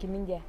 Кимин диэ?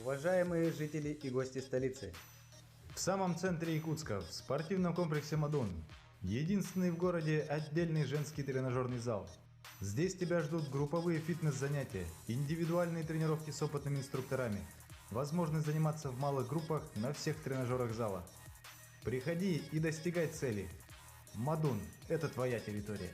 Уважаемые жители и гости столицы! В самом центре Якутска, в спортивном комплексе «Мадун», единственный в городе отдельный женский тренажерный зал. Здесь тебя ждут групповые фитнес-занятия, индивидуальные тренировки с опытными инструкторами, возможность заниматься в малых группах на всех тренажерах зала. Приходи и достигай цели. Мадун – это твоя территория.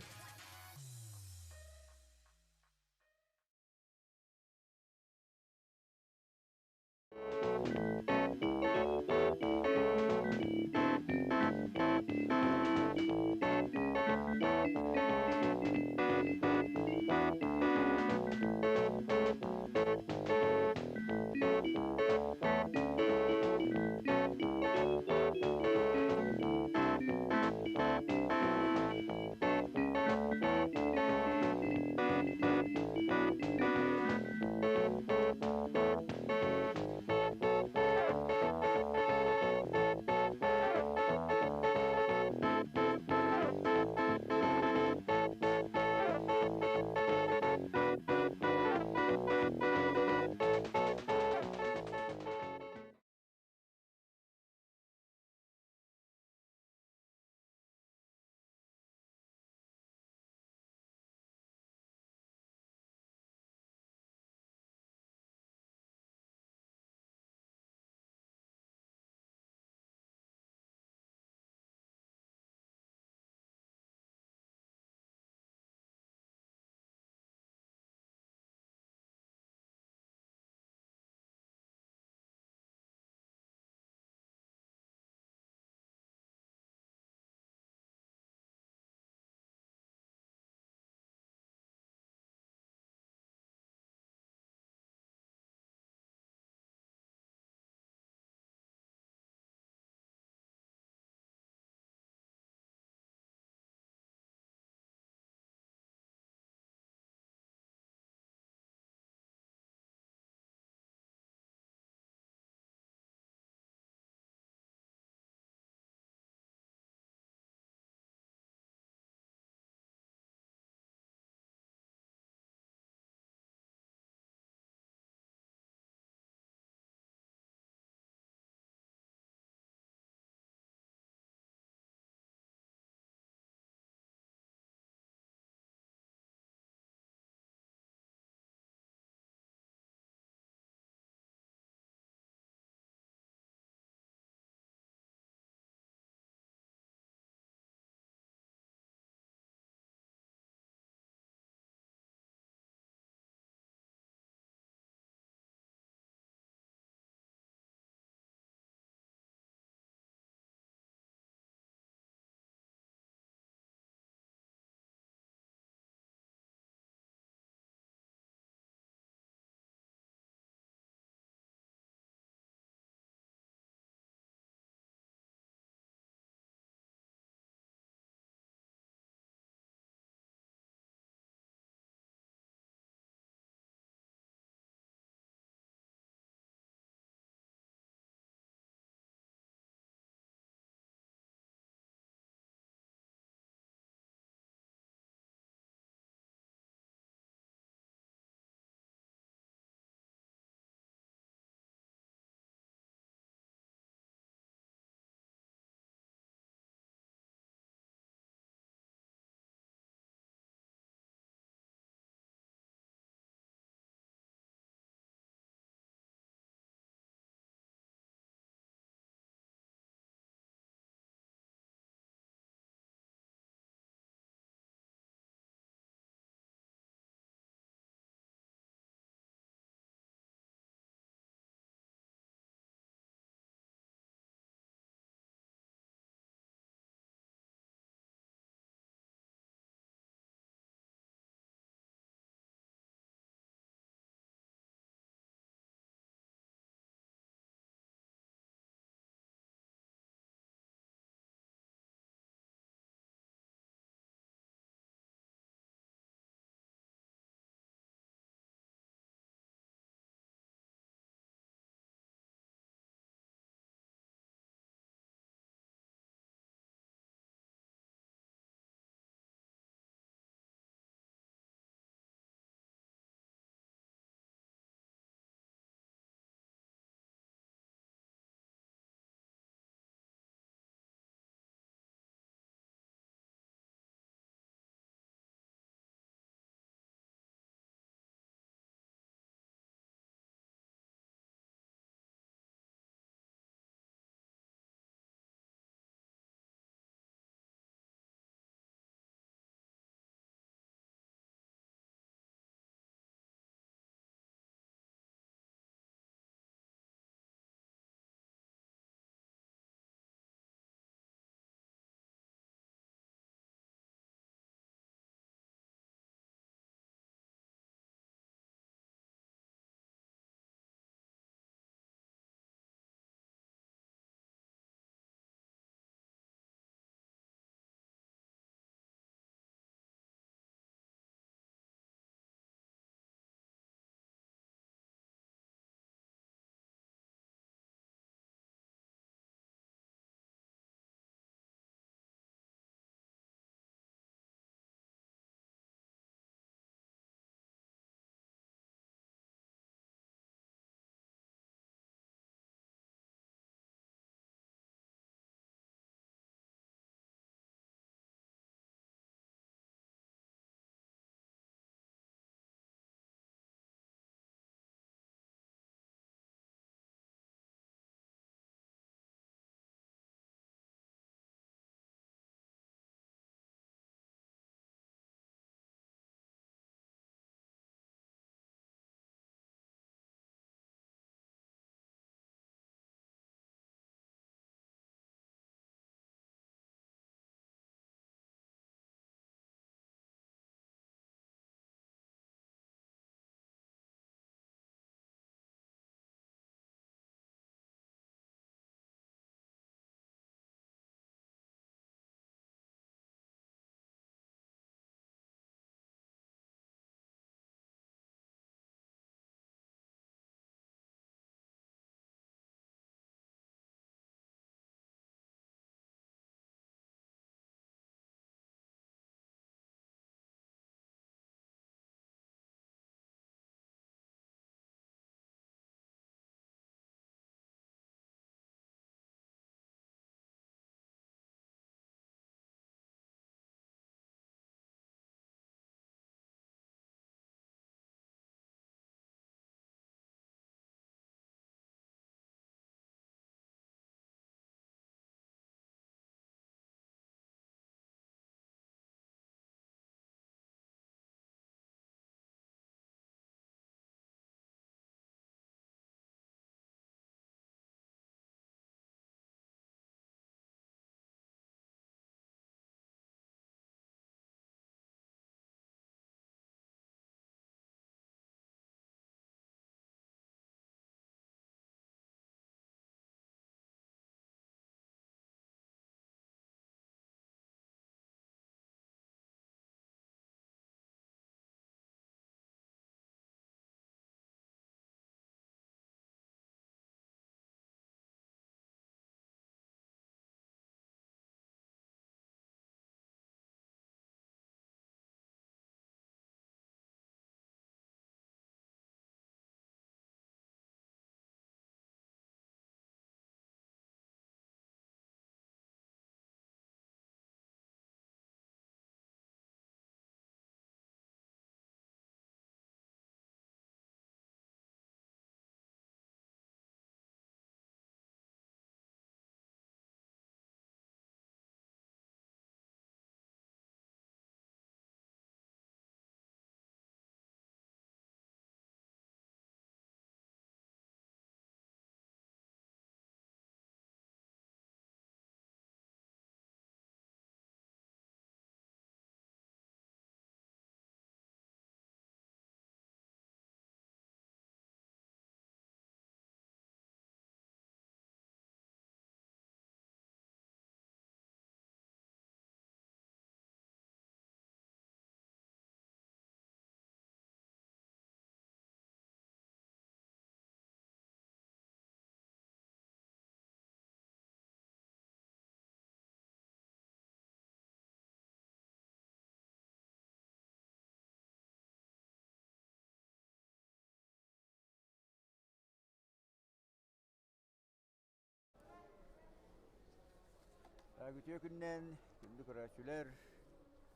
Үтүө күнүнэн күндү көрөөччүлэр!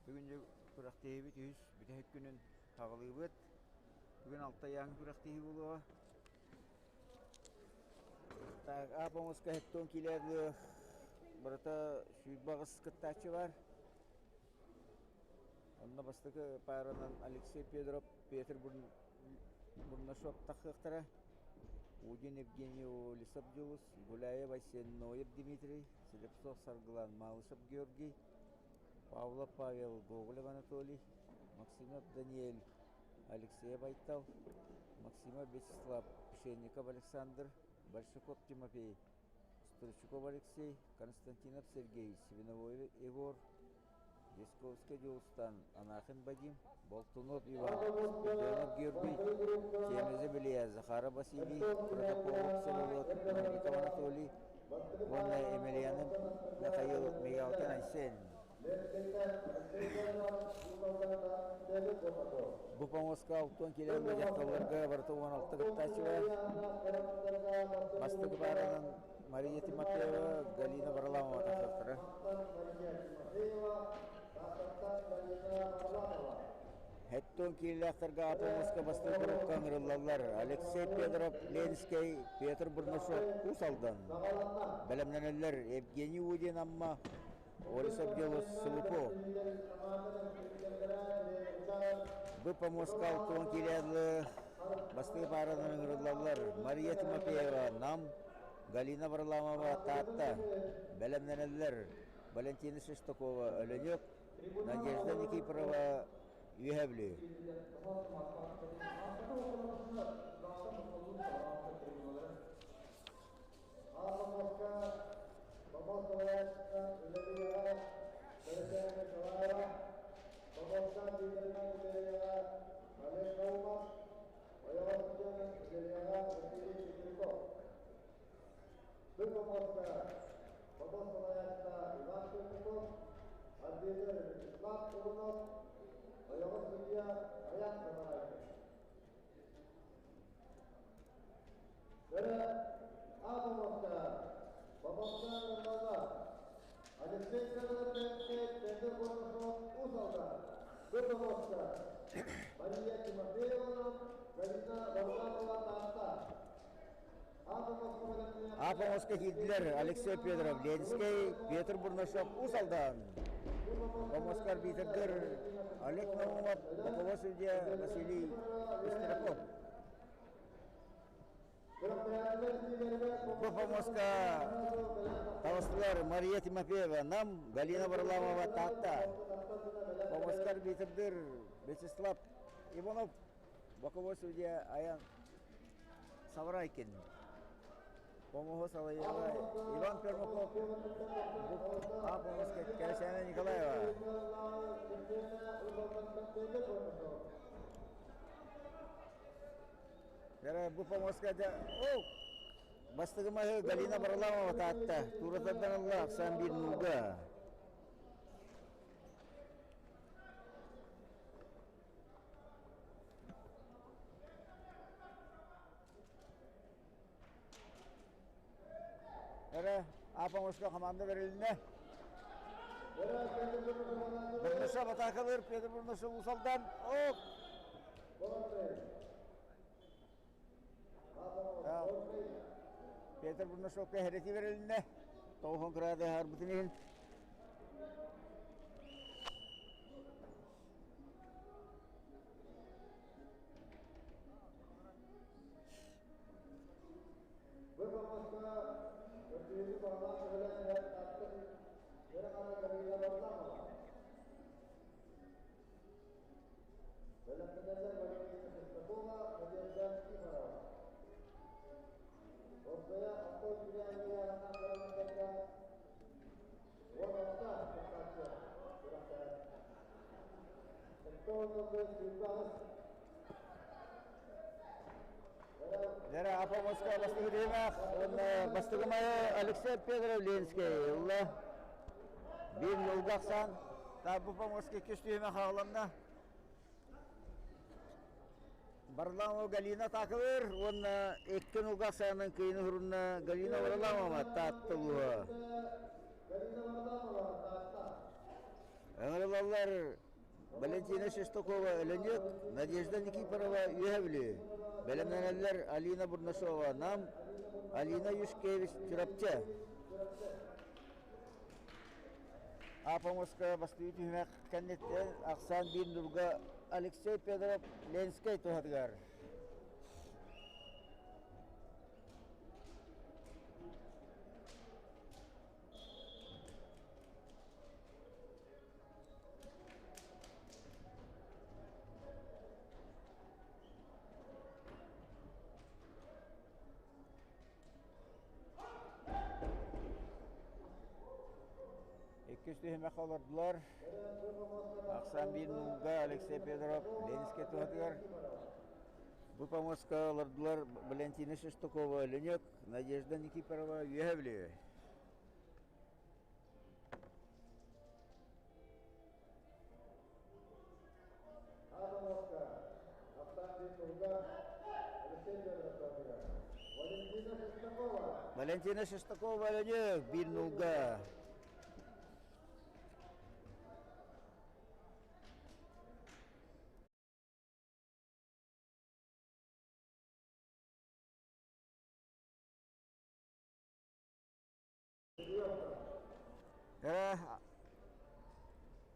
Бүгүн күрэхтэһиибит үһүс бүтэһик күнүн саҕалыыбыт. Бүгүн алта ыйааһын күрэхтэһии буолуоҕа. Так, А помоска хеттон киилээх барыта 28 кыттааччы бар. Онно бастакы пааранан Алексей Федоров, Петр Бурнашов тахсыахтара. Удин Евгений Олесов Дьулус, Гуляев Айсен Ноев Дмитрий, Слепцов Саргылан Малышев Георгий, Павлов Павел Гоголев Анатолий, Максимов Даниэль Алексеев Айтал, Максимов Вячеслав Пшенников Александр, Большаков Тимофей, Стручков Алексей, Константинов Сергей, Свиновой Егор, Дьячковскай Дьулустан Анахин Вадим, Болтунов Иван, Спиридонов Георгий, Чемезов Илья, Захаров Василий, Протопопов Всеволод, Новиков Анатолий уонна Емельянов Михаил Мигалкин Айсен. Бу помоска алтан килэр дьахталларга барыта 16 кыттааччы бар. Бастакы пааранан Мария Тимофеева, Галина Варламова тахсыахтара. Хэттон киирилээхтэргэ АПМС-ка бастакы группа ыҥырыллаллар. Алексей Федоров, Ленскэй, Петр Бурнашов, Уус Алдан. Бэлэмнэнэллэр Евгений Удин, Амма, Олесов Делос, Сылупо. Бу помостка алтуон киирээдлы бастакы пааранан ыҥырыллаллар. Мария Тимофеева, Нам, Галина Варламова, Таатта. Бэлэмнэнэллэр Валентина Шестакова, Өлөнүк, Надежда Никифорова, Үөһээ Бүлүү. Апоҥоско киирдилэр Алексей Федоров, Ленскэй, Петр Бурнашов, Уус Алдан. Помоскар Биитэргэр Олег Наумов, боковой судья Василий Пестряков. Бу помоска таҕыстылар Мария Тимофеева, Нам, Галина Варламова, Таатта. Помоскар Биитэрдэр Вячеслав Иванов, боковой судья Аян Саврайкин. Помоһу салайыыга Иван Пермаков, А Кэрэсээнэ Николаева. Бу помоска о бастакы маһы Галина Варламова таатта. Туратардан ылла ахсаан биир нуулга. Эрэ Апоҥуска хамаанда бэрилиннэ. Бурнашов атаакалыыр Петр Бурнашов Уус-Алдан. Оп! Петр Бурнашовка хэрэти бэрилиннэ. Тоҕуһун кыраады аһарбытын иһин. Дьэ, Апомоска бастакы тыынах уонна бастакы майы Алексей Федоров Ленскэй ылла. Биир ньулга ахсаан. Бу помоска иккис түһүмэх хааланна. Варламова Галина Такылыр уонна икки нулга ахсаанынан кыйыны хурунна Галина Варламова Таатта улууһа. Ыҥырылаллар Валентина Шестакова Өлөнүөк, Надежда Никифорова Үөһэ Бүлүү. Бэлэмнэнэллэр Алина Бурнашова Нам, Алина Юшкевич Чурапчы. Апомоска бастыы түһүмэх кэнниттэн ахсаан биир нурга Алексей Федоров Ленскэй туһатыгар. Иккис түһүмэх олордулар. Ахсаан биир нуулга Алексей Федоров Ленинскэй туһатыгар. Бу помоска олордулар Валентина Шестакова, Ленек, Надежда Никифорова, Үөһэ Бүлүү. Валентина Шестакова Ленек биир нуулга.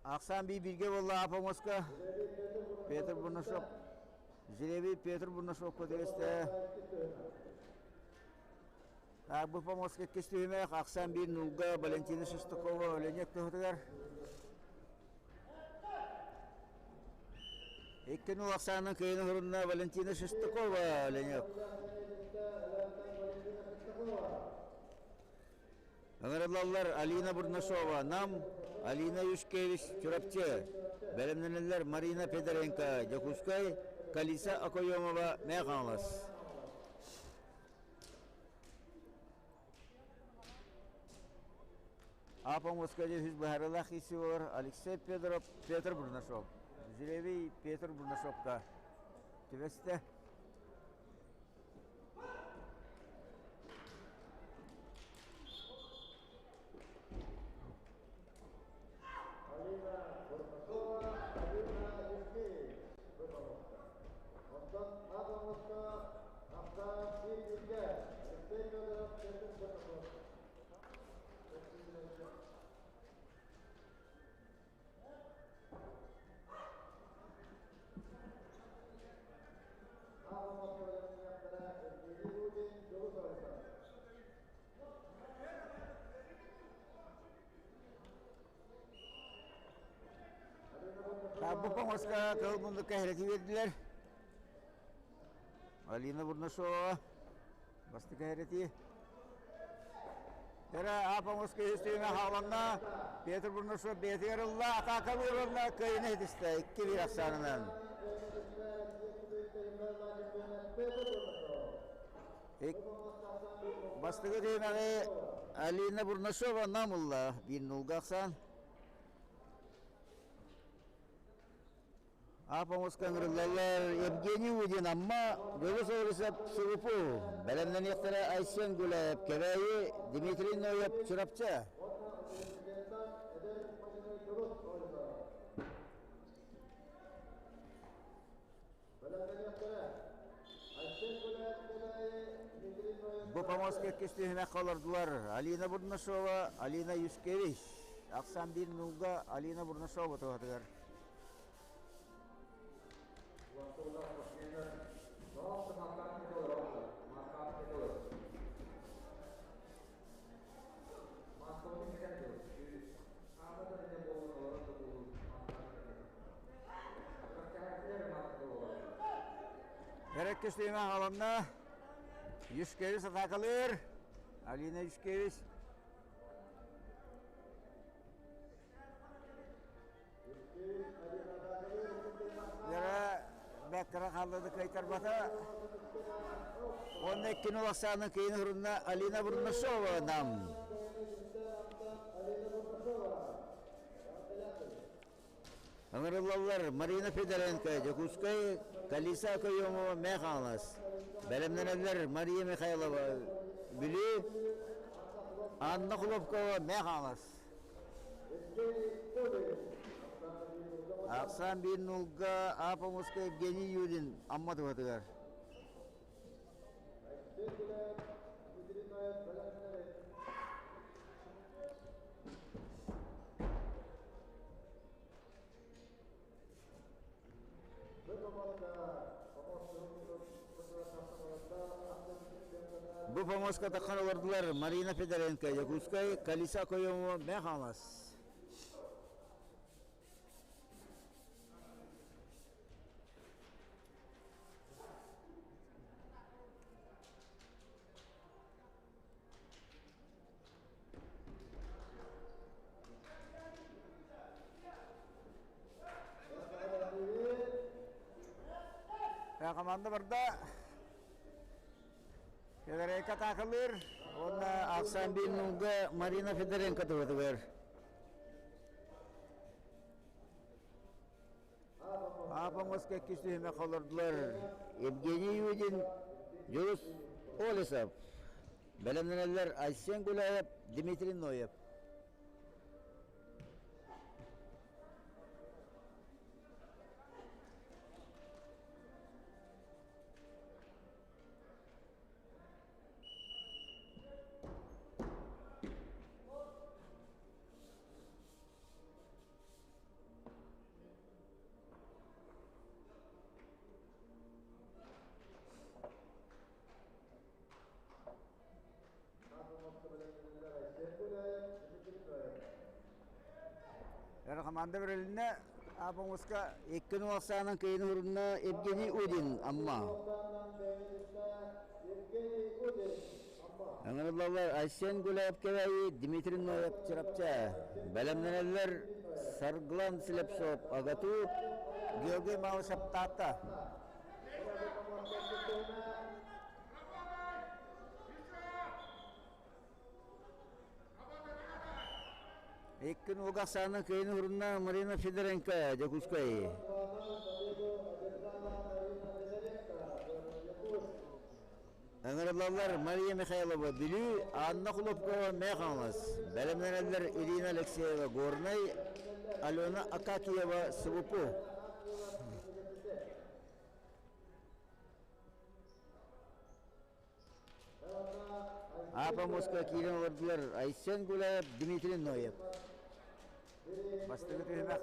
Ахсаан бии бииргэ буолла Апомоска Петр Бурнашов Жребий Петр Бурнашовка түбэстэ. Бу помоска иккис түһүмэх ахсаан биир нулга Валентина Шестакова Ленек туһутугар. Икки нул ахсаанынан кыайыны хурунна Валентина Шестакова Ленек. Ыҥырыллаллар Алина Бурнашова, Нам, Алина Юшкевич, Чурапчы. Бэлэмнэнэллэр Марина Федоренко, Дьокуускай, Калиса Окоемова, Мэҥэ Хаҥалас. Апа Москваде үһүс быһаарыылаах киирсии буолар Алексей Федоров, Петр Бурнашов. Жребий Петр Бурнашовка түбэстэ. Алина Бурнашова, Алина Евгеевич выполнила. Онтон Адамовка Ахтан Сергеевич, Алексей Федоров, Петр Бурнашов. Бу помоска кыл мундукка хэрэти биэрдилэр. Алина Бурнашова бастакы хэрэти. Тера Апомоска үстүүнэ хааланна. Петр Бурнашов бэйэтигэр ылла, атаакалыыр уонна кыайыны ситистэ 2-1 ахсаанынан. Бастакы түһүмэҕи Алина Бурнашова нам ылла биир нулга ахсаан. Апомоска ыҥырыллаллар Евгений Удин Амма, Дьолус Орусов Сулупу, бэлэмнэниэхтэрэ Айсен Гуляев Кэбээйи, Дмитрий Ноев Чурапчы. Бу помостка иккис түһүмэххэ олордулар Алина Бурнашова, Алина Юшкевич. Ахсан биир нулга Алина Бурнашова туһатыгар. Эреккис тыына хааланна. Юшкевич атаакалыыр. Алина Юшкевич. Яра бэккара хааллады кыайтарбата. Уонна иккини улахсаанын кыйын хурунна Алина Бурнашова нам. Ыҥырыллаллар Марина Федоренко, Дьокуускай, Калиса Окоемова, Мэҥэ Хаҥалас. Бэлэмнэнэллэр Мария Михайлова, Бүлүү, Анна Хлопкова, Мэҥэ Хаҥалас. Ахсаан биир нулга Апомуска Евгений Юрин Амма туһатыгар. Бу помоска таххан олордулар Марина Федоренко, Якутскай, Калиса Коемова, Мехамас. Команда барда. Федоренко таакылыыр уонна ахсаан биир нуулга Марина Федоренко туһатыгар. Аапоҥоска иккис түһүмэх олордулар Евгений Юдин, Дьулус Олесов. Бэлэмнэнэллэр Айсен Гуляев, Дмитрий Ноев. Команда бэрилиннэ Апоҥуска икки нуолсаанан кыйын урунна Евгений Удин Амма. Ыҥырыллаллар Айсен Гуляев Кэбээйи, Дмитрий Ноев Чурапча. Бэлэмнэнэллэр Сарглан Слепцов Агату, Георгий Малышев Таатта. Икки нуга сааны кыйын урунна Марина Федоренко, Дьокуускай. Ыҥырыллаллар Мария Михайлова Бүлүү, Анна Хлопкова Мээх Хаҥалас. Бэлэмнэнэллэр Ирина Алексеева Горнай, Алена Акакиева СВПУ. Апа Москва киирэн олордулар Айсен Гуляев, Дмитрий Ноев. Бастакы түһүмэх.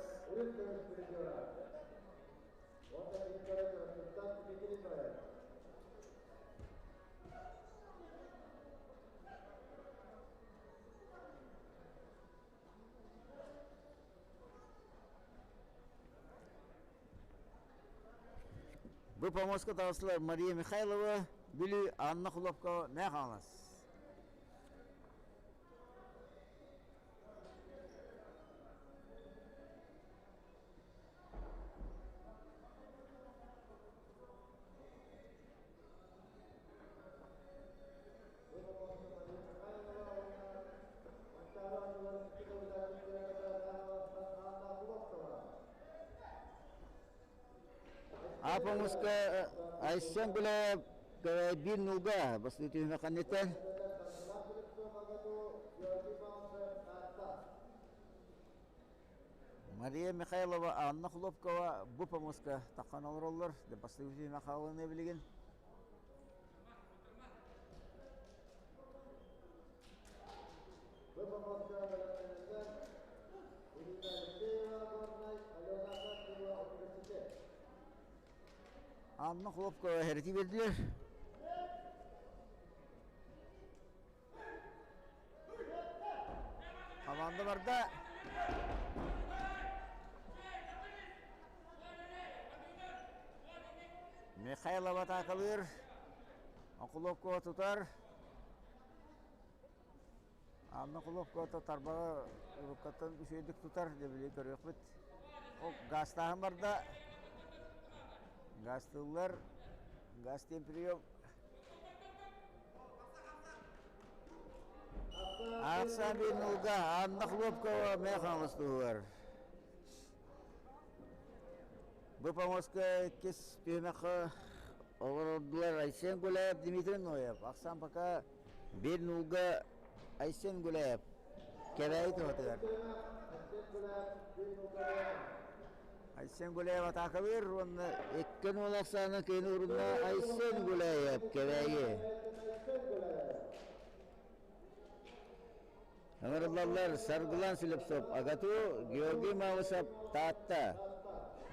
Бу помостка таҕыстылар Мария Михайлова, Бүлүү, Анна Хлопкова, Мээх Хаҥалас. Апомуска Айсен Гуляев биир нулга бастыы түһүмэххэнниттэн Мария Михайлова, Анна Хлопкова бу помоска таххан олороллор. Бастыы түһүмэх хаалыны билигин. Бу помоска бэлэмнэнэллэр Ирина Алексеева Горнай, Алена Савчева университет. Анна Хлопкова хэрити бердилер. Команда барда. Михайлова атаакалыыр. Окуловкова тутар. Анна Куловкова тарбаҕы уруккаттан үчүгэйдик тутар, дебили көрүөхпүт. Ол газтааһын барда. Газтыыллар. Газ диэн прием. Аахсаан биир Анна Хлопкова мэ хаҥалас туһугар. Бу помостка иккис түһүмэххэ олорордулар Айсен Гуляев, Дмитрий Ноев. Ахсаан пока биир нуулга Айсен Гуляев Кэбээйи туһатыгар. Айсен Гуляев атаакалыыр уонна икки нуол ахсаана киин урунна Айсен Гуляев Кэбээйи. Ыҥырыллаллар Саргылан Слепцов АГАТУ, Георгий Малышев Таатта.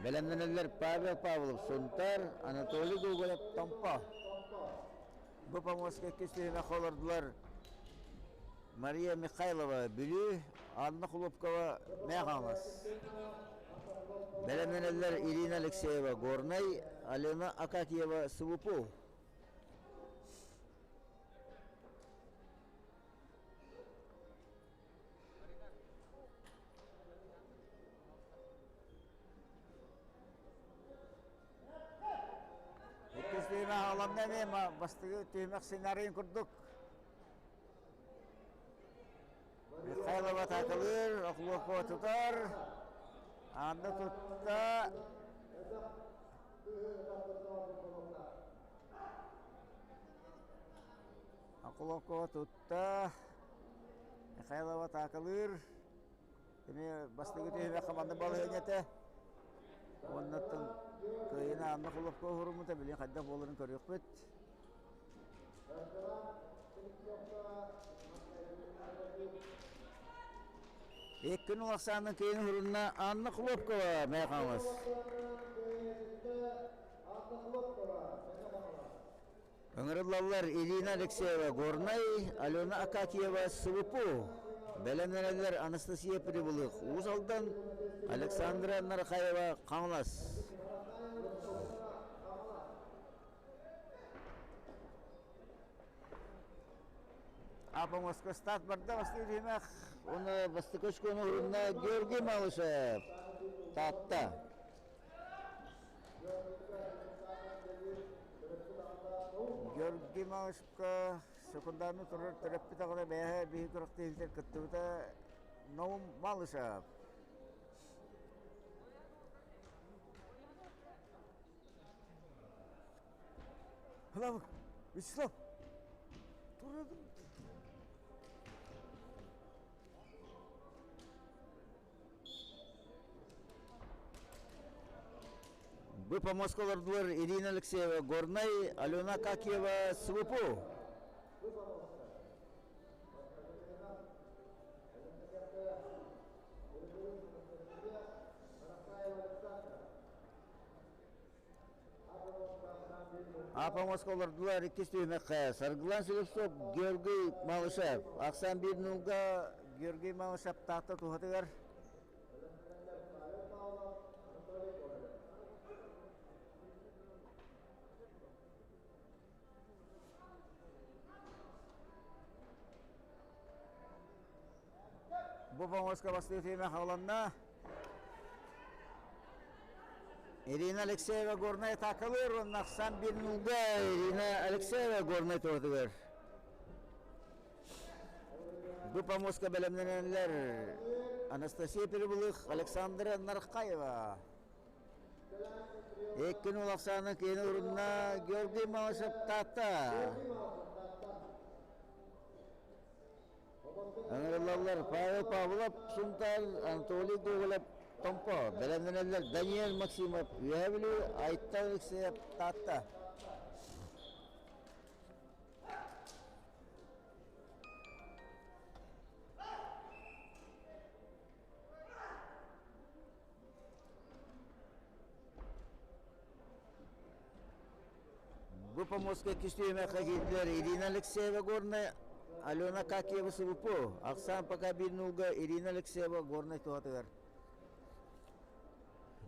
Бэлэмнэнэллэр Павел Павлов Сунтар, Анатолий Гоголев Томпо. Бу помостка иккис түһүмэх олордулар Мария Михайлова Бүлүү, Анна Хлопкова Мэхалас. Бэлэмнэнэллэр Ирина Алексеева Горнай, Алена Акакиева СВПУ. Иккис түһүмэх аҕаланна эмиэ бастакы түһүмэх сценарийын курдук. Михайлова атаакалыыр, Охлопкова тутар, Анна тутта. Охлопкова тутта. Михайлова атаакалыыр. Эмиэ бастакы түһүмэххэ манна балаһыанньа этэ. Уоннаттан кыайыыны Анна Хлопкова уһуруммута, билигин хайдах буоларын көрүөхпүт. Икки нул ахсаанын кыайыыны уһурунна Анна Хлопкова Мэйэ Хаҥалас. Ыҥырыллаллар Ирина Алексеева Горнай, Алена Акакиева СВПУ. Бэлэмнэнэллэр Анастасия Прибылых Уус Алдан, Александра Нархаева Хаҥалас. Апа Москва старт барда бастыы түһүмэх. Уонна бастакы очкону уһунна Георгий Малышев. Таатта. Георгий Малышевка секундарны турар төрөппүт аҕата бэйэһэ биһи күрэхтэһиитигэр кыттыбыта Наум Малышев. Слава, Вячеслав, Бу помостка олордулар Ирина Алексеева Горнай, Алена Акакиева СВПУ. Апа олордулар иккис түһүмэххэ Саргылан Слепцов, Георгий Малышев. Ахсаан биир нулга Георгий Малышев Таатта туһатыгар. Бу помоска бастыы түһүмэх аҕаланна. Ирина Алексеева Горнай атаакалыыр уонна ахсаан биир нулга Ирина Алексеева Горнай туһатыгар. Бу помоска бэлэмнэнэллэр Анастасия Перебылых, Александра Нархаева. Икки нул ахсааны киһини урунна Георгий Малышев Таатта. Ыҥырыллаллар Павел Павлов Сунтаар, Анатолий Гоголев Томпо, бэлэмнэнэллэр Даниэль Максимов Үөһээ Бүлүү, Айтал Алексеев Таатта. Бу помостка иккис түһүмэххэ киирдилэр Ирина Алексеева Горнай, Алена Какиева СВПУ. Ахсаан пока биир нуулга Ирина Алексеева Горнай туһатыгар.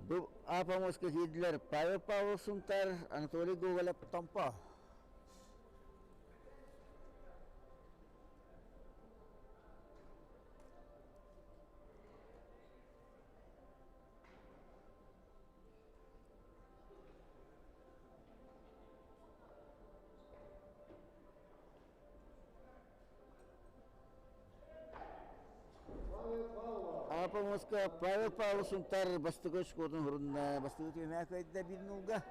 Бу А помостка киирдилэр Павел Павлов Сунтар, Анатолий Гоголев Томпо. Апа Москва Павел Павлов Сунтар бастакы очкотун хурунна бастакы түһүмэх кыайда биир нулга.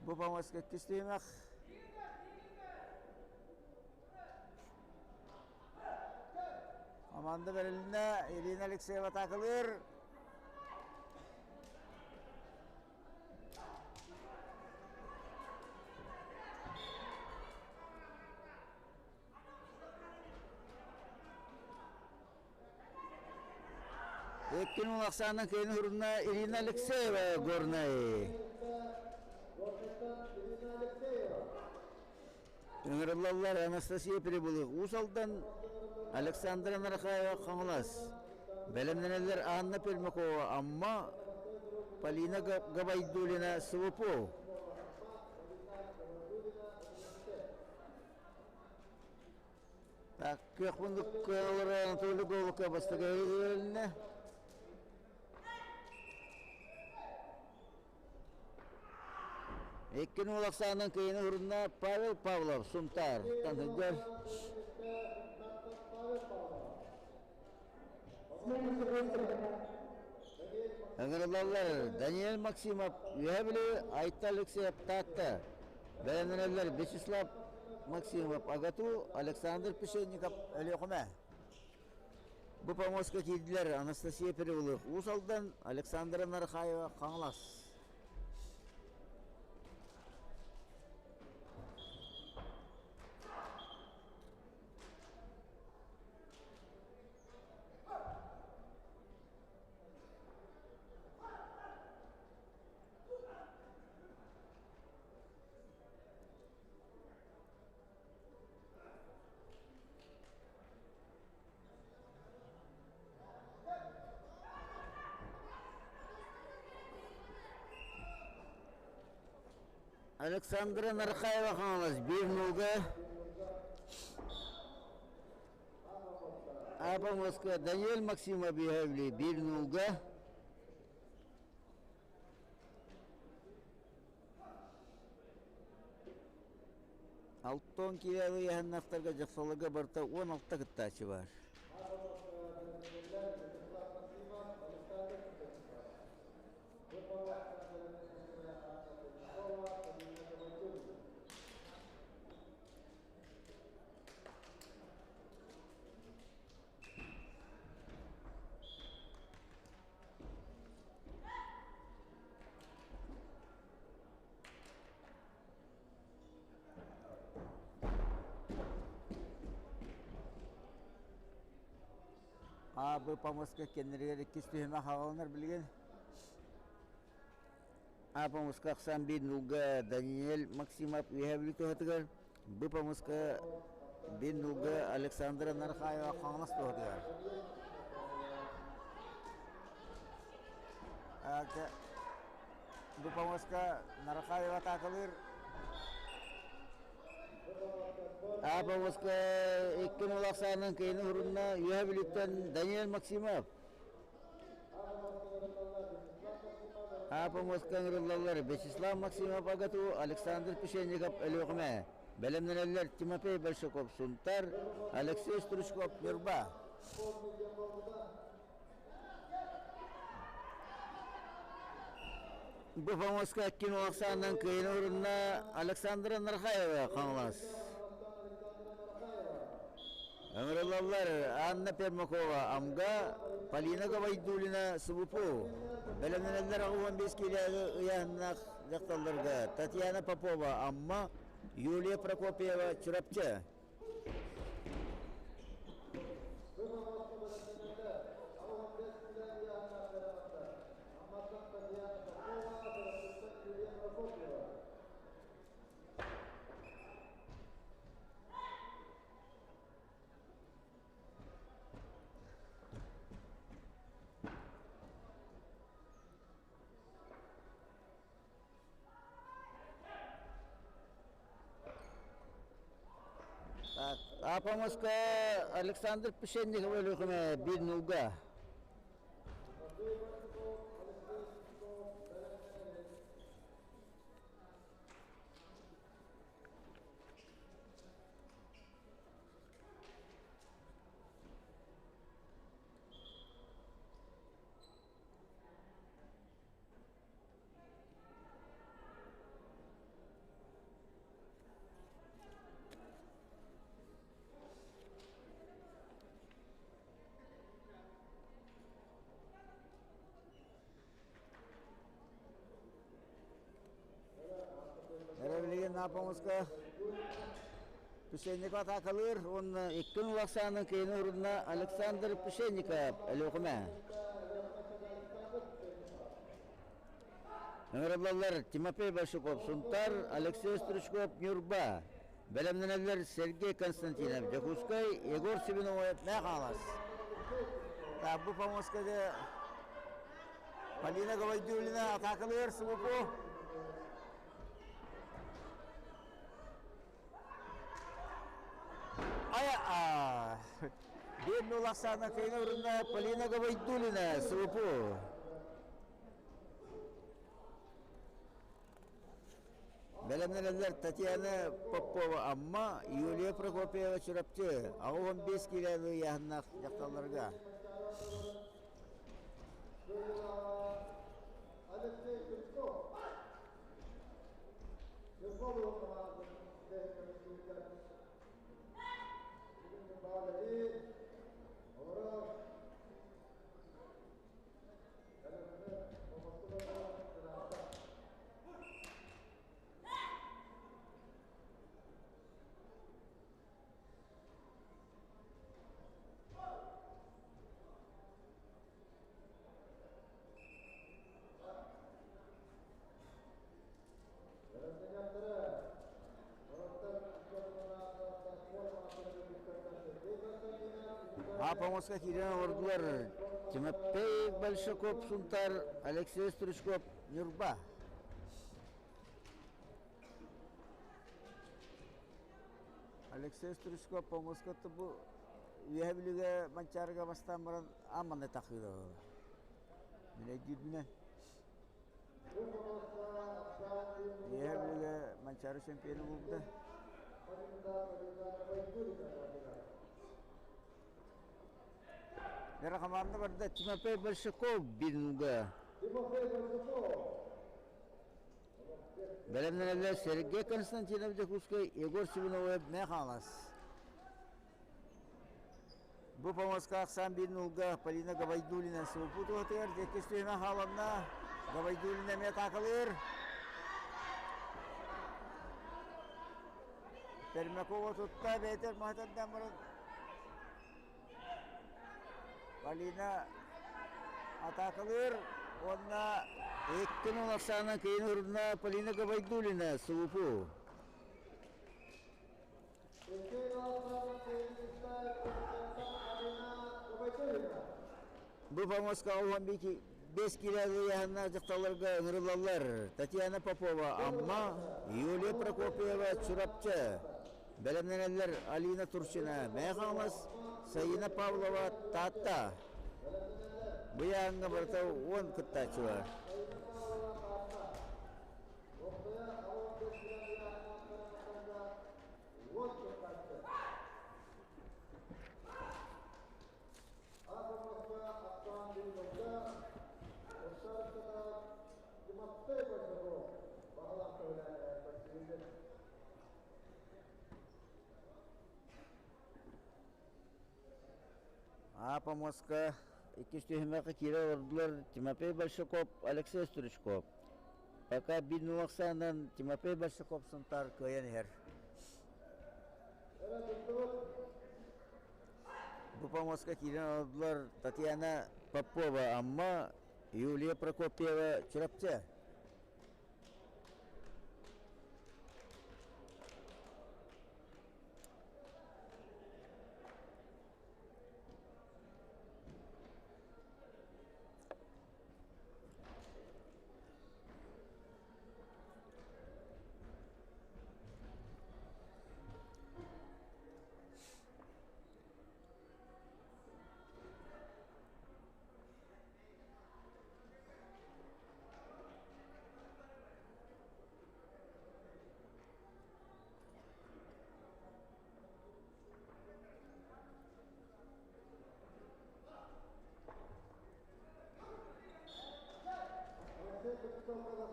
Бу помоска иккис түһүмэх. Команда бэрилиннэ Ирина Алексеева атаакалыыр. Иккин улахсаанан кыайын уһурунна Ирина Алексеева Горнай. Ыҥырыллаллар Анастасия Прибылых Уус Алдан, Александра Нарахаева Хаҥалас. Бэлэмнэнэллэр Анна Пермякова Амма, Полина Габайдулина СВПО. Так, күөх мундук олорор Анатолий Голука бастакы үөрэннэ. Иккин уол ахсаанынан кыайыны урунна Павел Павлов, Сунтаар, Таныгар. Ыҥырыллаллар Даниэль Максимов, Үөһэ Бүлүү, Айта Алексеев, Таатта. Бэлэмнэнэллэр Вячеслав Максимов, АГАТУ, Александр Пишенников, Өлүөхүмэ. Бу помостка киирдилэр Анастасия Перевылых, Уус Алдан, Александра Нархаева, Хаҥалас. Александра Нархаева Хаҥалас биир нолга Апа Москва Даниэль Максимов Биһэвли биир нолга Алтон киирээри ыйаһыннахтарга дьахталларга барыта 16 кыттааччы баар. А Б помоска кэннилэригэр иккис түһүмэх аҕаланар билигин. А помоска ахсаан биир нулга Даниэль Максимов Үөһээ Бүлүү туһатыгар, Б помоска биир нулга Александра Нархаева Хаҥалас туһатыгар. Бу помоска Нарахаева атаакалыыр. А помоска икки нол ахсаанынан кыайыны урунна Үөһэ Бүлүүттэн Даниэль Максимов. А помоска ыҥырыллаллар Вячеслав Максимов АГАТУ, Александр Печенников Өлүөхүмэ. Бэлэмнэнэллэр Тимофей Большаков Сунтар, Алексей Стручков Ньурба. Бу помоска кино ахсаанынан кыайыны урунна Александра Нархаева Хаҥалас. Ыҥырыллаллар Анна Пермакова Амга, Полина Гавайдулина СВПУ. Бэлэмнэнэллэр 15 киилээҕи ыйааһыннаах дьахталларга Татьяна Попова Амма, Юлия Прокопьева Чурапчы. Апамыска Александр Пшенников Өлүөхүмэ биир нулга. Эрэ билигин Напомуска Пшенников атаакалыыр уонна икки улахсаанын кыайыны урунна Александр Пшенников Өлүөхүмэ. Ыҥырыллаллар Тимофей Большаков Сунтаар, Алексей Стручков Ньурба. Бэлэмнэнэллэр Сергей Константинов Дьокуускай, Егор Сибиновоев Мэхалас. Бу помоскада Полина Гавайдулина атаакалыыр СВПУ. Ая, Биир Оксана Кайновна Полина Гавайдулина СВПУ. Бэлэмнэнэллэр Татьяна Попова Амма, Юлия Прокопьева Чурапчы, 85 киилэ ыйааһыннаах дьахталларга. Алексей Стручков. Апомоска киирэн олордулар Тимофей Большаков Сунтар, Алексей Стручков Ньурба. Алексей Стручков помоска бу Үөһэ Бүлүүгэ Манчаарыга бастаан баран аан тахыыра Мин өйдүүрбүнэн Үөһэ Бүлүүгэ Манчаары чемпиона буолбута. Бера хамаанда барда Тимофей Большаков Бирнуга. Бэлэмнэнэллэр Сергей Константинов Дьокуускай, Егор Сивиновев Мэхалас. Бу помоска ахсаан биир нулга Полина Габайдулина сылпы туһатыгар иккис түһүмэх хааланна. Габайдулина эмиэ атаакалыыр. Пермякова тутта бэйэтэ маһытардан баран Полина атаакалыыр уонна 2-0 ахсаанынан кыйын урунна Полина Габайдулина Сулупу. Бу помоска 15 киилэ ыйааһыннаах дьахталларга ыҥырыллаллар. Татьяна Попова Амма, Юлия Прокопьева Чурапчы. Бэлэмнэнэллэр Алина Турчина Мэҥэ Хаҥалас, Саина Павлова Таатта. Бу ыйааһыҥҥа барыта 10 кыттааччы бар. Аапа Москва иккис түһүмэххэ киирэ олордулар Тимофей Большаков, Алексей Стручков. Пока биир нулахсаанан Тимофей Большаков Сунтаар кыайан иһэр. Бу помоска киирэн олордулар Татьяна Попова Амма, Юлия Прокопьева Чурапчы.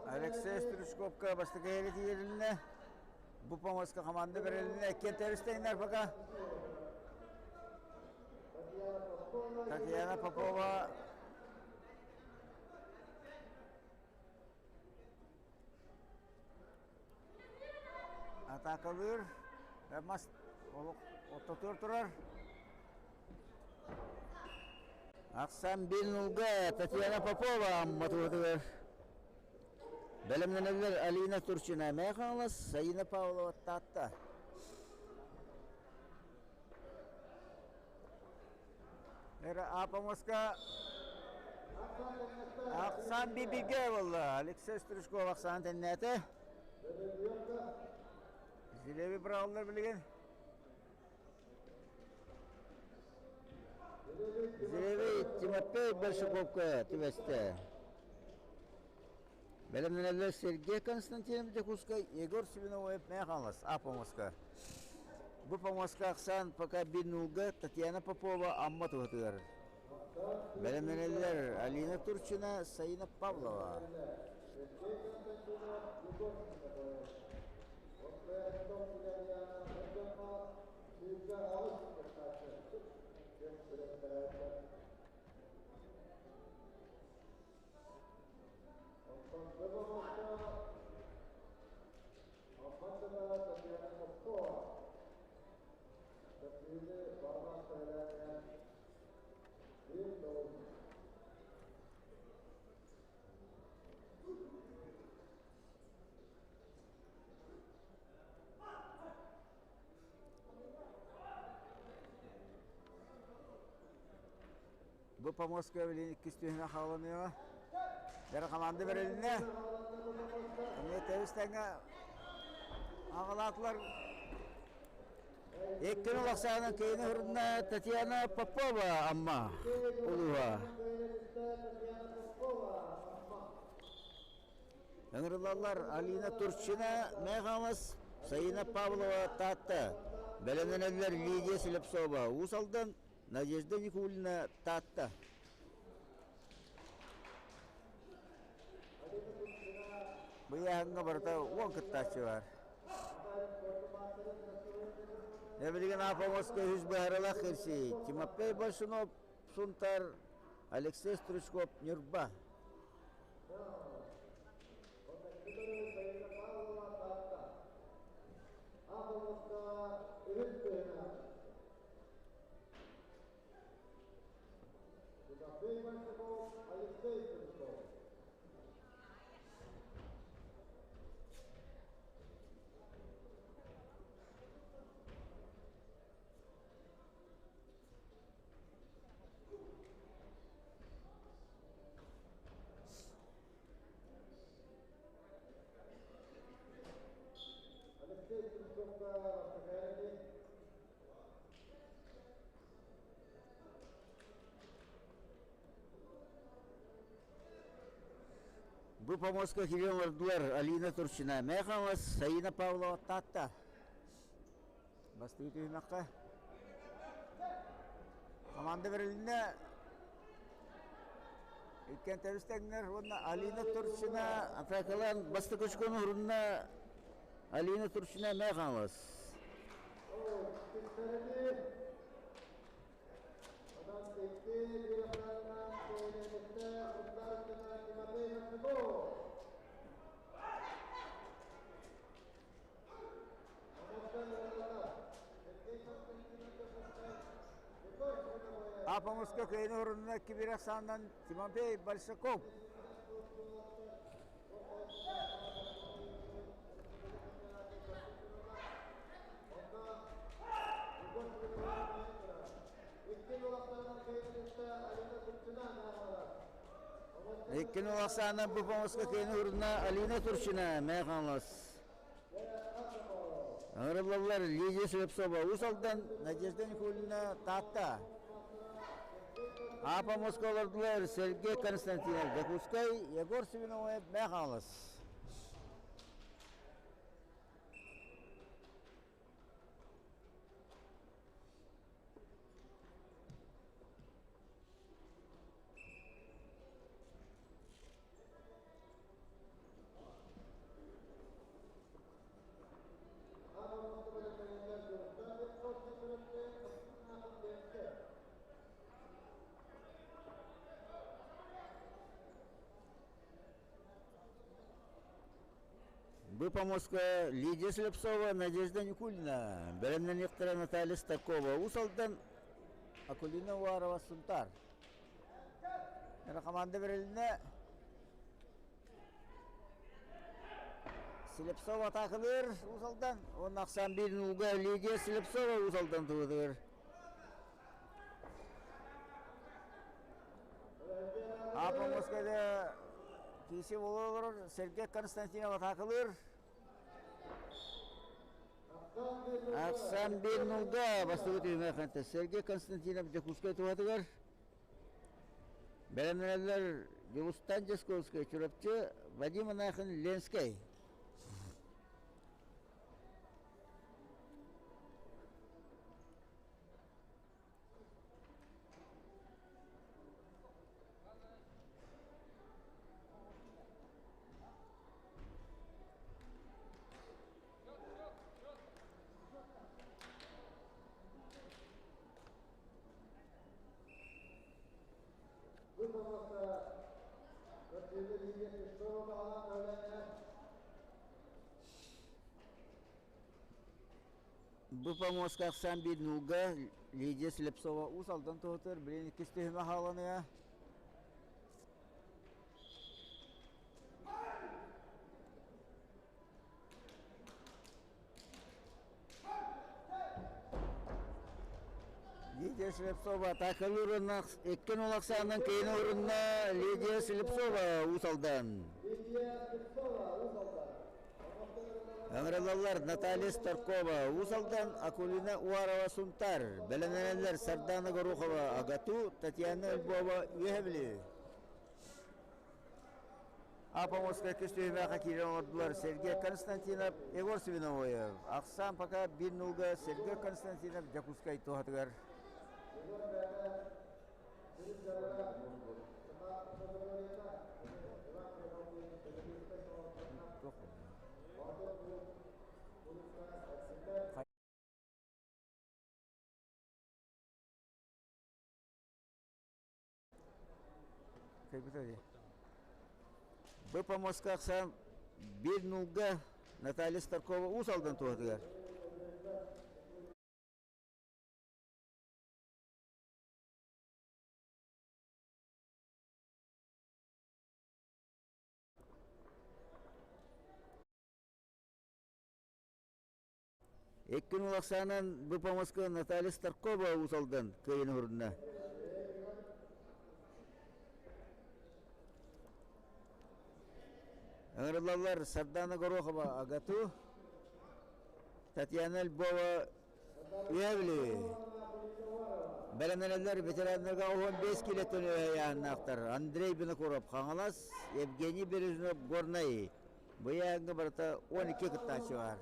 Алексей Стручковка бастакы иһилиннэ. Бу помоска команда берилинне. Иккиэн тэбистэҥнэр пока. Татьяна Попова атаакалыыр. Мас ортотугар турар. Ахсан Бильнулга Татьяна Попова Амматугатыгар. Бэлэмнэнэллэр Алина Турчина Мэйэ Хаҥалас, Саина Павлова Таатта. Апомоска Ахсан Бибиге болла. Алексей Стручков Ахсан тэннээтэ. Зилеви быраҕыллар билигин. Зилеви Тимофей Большаковка түбэстэ. Бэлэмнэнэллэр Сергей Константинов Дьокуускай, Егор Свиновой Мэхалас, Апомоска. Бу помоска ахсаан пока биннулга Татьяна Попова Амма туһатыгар. Бэлэмнэнэллэр Алина Турчина, Саина Павлова. Бу помостка билин иккис түһүмэх хааланыаҕа. Бэрэ хамаанда бэрилиннэ. Эмиэ тэбис тэҥҥэ аҕалаатылар. Иккини улахсаанын киини хырынна Татьяна Попова Амма улууһа. Ыҥырыллаллар Алина Турчина, Мэхамас, Саина Павлова, Таатта. Бэлэмнэнэллэр Лидия Слепцова, Уус Алдан, Надежда Никулина, Таатта. Быйааһыҥҥа барыта уон кыттааччы бар. Билигин Афомоска үһүс быһаарылаах кирсии. Тимофей Большунов, Сунтар, Алексей Стручков, Ньурба. Бу помостка киирэн олордулар Алина Турчина, Мэхамас, Саина Павлова, Таатта. Бастыы түһүмэххэ команда бэрилиннэ. Иккиэн тэбис тэҥнэр уонна Алина Турчина атакалаан бастакы очкону урунна Алина Турчина Мэхамас. Апомуска кыайын орунна Кибирэх саандан Тимофей Большаков. Иккини улахсаана бу помоска кыайын орунна Алина Турчина Мэхалас. Ыҥырыллаллар Лидия Слепцова Уус Алдан, Надежда Никулина Таатта. Апа Москва олордулар Сергей Константинов Дьокуускай, Егор Семенович Мэхалас. Бу помостка Лидия Слепцова, Надежда Никулина, бэлэмнэниэхтэрэ Наталья Старкова, Уус Алдан, Акулина Уарова, Сунтаар. Команда бэрилинэ. Слепцова атаакалыыр Уус Алдан. Уонна ахсаан биир нуулга Лидия Слепцова Уус Алдан туһутугар. Апа Москвада киси буола олорор Сергей Константинов атаакалыыр. Ахсаан биир нуулга бастакы түһүмэх Сергей Константинов Дьокуускай туһатыгар. Бэлэмнэнэллэр Дьулустан Дьосковскай, Чурапчы, Вадим Анахин, Ленскэй. Бу помостка ахсаан биир нуулга Лидия Слепцова Уус Алдан туһутугар билигин иккис түһүмэх хааланыа. Лидия Слепцова атаакалыыр икки нул ахсаанынан киин орунна Лидия Слепцова Уус Алдан. Ыҥырылаллар Наталья Старкова, Уус Алдан, Акулина Уарова Сунтар, бэлэмнэнэллэр Сардана Горохова, Агату, Татьяна Львова, Үөһэ Бүлүү. Апоморскай көс түһүмэххэ киирэн олордулар Сергей Константинов, Егор Свиновоев. Ахсаан пока биир нулга Сергей Константинов Дьокуускай туһатыгар. Бу помостка ахсаан биир нуулга Наталья Старкова Уус Алдан туһатыгар. Икки нул ахсаанан бу помостка Наталья Старкова Уус Алдан кыайын уһурунна. Ыҥырыллаллар Сардана Горохова Агату, Татьяна Львова Үөһэ Бэлэмнэнэллэр ветераннарга 15 килоттан үөһэ Андрей Винокуров Хаҥалас, Евгений Бережнов Горнай. Быйааҥҥа барыта 12 кыттааччы баар.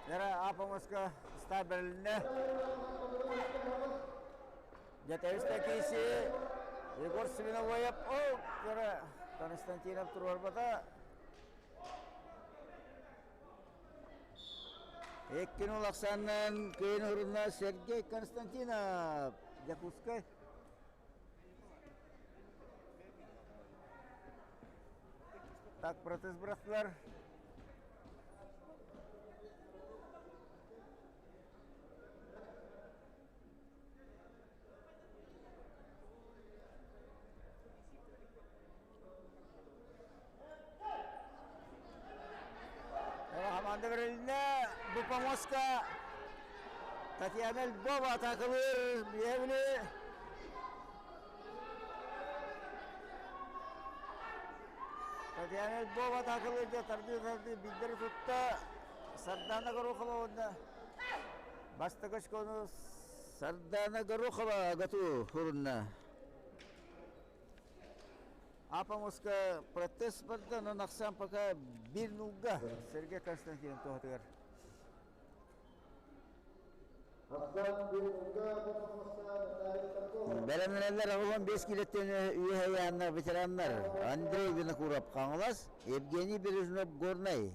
Лера Апомоска старт бэрилиннэ. Дьэтэбис Такиси, Егор Свиновоев, о, көрө Константинов туруорбата. Иккин улахсаннан кыйын урунна Сергей Константинов, Якутскай. Так, протест бырахтылар. Хамаанда бэрилиннэ бу помостка Татьяна Львова атаакалыыр биэбили. Татьяна Львова атаакалыыр дьэ тардыы-тардыы биирдэри тутта. Сардана Горохова уонна бастакы очкону Сардана Горохова гату хурунна. Апомуска протест барда, но ахсаан пока биир нулга Сергей Константинов туһатыгар. Бэлэмнэнэллэр оҕолон 5 килеттен үөһэ ветераннар Андрей Винокуров Хаҥалас, Евгений Бережнов Горнай.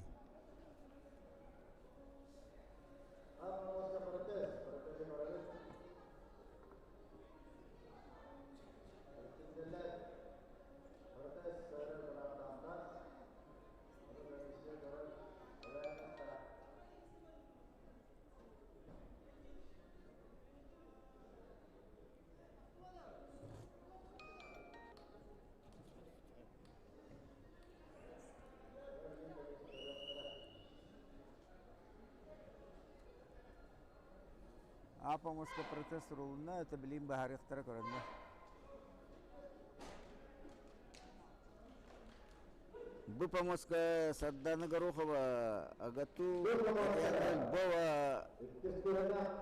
Апомуска протест сурулунна, это билим баһарыахтара көрөннөр. Бу помоска Сардана Горохова, Агату Татьяна Львова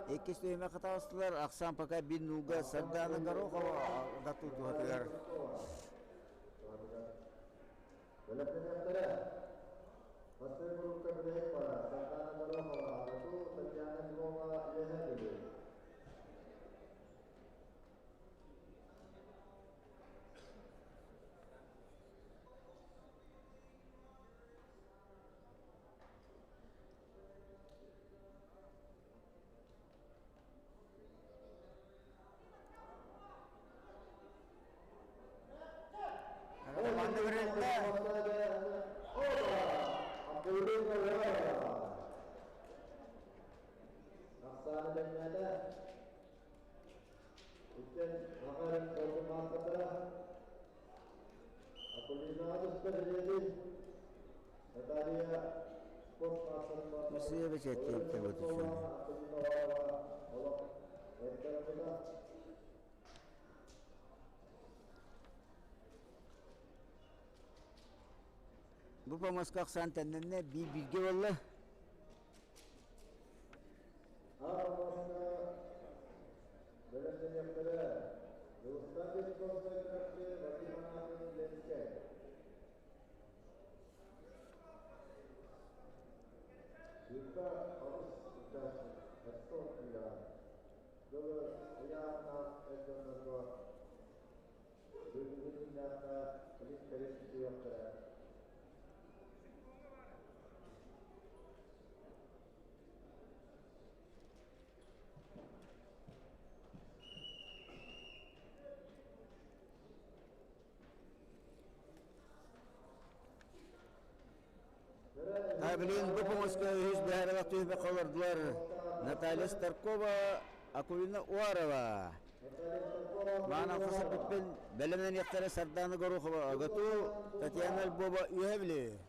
иккис түһүмэххэ таҕыстылар. Ахсаан пока бин нууга Сардана Горохова Агату туһатыгар. Бэлэмнэниэхтэрэ. Бастакы группа бүтэһик бара Сардана Горохова, Агату Татьяна Львова Үөһээ Бүлүү. Команда берилде. Ахсааны тэҥнээтэ. Иккиэн Макаров ордук маастардара Акулинаҕа түстэ билиэти Наталья спорт маастарын Мусия бэчээттээбиттэр бу олох эрдэ Бу помоска ахсаан тэннэннэ биир бииргэ буолла. Аҕа бэлэмнэниэхтэрэ Дьулустаан Дьячковскай Чурапчы Вадим Ананин Ленскэй Сүүрбэ аҕыс участник Ростов кыыһа дылы ыйааһыннаах эр дьоннорго бүгүҥҥү күннээххэ илин-кэлин сүһүөхтэрэ. Билигин бу помоска үһүс бэһэрэлэх түһүмэххэ олордулар Наталья Старкова, Акулина Уарова. Маан алхасаппыппын бэлэмнэниэхтэрэ Сардана Горохова, Агату, Татьяна Львова үөһэ били.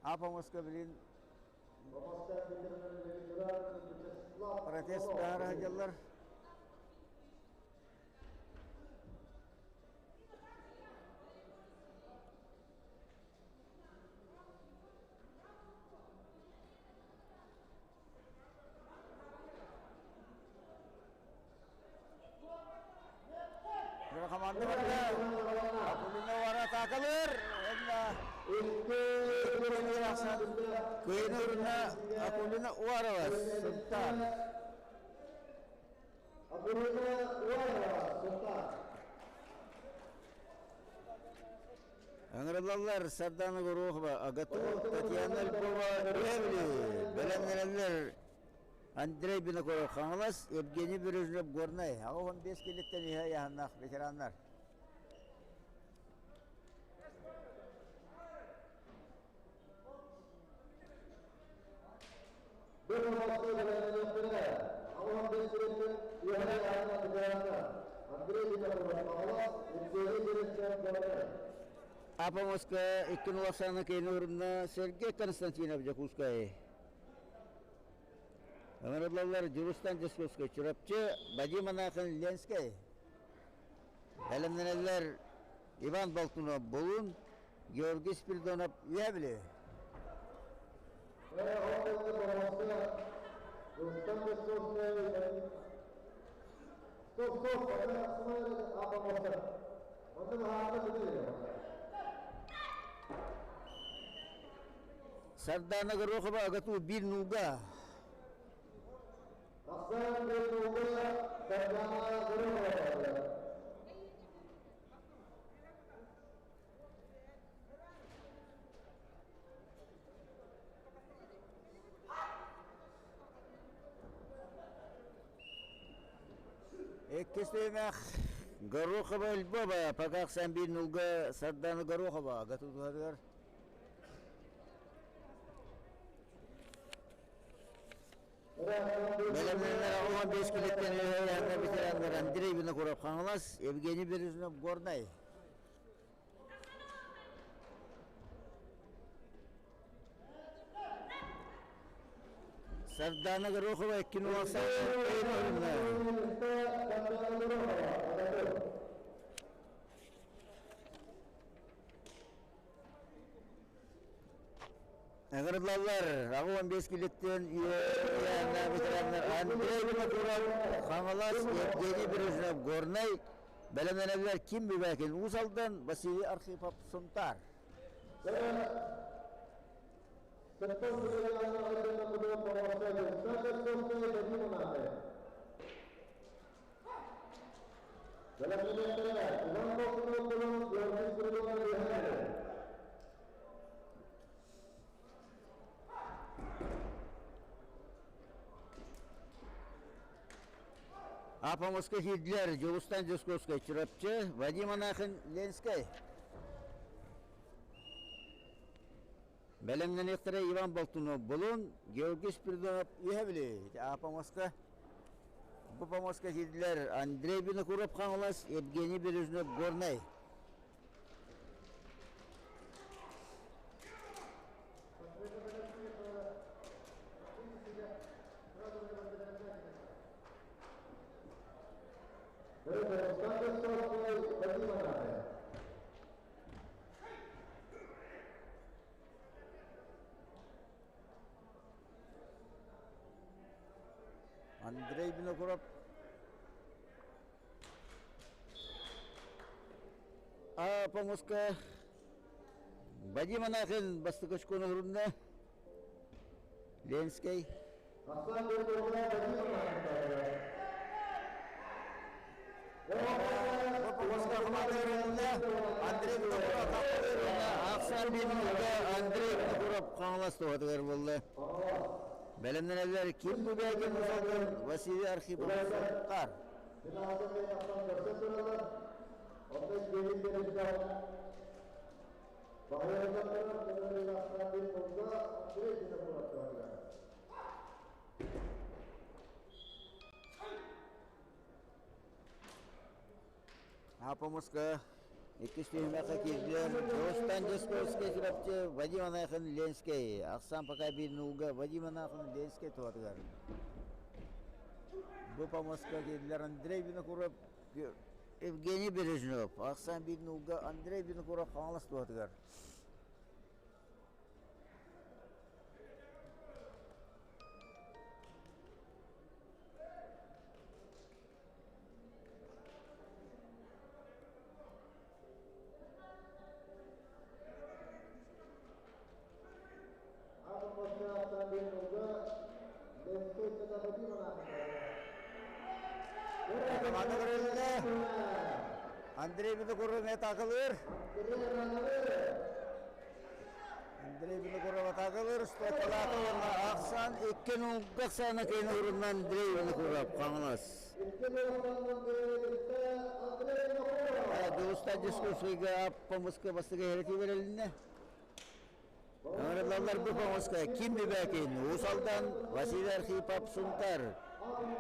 А помоска билин протест баара сылдьаллар. Хамаанда барда. Акулина вара атаакалыр. Онна Кыйын урна Акулина Уарова Сунтаар. Акулина Уарова Сунтаар. Ыҥырыллаллар Сардана Горохова, Агату, Татьяна Львова, Ревли, бэлэмнэнэллэр Андрей Винокуров Хаҥалас, Евгений Бережнев Горнай. 85 килиттэн иһэ яһаннаах ветераннар. Бір мамасы бэлэмнэниэхтэрэ. 85 килиттэн үөһээ аһына ветераннар. Андрей Винокуров Хаҥалас, Евгений Бережнев Горнай. Апомоска икки улахсааны кейин урунна Сергей Константинов Дьокуускай. Ыҥырыллаллар Дьулустан Дьокуускай Чурапчы, Вадим Анахин Ленскэй. Бэлэмнэнэллэр Иван Болтунов Булун, Георгий Спиридонов Үөбүлү. Стоп, стоп, Сардаана Горохова Агату биир нууга. Ахсаан биир нууга Сардаана Горохова. Иккис түһүмэх Горохова Львова пока ахсаан биир нууга Сардаана Горохова Агату туһатыгар. Бэлэмнэнэр 15 килиттэн үөһэ ветераннар Андрей Винокуров Хаҥалас, Евгений Бережнов Горнай. Сардана Горохова кино Ыҥырыллаллар 85 килиттэн ветераннар Андрей Винокуров, Хаҥалас, Евгений Бережнев, Горнай, бэлэмнэнэллэр Ким Бибакин, Уус Алдан, Василий Архипов, Сунтаар. Апомоска киирдилэр Дьулустан Дьусковскай Чурапчы, Вадим Анахин Ленскэй. Бэлэмнэниэхтэрэ Иван Болтунов Булун, Георгий Спиридонов Үһэ Бүлүү. Апомоска Бу помоска киирдилэр Андрей Винокуров Хаҥалас, Евгений Бережнов Горнай. Андрей Винокуров А помоска Вадим Анахин бастакы очкону урунна. Ленскэй. Андрей Винокуров Ахсан Винокуров Андрей Винокуров Хаҥалас туһатыгар буолла. Бэлэмнэнэллэр Ким Бубякин Мусалгын Василий Архипов Сунтаар. Апомуска иккис түһүмэххэ киирдилэр. Рустан Дьосковскай Чурапчы, Вадим Анахин Ленскэй. Ахсаан пока биир нуулга Вадим Анахин Ленскэй туһатыгар. Бу помоска киирдилэр Андрей Винокуров, Евгений Бережнев. Ахсаан биир нуулга Андрей Винокуров Хаҥалас туһатыгар. Андрей Винокуров атакалыыр. Андрей Винокуров атакалыыр. Стопалаата уонна ахсан икки нолга ахсаана кыйын урунна Андрей Винокуров Хаҥалас. Дьулустан дискуссияга аппамыска бастыга херети берилинне. Ыҥырыллаллар бу помоска Ким Бибякин, Уус Алдан, Василий Архипов, Сунтар,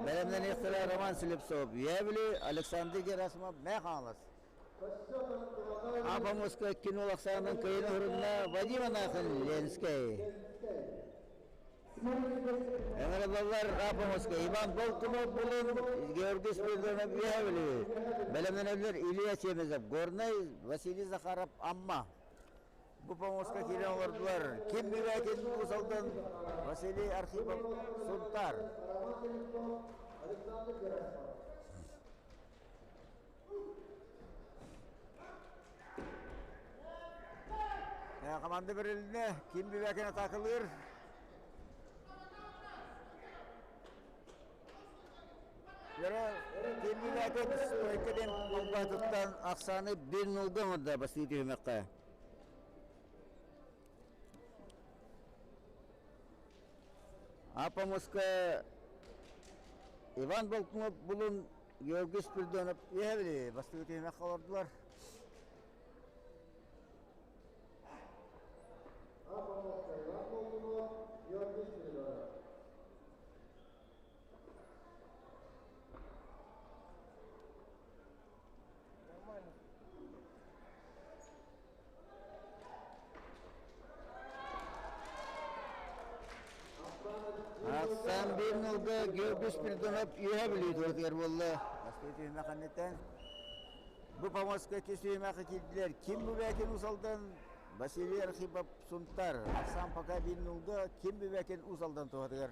бэлэмнэниэхтэрэ Роман Слепцов, Үөһээ Александр Герасимов, Мээ Хаҥалас. Апомоска кино ахсаанын кыйын уһурунна Вадим Анахин, Ленскэй. Ыҥырыллаллар Апомоска Иван Болтунов Булун, Георгий Спиридонов, Үөһээ Бүлүү. Бэлэмнэнэллэр Илья Чемезов, Горнай, Василий Захаров, Амма. Бу помоска киирэн олордулар. Ким Бибякин Уус Алдан, Василий Архипов, Сунтаар. Команда берилинне. Ким Бибякин атакалыыр. Ким Бибякин стойка диэн албаһытыттан ахсааны bir нолга оҥордо бастыы түһүмэххэ. Апомуска Иван Болтунов булун Георгий Спиридонов үөһэ били бастакы түһүмэххэ олордулар. Иван Болтунов, Георгий Спиридонов. Ахсаан биир нолга Георгий Спиридонов үөһэ Бүлүү туһатыгар буолла. Бастакы түһүмэх кэнниттэн бу помостка иккис түһүмэххэ киирдилэр. Ким Бубякин Уус-Алдан, Василий Архипов Сунтар. Ахсаан пока биир нолга Ким Бубякин Уус-Алдан туһатыгар.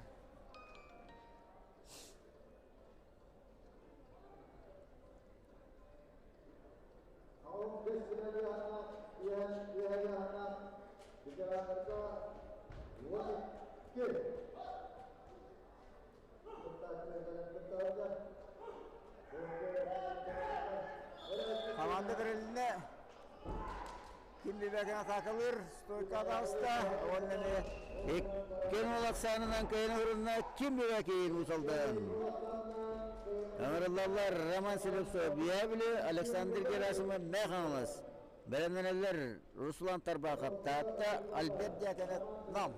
Хамаанда бэрилиннэ. Ким бибэкин атаакалыыр стойка атааста уонна эмиэ икки нол ахсаанынан кыайан урунна ким бибэкин Уус-Алдан. Ыҥырыллаллар Роман Слепцов, Биябили, Александр Герасимов, Мэхаҥалас. Бэлэмнэнэллэр Руслан Тарбахов, Таатта, Альберт Дьяконов, Нам.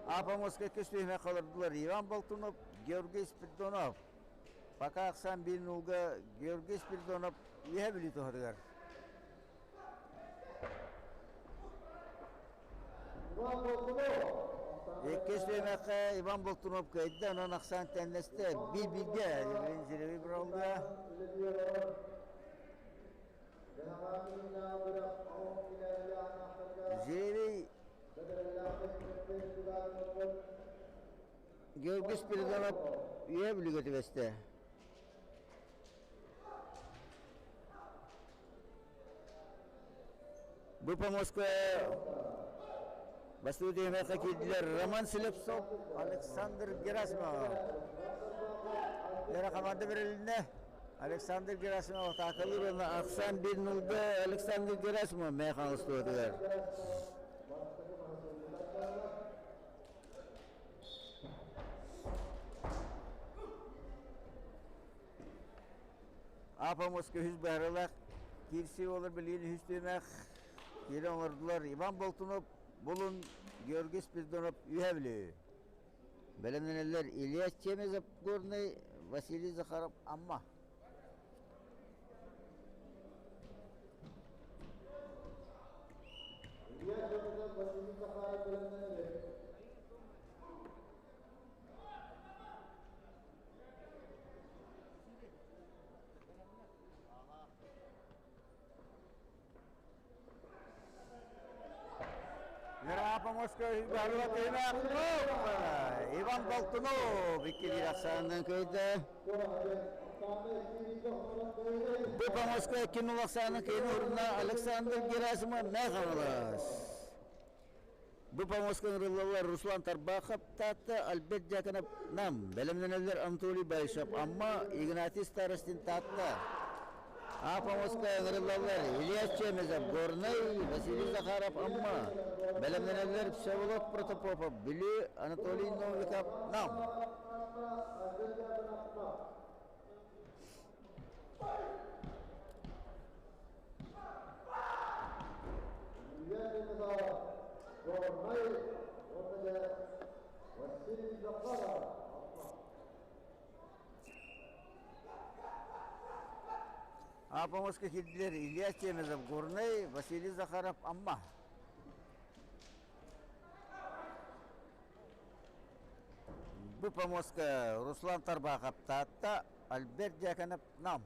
Апоморскай көс түһүмэххэ олордулар Иван Болтунов, Георгий Спиридонов. Пока ахсаан биир нуулга Георгий Спиридонов үөһэ Бүлүү туһатыгар. Иккис түһүмэххэ Иван Болтунов кыайда, онон ахсаан тэннэстэ. Биир-бииргэ Зревый быралга. Зревый Георгий Спиридонов үйэ бүлүгэ түбэстэ. Бу помостка бастыы түһүмэххэ киирдилэр Роман Слепцов, Александр Герасимов. Лера команда берилинне. Александр Герасимов атаакалыыр уонна ахсаан биир нолга Александр Герасимов мээ хаалыстыбатыгар. Апомоска үһүс быһарылаах киирсии буолар билигин үһүс түһүмэх киирэ оҥордулар Иван Болтунов, Булун, Георгий Спиридонов Үһэ Бүлүү. Бэлэмнэнэллэр Илья Чемезов Горнай, Василий Захаров Амма. Илья Чемезов, Василий Захаров бэлэмнэнэллэр. Иван Болтунов иккилиир ахсаанынан кыайда. Бу помоска кинул ахсаанын кыйын ордуна Александр Герасимов Мэхаҥалас. Бу помоска ыҥырыллаллар Руслан Тарбахов Таатта, Альберт Дьяконов Нам, бэлэмнэнэллэр Анатолий Баишев Амма, Игнатий Старостин Таатта. А помоска ыҥырыллаллар Илья Чемезов Горнай, Василий Захаров Амма, бэлэмнэнэллэр Всеволод Протопопов Бүлүү, Анатолий Новиков Нам. Апомоска киирдилэр Илья Чемезов Горнай, Василий Захаров Амма. Бу помостка Руслан Тарбахов Таатта, Альберт Дьяконов Нам.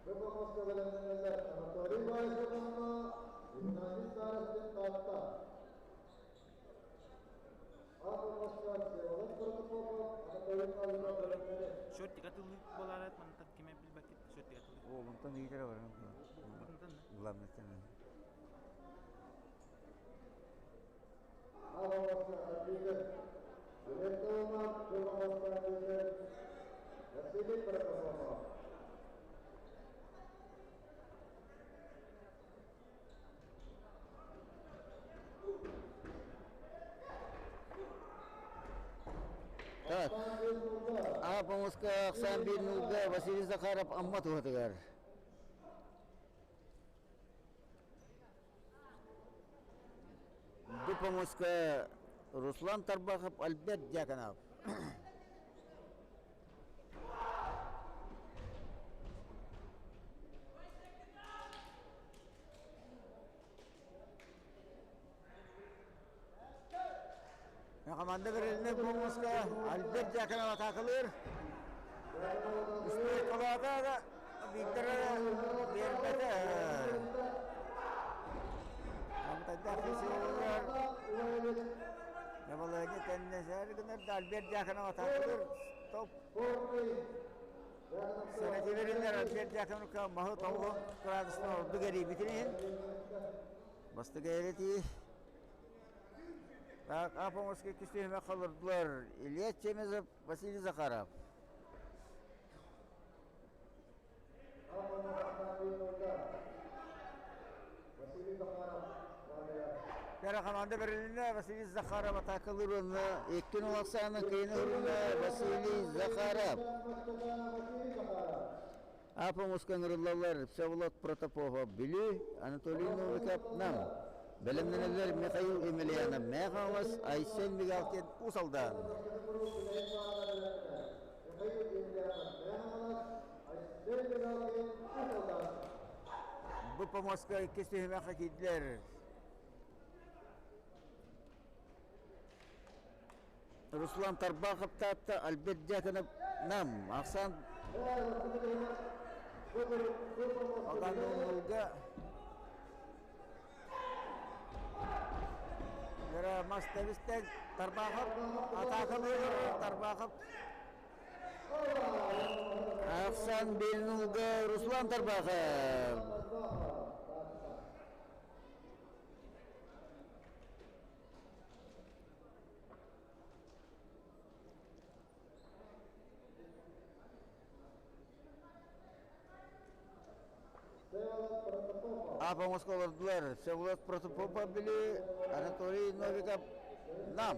Бу помостка бэлэмнэнэллэр Анатолий Баишев Амма, Геннадий Старостин Таатта. А помостка Всеволод Протопопов, Анатолий Павлов бэлэмнэнэр. Шортик атылыы буолаарат мантан киме билбэккит шортик атылыы. О, онтон ыйытара баран. Главный Так, Апомуска ахсаан биир нуулга Василий Захаров Амма туһатыгар. Бу помоска Руслан Тарбахов, Альберт Дьяконов. Команда берилинэ бу Альберт Дьяконов атаакалыыр. Үстү колоото да биирдэрэ биэрбэтэ. Амтайдаах сиэригэр Набалыанньа тэннэсэр гынар да Альберт Дьяконов атаакалыыр. Стоп. Сэрэтилэриннэр Альберт Дьяконовка маһы тоҕуһун кыраадыстан ордук эрийбитин иһин бастакы эрэтии Так, Апоморскай иккис түһүмэххэ олордулар Илья Чемезов, Василий Захаров. Кэрэ команда бэрилиннэ Василий Захаров атаакалыыр уонна иккин улахсааны кыйыны урунна Василий Захаров. Апомуска ыҥырыллаллар Всеволод Протопопов Бүлүү, Анатолий Новиков Нам. Бэлэмнэнэллэр Михаил Емельянов Мэҥэ Хаҥалас, Айсен Мигалкин Уус Алдан. Бу помостка иккис түһүмэххэ киирдилэр. Руслан Тарбахов Таатта, Альберт Дьяконов Нам, Ахсан Алдан Мас тэбистэн Тарбахов атаакалыыр Тарбахов Ахсан Бельнулга Руслан Тарбахов. Апа олордулар. Всеволод Протопопов били Анатолий Новиков нам.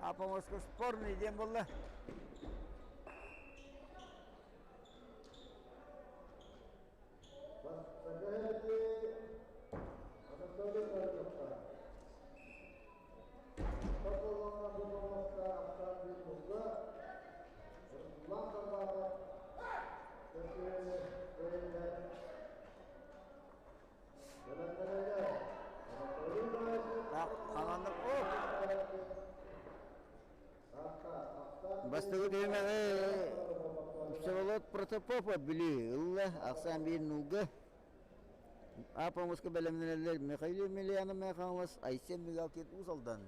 Апоморскай спорный диэн буолла. Бастакы түһүмэҕи Всеволод Протопопов Бүлүү ылла, ахсаан биир нуулга. Апомуска бэлэмнэнэллэр Михаил Емельянов Мэхаҥалас, Айсен Мигалкин Уус Алдан.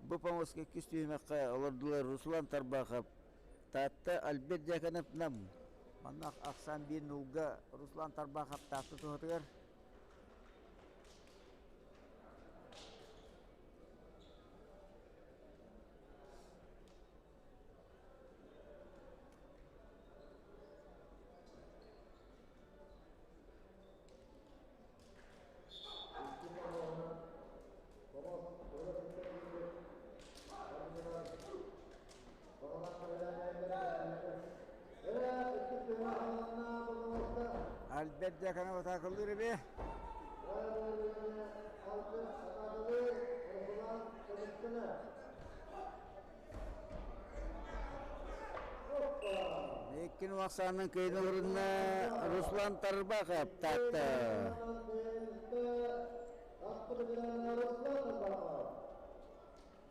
Бу помоска иккис түһүмэххэ олордулар Руслан Тарбахов, Таатта Альберт Дьяконов Нам. Манна ахсаан биир нуулга Руслан Тарбахов Таатта туһатыгар. Альберт Дьяконов атаакалыыр эбиэ. Иккин ахсаанын кыйын орунна Руслан Тарбахов Таатта.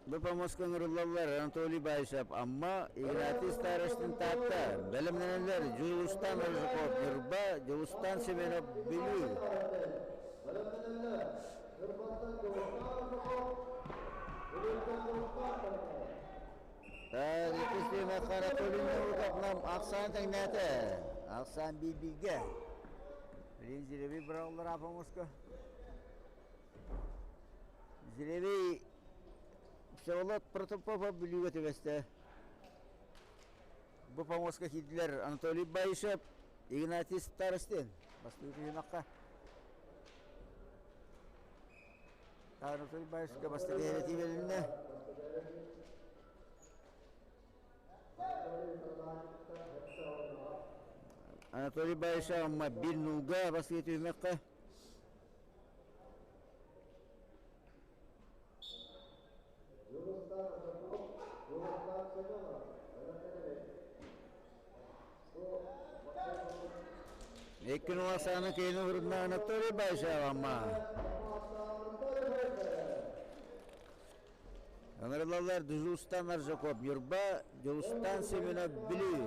Бу помоска ыҥырыллаллар Анатолий Баишев Амма, Игнатий Старостин Таатта, бэлэмнэнэллэр Дьулустан Рыжиков Ньурба, Дьулустан Семенов Бүлүү. Иккис түһүмэххэ Анатолий Новиков нам ахсаан тэҥнээтэ. Ахсаан биир-бииргэ. Билин Зиреви быраҕыллар Апомуска. Зиреви Всеволод Протопопов Бүлүүгэ түбэстэ. Бу помоска киирдилэр Анатолий Баишев, Игнатий Старостин. Бастакы түһүмэххэ. Анатолий Баишевка бастакы эрэтии бэрилиннэ. Анатолий Баишев Амма биир нуулга бастакы түһүмэххэ. Иккин уласааны кейini hurunda Анатолий Байшев Амма. Ыҥырылаллар Дьулустан Аржаков Ньурба, Дьулустан Семенов Бүлүү.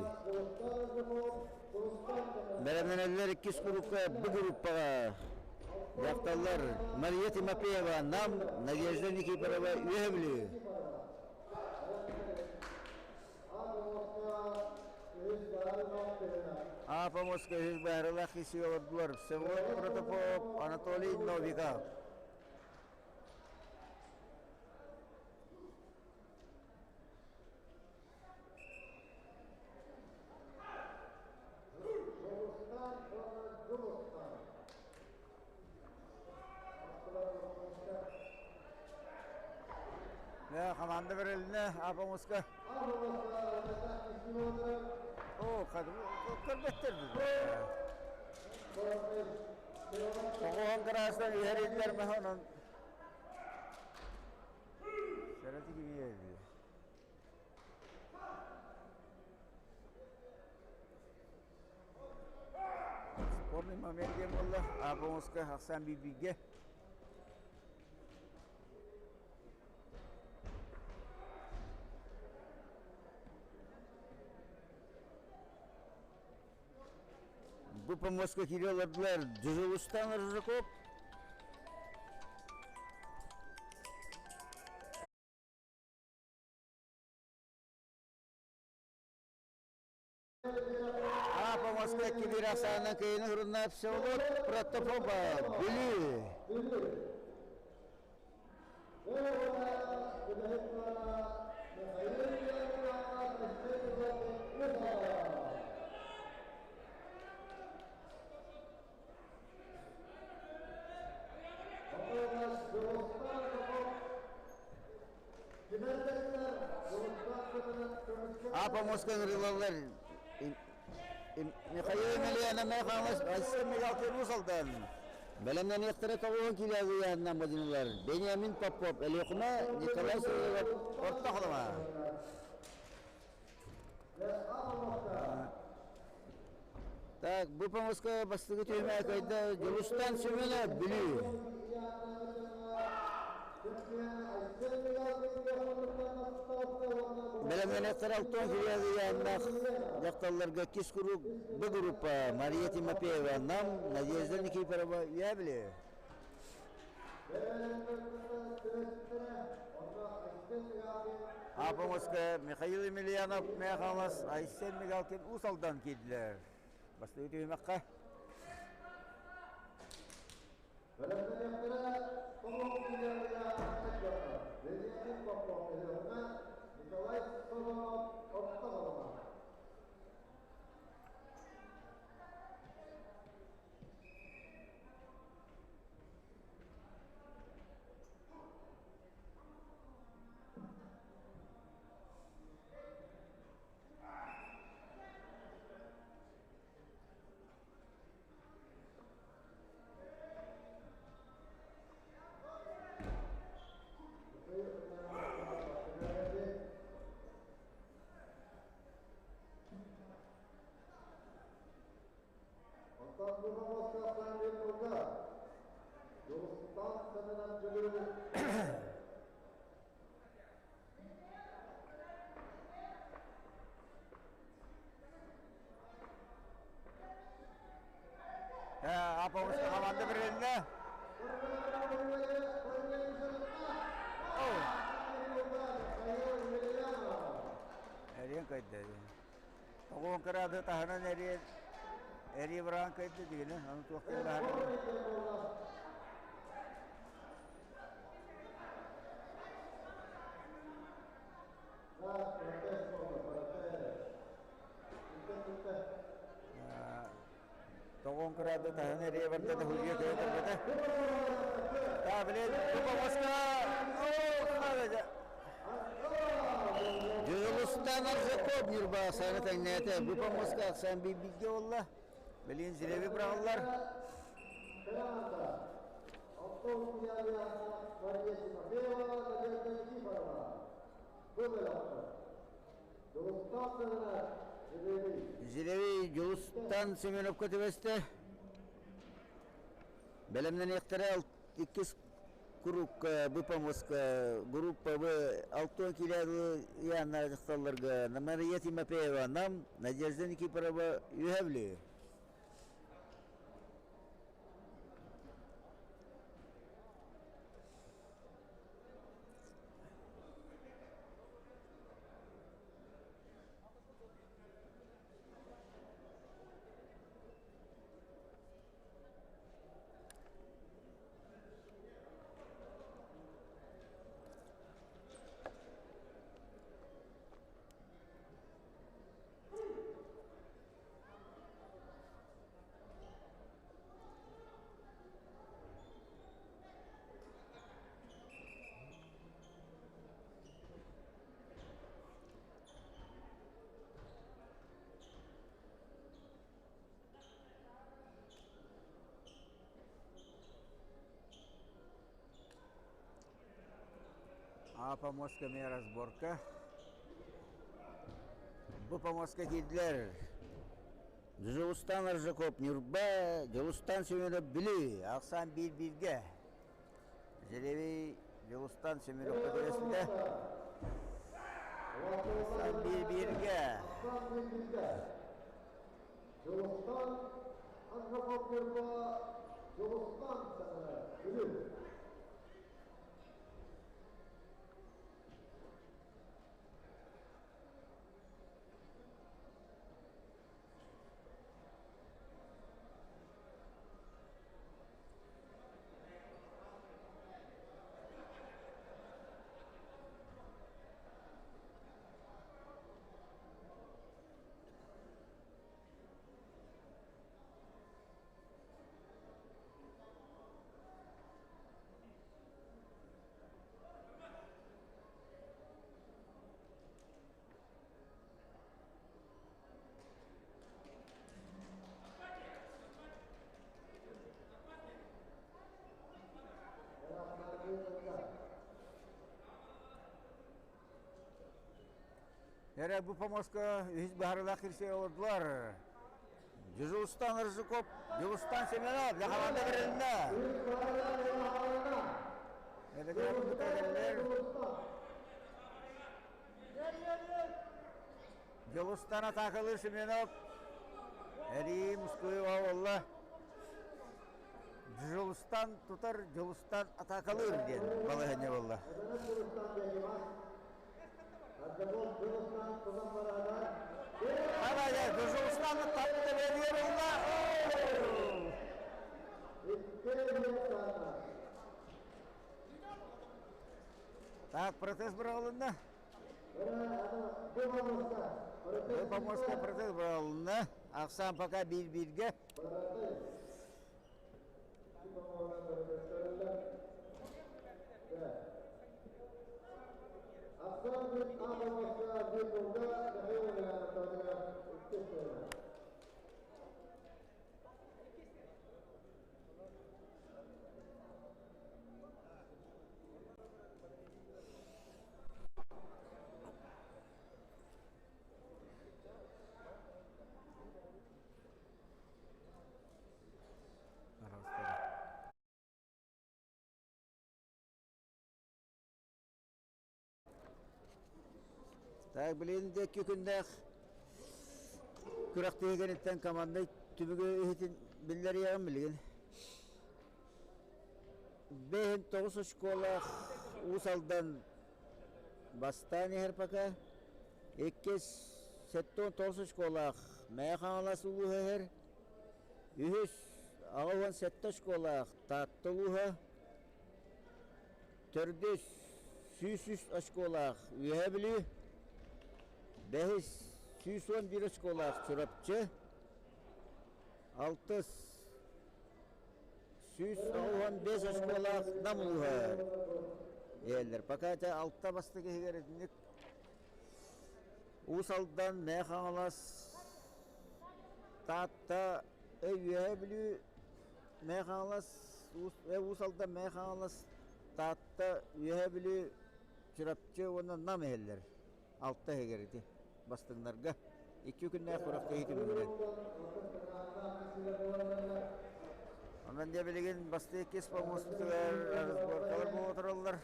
Бэлэмнэнэллэр иккис курукка бу группаҕа дьахталлар Мария Тимофеева Нам, Надежда Никифорова Үөһэ Бүлүү. Апомоска үһүс баарылаах киһи олордулар Всеволод Протопоп, Анатолий Новиков. Команда берилинэ Апомуска. О, көрбөттөр. Оҕоһон кыраастан иһэриллэр маһынан. Сэрати кибиэби. Спорный момент диэн буолла. Апомуска ахсаан биирбииргэ. Бу помостка киирэ олордулар Дьулустан Рыжаков. А помостка кибир ахсаанынан кыйыны хурунна Всеволод Протопопа Бүлүү. Апа Москва ыҥырылаллар Михаил Емельянов Михайлович Айсен Мигалкин Уус Алдан. Бэлэмнэниэхтэрэ тоҕуһун килиагыйаанынан модьунулар Бениамин Попов, Өлүөхүмэ, Николай Савельев, Орто Халыма. Так, бу помоска бастакы түһүмэ кыайда Дьулустан Семенов, Бүлүү. Бэлэмнэнэхтэр алтан килиагыйааннаах дьахталларга иккис куруук Б группа Мария Тимофеева, Нам, Надежда Никифорова, Үөһээ Апомоска Михаил Емельянов, Мэхалас, Айсен Мигалкин Уус Алдан киирдилэр. Бастакы түһүмэххэ. Николай Созонов, Орто Халыма. Апомуска команда берилинне. Эриэн кайда. Тоҕуон кыраады таһынан эриэн эрии быраан кайда дигини аны туох кэллэһэр. Тоҕуон кыраады таһынан эрие барда да худья кыйа көрбөтө. Та билет Москва. Дьулустан Аржаков Ньурба саҥа тэҥнээтэ. Бу помоска ахсаан биирбииргэ буолла. Билигин жребий быраҕыллар. Зелевий Дьулустан Семеновка түбэстэ. Бэлэмнэниэхтэрэ иккис куруук Б помоска группа Б Алтон киилээх Яна дьахталларга Мария Тимофеева Нам, Надежда Никифорова Үөһэ Бүлүү. А помостка эмиэ разборка. Бу помостка киирдилэр. Дьулустан Аржаков Ньурба, Дьулустан Семенов Бүлүү, ахсаан биир-бииргэ. Зелевий Дьулустан Семеновка түбэспитэ. Ахсаан биир-бииргэ. Дьулустан Аржаков Ньурба, Дьулустан Семенов Бүлүү. Эрэ бу помостка үһүс баһарылаах кирсигэ олордулар. Дьулустан Рыжиков, Дьулустан Семенов, Лахаланда берилинне. Эбэтэр Дьулустан атаакалыыр Семенов. Эрии Мускуева буолла. Дьулустан тутар, Дьулустан атаакалыыр диэн балаһыанньа буолла. Давай, Дьулустаны тапты бериэр ылла. Так, протез быраҕылынна. Поморскай протез быраҕылынна. Ахсаан пока биир-бииргэ. Так, билин диэки күннээх күрэхтэһигэниттэн команда түмүгү иһитин биллэриэҕим билигин. Бэһин тоҕус очколаах Уус Алдан бастаан иһэр пока. Иккис 79 очколаах Мэйэ Хаҥалас улууһа иһэр. Үһүс 87 очколаах Таатта улууһа. Төрдүс 103 очколаах Үөһээ Бүлүү. Бэһис 111 очколаах Чурапчы. Алтыс 195 оскуолаах Нам улууһа иһэллэр. Пока это алта бастакы иһигэр итинник Уус Алдан, Мэйэ Хаҥалас, Таатта, Үөһээ Бүлүү, Мэйэ Хаҥалас, Уус Алдан, Мэйэ Хаҥалас, Таатта, Үөһээ Бүлүү, Чурапчы уонна Нам иһэллэр. Алта иһигэр ити. бастыҥнарга икки күннээх күрэхтэһии түмүгүнэн. Онон дьэ билигин бастыы иккис помуоспутугар разборкалар буола тураллар,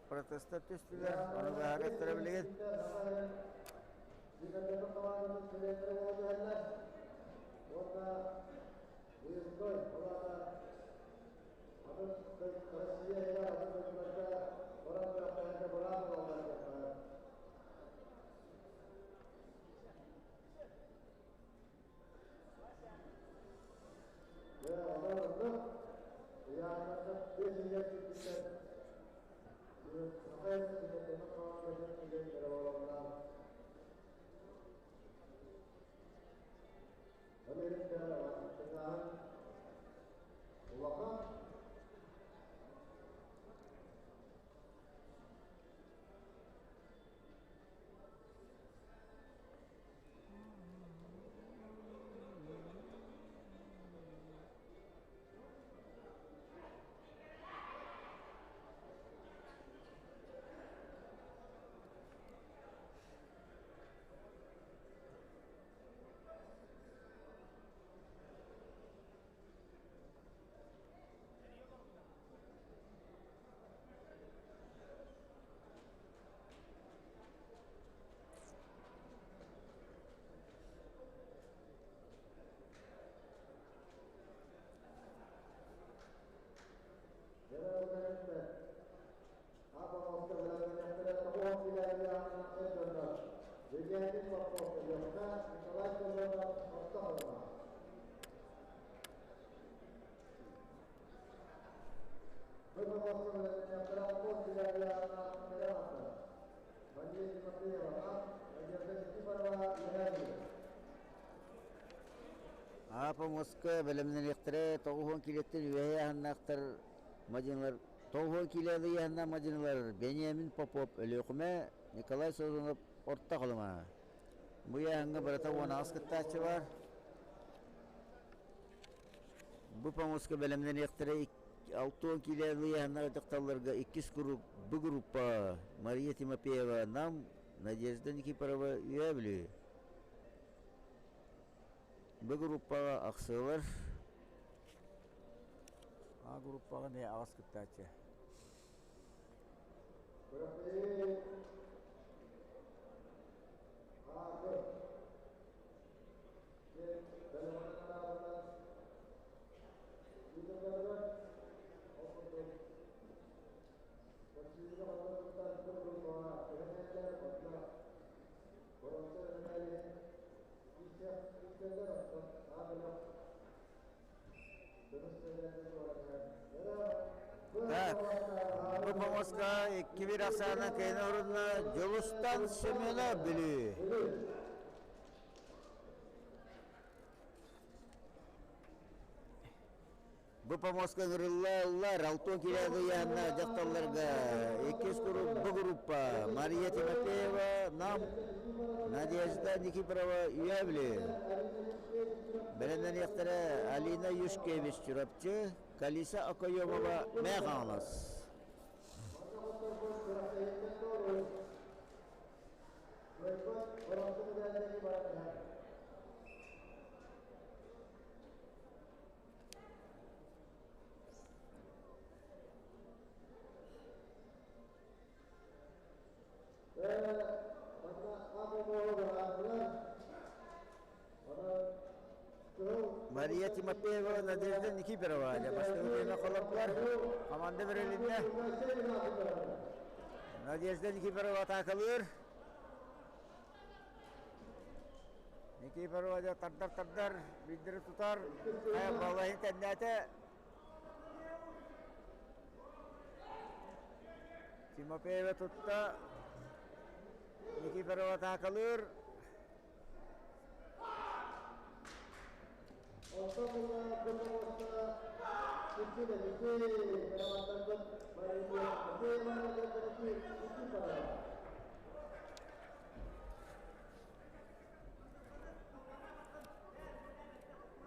протестар түстүлэр, ону быһаарыахтара билигин. Аапа Москва бэлэмнэниэхтэрэ тоҕуһуон килиэттэн үөһэ аһыннаахтар мадьынылар тоҕуһуон килиэли ыйаһыннаах мадьынылар Бениамин Попов Өлүөхүмэ Николай Созонов Орто Халыма. Бу ыйааһыҥҥа барыта уон аҕыс кыттааччы баар. Бу помоска бэлэмнэниэхтэрэ 60 киилэ ыйааһыннаах дьахталларга иккис групп Б группа Мария Тимофеева Нам, Надежда Никифорова Үөһээ Бүлүү. Б группаҕа ахсыалар. А группаҕа эмиэ аҕыс кыттааччы. Так, бу помоска икки бир ахсаана кыайын орунна Дьулустан Семенов Бүлүү. Бу помостка ыҥырыллаллар Алтон Кирягыянна дьахталларга иккис бу группа Мария Тимофеева, Нам, Надежда Никифорова, Үөбүлү. Бэлэмнэниэхтэрэ Алина Юшкевич Чурапчы, Калиса Окоемова Мээх Хаҥалас. Мария Тимофеева, Надежда Никифорова бастакы тиэмэ холоппор команда бэрилиннэ. Надежда Никифорова атаакалыыр. Никифорова дьэ тардар-тардар, биирдэри тутар, балайын тэннээтэ. Тимофеева тутта, Никифорова атаакалыыр.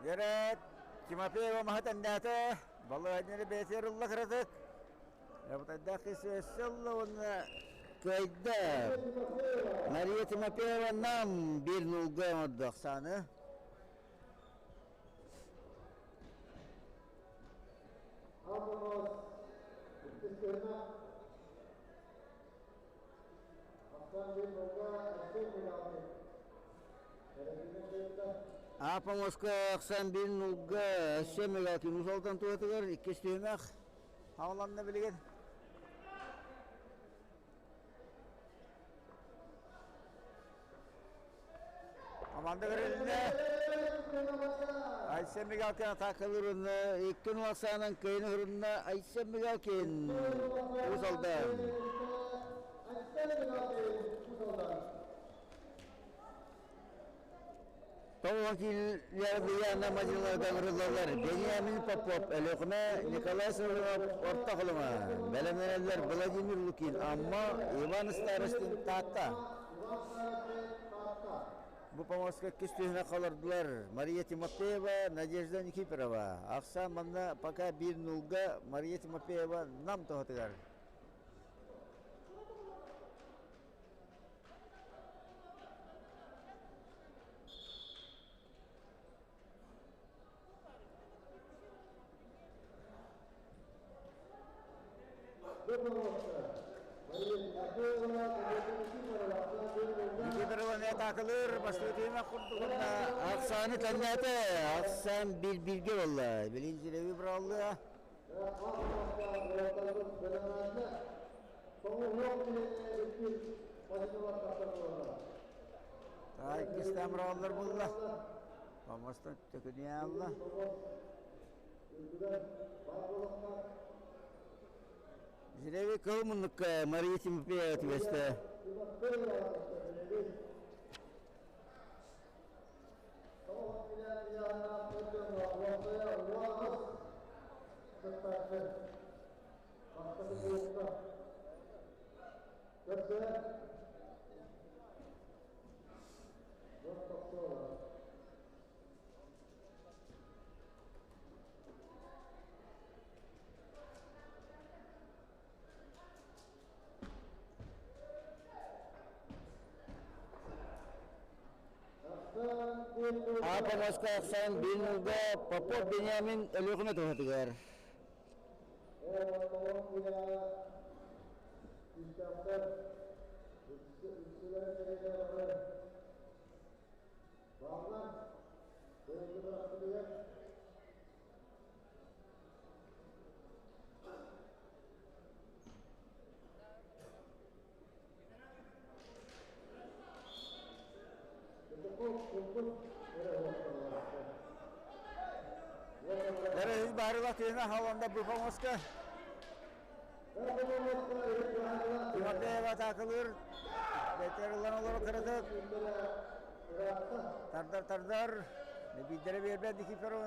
Дьэрэ Тимофеева маһы тэннээтэ, балыһанньаны бэйэтигэр ылла кыратык. Эбутайдаах киһи өссө ылла уонна. Кыайда. Мария Тимофеева нам биир нулга оҥордо ахсааны. Аапа Москва ахсаан биир нулга өссө Мегалкин Уус-Алтан туһатыгар иккис түһүмэх хааланна билигин. Команда бэрилиннэ. Айсен Мигалкин атаакалыыр икки нул ахсаанан кыайыны хырынна Айсен Мигалкин Уус Алдан. Тоҕо киилэр Быйаана Мадиларга ыҥырыллаллар Бениамин Попов, Өлүөхүмэ, Николай Сорунов, Орто Халыма, бэлэмнэнэллэр Владимир Лукин, Амма, Иван Старостин, Таатта. Бу помостка иккис түһүмэх олордулар Мария Тимофеева, Надежда Никифорова. Ахсаан манна пока биир нулга Мария Тимофеева Нам туһатыгар. Никифорова атаакалыыр бастакы түһүмэх курдугунна Ахсааны тэннээтэ. Ахсаан биир-бииргэ буолла. Билин Зиреви быраллыа. Иккистээн быраҕаллар буолла. Помостон төкүнүйэ аалла. Зиреви кыл муннукка Мария Тимофеева түбэстэ. Аапа Москва ахсаан биир нолга Попов Бениамин Өлүөхүмэ туһатыгар. Бары баарыла тыына халанда Быфамоска. Тимофеева атаакалыыр. Бэтерылан олору кыратык. Тардар тардар. Биирдэрэ биэрбэт Никифоров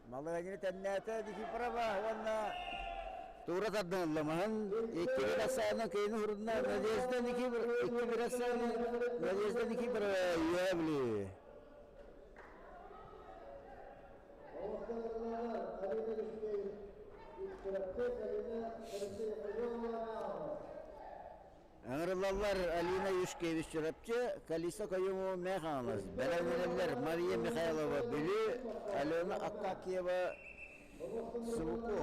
Малыгайны тэннээтэ Никифорова уонна туура тардан ылла маһын икки бір ахсаана кыйын урунна Надежда Никифор икки бір ахсаана Надежда Никифорова үөбүлүү. Ыҥырыллаллар Алина Юшкевич Чурапчы, Калиса Каюмова Мэхаҥалас, бэлэмнэнэллэр Мария Михайлова Бүлүү, Алена Акакиева Субуку.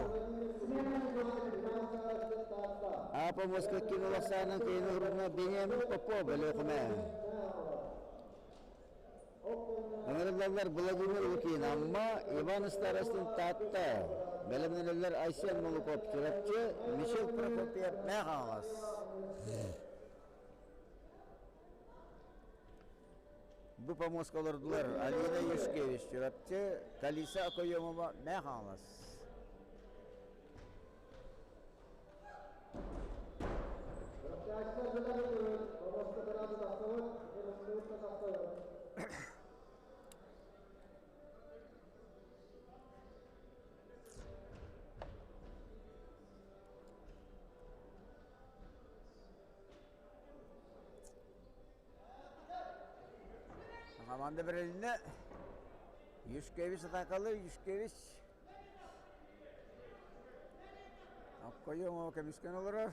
Аапа Москва кинолахсаанын кыйын уһуруна Бениамин Попов Өлүөхүмэ. Ыҥырыллаллар Владимир Лукин Амма, Иван Старостин Таатта, бэлэмнэнэллэр Айсен Молуков Чурапчы, Мичил Прокопьев Мэхаҥалас. Бу помостка олордулар Алина Юшкевич Чурапчы, Калиса Окоемова Мэхаҥалас. Команда бэрилиннэ. Юшкевич атакалы, Юшкевич. Койоҥо көмүскэн олорор.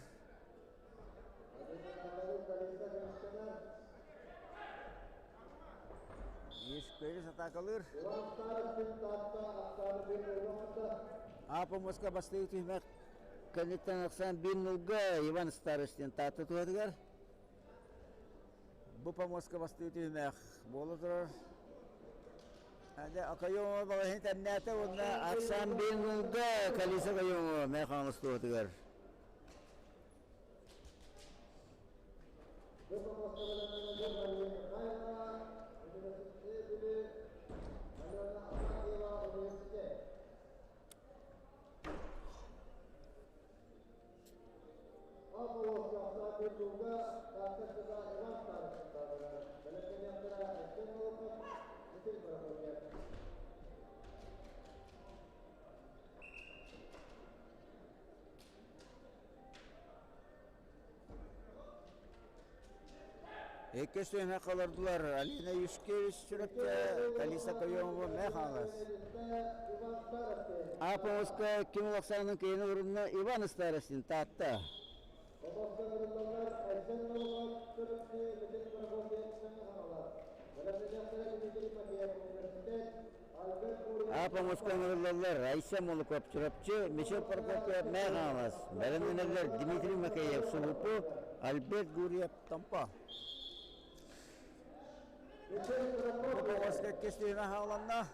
Ешкөйүс атаакалыыр. Апомоска бастыы түһүмэх кэнниттэн ахсаан биир нулга Иван Старостин Таатта туһатыгар. Бу помоска бастыы түһүмэх буола турар. Окойоҥо балаһын тэмнээтэ уонна ахсаан биир нулга Калиса Окойоҥо Мэ Хаҥалас туһатыгар. Иккис түһүмэххэ олордулар Алина Юшкевич Чурапчы, Калиса Каемова Мэхалас. Апоска ким улахсаанын киһини урунна Иван Старостин Таатта. Апоска ыҥырыллаллар Айса Молоков Чурапчы, Мишель Прокопьев Мэхалас, бэлэмнэнэллэр Дмитрий Макеев Сулупу, Альберт Гурьев Томпо. Бу иккис түһүмэх хааланна.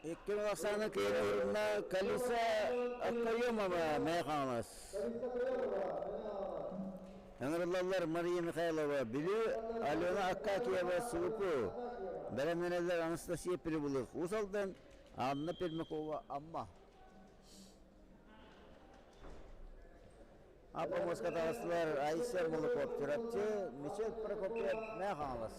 Икки ахсааны киһини урунна Калиса Аккаемова Мэйэ Хаҥалас. Ыҥырыллаллар Мария Михайлова Бүлүү, Алена Акакиева Сулупу. Бэлэмнэнэллэр Анастасия Прибылых Уус Алдан, Анна Пермякова Амма. Апомоска таҕыстылар Айсен Молоков Чурапчы, Мичил Прокопьев Мэйэ Хаҥалас.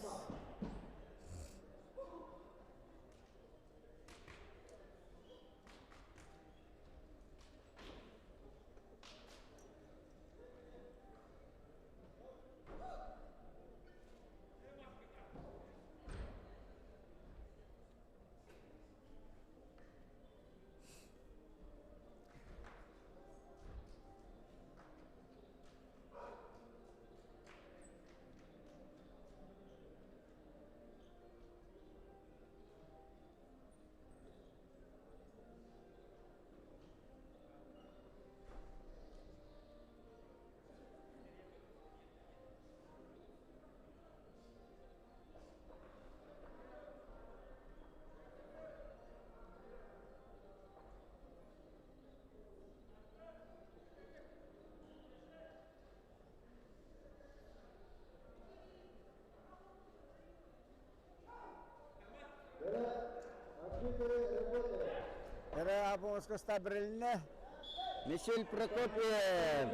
Эрэ Апоска Стабрилне Мишель Прокопьев.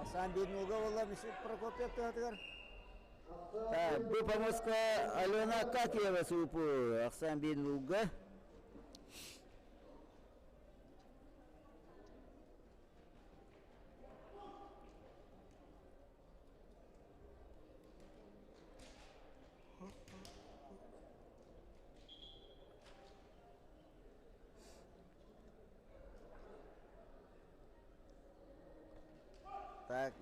Ахсаан биир нуга буолла Мишель Прокопьев туһатыгар. Так, бу помоска Алена Акакиева суупу ахсаан биир нуга. Так,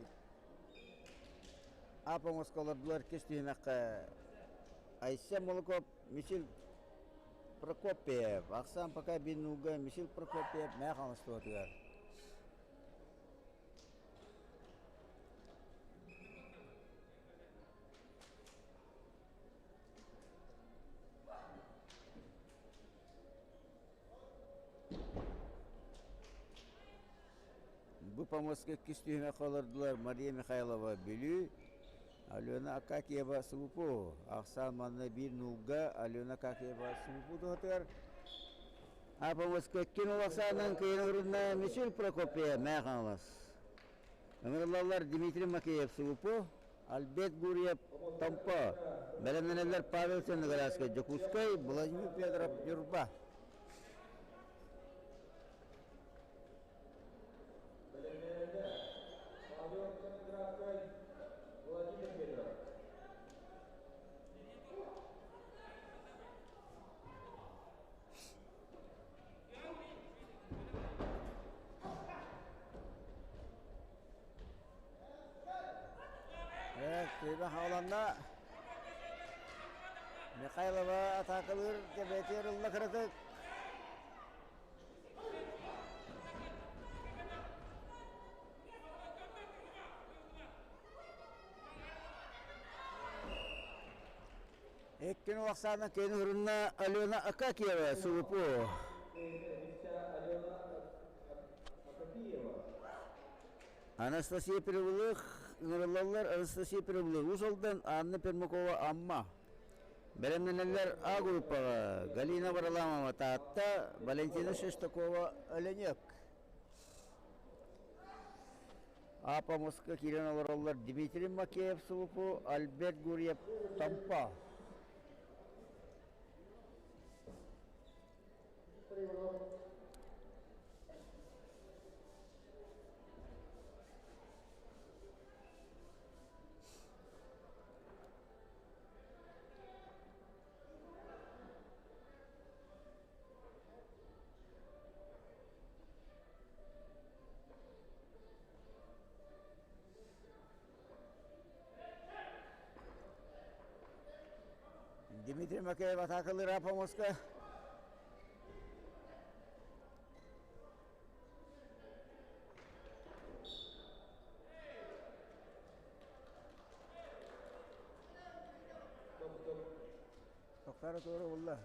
Апоҥоско олордулар иккис түһүмэххэ Айсен Молоков, Мичил Прокопьев, Ахсаан пока биннууга Мичил Прокопьев Мээх оҥостуотугар. Бу помостка иккис түһүмэххэ олордулар Мария Михайлова Бүлүү, Алена Акакиева Субупу. Ахсаан манна биир нуулга Алена Акакиева Субупу туһатыгар. А помостка иккин улахсаанан кыйын урунна Мичил Прокопьев Мээх Хаҥалас. Ыҥырыллаллар Дмитрий Макеев Субупу, Альберт Гурьев Томпо. Бэлэмнэнэллэр Павел Черноградскай Дьокуускай, Владимир Федоров Ньурба. Түһүмэх хааланна. Михайлова атаакалыыр кэбэтигэр ылла кыратык. Иккин улахсаана киэн урунна Алена Акакиева Сулупу. Анастасия Перевылых ыҥырыллаллар Анастасия Перевылых Уус Алдан, Анна Пермакова Амма. Бэлэмнэнэллэр А группаҕа Галина Варламова Таатта, Валентина Шестакова Оленек. А помостка киирэн олороллор Дмитрий Макеев Сулупу, Альберт Гурьев Томпо. Дмитрий Макеев атаакалыыр помоска. Токтары туора булла.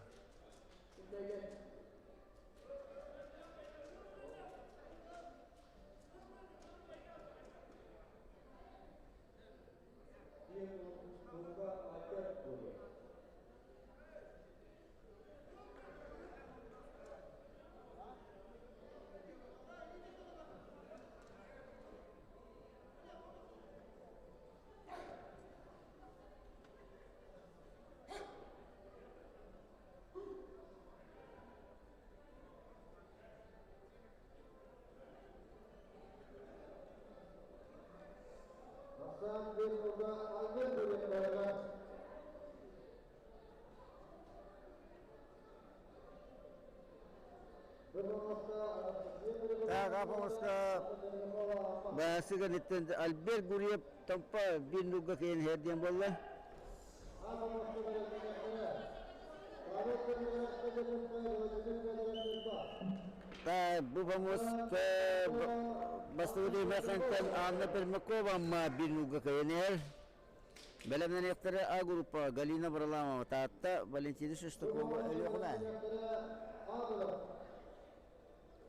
Так, Апомоска Баасыган иттен Альберт Гурьев Томпо биир нуга киэн иһэр диэн буолла. Та бу помоска бастакы түһүмэхтэн Анна Пермакова Амма биир нуга киэн иһэр. Бэлэмнэниэхтэрэ А группа Галина Варламова Таатта, Валентина Шестакова Өлүөхүмэ.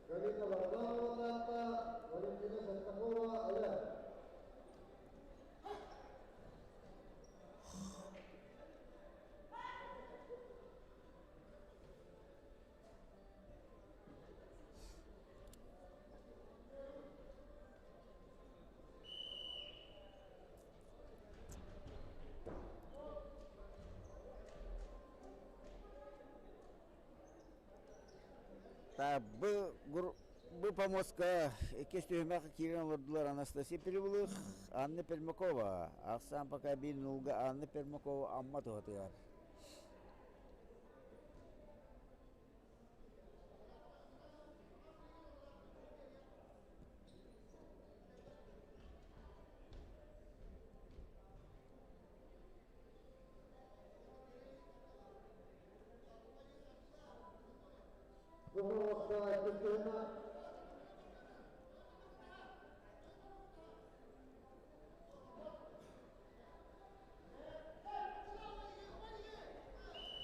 Галина Варламова Таатта, Валентина Шестакова Өлөөх. Бу бу помостка иккис түһүмэх киирэн олордулар Анастасия Перевылых, Анна Пермакова. Ахсаан пока биир нулга Анна Пермакова Амма туһатыгар.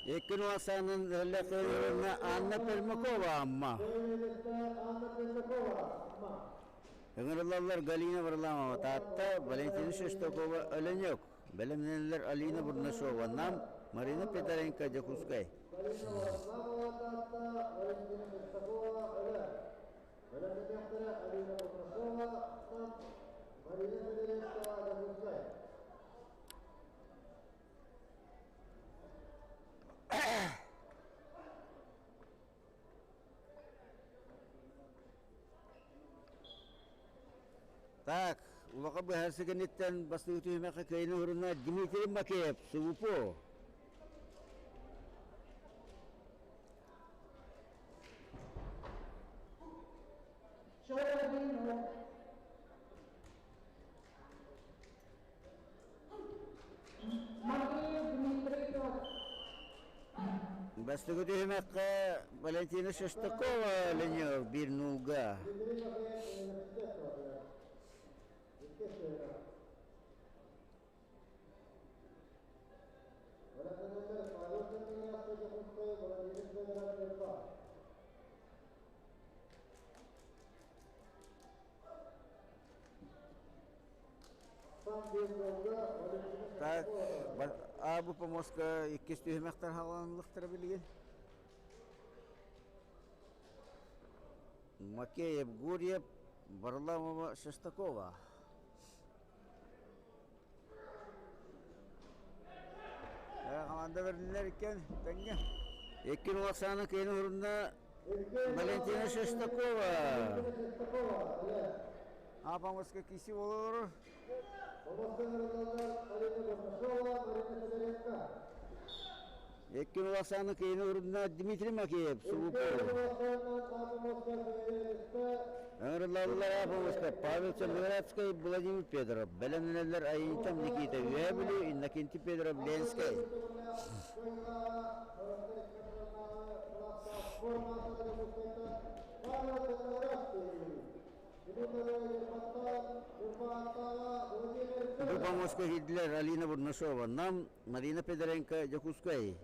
Икки Нуасанын Анна Пермакова Амма. Ыҥырыллаллар Галина Варламова Таатта, Валентина Шестакова Оленек. Бэлэмнэнэллэр Алина Бурнашова Нам, Марина Петренко Дьокуускай. Галина Варламова Таатта, Валентина Шестакова Өлөөн. Бэлэмнэниэхтэрэ Алина Бурнашова Нам, Марина Федоренко Дьокуускай. Так, улахан быһаарсы кэнниттэн бастакы түһүмэххэ кыайыны уһурунна Дмитрий Макеев, СУПУ. Бастакы түһүмэххэ Валентина Шестакова Ленев биир нуулга. Так, Абу помостка иккис түһүмэхтэр хааланылыктара билигин. Макеев Гурьев, Варламова Шестакова. Команда бэриллэр иккен тэҥҥэ. Иккин Оксана Киин урунна Валентина Шестакова. Апамыска киси болор. Иккин Оксана Киин урунна Дмитрий Макеев Сулупов. Ыҥырыллаллар Апамыска Павел Черноградскай, Владимир Федоров. Бэлэмнэнэллэр Айынтан Никита Үөһэ Иннокентий Федоров Ленскэй. Бу помоска киирдилэр Алина Бурнашова, Нам, Марина Федоренко, Дьокуускай.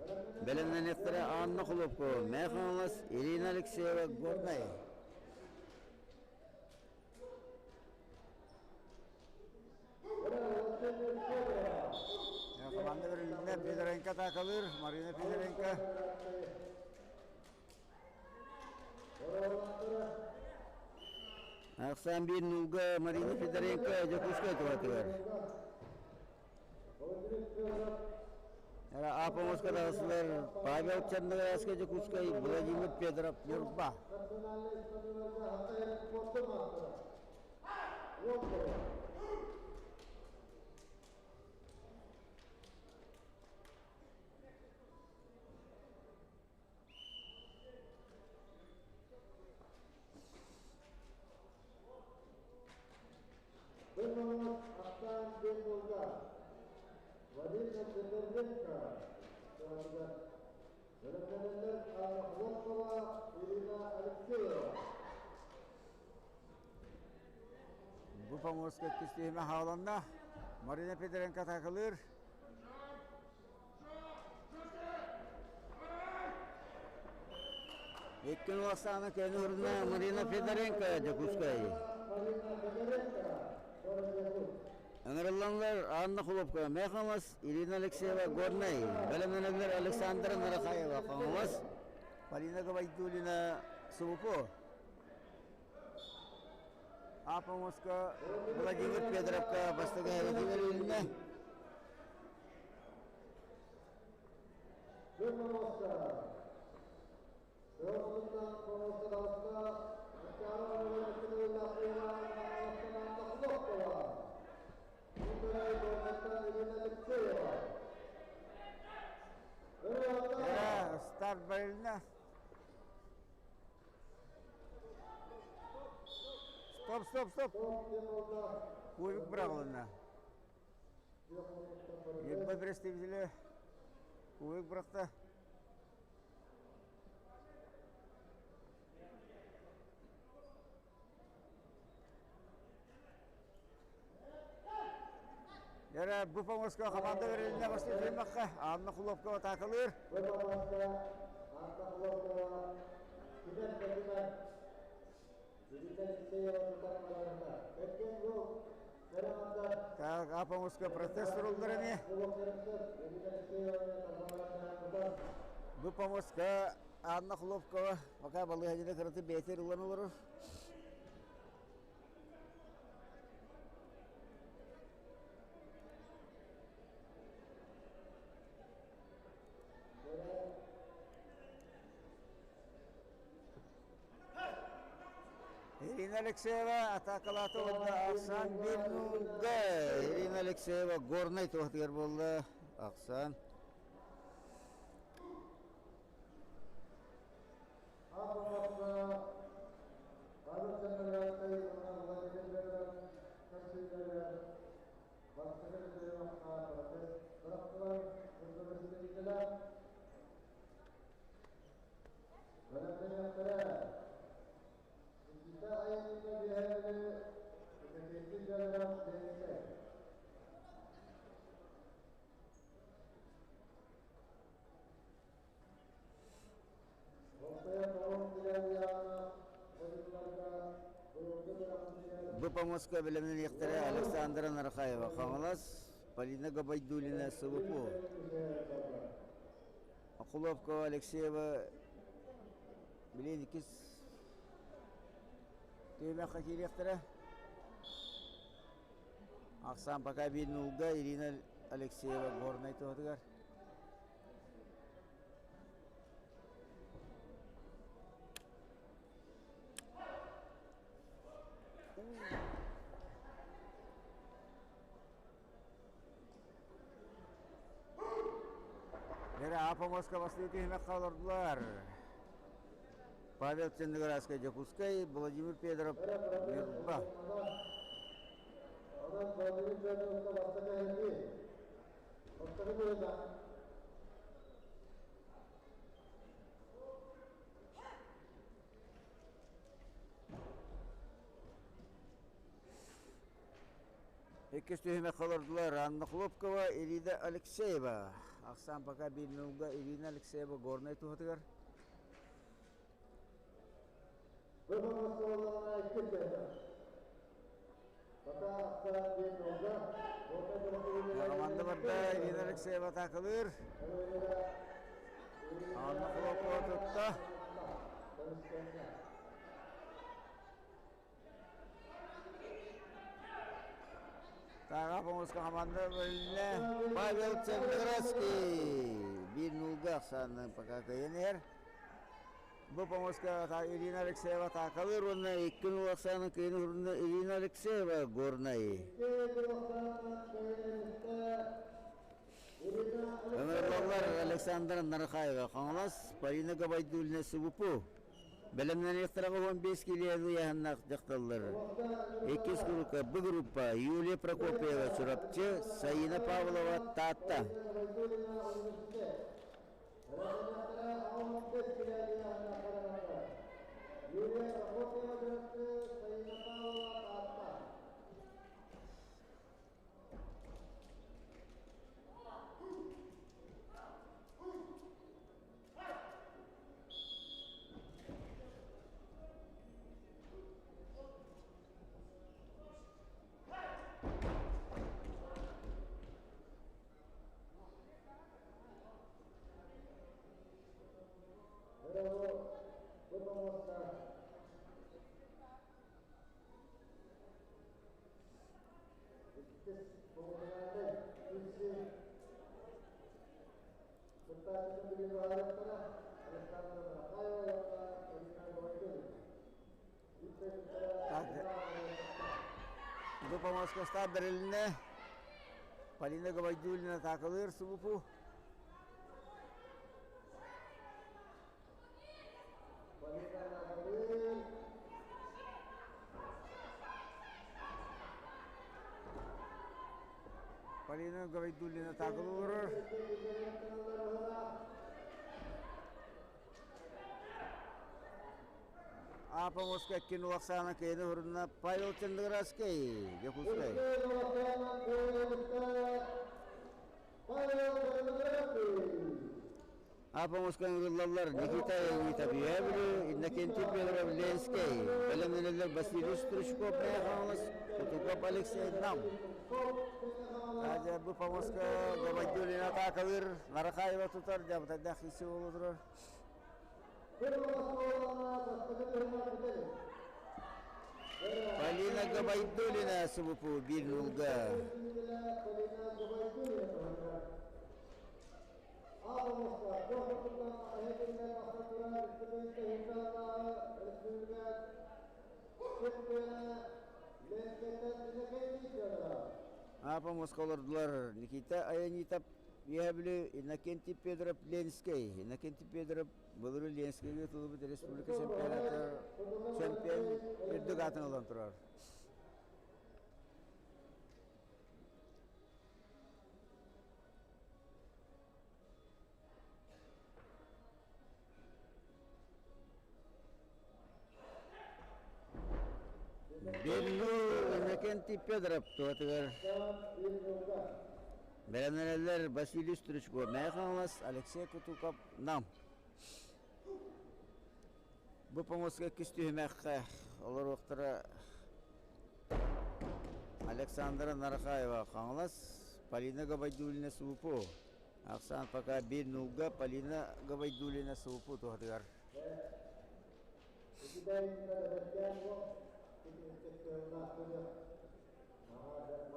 Бэлэмнэниэхтэрэ Анна Хлопкова, Мээх Хаҥалас, Ирина Алексеева, Горнай. Команда бэрилиннэ Федоренко атаакалыыр, Марина Федоренко. Ахсаан биир нуулга Марина Федоренко Дьокуускай туһатыгар. Апомоска тахсылар Павел Черноградскай Дьокуускай, Владимир Федоров Ньурба. Бу поморскай кистиһимэ хааланна. Марина Петренко атаакалыыр. Иккин Оксана Көнүрна Марина Федоренко Дьокуускай. Ыҥырылланнар Анна Хлопкова Мэхамас, Ирина Алексеева Горнай, бэлэмнэнэллэр Александра Нарахаева Хаҥалас, Полина Габайдулина Субупо. Апомоска Владимир Федоровка бастакы берилиннэ. Старт берилиннэ. Стоп, стоп, стоп. Кубик быраҕылынна. Ньурба представителэ кубик бырахта. Дьэ, бу помоска команда бэрилиннэ бастыыр түһүмэххэ Анна Хлопкова атаакалыыр. Так, Апомоска протест суруллар эмиэ. Бу помоска Анна Хлопкова пока балыыһа кыраты бэйэтэ ылан олорор. Ирина Алексеева атаакалаата уонна Ахсан Бирнуга. Ирина Алексеева Горнай туһатыгар буолла. Ахсан. Бу помостка бэлэмнэниэхтэрэ Александра Нархаева Хаҥалас, Полина Габайдулина СВПУ. Окуловкова Алексеева билин иккис түһүмэххэ киириэхтэрэ. Ахсаан пока биир нулга Ирина Алексеева Горнай туһатыгар. Эрэ Апомоска бастыы түһүмэххэ олордулар. Павел Ценноградскай Дьокуускай, Владимир Федоров Ньурба. Онон Владимир Федоровка бастакы эһэтии. Бастакы быһыта. Иккис түһүмэххэ олордулар Анна Хлопкова, Ирина Алексеева. Ахсаан пока биир нулга Ирина Алексеева Горнай туһатыгар. Команда барда Ирина Алексеева атаакалыыр. Анна Хлопкова тутта. Тааҕа Помоска команда бөлүннэ. Павел Центрацкий биир нулга ахсаанынан пока кыайан иһэр. Бу Помоска Ирина Алексеева атаакалыыр уонна икки нул ахсаанын кыайан уһурунна Ирина Алексеева Горнай. Ыҥырыллар Александр Нархаева Хаҥалас, Полина Габайдулина СВПУ. Бэлэмнэниэхтэрэ 15 килиэни ыйааһыннаах дьахталлар. Иккис группа Б группа Юлия Прокопьева Чурапчы, Саина Павлова Таатта. Юлия Прокопьева Чурапчы, Саина Павлова Таатта. Бу помоскоста бэрилиннэ Полина Габайдулина таакалыыр субупу. Полина Габайдуллина таакалыыр. Апомоска кино Оксана Кейна Хурна Павел Чендыградский, Дьокуускай. Апомоска ыҥырыллаллар Никита Леонидов Үөһээ Иннокентий Федоров Ленскэй, бэлэмнэнэллэр Василий Стручков Мэйэ Кутуков Алексей Нам. Бу помоска Габайдулина атаакалыыр, Нарахаева тутар, дьабытайдаах киси буола турар. Полина Габайдулина СВПУ биир нулга. Апа Москва Никита Аянитов Үөһээ Бүлүү Иннокентий Федоров Ленскэй. Иннокентий Федоров былырыын Ленскэйгэ тылыбыт республика чемпионата чемпион үрдүк аатын ылан турар. Беллу Иннокентий Федоров туһатыгар бэлэмнэнэллэр Василий Стручков, Мэйэ Хаҥалас, Алексей Кутуков, Нам. Бу помоска иккис түһүмэххэ олоруохтара. Александра Нарахаева Хаҥалас, Полина Габайдулина Суупу. Ахсаан пока биир нуулга Полина Габайдулина Суупу туһатыгар.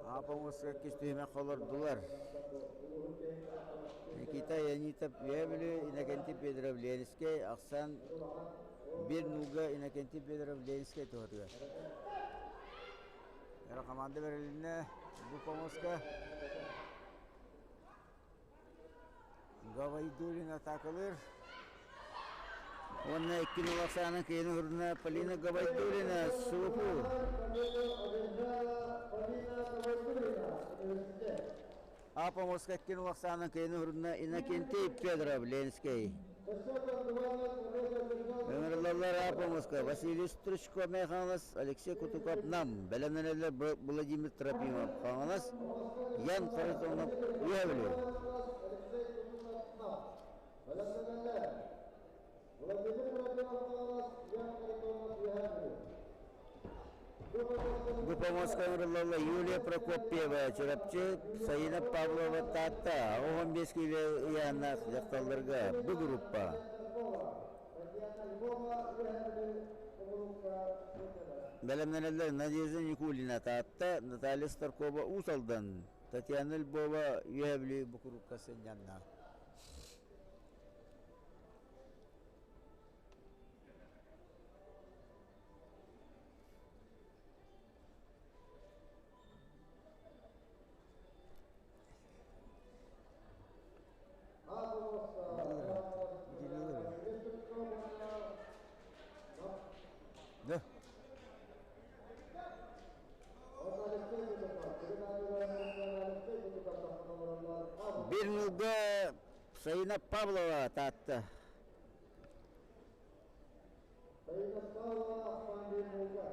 Апомуска кистүһүмэх олордулар. Никита Янитов Үөһэ Иннокентий Федоров Ленскэй, ахсаан биир нуулга Иннокентий Федоров Ленскэй туһатыгар. Команда бэрилиннэ бу помоска Гавайдулин атаакалыыр. Уонна икки Оксана киһини уһурна Полина Гавайдулина Суупу. Апомоска икки Оксана киһини уһурна Иннокентий Федоров Ленскэй. Ыҥырыллаллар Апомоска Василий Стручко Механалас, Алексей Кутуков Нам, бэлэмнэнэллэр Владимир Трофимов Хаҥалас, Ян Харитонов Үөһэ Бу помоска ыҥырыллаллар Юлия Прокопьева, Чурапчы, Саина Павлова, Таатта, 15 киилэ ыйааннаах дьахталларга бу группа. Бэлэмнэнэллэр Надежда Никулина, Таатта, Наталья Старкова, Уус Алдан, Татьяна Львова, Үөһээ Бүлүү Букурукка сынньанна. Да. Бир нылга Саина Павлова Таатта. Саина Павлова Ахпан бир нылга.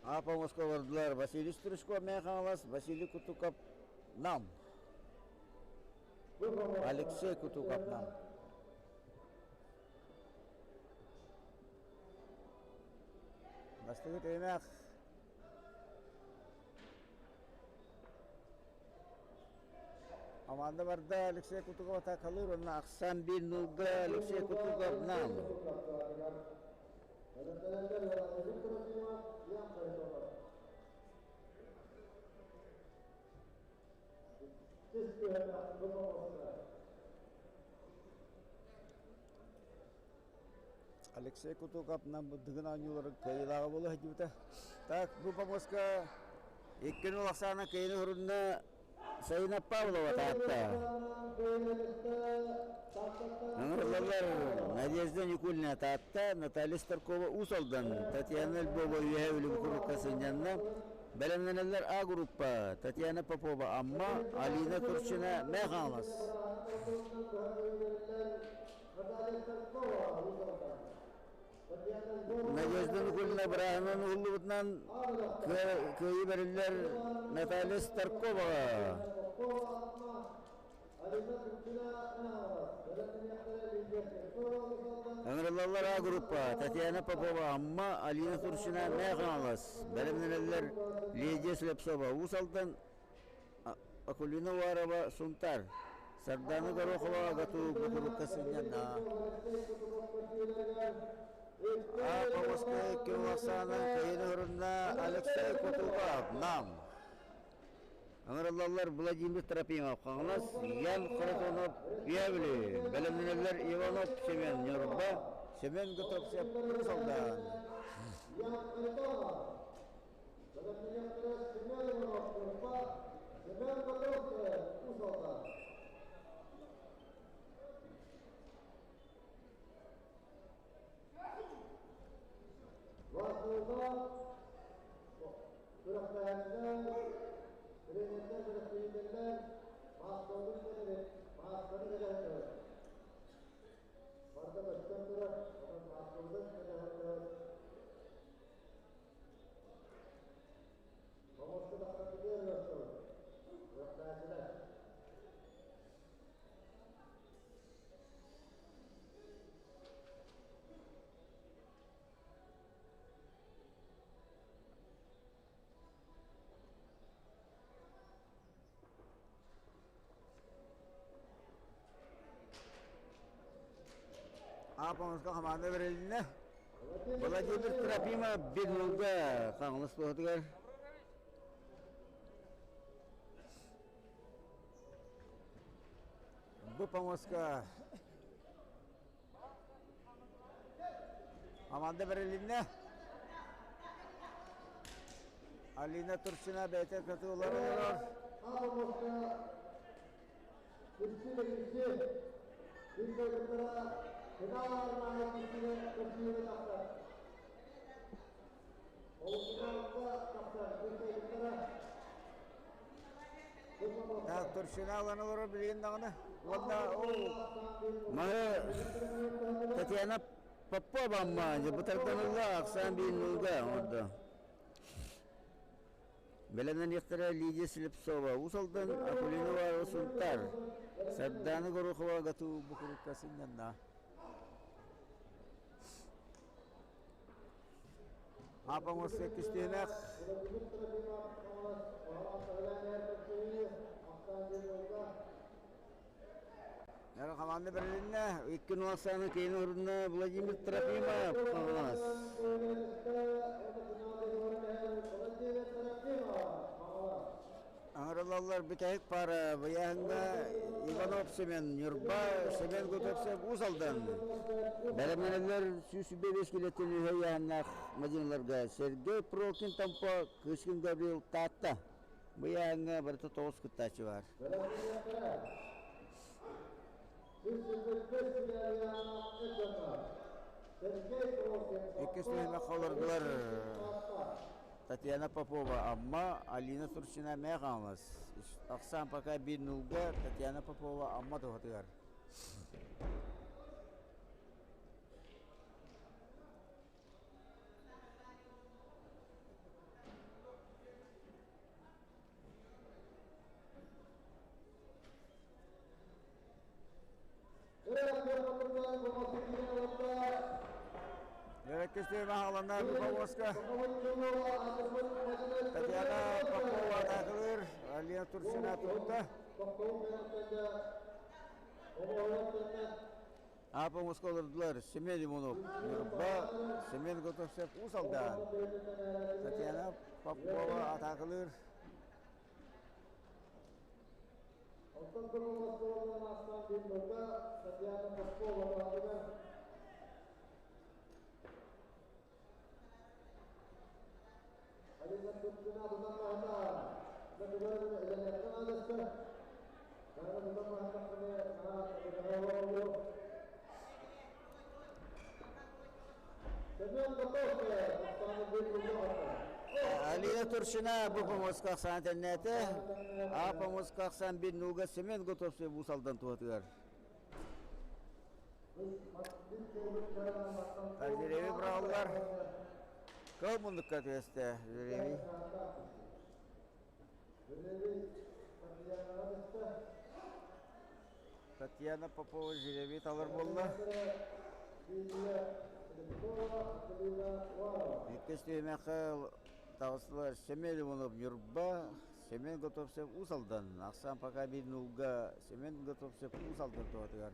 Апа Москва бардылар Василий Стручков Мэхаҥалас, Василий Кутуков Нам. Алексей Кутуков Нам. Бастакы түһүмэх Команда барда Алексей Кутуков атакалыыр уонна ахсаан биир нуулга Алексей Кутуков Нам. Алексей Кутуков нам дыгын оонньууларын кыайыылааҕа буола сылдьыбыта. Так, бу помоска икки нул ахсаана кыайыны урунна Саина Павлова Таатта. Ыҥырыллаллар Надежда Никулина Таатта, Наталья Старкова Уус Алдан, Татьяна Львова Үөһээ Бүлүү курукка сынньанна. Бэлэмнэнэллэр А группа Татьяна Попова Амма, Алина Турчина Мэ Хаҥалас. Надежда Никулина бырааһынан уһуллубутунан кыайыы бэриллэр Наталья Старковаҕа. Ыҥырыллаллар А группа Татьяна Попова Амма, Алина Турчина Мэ Хаҥалас. Бэлэмнэнэллэр Лидия Слепцова Уус Алдан, Акулина Уарова Сунтаар. Сардаана Горохова Гатуу Бутурукка сынньанна. А Помоскай Ким Кайын орунна Алексей Кутуков Нам. Ыҥырыллаллар Владимир Трофимов Хаҥалас, Ян Харитонов Үөһээ Бэлэмнэнэллэр Иванов Семен Ньурба, Семен Готовцев Уус Алдан. Семен Иванов Ньурба, Семен Готовцев Уус Алдан. Василга күрэхтэһээччилэр, тренердэр, бэрэстэбиитэллэр мааскаларын кэтэрин, маасканы кэтэһэллэр. Барыта көстөн турар, онон мааскаларын кэтэһэллэр. Помоска тахсаргытыгар ыастабыт. Күрэхтэһээччилэр. Аапамыска хамаанда бэрилиннэ. Владимир Трофимов бир нулга Хаҥалас туһатыгар. Бу помоска Аманда бэрилиннэ. Алина Турчина бэйэтэ кытыылар олорор. Так, Турчина ылан олорор билигин даҕаны. Уонна ол Маны Татьяна Попова амма бытарданылла ахсаан биир нулга оҥордо. Бэлэмнэниэхтэрэ Лидия Слепцова, Уус Алдан, Акулина Уварова, Сунтаар, Сардаана Горохова Гатуу бу курукка сынньанна. Апоҥос кистиэнэх Хамаанда бэрилиннэ. Икки нуосаны кейин орунна Владимир Трофимов Хаҥалас. Аҥаралаллар бүтэһик пара Быйаһыҥҥа Иванов Семен Ньурба, Семен Готовцев Уус Алдан. Бэлэмнэнэллэр 105 килеттен үһэ ыйааннаах мадьыныларга Сергей Прокин Томпо, Кыскин Гаврил Таатта. Быйаһыҥҥа барыта тоҕус кыттааччы баар. Иккис түһүмэххэ олордулар Татьяна Попова Амма, Алина Турчина Мээх Хаҥалас. Ахсаан пока биир нулга Татьяна Попова Амма туһатыгар. Иккис түһүмэх аҕаланна Поповска. Татьяна Попова атаакалыыр, Алина Турчина турда. Апоҥоско олордулар Семен Лимонов Ньурба, Семен Готовцев Уус Алдан. Татьяна Попова атаакалыыр. Алина Турчина бу помоска ахсаан тэннээтэ. А помоска ахсаан бир нулга Семен Готовцев Уус Алдан туһатыгар. Жеребий быраҕаллар. Кыл муннукка түбэстэ жеребий. Татьяна Попова жеребий талар буолла. Иккис түһүмэххэ таҕыстылар Семен Лимонов Ньурба, Семен Готовцев Уус Алдан. Ахсаан пока биир нулга Семен Готовцев Уус Алдан туһатыгар.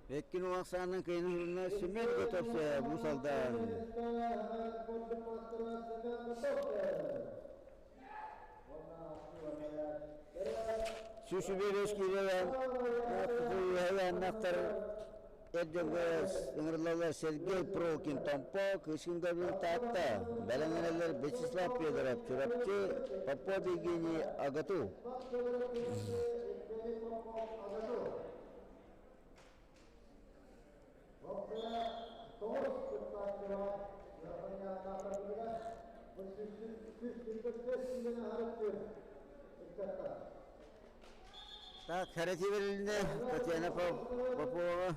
Икки ахсаанын кыйын Семен Готовцев Уус Алдан. Сүүс бэс киилэ аннахтар эр дьоҥҥо ыҥырыллаллар Сергей Прокин Томпо, Кыскин Гаврил Таатта, бэлэмнэнэллэр Вячеслав Федоров Чурапчы, Попов Евгений Агату. Так, Харати берилинне Татьяна Попова.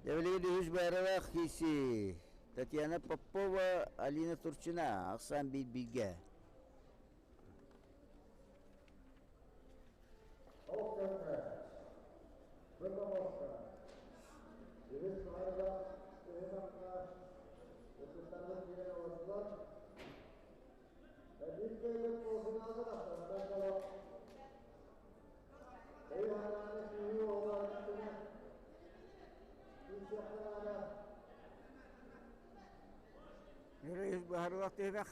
Дәвлеги үс байралаах киси. Татьяна Попова, Алина Турчина, Ахсан Билбилге. Баһарылах түһүмэх.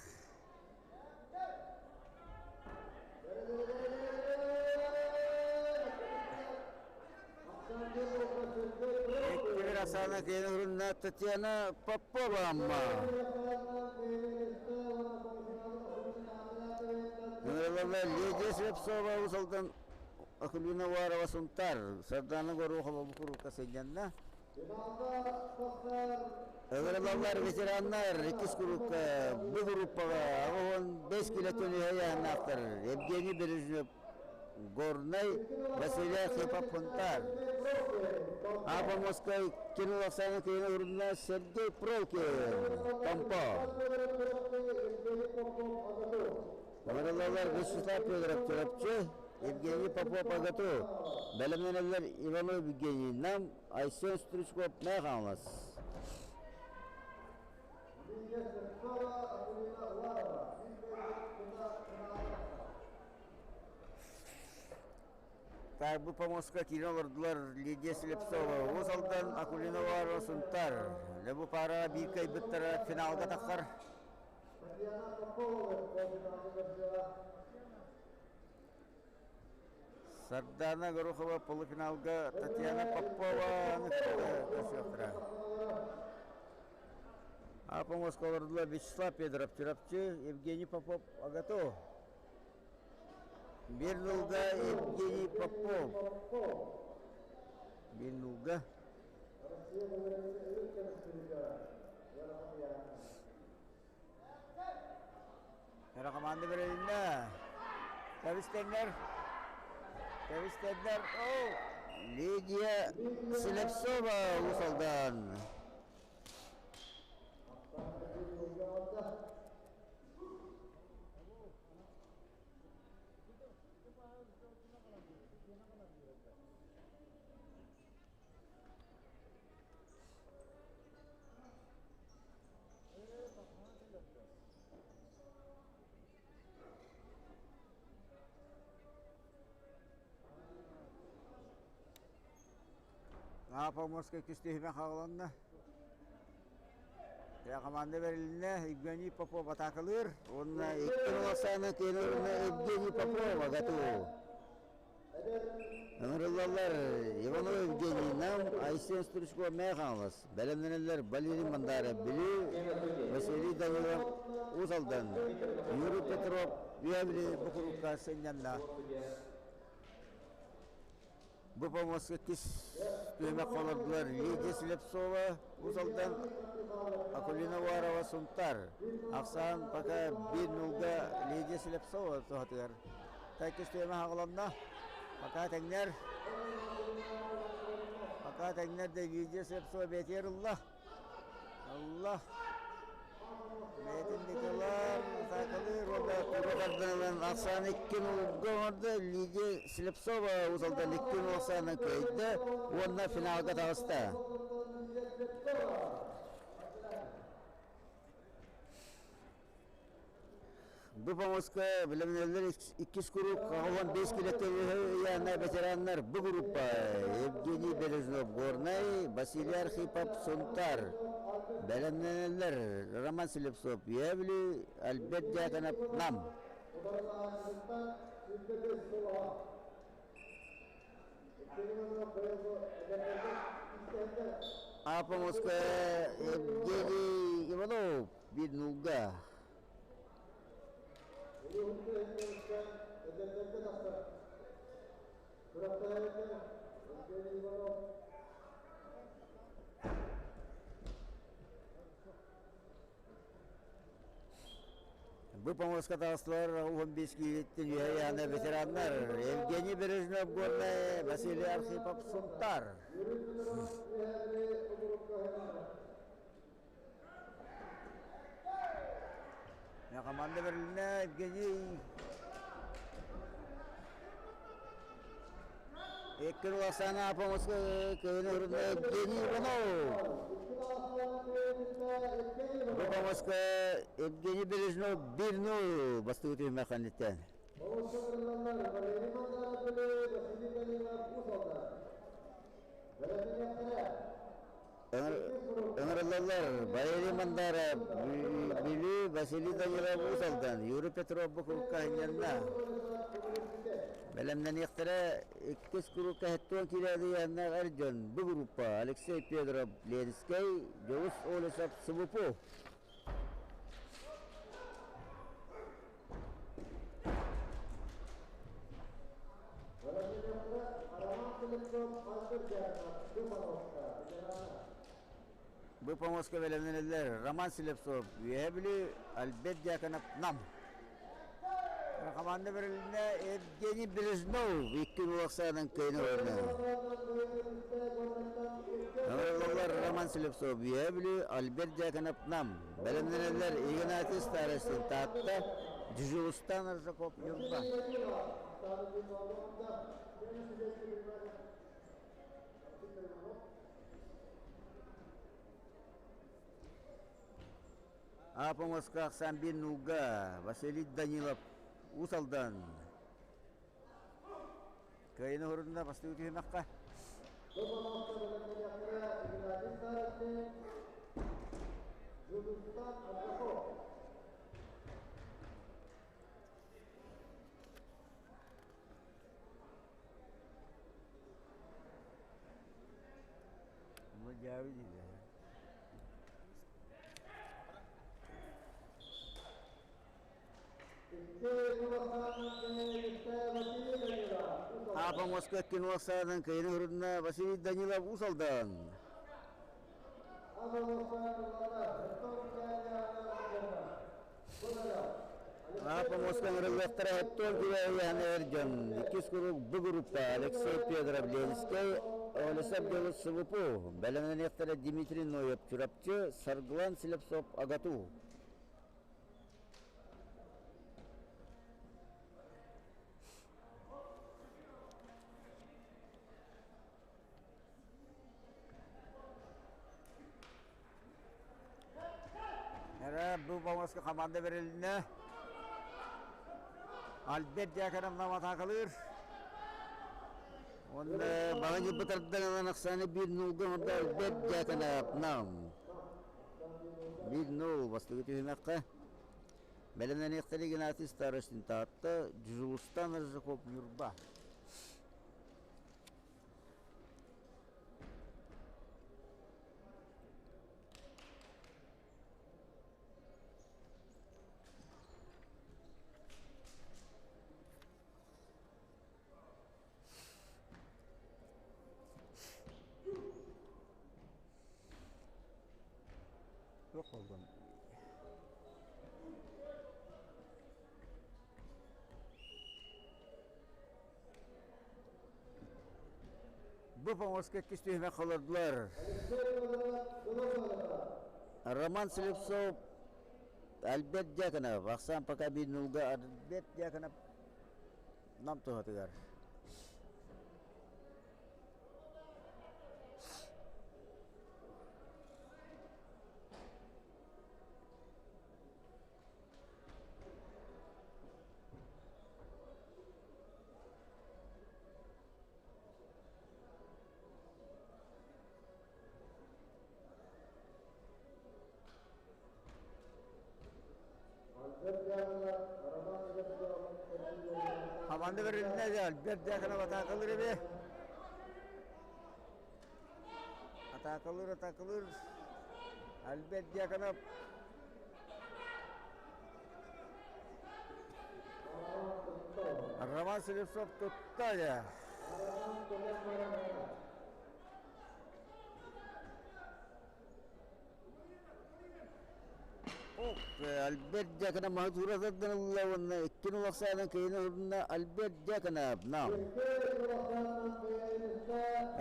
Эккибир Асана Кенурунна Татьяна Попова Амма. Нырылала Лидия Слепцова Усалдан Акулина Уарова Сунтар, Сардана Горохова Букурука сынньанна. Ыҥырылаллар ветераннар иккис курукка бу группаҕа 85 килотон үһэйээннаахтар Евгений Бережнев Горнай, Василий Архипов Хунтар. Апа Москва Кирилл Оксана Кирилл Урна Сергей Прокин Томпо. Ыҥырылаллар Вячеслав Федоров Чурапчы, Евгений Попов Агату, бэлэмнэнэллэр Иванов Евгений Нам, Айсен Стручков Мэйэ Хаҥалас. Так, бу помостка киирэн олордулар Лидия Слепцова, Уус Алдан, Акулина Уарова, Сунтар. Лебу пара биир кыайбыттара финалга тахсар. Сардана Горохова полуфиналга Татьяна Попова көрсүөхтэрэ. Апомоска олордулар Вячеслав Федоров Чурапчы, Евгений Попов Агату. Биир нулга Евгений Попов. Биир нулга. Эрэ команда берилиннэ. Кэбистэннэр. Кэбистэннэр. Оо! Лидия Слепцова Уус Алдан. Поморскай түстүһүмэ хааланна. Команда берилинне Евгений Попов атаакалыыр. Уонна икки Оксана Кенерна Евгений Попов агату. Ыҥырыллаллар Иванов Евгений Нам, Айсен Стручков Мэйэ Хаҥалас, бэлэмнэнэллэр Валерий Мандаров Бүлүү, Василий Данилов Уус Алдан, Юрий Петров Үөһэ бу курукка сынньанна. Бу помоска иккис түһүмэх олордулар Лидия Слепцова Уус Алдан, Акулина Уарова Сунтар. Ахсаан пока биир нулга Лидия Слепцова туһатыгар. Иккис түһүмэх аҕаланна. Пока тэҥнэр. Пока тэҥнэр да Лидия Слепцова бэйэтигэр ылла. Ылла. Бэйэтин Николай Саакалыыр уонна тура тардан ахсаан икки нулга оҥордо. Лидия Слепцова Уус Алдан икки нул ахсаанынан кыайда уонна финалга таҕыста. Бу помоска бэлэмнэнэллэр иккис куруук 15 килэтин ыйаана ветераннар бу группа Евгений Бережнов Горнай, Василий Архипов Сунтар. Бэлэмнэнэллэр Роман Слепцов Евли, Альберт Дьяконов Нам. Апомоска Евгений Иванов биир нуулга. Бу помоска таҕыстылар 15 киилиттэн үһэ ветераннар Евгений Бережнов Горнай, Василий Архипов Сунтар. Команда бэрилинэ Евгений Эккин уласана помоска кыһын урунна Евгений Иванов. Бу помоска Евгений Бережнов 1-0 бастыгы түһүмэх кэнниттэн. Ыҥырыллаллар Валерий Мандаров, Бүлүү, Василий Данилов Уус Алдан, Юрий Петров бу курукка анньанна. Бэлэмнэниэхтэрэ иккис курукка хэттуон киирээдийээннээх эр дьон бу группа Алексей Федоров Ленскэй, Дьулус Олесов Субупу. Бу помоска бэлэмнэнэллэр Роман Слепцов, Үөһээ Бүлүү, Альберт Дьяконов, Нам. Команда бэрилиннэ Евгений Бережнов икки уолсаанан кыайын ылына. Ыҥырыллаллар Роман Слепцов, Үөһээ Бүлүү, Альберт Дьяконов, Нам. Бэлэмнэнэллэр Игнатий Старостин, Таатта, Дьулустан Аржаков, Ньурба. Апомоска Ахсамбин Нуга, Василий Данилов, Уус Алдан. Кыайыны хорунна бастыы түһүмэххэ. Апа Москва кино саанан кыйын урунна Василий Данилов Уус Алдан. Апа Москва ырыллахтара хэттон күрәйән эрден. Иккис курук Б группа Алексей Федоров Ленскэй, Олесов Белус СВПУ, бэлэмнэниэхтэрэ Дмитрий Ноев Чурапчы, Саргылан Слепцов Агату. Эрэ бу бомоска команда берилинне. Альберт Дьяконовна атаакалыыр. Онно баҕа бытардан ылан ахсааны биир нулга оҥордо Альберт Дьяконов нам. Биир нул бастакы түһүмэххэ. Бэлэмнэниэхтэрэ Игнатий Старостин Таатта, Дьулустан Рыжаков Ньурба. Туох буоллун? Бу помоска иккис түһүмэх олордулар. Роман Слепцов, Альберт Дьяконов, Ахсан пока биир нулга Альберт Дьяконов Нам туһатыгар. Хаманды берилинне Альберт Дьяконов атаакалыр эби. Атаакалыыр, атаакалыыр. Альберт Дьяконов. Роман Слепцов тутта дьэ. Альберт Дьяконов маһы туура тардан ылла уонна иккин улахсаанан кыйын уһунна Альберт Дьяконов нам.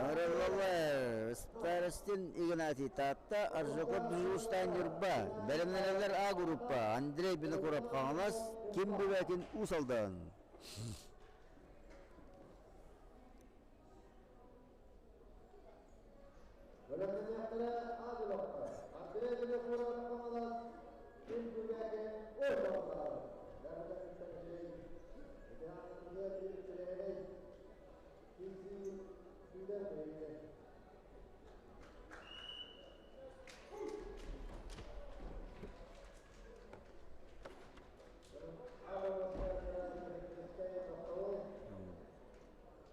Ыҥырыллаллар Старостин Игнатий Таатта, Аржаков Дьулустаан Ньурба, бэлэмнэнэллэр А группа Андрей Винокуров Хаҥалас, Ким Бубякин Уус Алдан. Бэлэмнэниэхтэрэ А бөлөххө Андрей Винокуров Хаҥалас, Ким Бубякин Уус Алдан.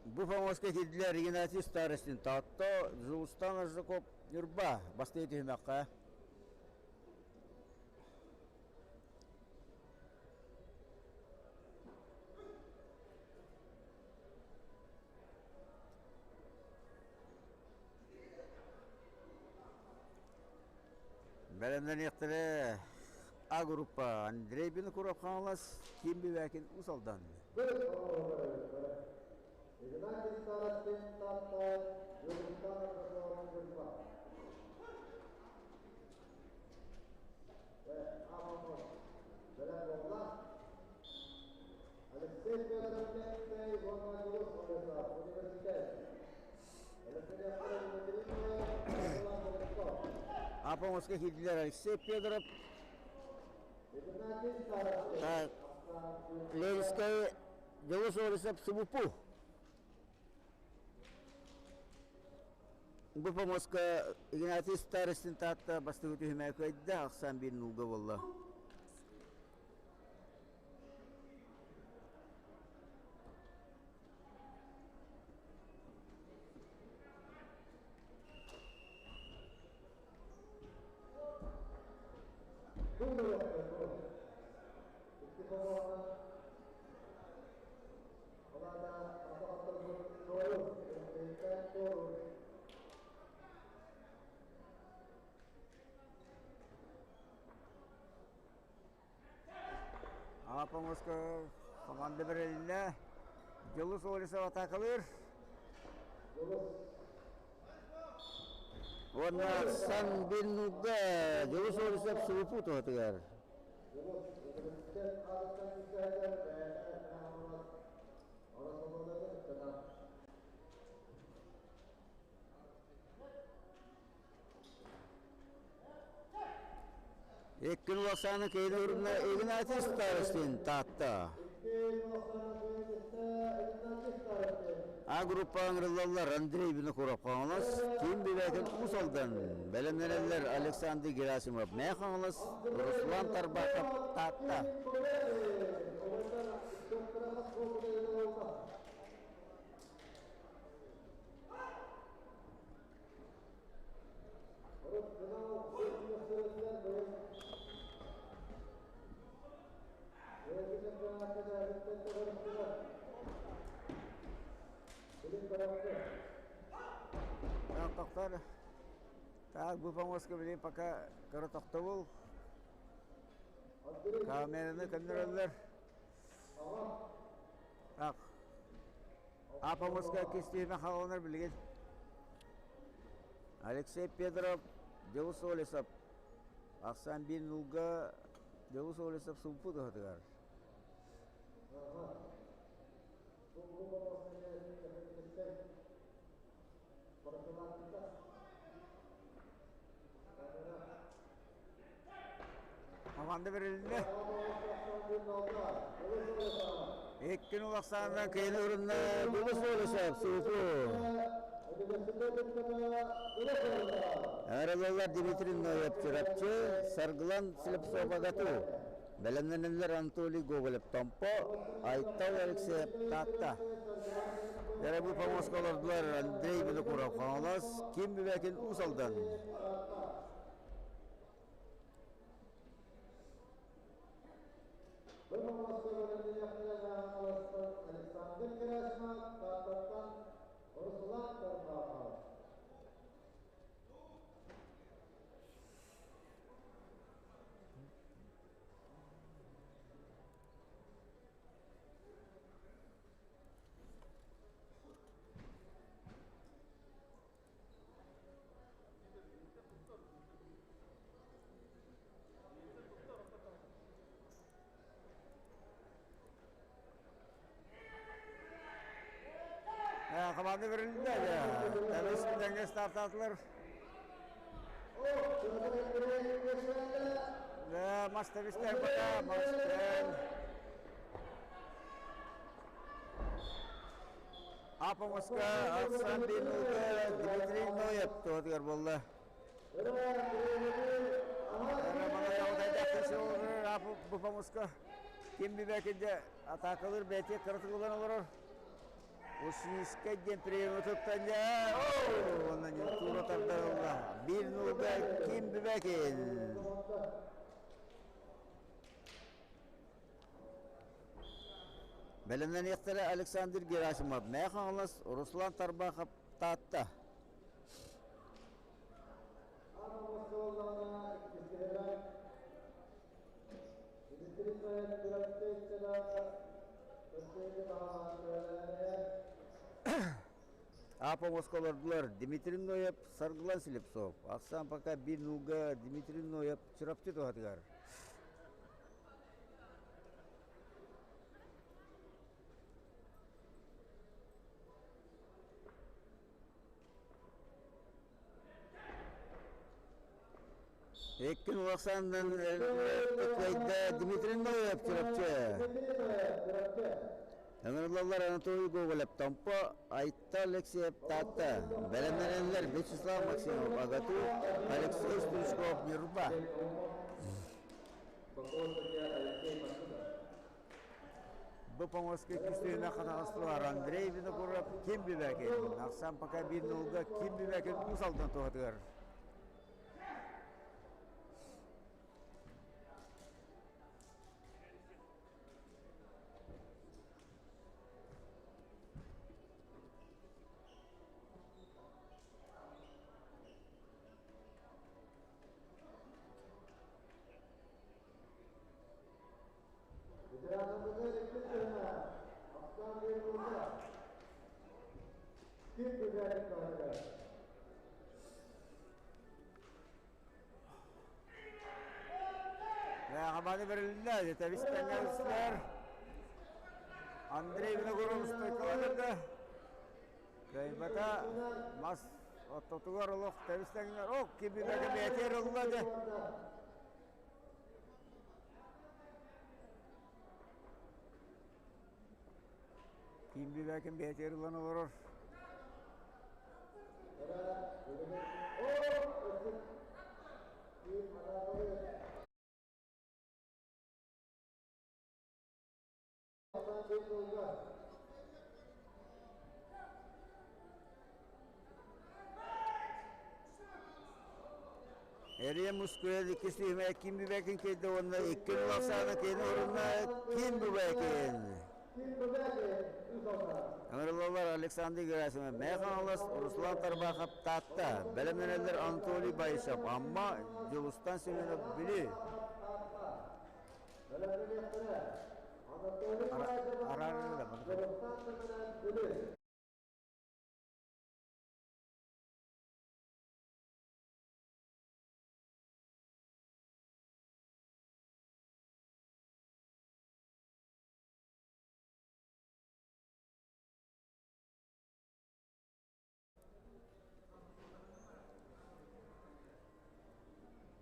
Бу помоска киирдилэр Игнатий Старостин Таатта, Дьулустан Аржаков Ньурба бастыы түһүмэххэ. Бэлэмнэниэхтэрэ А группа Андрей Винокуров Хаҥалас, Ким Бибякин Уус Алдан. Игнатий Старостин Таатта, Дьулустан Аржаков Ньурба. Апоҥоска киирдилэр Алексей Федоров, Ленскэй Дьулус Олесов Субупу. Бу помоска Игнатий Старостин Таатта бастакы түһүмэҕи кыайда, ахсаан биир нуулга буолла. Апоҥоско команда бэрилиннэ. Дьулус Олесов атаакалыыр. Уонна Сан Биннуга Дьулус Олесов субупу туһатыгар. Иккин улахсааны кыйын урна Игнатий Старостин Таатта. А группа ыҥырыллаллар Андрей Винокуров Хаҥалас, Ким Бибэкин Уус Алдан, бэлэмнэнэллэр Александр Герасимов Мээ Хаҥалас, Руслан Тарбахов Таатта. Тохтор. Так, бу помоска билин пока кыра тохтобул. Камераны көннөрөллөр. Так. Апомоска кистиһимэ хааланар билигин. Алексей Петров, Дьулус Олесов. Ахсаан биир нулга Дьулус Олесов сумпут уһатыгар. Команда берилинне. Иккин улахсаанынан кыйын урунна Дулус Олесов сууту. Аралалар Дмитрий Ноев Чурапчы, Саргылан Слепцов Агату. Бэлэмнэнэллэр Анатолий Гоголев Томпо, Айтал Алексеев Таатта. Дәрі бұл помосқа олардылар Андрей Винокуров Хаҥалас, Ким Бибекин Уус Алдан. Команда берилди. Тәбис тәңге стартатылар. Мас тәбистер бата, мастер. Апомоска Аксан Бинуга Дмитрий Ноев тоғытығар болды. Бупамуска ким бибекинде атакалыр бәте кыртылган олорор. Усиска ден приемы туттан я. Онан тура тардырылла. Бир нулга ким бибекин. Бәлемнен яқтары Александр Герасимов, Мәхаңлас, Руслан Тарбахов Татта. Апа Москалардылар Дмитрий Ноев, Саргылан Слепцов. Ақсан пока bir нулга Дмитрий Ноев чырапты туғатығар. Еккин улақсандан Дмитрий Ноев чырапчы. Ömürlüler Анатолий Гоголев, Тампа, Айтта Алексеев, Тата, Бәлемнәренләр Вячеслав Максимов, Агату, Алексей Стручков, Нирба. Бу помоска кистүнә катагыстылар Андрей Винокуров, Ким Бибәкин. Аксан пока бир нулга Ким Бибәкин Усалдан туғатыгар. Хаманы берилди. Табистаңыздар. Андрей Виногоров стойкаларды. Кайбата мас оттотугар олох табистаңыздар. Ок, кибибеге бетер оллады. Кимбибекен бетер улан олорор. Эрия Мускуя икки ким бибекин келді онна икки ласана кен орунна ким бибекин. Әмірлалар Александр Герасимов, Механалас, Руслан Тарбахов Татта, Бәлемненелер Анатолий Байшап, Амма Жулустан Семенов Бүлі. Арарында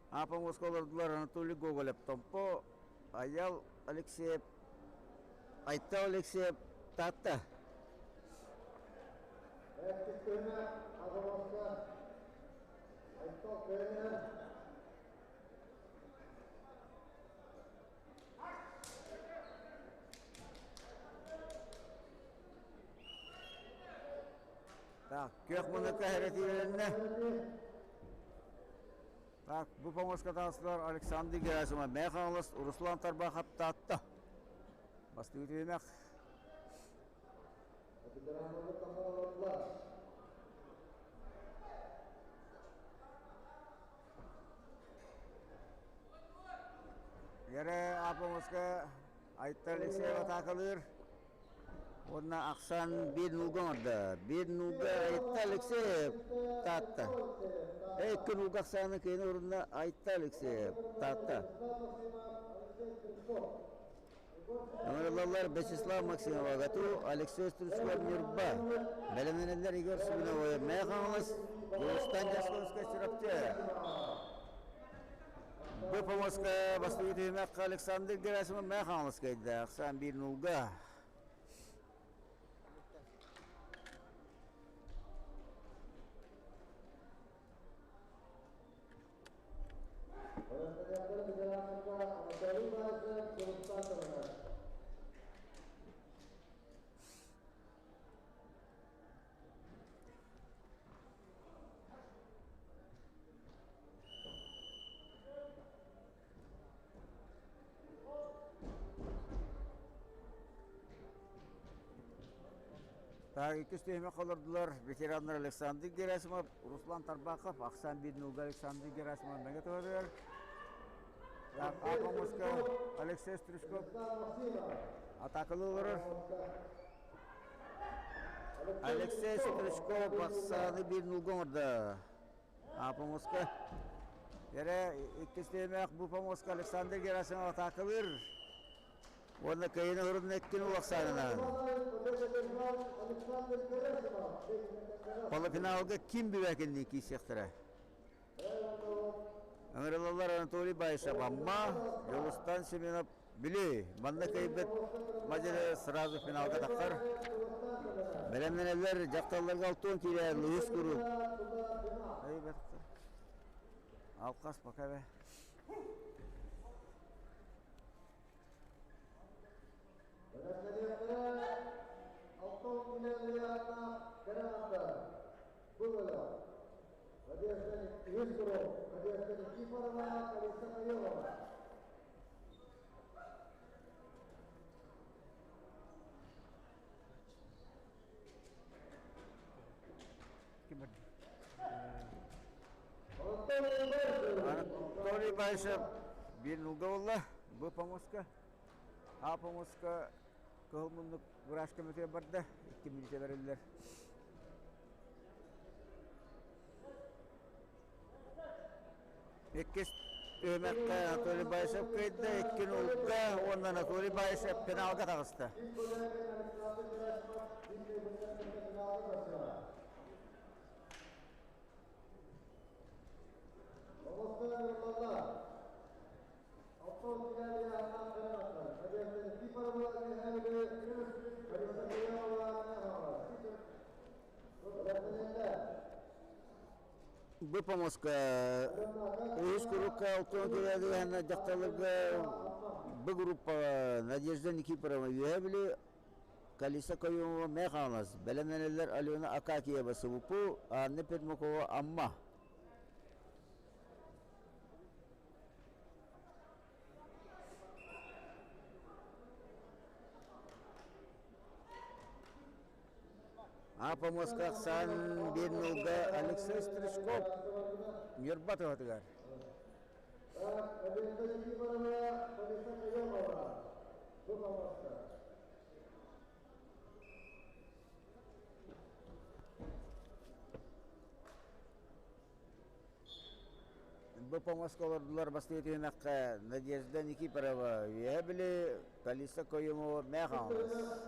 Апа Москалардылар Анатолий Гоголев, Томпо, Аял Алексеев, Айтал Алексеев, Тата. Так, күөх муннукка хэрэтиилэринэ. Так, бу помоска таастылар Александр Герасимов, Мэйэ Хаҥалас, Руслан Тарбахов Таатта. Бастыгы түһүмэх. Гэрэ Апомоска Айта Алексеева атаакалыыр. Уонна ахсаан биир нуулга оҥордо. Биир нуулга Айта Алексеев Таатта. Икки нуулга ахсааны киһини урунна Айта Алексеев Таатта. Ыҥырыллаллар Вячеслав Максимов АГАТУ, Алексей Стручков Ньурба. Бэлэмнэнэллэр Егор Симоновой Мэйэ Хаҥалас, Дьулустан Дьасконскай Чурапчы. Бу помоска бастакы түһүмэххэ Александр Герасимов Мэйэ Хаҥалас кыайда. Ахсаан биир нулга. Так, иккис түһүмэх олордулар ветераннар Александр Герасимов, Руслан Тарбахов, ахсаан биир нуулга Александр Герасимов мэҥэ туһатыгар. Так, А Алексей Стручков атаакалыы олорор. Алексей Стручков ахсааны биир нуулга оҥордо. А помоска Эрэ иккис түһүмэх бу помоска Александр Герасимов атаакалыыр. Уонна кыайыны урун эккин улахсаанынан. Полуфиналга ким бүбэкинни киирсиэхтэрэ? Ыҥырылаллар Анатолий Баишев Амма, Дьулустан Семенов Бүлүү. Манна кыайбыт мадьыры сразу финалга тахсар. Бэлэмнэнэллэр дьахталларга алтуон киирэр Луис куруук. Алкас пока бе. Анатолий Баишев биир нулга буолла. Бу помоска А помоска кыһыл муннук врач көмөтүгэр барда. Икки мүнүүтэ бэриллэр. Иккис түһүмэххэ Анатолий Баишев кыайда, икки нулга уонна Анатолий Баишев финалга таҕыста. Бу помоска үһүс курукка алтан кэлээдигэһэнэ дьахталларга бу группаҕа Надежда Никифорова Үөһээ Бүлүү, Калиса Каюмова Мэйэ Хаҥалас, бэлэмнэнэллэр Алена Акакиева СВПУ, Анна Пермакова Амма. Апомоска ахсаан биир нулга Алексей Стручков Ньурба туһатыгар. Бу помоска олордулар бастыы түһүмэххэ Надежда Никифорова, Үөһэ Бүлүү, Калиста Коюмова, Мээх Аҥалас.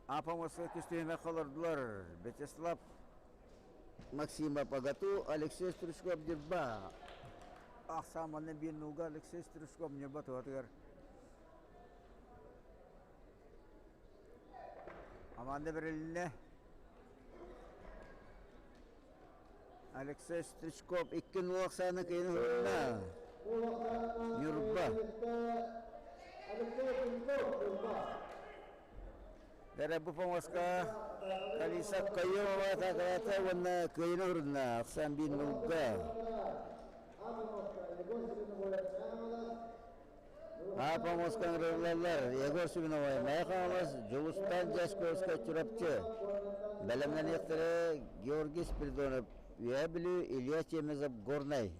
Апомоска үс түһүмэххэ олордулар Вячеслав Максимов АГАТУ, Алексей Стручков Дьырба. Ахсаан манна биир нуулга Алексей Стручков Ньурба туһатыгар. Команда бэрилиннэ. Алексей Стручков икки нуол ахсааны кыйын уһунна. Ньурба. Дәрә бу помоска Калиса Каемова такалата уонна кыайыны урунна ахсан бин нулга. А помоска ырыллалар Егор Семеновай Майхалас Дьулустан Дьясковскай Чурапчы. Бэлэмнэниэхтэрэ Георгий Спиридонов Үөһээ Бүлүү Илья Чемезов Горнай.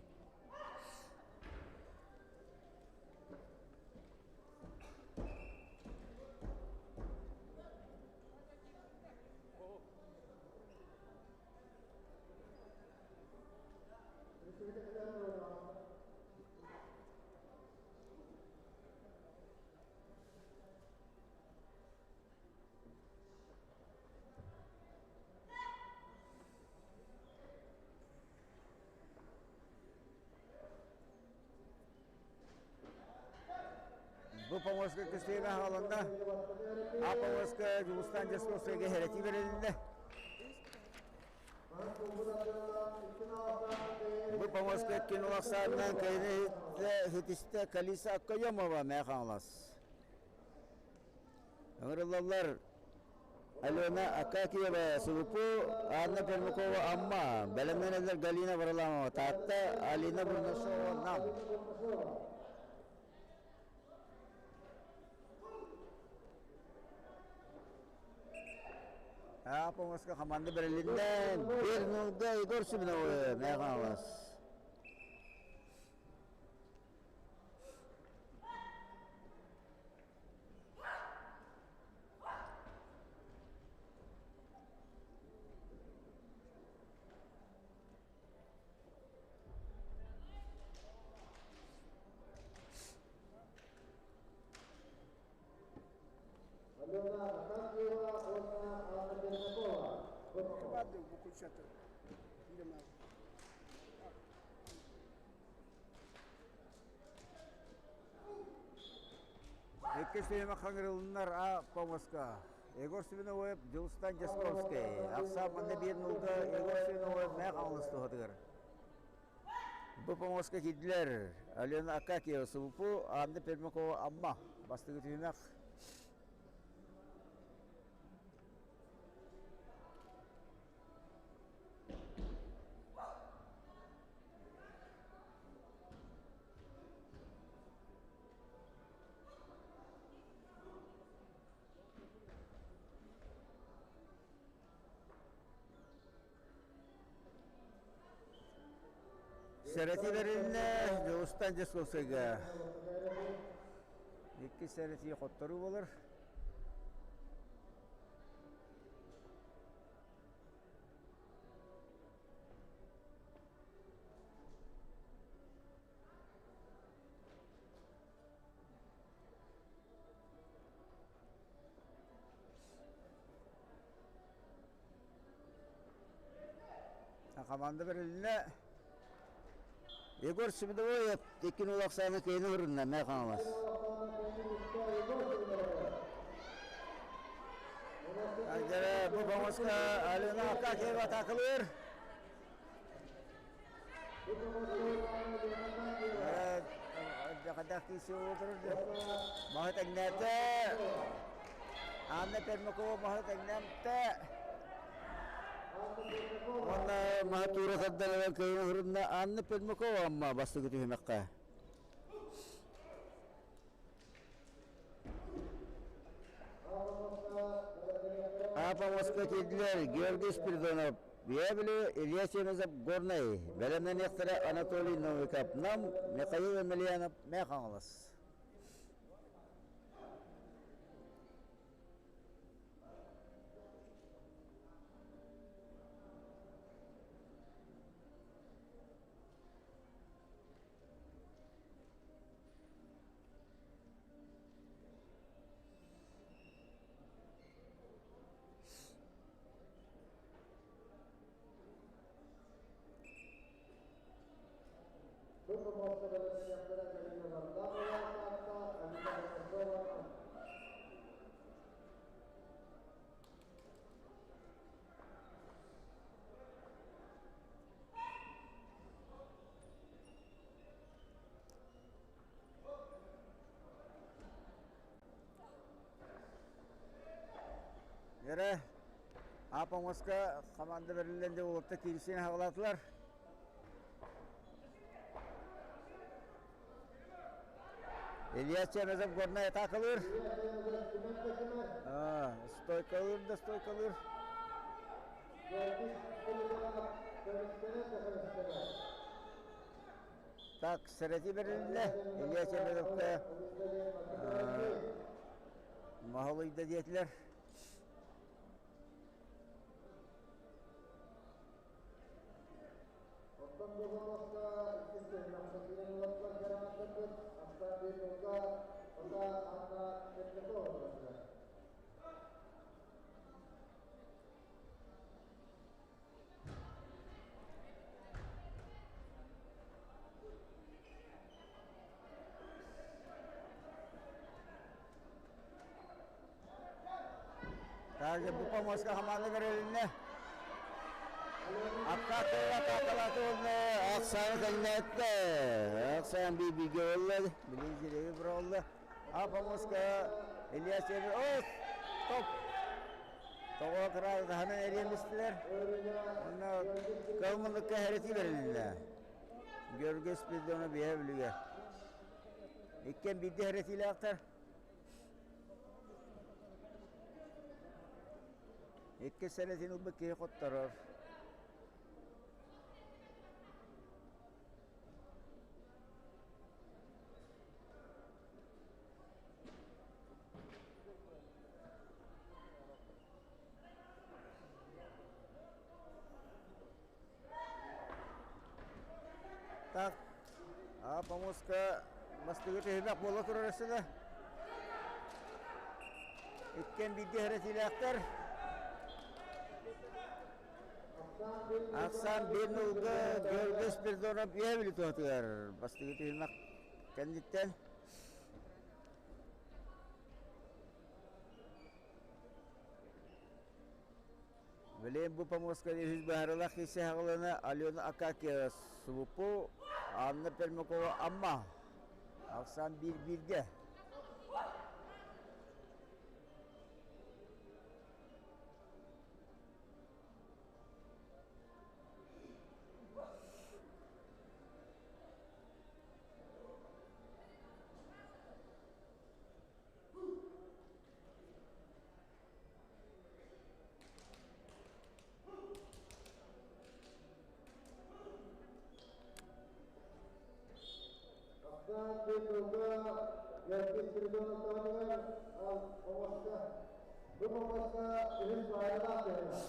Бу помоска Кристина хааланна. А помоска Дьулустан Дьасковскайга хэрэтии бэрилиннэ. Бу помоска иккин улахсаанынан кэйини хитистэ Калиса Аккоемова мэ хаҥалас. Ыҥырыллаллар Алена Акакиева Сулупу, Анна Пермякова Амма, бэлэмнэнэллэр Галина Варламова Таатта, Алина Бурнашова Нам. Апоҥоска хамаанда бэрилиннэ. Бир нулга Егор Семеновы Мэхалас. Алена Акакиева уонна Анна Пермякова. Иккис түһүмэх хаҥырылыннар А помоска. Егор Свиновоев, Дьулустан Дьасковскай. Ахсаан манна биир нулга Егор Свиновоев мээх аҥалыс туһатыгар. Бу помоска киирдилэр Алена Акакиева Субупу, Анна Пермякова Амма. Бастакы түһүмэх. Сэрэтии бэрилиннэ Дьулустан Дьоскуолсайга. Иккис сэрэтии хотторуу буолар. Команда бэрилиннэ. Егор Свидовоев иккин улахсааны кыйыны урунна мэ хаҥалас. Ажара бу боҥоска Алена Акакиева атаакалыыр. Хайдах киси отырыр Маһы тэҥнээтэ. Анна Пермякова маһы тэҥнээмтэ. Уонна маһы туура тардан кыйын уһурунна Анна Пермякова амма бастакы түһүмэххэ. Апа Москва тиийдилэр Георгий Спиридонов, Биэбили Илья Чемезов Горнай, бэлэмнэниэхтэрэ Анатолий Новиков, Нам, Михаил Емельянов, Мэ Хаҥалас. Эрэ Апомоска команда бэриллэн дьэ уолаттар киирсиини хаҕалаатылар. Илья Чемезов горнай атаакалыыр. Стойкалыыр да стойкалыыр. Так, сэрэтии бэрилиннэ. Илья Чемезовка маһылыйда диэтилэр. Оттон Богомоловка иккис түһүмэххэ киирэн ылаттылар кэрэҕэттэрбит Ахсаан Бейтолга Ота Анна Петрякова тураллар. Также бу помоска хамаанда бэрилиннэ. Аккатыга атаакалааты уонна Ахсаан кэннэттэ. Ахсаан биир-бииргэ буолла. Билин сирэйи быралла. А помоска Илья Север. О, стоп! Тоҕо кыраай таһынан эриэмистилэр. Онно кылмылыкка хэрэтии бэрилиннэ. Георгий Спиридонов биһэ бүлүгэ. Иккиэн биирдэ хэрэтиилээхтэр. Иккис сэрэтин ылбыт киһи хотторор. Так, а помоска бастыгы түһүмэх буола турар өссө да. Иккиэн бииргэ хэрэтиилээхтэр. Ахсаан биир нулга Георгий Спиридонов Евли туһатыгар бастыгы түһүмэх кэнниттэн. Билигин бу помостка үһүс быһаарыылаах киирсэ аҕалана Алена Акакия Субупу, Анна Пермякова Амма. Ахсаан биир-бииргэ. Ахсаан Петровга Георгий Спиридонов таһыныгар ал оҥоско бу оҥоско үһүс баайалаах түһүмэх.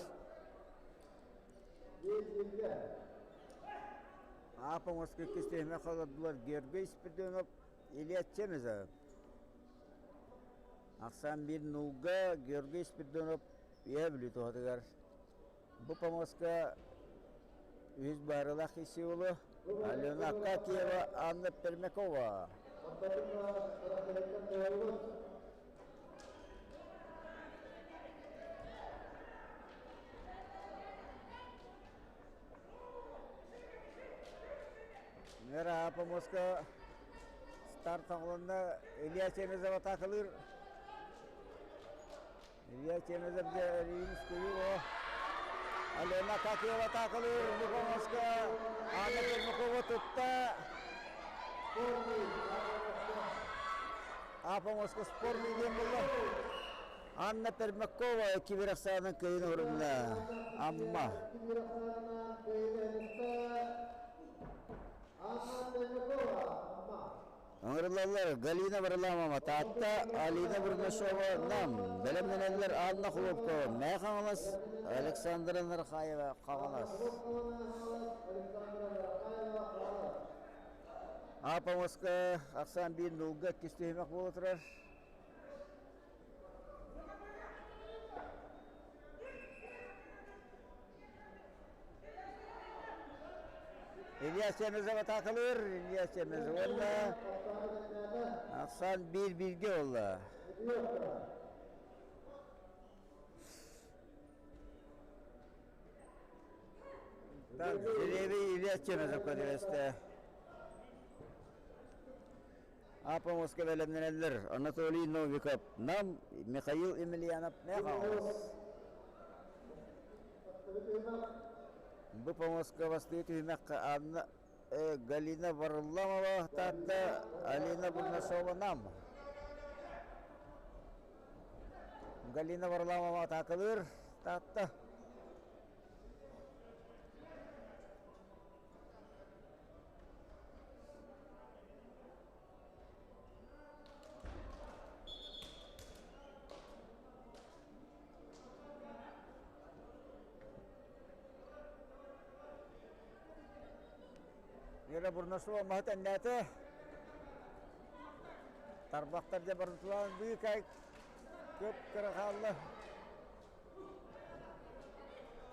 Биир бииргэ. Аап оҥоско иккис түһүмэх олордулар Георгий Спиридонов, Илья Чемезов. Ахсаан биир нуулга Георгий Спиридонов Үөһээ Бүлүү туһатыгар. Бу помоска үһүс баарылаах Исиулу Алена Акакиева, Анна Пермякова. Мера помоска старт оҥолонно Илья Чемезов атаакалыыр. Илья Чемезов дьэ Римский о. Алена Акакиева атаакалыыр бу помоска Анна Пермякова тутта. А помоска спорный диэн буолла. Анна Пермякова киберахсаанын кыйын орунна. Амма. Ыҥырыллаллар Галина Варламова Таатта, Алина Бурнашова Нам, бэлэмнэнэллэр Анна Хлопкова Мээ Хаҥалас, Александра Нархаева Хаҥалас. Апа ахсаан биир нулга иккис түһүмэх буола турар. Илья Чемезов атаакалыыр, Илья Чемезов уонна Ахсаан биир-бииргэ буолла. Так, Жеребий Илья Чемезов көтүрүстэ. Апомоска бэлэмнэнэллэр Анатолий Новиков, Нам, Михаил Емельянов, Мехаус. Бу помоска бастыы түһүмэххэ Анна Галина Варламова Таатта, Алина Бурнашова Нам. Галина Варламова атаакалыыр Таатта. Вера Бурнашова маһы тэннээтэ. Тарбахтар дьэ барытылаан быыкай көп кыра хаалла.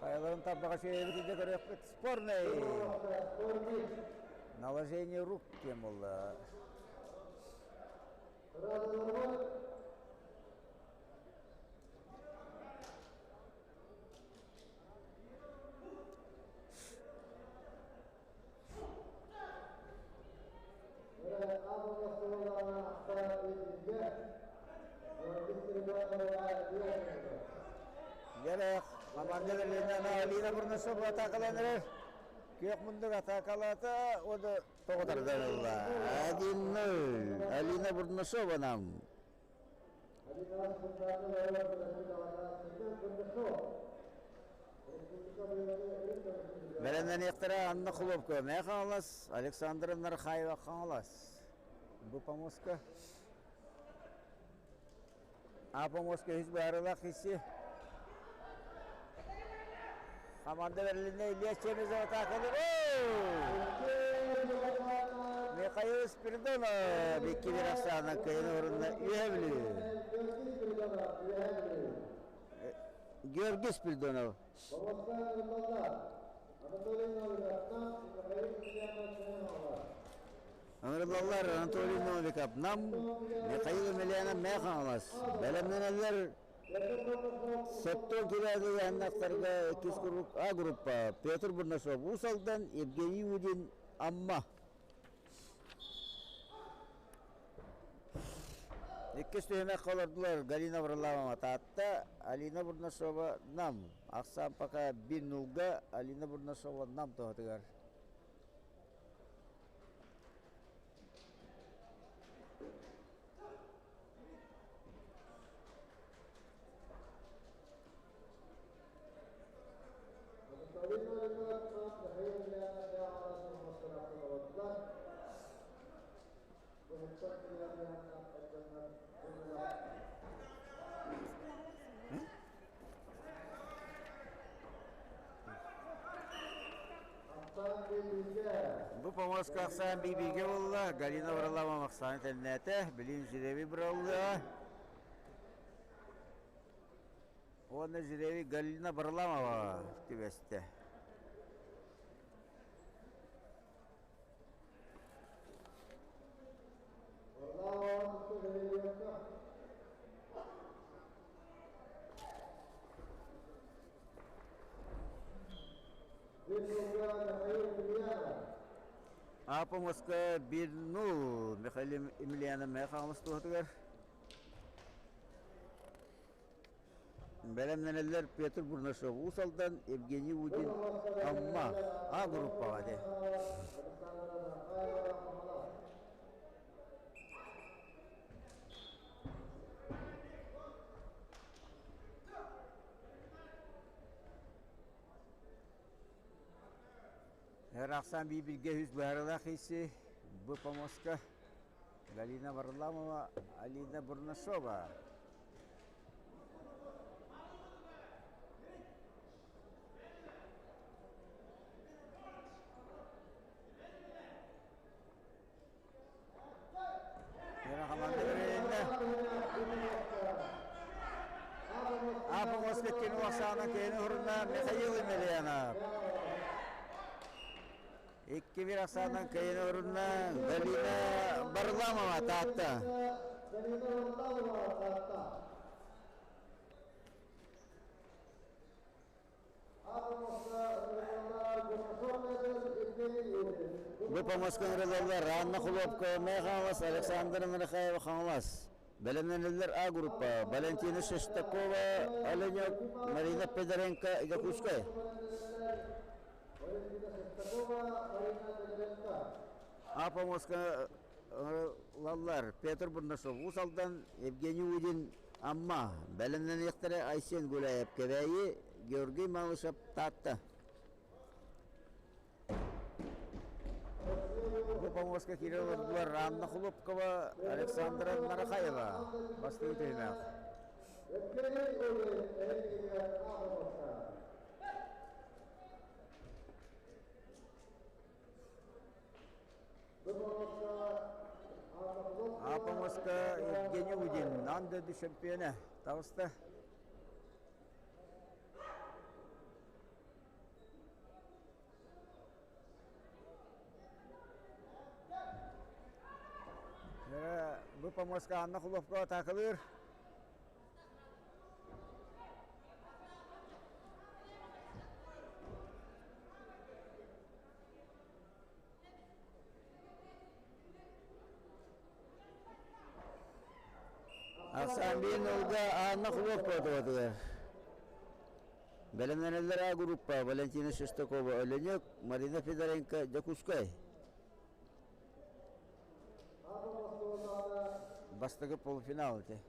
Хайаларын тарбаҕа сүөйэбит илдьэ көрүөхпүт. Спорный! Наложение рук диэн буолла. Дьэрэх, команда Алина Бурнашова атаакалаан эрэр. Күөх мундук атаакалаата, ону тоҕо тардан ылла. 1-0. Алина Бурнашова нам. Бэлэмнэниэхтэрэ Анна Хлопкова Мэйэ Хаҥалас, Александра Нархаева Хаҥалас. Бу помостка А помостка үһүс быһаарыылаах киирсии. Команда бэрилиннэ Илья Чемезов атаакалыыр. Михаил Спиридонов икки бир ахсаанынан кыайан орунна Үөһэ Бүлүү. Георгий Спиридонов. Ыҥырыллаллар Анатолий Новиков, Нам, Михаил Емельянов Мэхаҥалас. Бэлэмнэнэллэр Септон килээги аннахтарга иккис А группа Петр Бурнашов Уус Алдан, Евгений Удин Амма. Иккис түһүмэххэ олордулар Галина Варламова Таатта, Алина Бурнашова Нам. Ахсаан пока 1-0-га Алина Бурнашова Нам туһатыгар. Бу помоска ахсаан биибиигэ буолла, Галина Варламова ахсааны тэннээтэ, билин жребий быраллыа. Уонна жребий Галина Варламова түбэстэ. Апа Москва 1-0 Михаил Емельянов Мэхаҥалас туһатыгар. Бэлэмнэнэллэр Петр Бурнашов Уус Алдан, Евгений Удин Амма А группаҕа дии. Эр ахсаан биир үс быһаарыылаах киирсии Б помостка Галина Варламова, Алина Бурнашова. Хамаанда бэрилиннэ. Апомоска кино ахсаана киһини уһурунна Михаил Емельянов. 2-1 ахсаанан киһини уһурунна Галина Варламова Таатта. Галина Варламова Таатта. Бу помоска ырылаллар Анна Хлопкова Мэхаҥалас, Александр Михайлов Хаҥалас. Бэлэмнэнэллэр А группа Валентина Шестакова, Оленек, Марина Федоренко, Якутскай. А помоска ылаллар Петр Бурнашов, Уус Алдан, Евгений Удин, Амма. Бэлэмнэниэхтэрэ Айсен Гуляев, Кэбээйи, Георгий Малышев, Таатта. Бу помоска киирэ олордулар Анна Хлопкова, Александра Нарахаева. Бастакы түһүмэх. Апомоска Евгений Удин, аан дойду чемпиона. Таҕыста. Бу помоска Анна Хлопкова атаакалыыр. Ахсаан биир нолга Анна Хлопкова туһатыгар. Бэлэмнэнэллэр А группа Валентина Шестакова, Өлөнөк, Марина Федоренко, Дьокуускай. Бастакы полуфинал ити.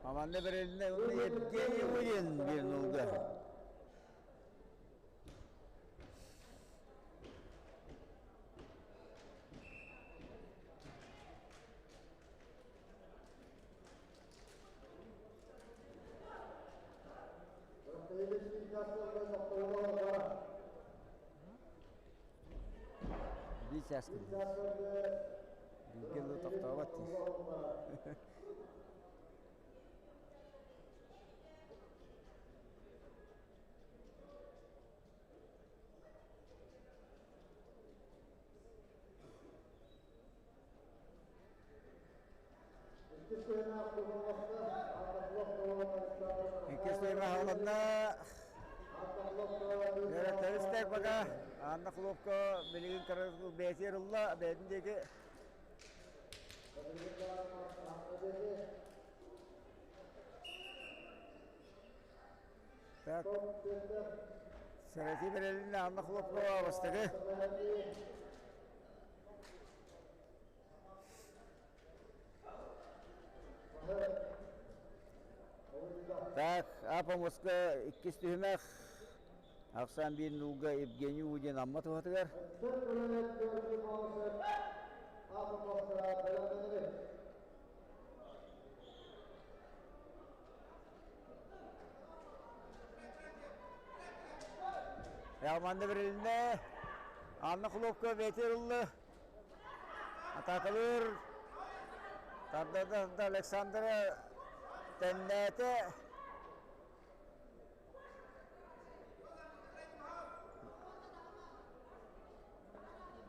Аманна берилинэ Евгений Удин диэн ылга. Биир чаас Бииргэ да тохтообот дии. Иккис тыына аһылынна. Тэристэк пока Анна Хлопко билигин бэйэтигэр ылла, бэйэтин диэки. Так. Сэрэтии бэрилиннэ Анна Хлопкова бастакы. Так, Апомоска иккис түһүмэх. Ахсаан биир нуулга Евгений Удин Амма туһатыгар. Ялманды берилинне. Анна Хлопкова бэйэтигэр ылла. Атаакалыыр Тардада Александра тэннээтэ.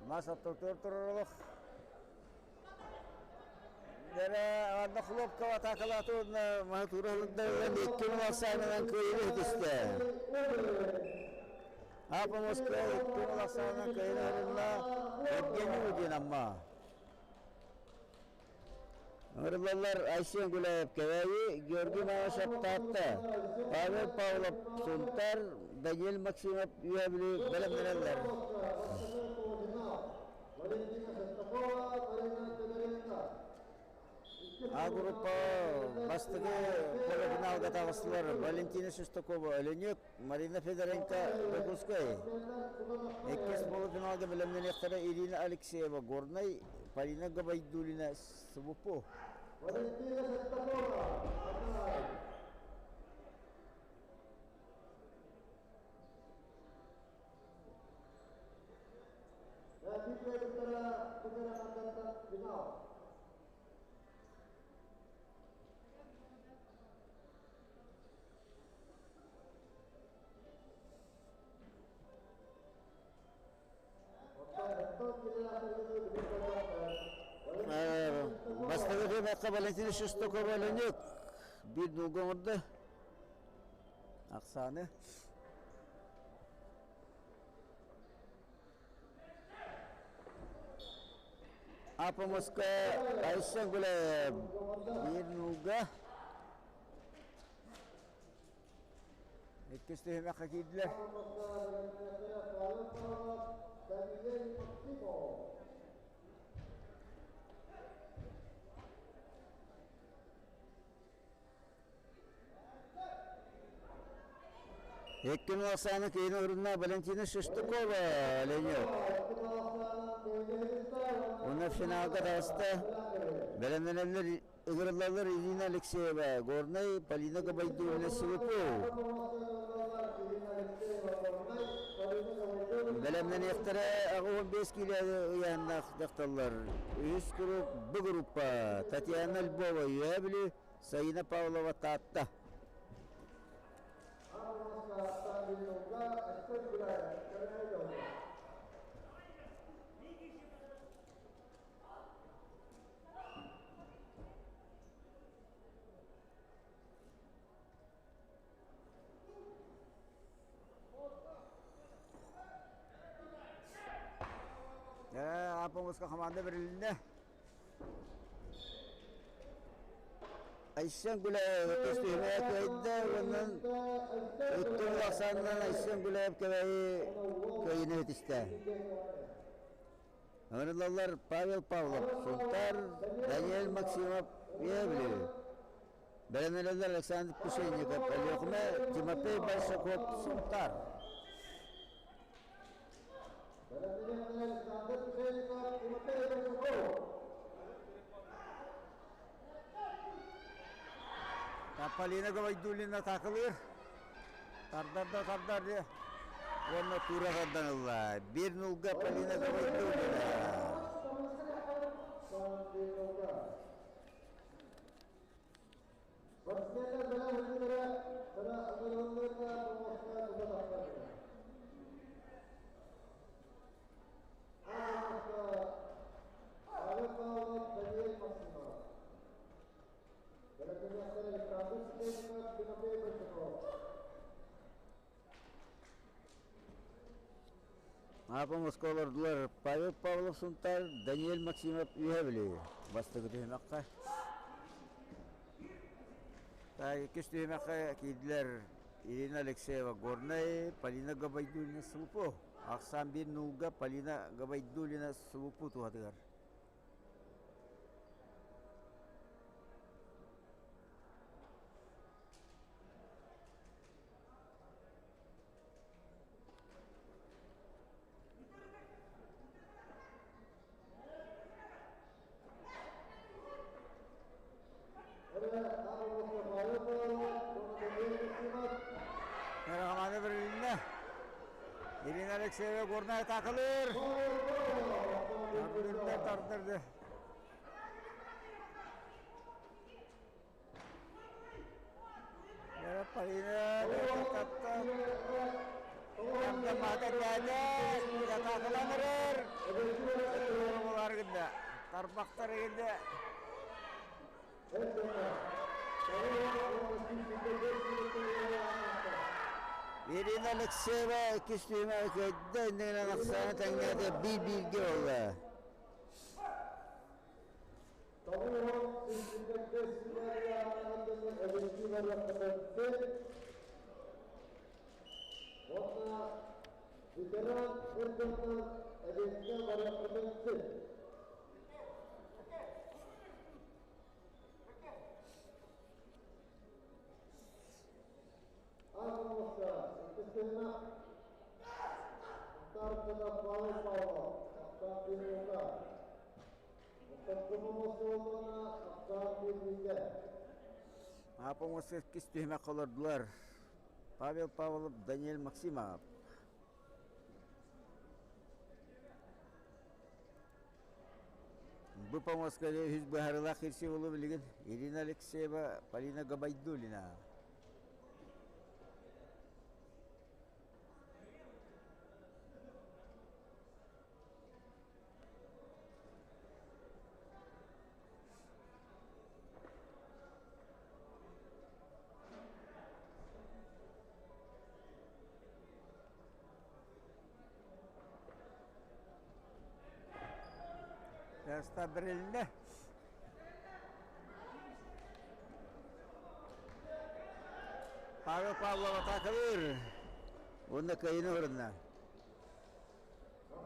Мас аттатыгар турар олох. Дэрэ Анна Хлопкова атаакалааты уонна маһы туура ылында икки мыл кыайыы түстэ. Апа Москва икки мыл ахсаанынан кыайыы ылынна Евгений Удин Амма. Ыҥырыллаллар Айсен Гуляев Кэбээйи, Георгий Малышев Таатта, Павел Павлов Сунтар, Даниил Максимов Үөһээ Бүлүү бэлэмнэнэллэр. А группа бастакы полуфиналга таҕыстылар Валентина Шестакова Өлөнүк, Марина Федоренко Дьокуускай. Иккис полуфиналга бэлэмнэниэхтэрэ Ирина Алексеева Горнай, Полина Габайдулина СВПУ. Валентина Шестакова Горнай. түһүмэххэ Валентина Шестакова Ленек биир нуулга оҥордо. Ахсааны. Апомоска Айсен Гуляев биир нуулга. Иккис түһүмэххэ киирдилэр. Икки Оксана киин орунна Валентина Шестакова Ленев. Уонна финалга таҕыста. Бэлэмнэнэллэр ыҥырыллаллар Ирина Алексеева, Горнай, Полина Габайдулина, Сивупу. Бэлэмнэниэхтэрэ 85 киилэ ыйааннаах дьахталлар. Үһүс групп Б группа Татьяна Львова Үөһээ Бүлүү, Саина Павлова Таатта. Апоҥуска хамаанда бэрилиннэ. Айсен Гуляев көстүүмэ кыайда уонна икки ахсаанынан Айсен Гуляев кэбэйи кыайыыны ситистэ. Ыҥырыллаллар Павел Павлов, Сунтар, Даниэль Максимов, Үөһэ Бэлэмнэнэллэр Александр Пушенников, Өлүөхүмэ, Тимофей Большаков, Сунтар. Александр Пушенников, Тимофей Большаков. Полина Гавайдулина такылыр. Тардар да тардар де. Уонна тура тардан ылла. Бир нулга Полина Гавайдулина. Спортсменнар бэлэм үрдүлэрэ сана ыҥырыллыыта тоҕуска тута тахсар. Павел Павлов, Даниэль Максимов. Бэлэмнэниэхтэрэ Александр Сидоренко, Тимофей Большаков. Аапа оскуолалар Павел Павлов Сунтаар, Даниэль Максимов Үөһэ Бүлүү. Бастакы түһүмэххэ. Иккис түһүмэххэ киирдилэр Ирина Алексеева Горнай, Полина Габайдулина Слупу. Ахсаан биир нуулга Полина Габайдулина Слупу туһатыгар. Мерахаманы берилинне. Ирина Алексеева Горнай такылыр. Тардырды, тардырды. Тарбахтар егилде. Ирина Алексеева иккис түһүмэҕи кыайда, иннигинэн ахсаана тэҥнээтэ биир-бииргэ буолла. Тоҕуһун үстүбэккэ сиэрэ эбэстии барыахтаахпыт. Уонна ветеран эр дьоннор эбиэккэ барыахпытын син. Ааҕыммыкка иккис түһүмэх Антарктида Павел Павлов, Ахтаах Петрова, Аапа иккис түһүмэххэ олордулар Павел Павлов, Даниэль Максимов. Бу помоска үһүс быһаарыылаах кирсии буолуо билигин Ирина Алексеева, Полина Габайдулина. Состав бэрилиннэ. Павел Павлов атаакалыыр. Уонна кыайыыны орунна.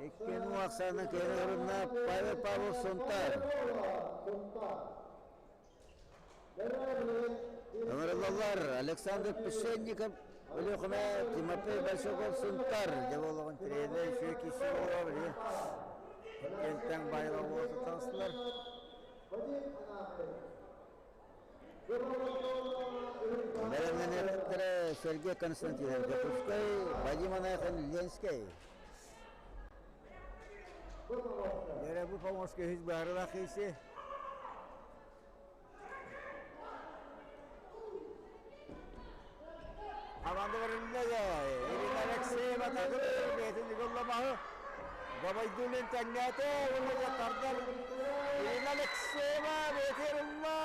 Иккиэн уахсаана кыайыыны орунна Павел Павлов Сунтаар. Ыҥырыллаллар Александр Пшенников Өлүөхүмэ, Тимофей Большаков Сунтар дьэ буоллаҕын тренер үчүгэй киһи буолуо били иккиэнтэн байла буола таҕыстылар. Бэлэмнэниэхтэрэ Сергей Константинов Дьокуускай, Вадим Анайхан Ленскэй. Дьэ бу помоска үһүс быһаарыылаах киһи. Команда бэрилиннэ Ирина Алексеева такыр бэйэтин Николлабаһы Бабайдулин тэҥнээтэ уонна дьэ тардар Ирина Алексеева бэйэтигэр ылла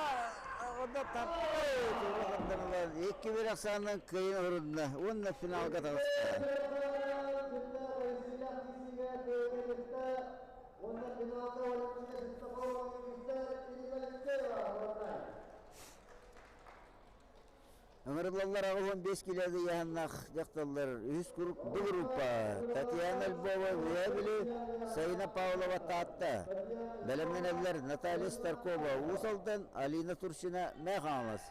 онно таппай тура тардан ылан 2-1 ахсаанынан кыайан орунна уонна финалга таҕыста. Уонна финалга Валентина Шестакова үстэр Ирина Алексеева Горнай. Ыҥырыллаллар 85 килода ыйааһыннаах дьахталлар үһүс куруук бу группа Татьяна Львова Үөһээ Саина Павлова Таатта бэлэмнэнэллэр Наталья Старкова Уус Алдан Алина Турчина Мэҥэ Хаҥалас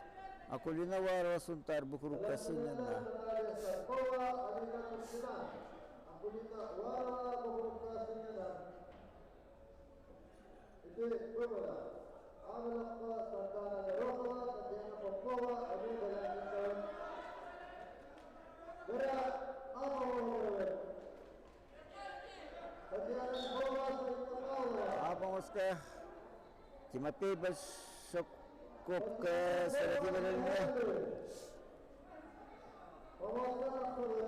Акулина Уарова Сунтаар бу курукка сынньанна. Наталья Старкова, Алина Турчина. Акулина Уарова бу сынньанар. Ити выбора. Аҕалахха Сардана Ярохова, Татьяна Попова, эмиэ бэлэмнэннэр. Бара Амалова. Татьяна Львова, Саина Павлова. Апоҥуска Тимофей Большаковка сэрэтии бэрилиннэ. Помостан ахсары.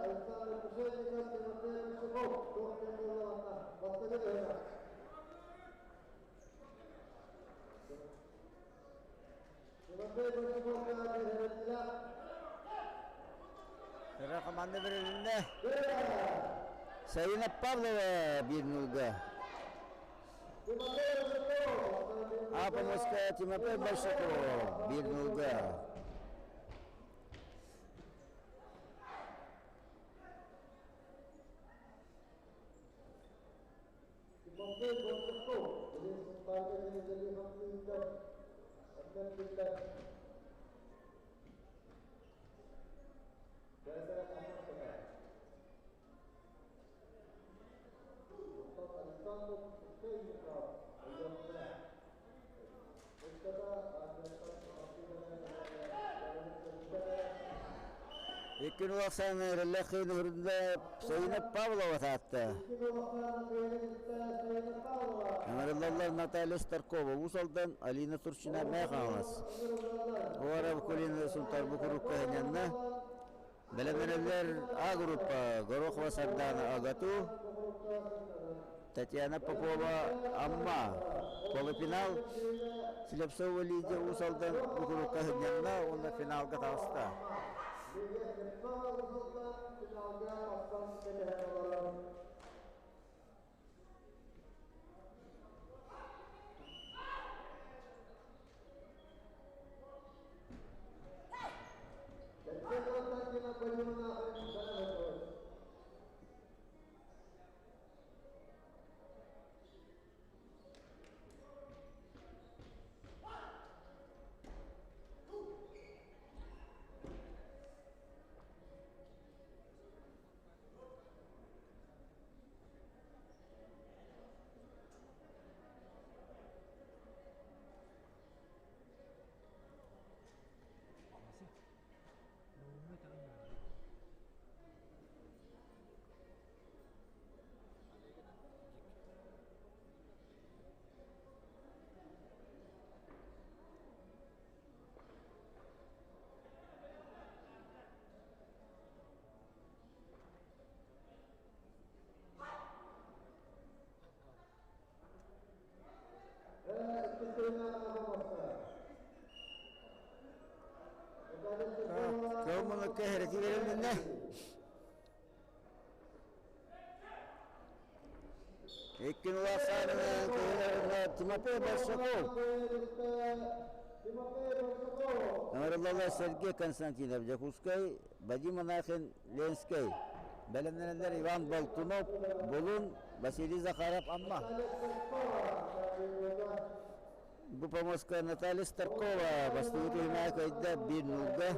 Александр Кушельников, Тимофей Большаков, туох кэм буоллаҕына, бастакы түһүмэх. Тимофей Большаковка биһирэтилэр. Кыра команда бэрилиннэ. Саина Павлова 1-0-га. Тимофей Большаков. Апомоска Тимофей Большаков 1-0-га. Тимофей Большаков, билин Сунтаарга кинилэри хамсыырдар, онон биллэр. Бэйэтэ хамсата. Оттон Александр Пушкейников Өлүөхүмэ. Ыччата Азияттан Иккин улахсан эрэллээх үрдүнэ Саина Павлова таатта. Ыҥырыллаллар Наталья Старкова, Уус Алдан, Алина Турчина, Мэҥэ Хаҥалас. Уаров Кулина Сунтаар бу курукка сынньанна. Бэлэмнэнэллэр А группа Горохова Сардана Агату, Татьяна Попова Амма. Полуфинал Слепцова Лидия Уус Алдан бу курукка сынньанна уонна финалга таҕыста. Лидия Слепцова Уус Алдан финалга тахсан кэтэһэн олорор. Кэккэ Константина Боримана бэлэм Кылмылыкка хэрэти берилинне. Иккин улаасаанынан кыһынарына Тимофей Большаков. Ыҥырыллаллар Сергей Константинов, Дьокуускай, Вадим Монахин, Ленскэй. Бэлэмнэнэллэр Иван Болтунов, Булун, Василий Захаров, Амма. Бу помоска Наталья Старкова бастакы түһүмэҕи кыайда биир нуулга.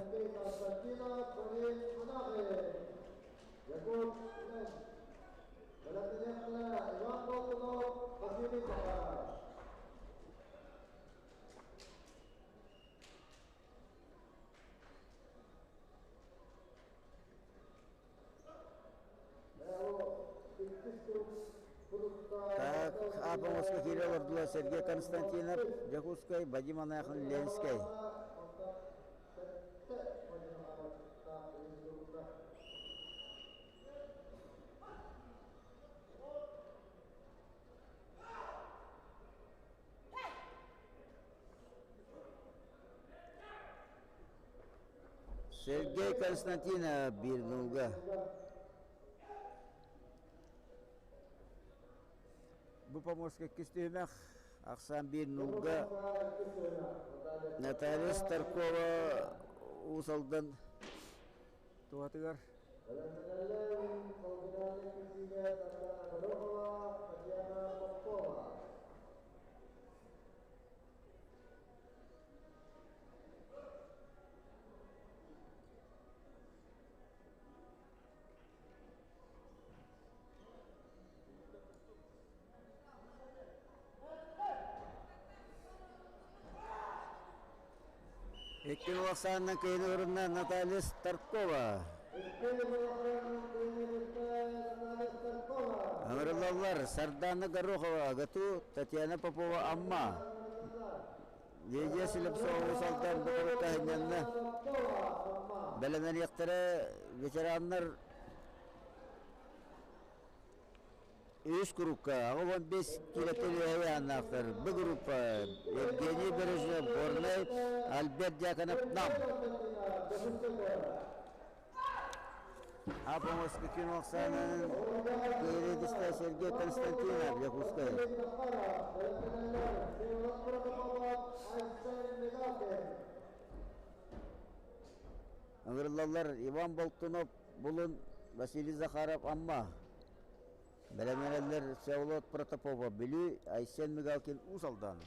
Так, Апомоска киирэ олордулар Сергей Константинов, Дьокуускай, Вадим Анахин, Ленскэй. Сергей Константинов биир нулга. Бу поморскай иккис түһүмэх ахсаан биир нулга Наталья Старкова Уус Алдан туһатыгар. Икки ахсаанынан кыайын орунна Наталья Старкова. Ыҥырыллаллар Сардана Горохова, ГАТУ, Татьяна Попова, Амма. Лидия Слепцова Алтан Бокоруктаһынньанна бэлэмнэниэхтэрэ ветераннар үс группа 85 километр анаахтар Б группа Евгений Бережнев Горнай Альберт Дьяконов Нам Апомоска кино Оксананын Кииридиста Сергей Константинов Якутскай. Ыҥырыллаллар Иван Болтунов Булун Василий Захаров Амма. Бэлэмнэнэллэр Всеволод Протопопов Бүлүү, Айсен Мигалкин Уус Алдан.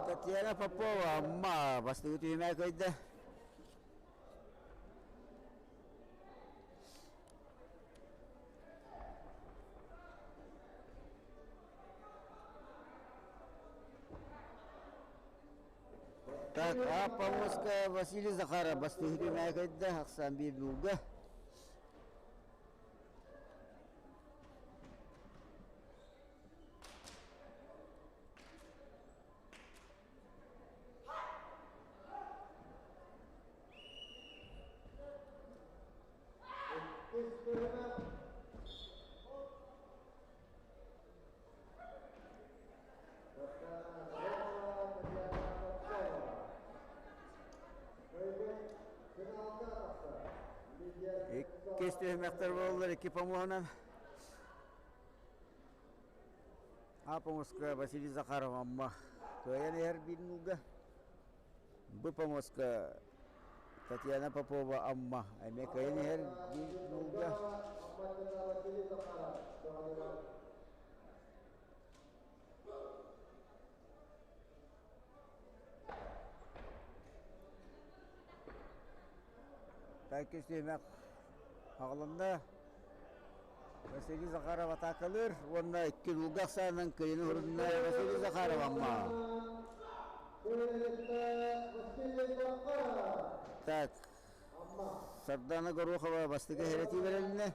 Татьяна Попова Амма бастакы түһүмэҕи кыайда. Так, Аппа Василий Захаров бастыһы түмээ кайда, ахсан биир нуулга. Иккис түһүмэхтэр буоллар икки помоһунан. А помоска Василий Захаров Амма кыайан иһэр биир нуулга. Б помоска Татьяна Попова Амма эмиэ кыайан иһэр биир нуулга. Иккис түһүмэх аҕылынна. Василий Захаров атаакалыыр уонна икки нулга ахсаанынан кыайыыны уһурунна Василий Захаров Амма. Так, Сардана Горохова бастакы хэрэтии бэрилиннэ.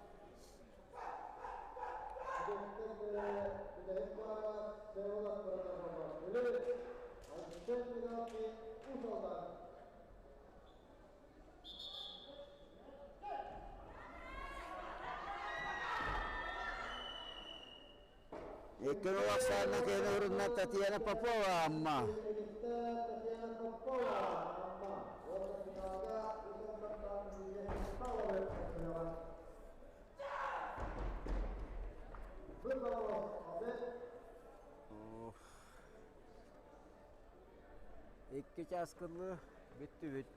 Икки нул ахсаанна киһини урунна Татьяна Попова Амма. Икки чаас кыллыы бүттүбүт.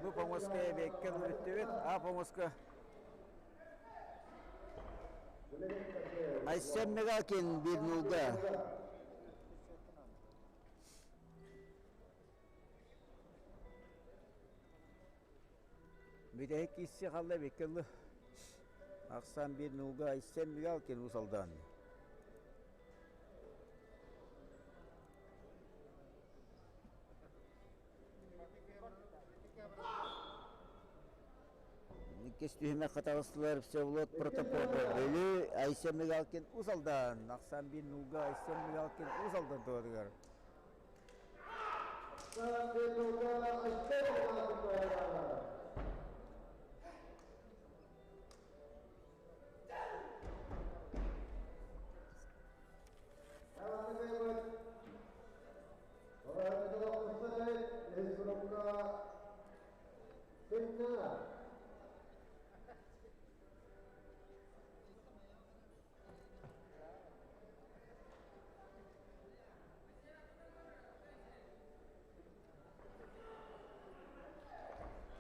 Бу помоска эбиэккэ бүттүбүт. А помоска Айсен Мигалкин биир нулга. Бүтэһик киирсии хаалла эбиккэ дылы. Ахсаан биир нуулга Айсен Мигалкин Уус Алдан. Иккис түһүмэххэ таҕыстылар Всеволод Протопопов Бүлүү, Айсен Мигалкин Уус Алдан. Ахсаан биир нуулга Айсен Мигалкин Уус Алдан туһатыгар.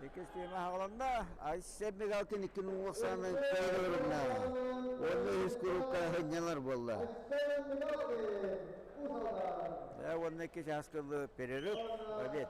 Иккис тиэмэ хаҕаланна. Айсен Мигалкин икки нуҥуох саанан кыайдыларына. Уонна үһүс курукка сынньанар буолла. Уонна икки чааскылы перерыв, обед.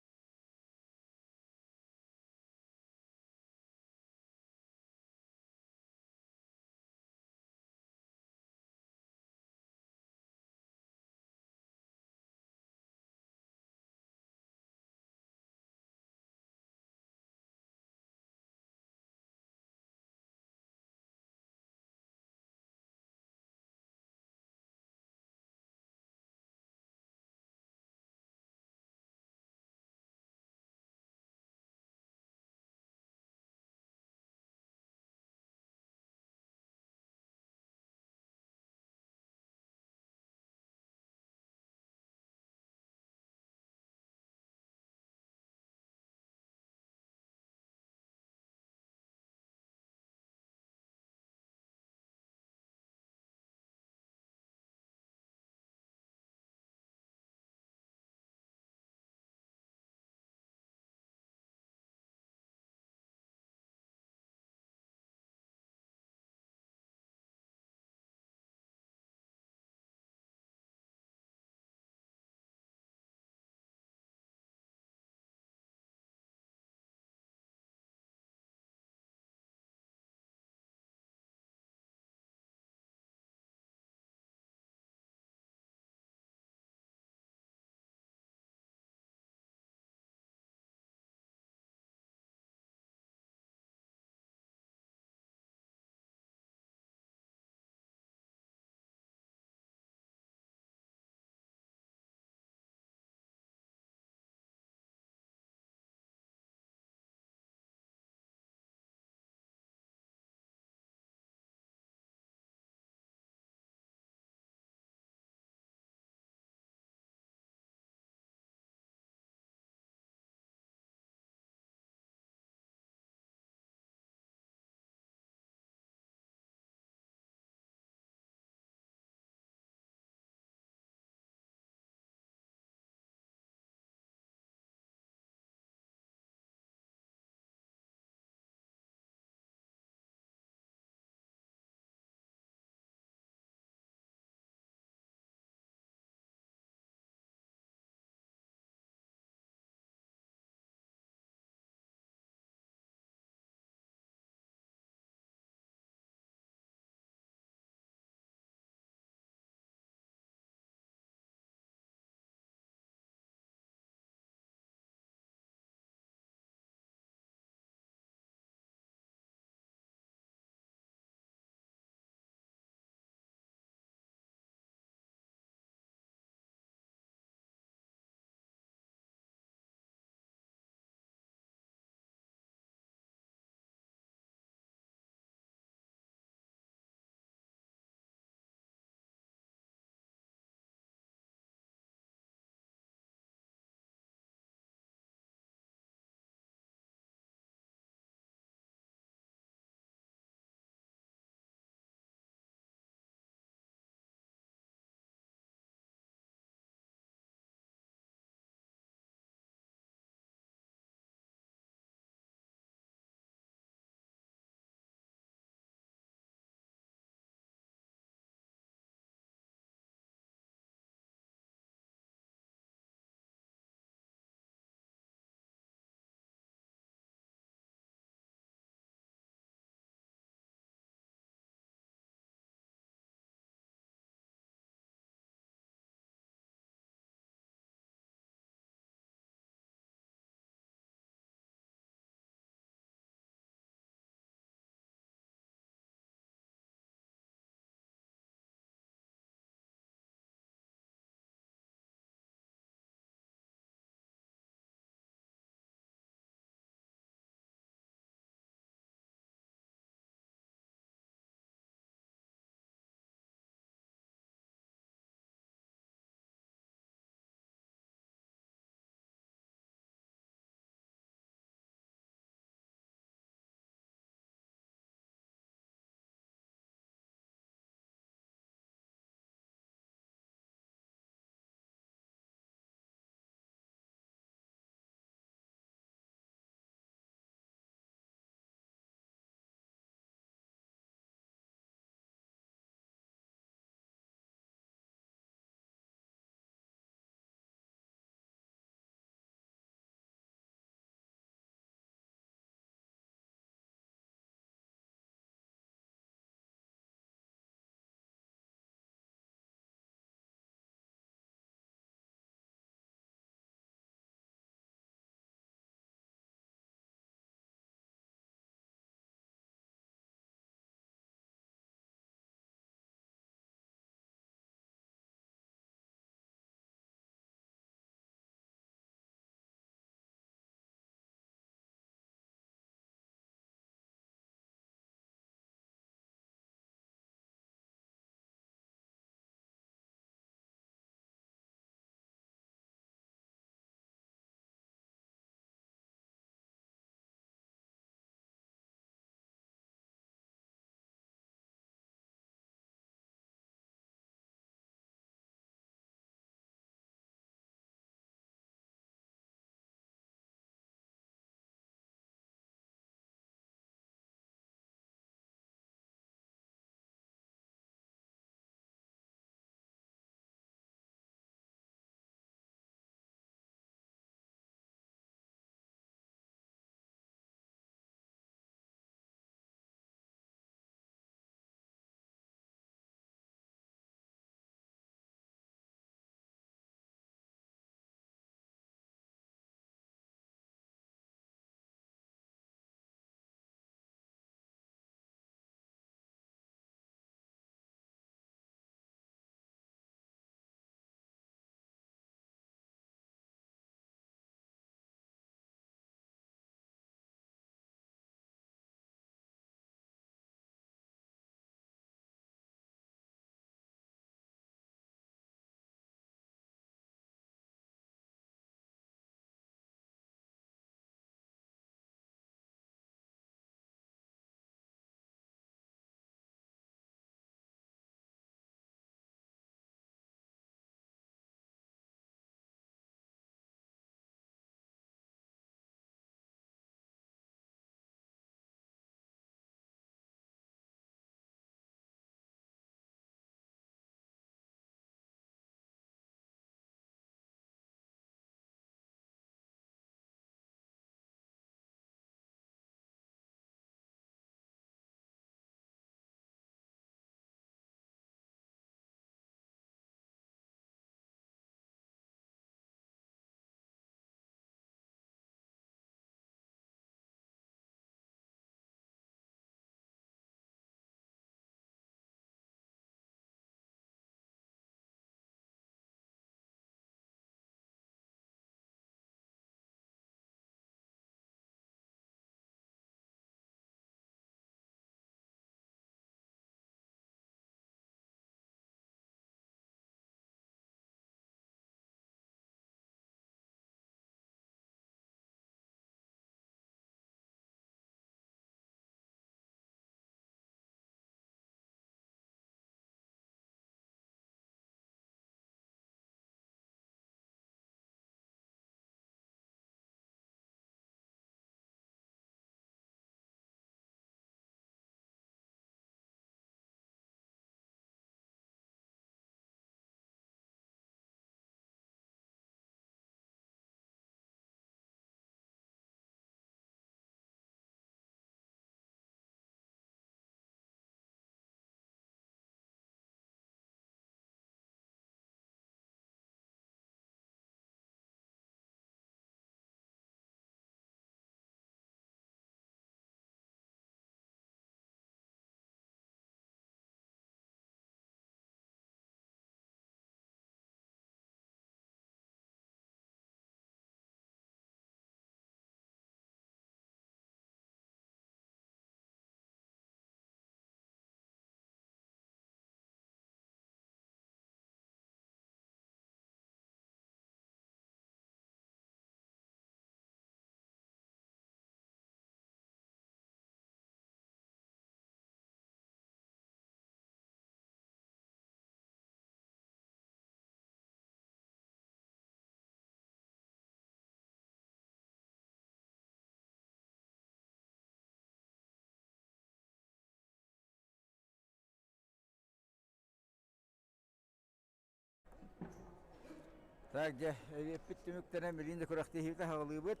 Так, дьэ, эбиэппит түмүктэнэн билигин да күрэхтэһиибитэ аҕалыыбыт.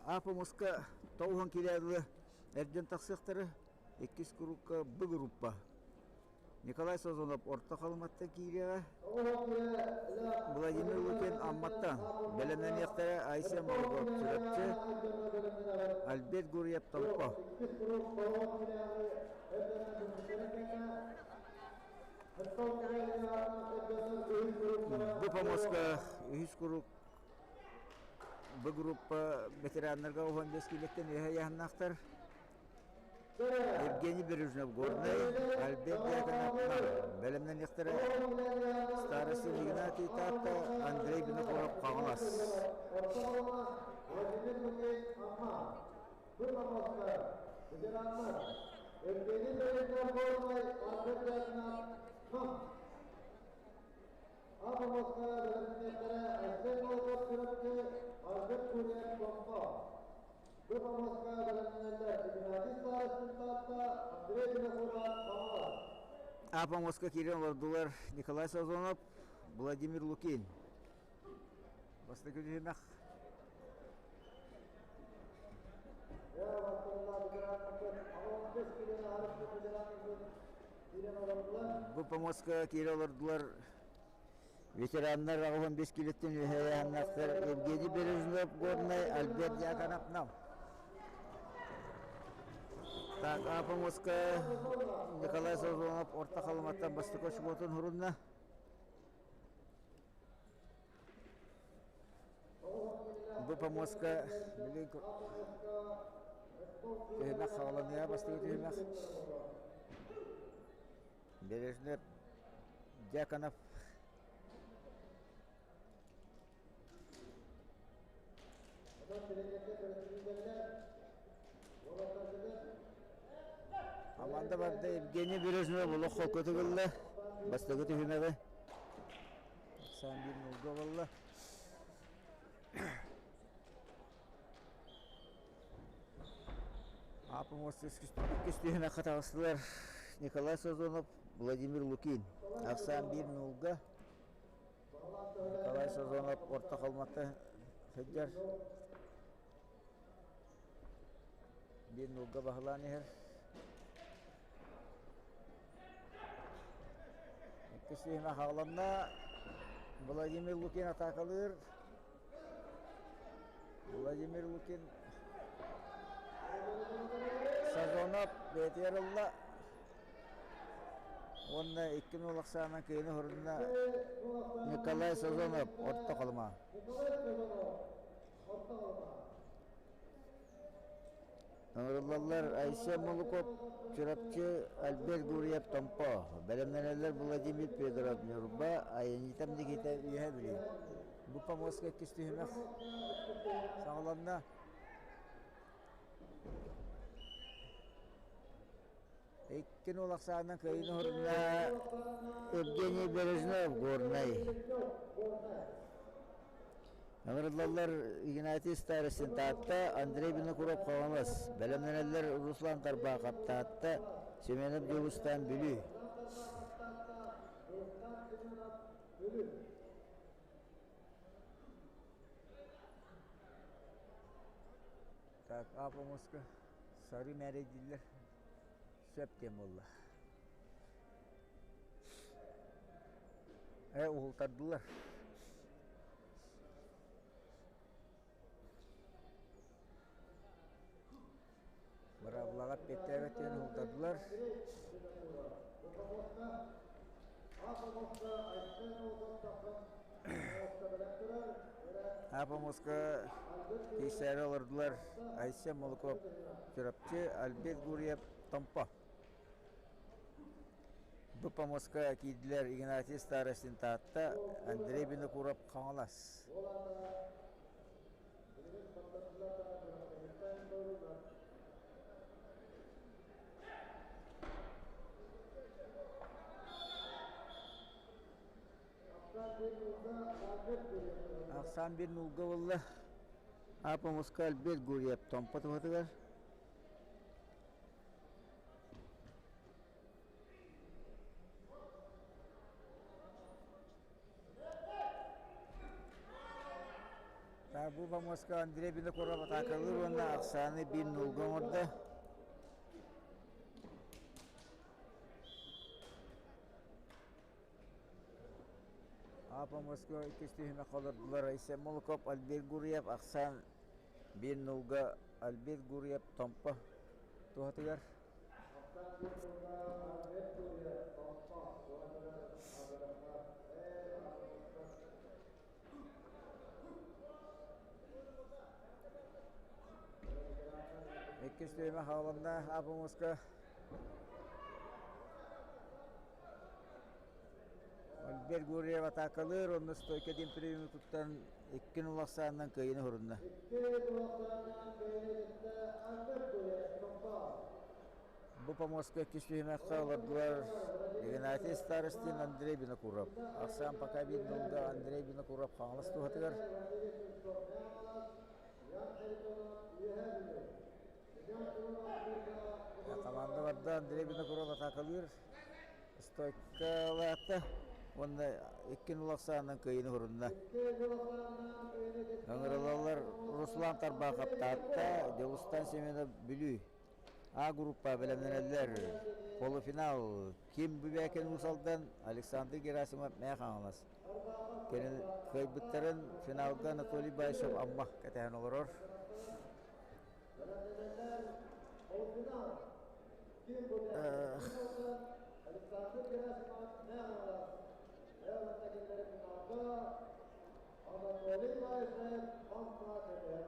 Апомуска тоҕуһун киирээдилэ эрдэн тахсыахтара. Иккис курукка Б группа. Николай Созонов Орто Халыматтан киириэҕэ. Владимир Лукин Амматтан. Бэлэмнэниэхтэрэ Айсен Молоков Чурапчы, Альберт Гурьев Томпо. Бу помоска үһүс куруук Бу группа ветераннарга уһун бэс киилэттэн үөһэ ыйааһыннаахтар. Евгений Бережнев Горнай, Альберт Дьяконов бэлэмнэниэхтэрэ. Старостин Игнатий Таатта, Андрей Винокуров Хаҥалас. Евгений Бережнев Горнай, Альберт Дьяконов Апа Москва киирэн олордулар Николай Сазонов, Владимир Лукин. Бастакы түһүмэх. Бу помостка киирэ олордулар ветераннар аҕыс бес килеттен үөһээһиннэхтэр Евгений Бережнов Горнай, Альберт Дьяконов Нам. Так, Апомоска Николай Созонов Орто Халыматтан бастакы очкотун хурунна. Бу помостка билигин түһүмэх саҕаланыа бастакы түһүмэх. Бережнев Дьяконов Хамаанда барда Евгений Бережнев олох холку тыгылла. Бастакы түһүмэҕи Сан биир нолга буолла. Иккис түһүмэххэ таҕыстылар Николай Сазонов, Владимир Лукин. Ахсаан биир нуулга. Николай Сазонов орто холмотто сылдьар. Биир нуулга баһылаан иһэр. Иккис түһүмэх аҕаланна. Владимир Лукин атаакалыыр. Владимир Лукин Сазонов бэйэтигэр ылла уонна 2-0 ахсаанынан кыайыыны хорунна Николай Сазонов Орто Халыма. Ыҥырыллаллар Айсен Молуков, Чурапчы, Альберт Гурьев, Томпо. Бэлэмнэнэллэр Владимир Федоров, Ньурба, Айанитам Никита Үөһээ Бүлүү. Бу помостка иккис түһүмэх саҕаланна. Иккин уол ахсаанынан кыайыыны оһорунна Евгений Бережнов, Горнай. Ыҥырыллаллар Игнатий Старостин Таатта, Андрей Винокуров Хаҥалас. Бэлэмнэнэллэр Руслан Тарбаахап Таатта, Семенов Дьулустаан Бүлүү. Так, Апомоска сары мээрэйдииллэр. Сөп диэн буолла. Э, уһултардылар. Быраабылаҕа эппиэттээбэт диэн уһултардылар. Апомоска киирсээри олордулар Айсен Молоков Чурапчы, Альберт Гурьев Томпо. Бу помостка киирдилэр Игнатий Старостин Таатта, Андрей Винокуров Хаҥалас. Ахсаан биир нуулга буолла. Апомуска Альберт Гурьев Томпо туһатыгар. Бу помоска Андрей Винокуров атаакалыыр уонна ахсааны биир нулга оҥордо. А помоска иккис түһүмэххэ олордулар Айсен Молоков, Альберт Гурьев, ахсаан биир нулга Альберт Гурьев Томпо туһатыгар. Иккис түһүмэх хааланна Апомуска. Альберт Гурьев атаакалыыр, онно стойка диэн приемы туттан иккин улахсаанынан кыайыны хурунна. Бу помостка иккис түһүмэххэ олордулар Игнатий Старостин, Андрей Винокуров. Ахсаан пока биир нулга Андрей Винокуров Хаҥалас туһатыгар. Команда барда Андрей Винокуров атаакалыыр. Стойкалаата уонна икки нул ахсаанынан кыайыыны хурунна. Ыҥырылаллар Руслан Тарбахов Таатта, Дьулустан Семенов Бүлүү. А группа бэлэмнэнэллэр. Полуфинал Ким Бүбээкин Уус Алдан, Александр Герасимов Мээх Хаҥалас. Кыайбыттарын финалга Анатолий Баишев Амма кэтэһэн олорор.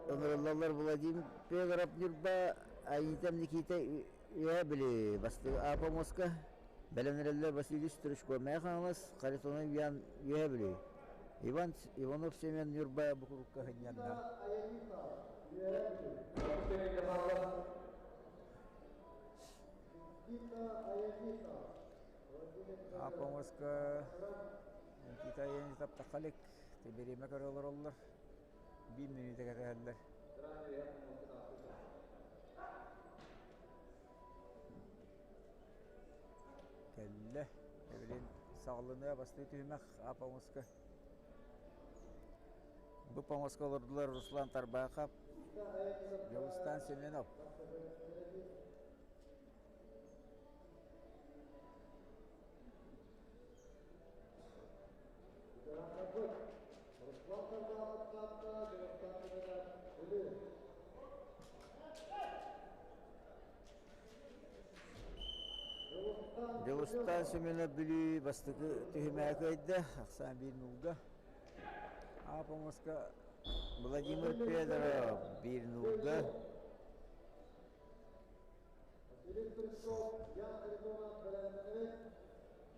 Ыҥырыллаллар Владимир Федоров Ньурба, Аитам Никита Үөһэ Бүлүү, бастакы А Москва, бэлэмнэрэллэр Василий Стручко Мэйэ Хаҥалас, Харитонов Ян Үөһэ Бүлүү, Иван Иванов Семен Ньурба бу курукка сынньанна. Апа Москва Никита Янитов Тахалик бириэмэ көрө олороллор. Биир мүнүүтэ кэтэһэллэр. Кэллэ. Эбилин саҕаланыа бастыы түһүмэх Апа Москва. Бу помоска олордулар Руслан Тарбахов, Дьулустан Семенов. Дьулустаан Семенов Бүлүү бастакы түһүмэҕи кыайда, ахсаан биир нуулга. Апомуска Владимир Федоров биир нуулга. Василий Стрельцов, Ян Харитонов бэлэмнэнэбит.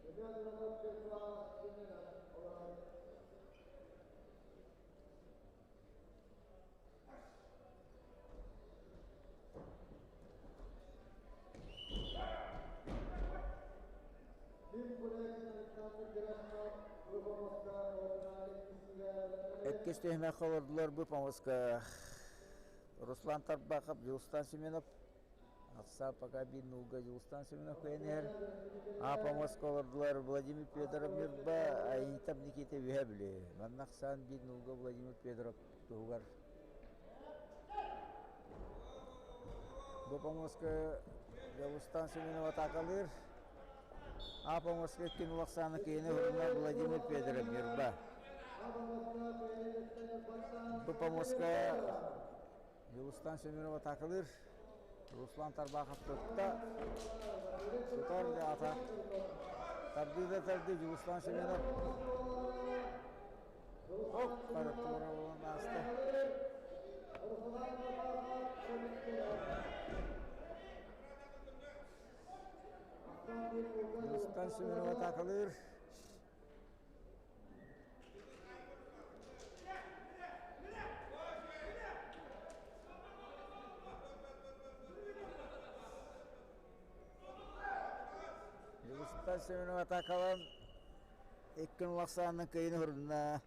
Семен Иванов Петра Семенов олорор. Иккис түһүмэххэ олордулар бу помоска Руслан Тарбахов, Дьулустан Семенов. Ахсаа пока биир нуулга Дьулустан Семенов кыайан иһэр. А помоска олордулар Владимир Федоров Ньурба, Аинтов Никита Үһэ Бүлүү. Манна ахсаан биир нуулга Владимир Федоров туһугар. Бу помоска Дьулустан Семенов атаакалыыр. А помоска икки нул ахсааны киһини уһунна Владимир Федоров Ньурба. Бу помоска Дьулустан Семенов атаакалыыр. Руслан Тарбахов тутта. Тутар ата. Тардыы да тардыы Дьулустан Семенов. Оп, туора буолан ааста. Дьулустан Семенов атаакалыыр. Дьулустан Семенов атаакалаан иккин улахсаанынан кыайыны хурунна.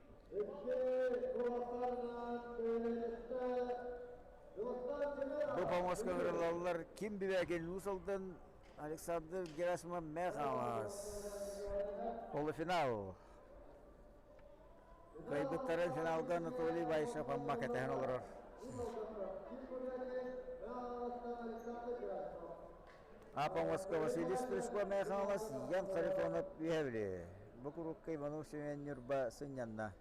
Бу помоска ырылаллар ким бибээкин Уус Алдан Александр Герасимов Мехалас. Полуфинал. Кыайбыттарын финалга Анатолий Баишев Амма кэтэһэн олорор. Апа Москва Василий Стручко Мэхалас, Ян Харитонов Үһэбили. Бу курукка Иванов Семен Нюрба сынньанна.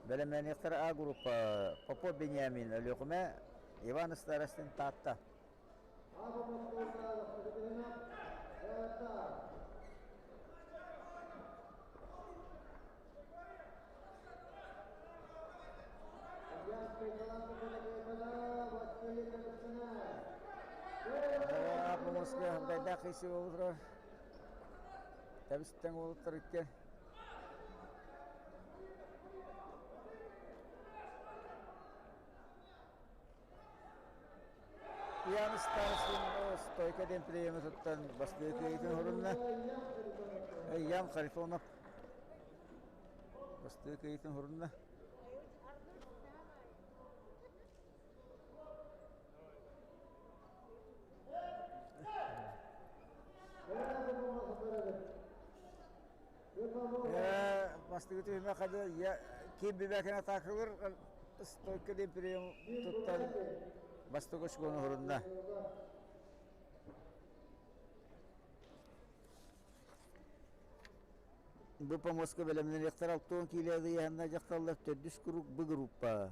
Бэлэмнэниэхтэр А группа Попов Бениамин Өлүөхүмэ, Иван Старостин Таатта. Москва дайдаах isi олорор. Тэбистэн олуттар икки. Ян Старостин стойка диэн приемы туттан бастыы кыайыытын хорунна. Ян Харитонов бастыы кыайыытын хорунна. Бастакы түһүмэххэ ким бибэкин атаакалар стойка диэн прием туттан бастакы очкону хорунна. Бу помоска бэлэмнэниэхтэр алтуон киилэ ыйаһынна дьахталлар төрдүс круг Б группа.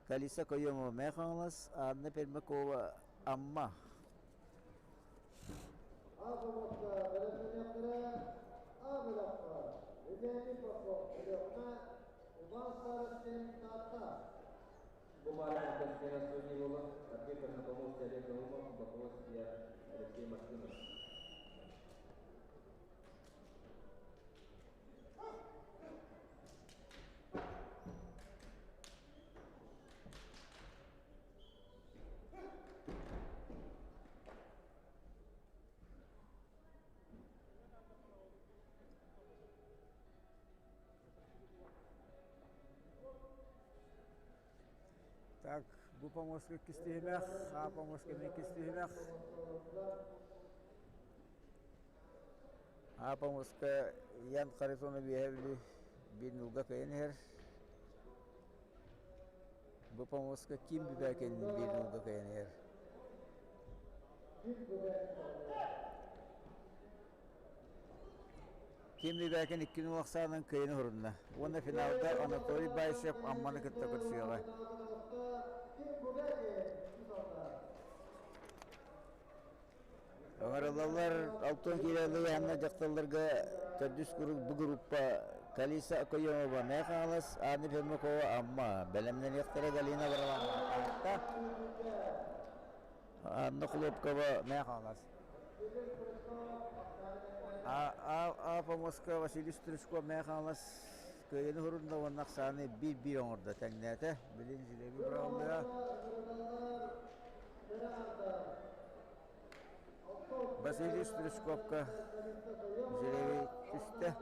Калиса Каемова Мэҥэ Хаҥалас, Анна Пермякова Амма. Бу баара Конституционный буола, арбитр на помосте Олег Наумов, боковой судья Алексей Мартынов. Так, бу помоска кистиһимэх, а помоска мен кистиһимэх. А помоска Ян Харитонов үөһэ биир нулга кыайан иһэр. Бу помоска ким бүбээкин биир нулга кыайан иһэр. Ким Бүбээкин икки нул ахсаанын кыайан уһурунна. Уонна финалга Анатолий Баишев Амманы кытта көрсүөҕэ. Ыҥырыллаллар алтан киирэллэр уонна дьахталларга төрдүс бу группа Калиса Окоемова Мэҥэ Хаҥалас, Анна Пермякова Амма бэлэмнэниэхтэрэ Галина Варламова Анна Хлопкова Мэҥэ Хаҥалас. А Помоска Василий Стручков Мэҥэ Хаҥалас кыайыыны уһурунна уонна ахсааны биир-биир оҥордо тэҥнээтэ. Билин Зилеби быраҕыллыа. Василий Стручковка жребий түстэ.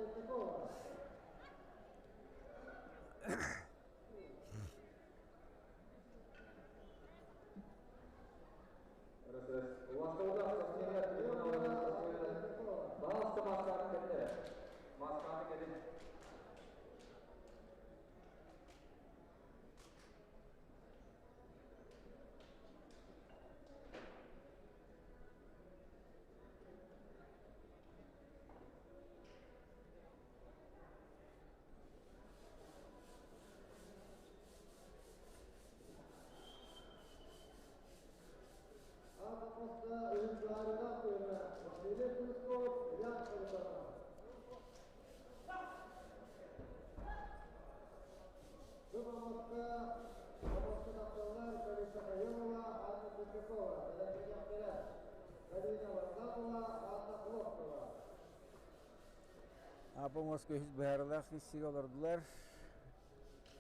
Апа Москва үһүс быһаарылаах киссигэ олордулар.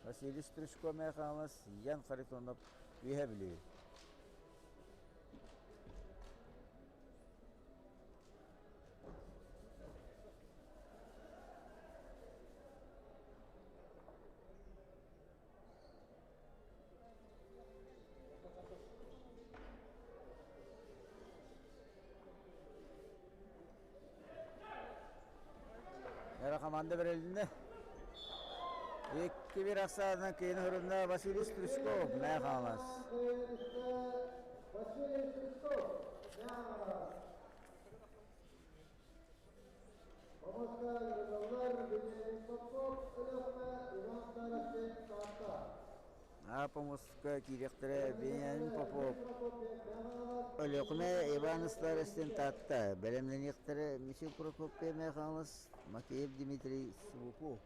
Василий Стручко Мэхалас, Ян Харитонов Үөһэ Бүлүү. Эра команда берилинне. Икки bir ахсаанынан киин хөрүннэ Василий Стручков, Мээ Хаҥалас. Василий Стручков, Мээ Хаҥалас. Помоска Ивановлар, Вениамин Попов, Өлөхмө, Иван Старостин, Таатта. А помоска киириэхтэрэ Вениамин Попов, Өлөхмө, Иван Старостин, Таатта. Бэлэмнэниэхтэрэ Михаил Прокопьев, Мээ Хаҥалас, Макеев Дмитрий Субуку.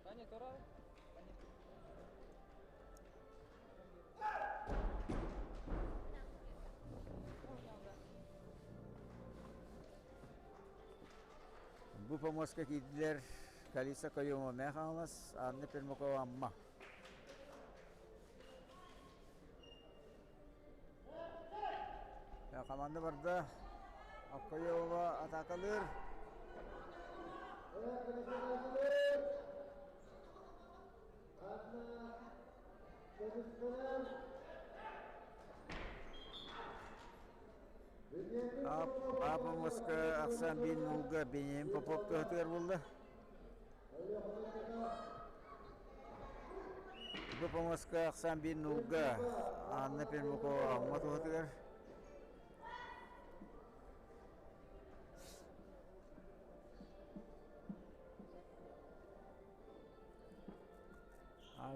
Бу помоска киирдилэр Калиса Каюма Мээ Хаҥалас, Анна Пермакова Амма. Команда барда. Аккоева атакалыыр. Апомоска ахсан бин нулга Бенемин Попов туһатыгар булла. Бу помоска ахсан бин нулга Анна Пермакова Амма туһатыгар.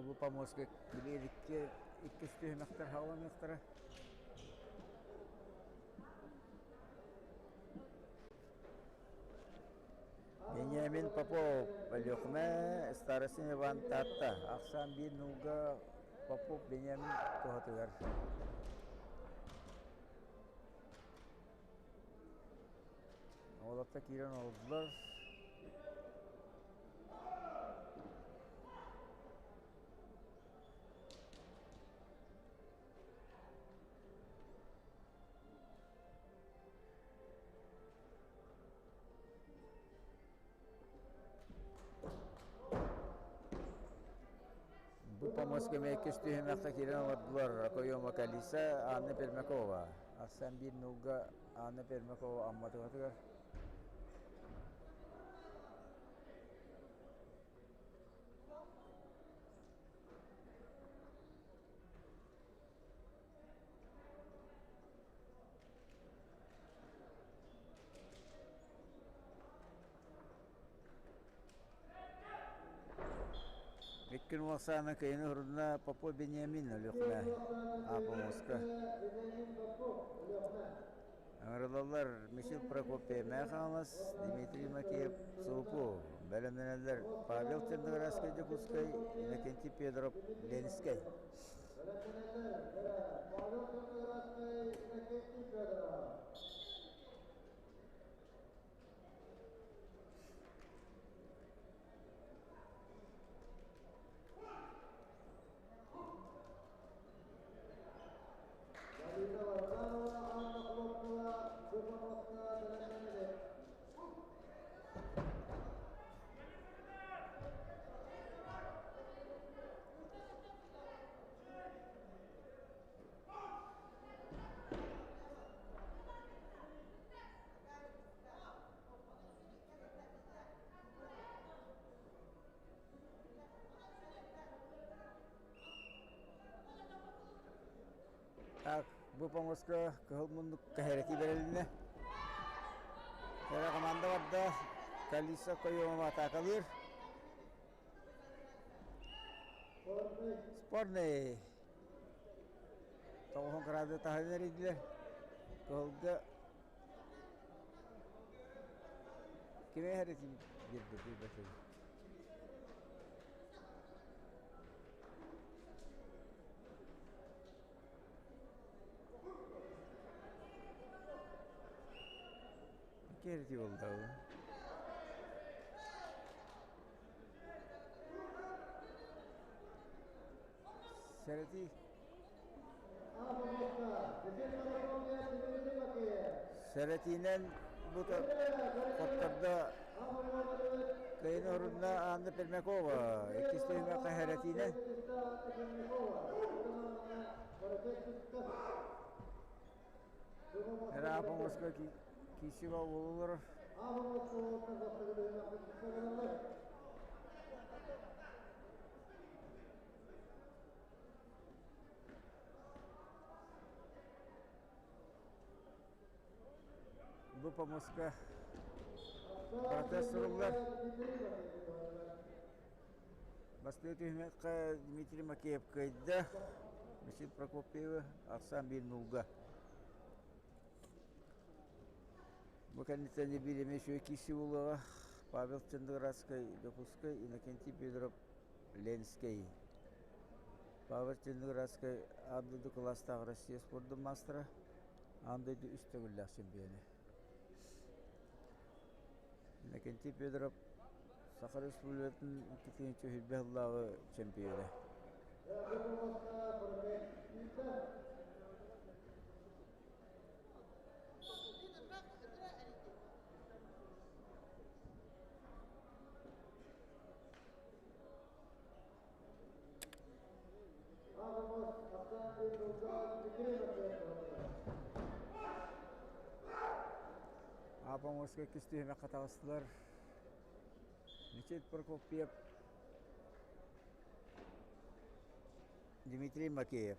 Бу помостка били икки иккис түһүмэхтэр хааланыахтара. Вениамин Попов, Өлүөхүмэ, Старостин Иван Таатта. Ахсаан биир нуулга Попов Вениамин туһатыгар. Уолаттар киирэн олордулар. Бу помоска иккис түһүмэххэ киирэн олордулар Акоема Калиса, Анна Пермякова. Арсен биир нуулга Анна Пермякова Амматыгатыгар. Иккин уолсаана кыйыны хурдуна Попов Бениамин Өлүөхүмэ Апомуска. Ыҥырылаллар Михаил Прокопьев Мэйэ Хаҥалас, Дмитрий Макеев Суупу, бэлэмнэнэллэр Павел Черноградскай Дьокуускай, Иннокентий Федоров Ленскэй. Бэлэмнэнэллэр Павел Черноградскай, Иннокентий Федоров. Галина Варламова, Анна Хлопкова, Бу бэлэмнэнэллэр. Так, бу помоска кыһыл муннук кэһэрэтии бэрилиннэ. Кэрэ команда барда. Калиса Койомова атаакалыыр. Спорный. Тоҕуһун кыраады таһынан эрийдилэр. Кыһылга кими эһэрэтин биэрдэ билбэтим. Кэрди буолла. Сэрэтии. Сэрэтиинэн бу хоттордо Кыйын орунна Анна Пермякова, иккис түһүмэххэ сэрэтиинэн. Ыраах оҥоско киирсигэ олорор. Бу помостка протест суруллар. Бастакы түһүмэххэ Дмитрий Макеев кыайда. Михаил Прокопьевы ахсаан биир нулга. Бу кэнниттэн биир эмиэ үчүгэй киирсии буолуоҕа. Павел Чендоградскай, Дьокуускай, Иннокентий Федоров, Ленскэй. Павел Чендоградскай аан дойду кылаастаах Россия спордун маастара, аан дойду үс төгүллээх чемпиона. Иннокентий Федоров Саха Республикатын 2020 сыллааҕы чемпиона. Апоморскай иккис түһүмэххэ таҕыстылар. Мичил Прокопьев, Дмитрий Макеев.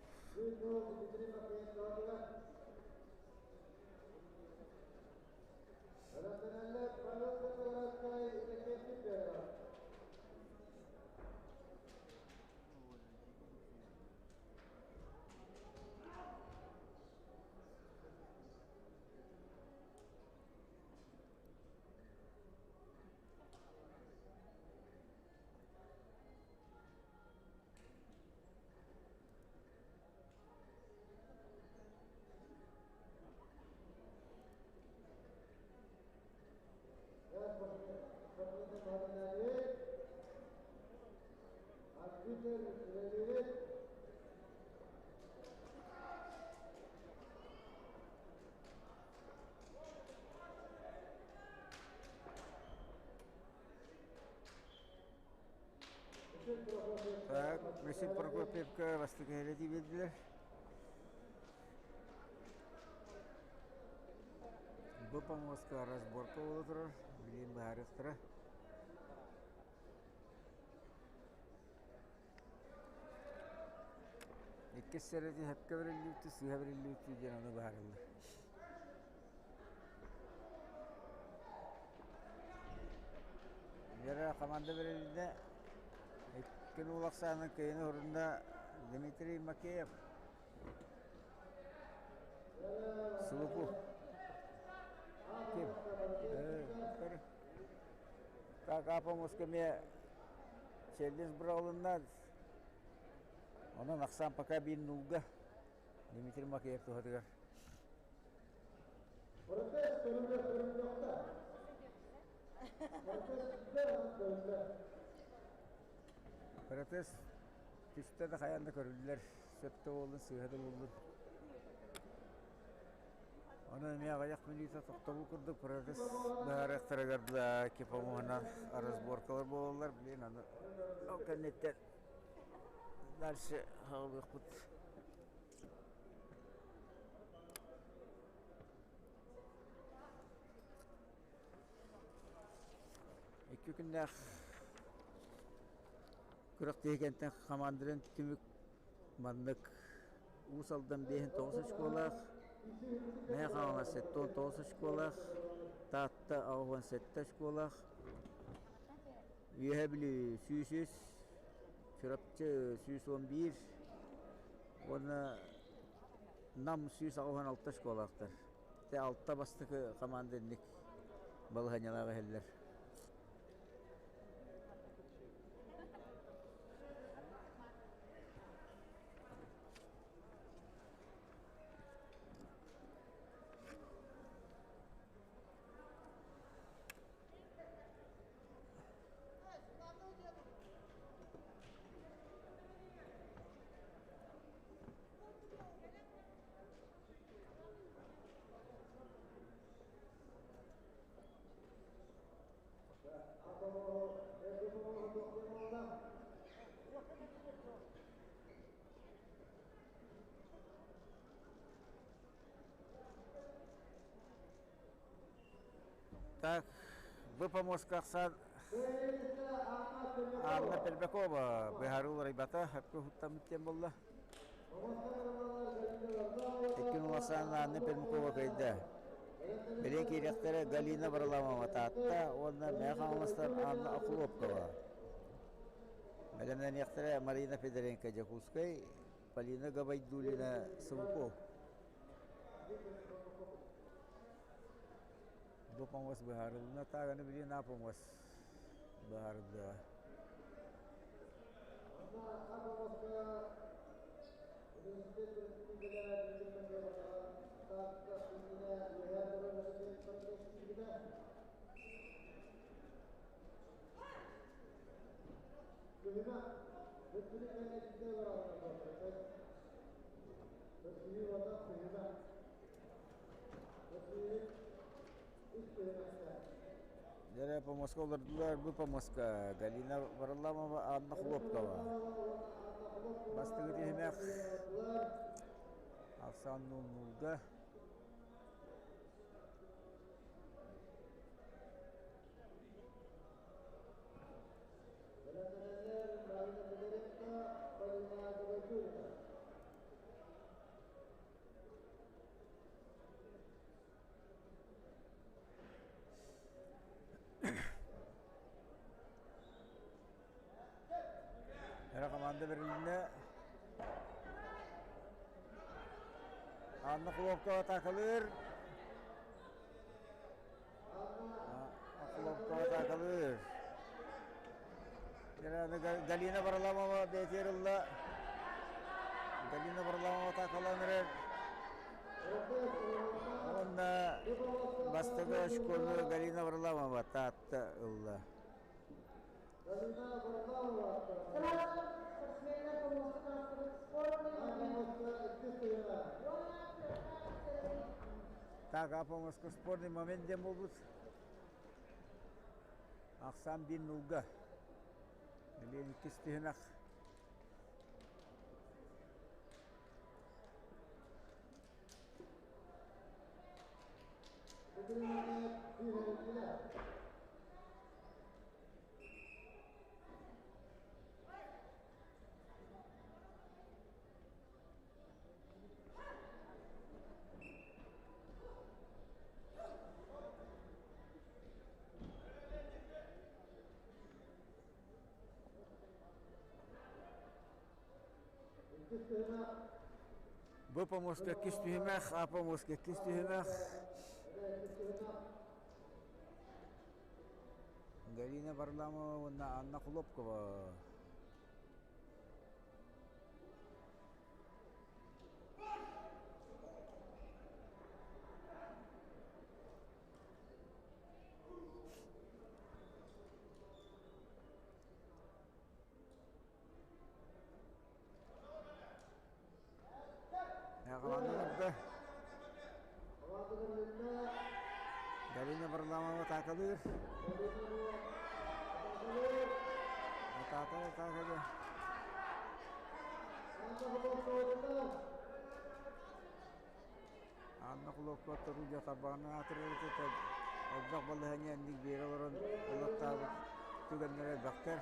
Так, Василий Прокопьевка бастакы иһэлэтии биэрдилэр. Бу помостка разборка буола турар, билигин быһаарыахтара. Иккис сэрэти сөпкө бэриллибитий, сыыһа бэриллибитий диэн ону быһаараллар. Вера команда бэрилиннэ. Икки нуул ахсаанын кыайыны орунна Дмитрий Макеев. Сулупу. Ким? Так, Апомуска эмиэ Челлис быраҕылынна. Онон ахсаан пока биир нуулга Дмитрий Макеев туһатыгар. Протез түстэ да хайаан да көрүллэр, сөп да буоллун, сыыһа да буоллун. Онон эмиэ аҕыйах мүнүүтэ тохтобул курдук протез быһаарыахтарыгар да кипомуһунан разборкалар буолаллар. Блин, аны ол кэнниттэн дальше хаалыахпыт. Икки күннээх күрэхтэһии кэнниттэн хамаандаларын түмүк маннык Уус Алдан биэһин тоҕус очколаах, Мэҥэ Хаҥалас 79 очколаах, Таатта 87 очколаах, Үөһээ Бүлүү 103, Чурапчы 111 уонна Нам 186 очколаахтар. Ити алта бастакы команда инник балаһыанньалаах иһэллэр. Так, выпомоска ахсаан Анна Пербякова быһаарыы уларыйбата, өпкө уһуктаммыт диэн буолла. Иккин уласаан Анна Пермякова кыайда. Бэлиэ киириэхтэрэ Галина Варламова Таатта уонна Мэҥэ Хаҥаластан Анна Охлопкова. Бэлэмнэниэхтэрэ Марина Федоренко Дьокуускай, Полина Габайдулина Сумку. Бу помост быһаарылына тааганы билин а помост быһаарыллыа. Дьэ, помоска олордулар, бу помоска Галина Варламова, Анна Хлопкова. Бастакы түһүмэх Алсан Нууннуурга. Эрэ команда бэрилиннэ. Анна Хлопкова атаакалыыр. Хлопкова атаакалыыр. Галина Варламова бэйэтигэр ылла. Галина Варламова атаакалаан эрэр. Уонна бастакы очкону Галина Варламова Таатта ылла. Так, Апомоска спорный момент диэн буолбут. Ахсаан биир нулга. Билиэн иккис түһүмэх. Бу помоска иккис түһүмэх, а помоска иккис түһүмэх. Галина Варламова уонна Анна Хлопкова. Команда Галина Варламова атаакалыыр. Атаатар атаакады. Анна Хлопкова Торудья тарбаҕынан аатырбыт элбэх балаһыанньа инник биэрэ олорон ылаттаабыт түгэннэрэ элбэхтэр.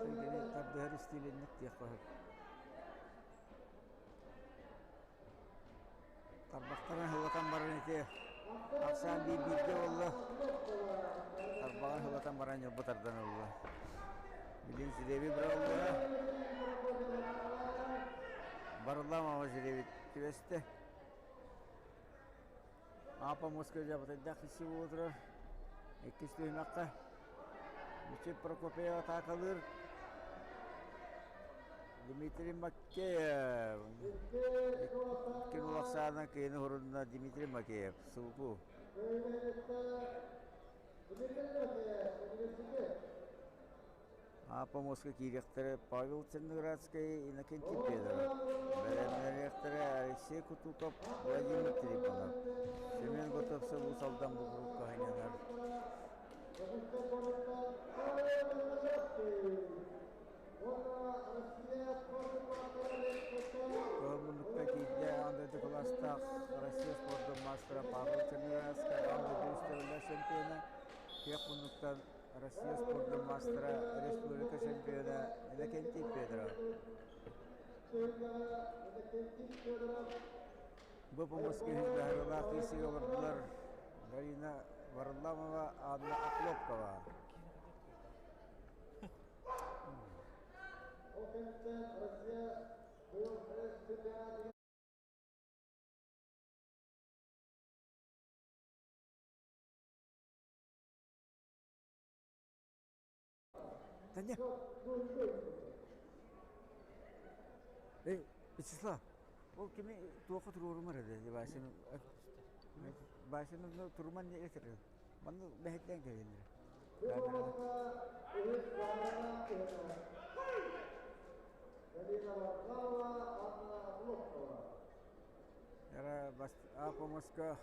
Кини тардыһар истиилинник диэххэ сөп. Тарбахтарын сылатан баран ити ахсаан биир бииргэ буолла. Тарбаҕын сылатан баран ньылбы тардан ылла. Билин жребий быраллара. Барыллаамаҕа жребий түбэстэ. Аапа Москва дьабытайдаах киси буола турар. Иккис түһүмэххэ Мичил Прокопьев атаакалыыр. Дмитрий Макеев. Икки улахсаанан кыйыны хурунна Дмитрий Макеев. Сулку. Аапа Москва киириэхтэрэ Павел Черноградскай, Иннокентий Федоров. Бэлэмнэниэхтэрэ Алексей Кутуков, Владимир Трифонов. Семен Готовцев Уус Алдан Букурукка хайнанар. Кыһыл муннукта киирдэ аан дойду кылаастаах Россия спордун маастара Павел Черноградскай аан дойду үс төгүллээх чемпиона, киэх муннуктан Россия спордун маастара, республика чемпиона Иннокентий Федоров. Бу помоска үһүс быһаарыылаах киирсиигэ олордулар Галина Варламова, Анна Охлопкова. Таня. Эй, Вячеслав, ол кими туохха туруорумар эрэ Васяны Васяны туруман не этэр. Манна бэһэттэн кэлиннэр. Апомоска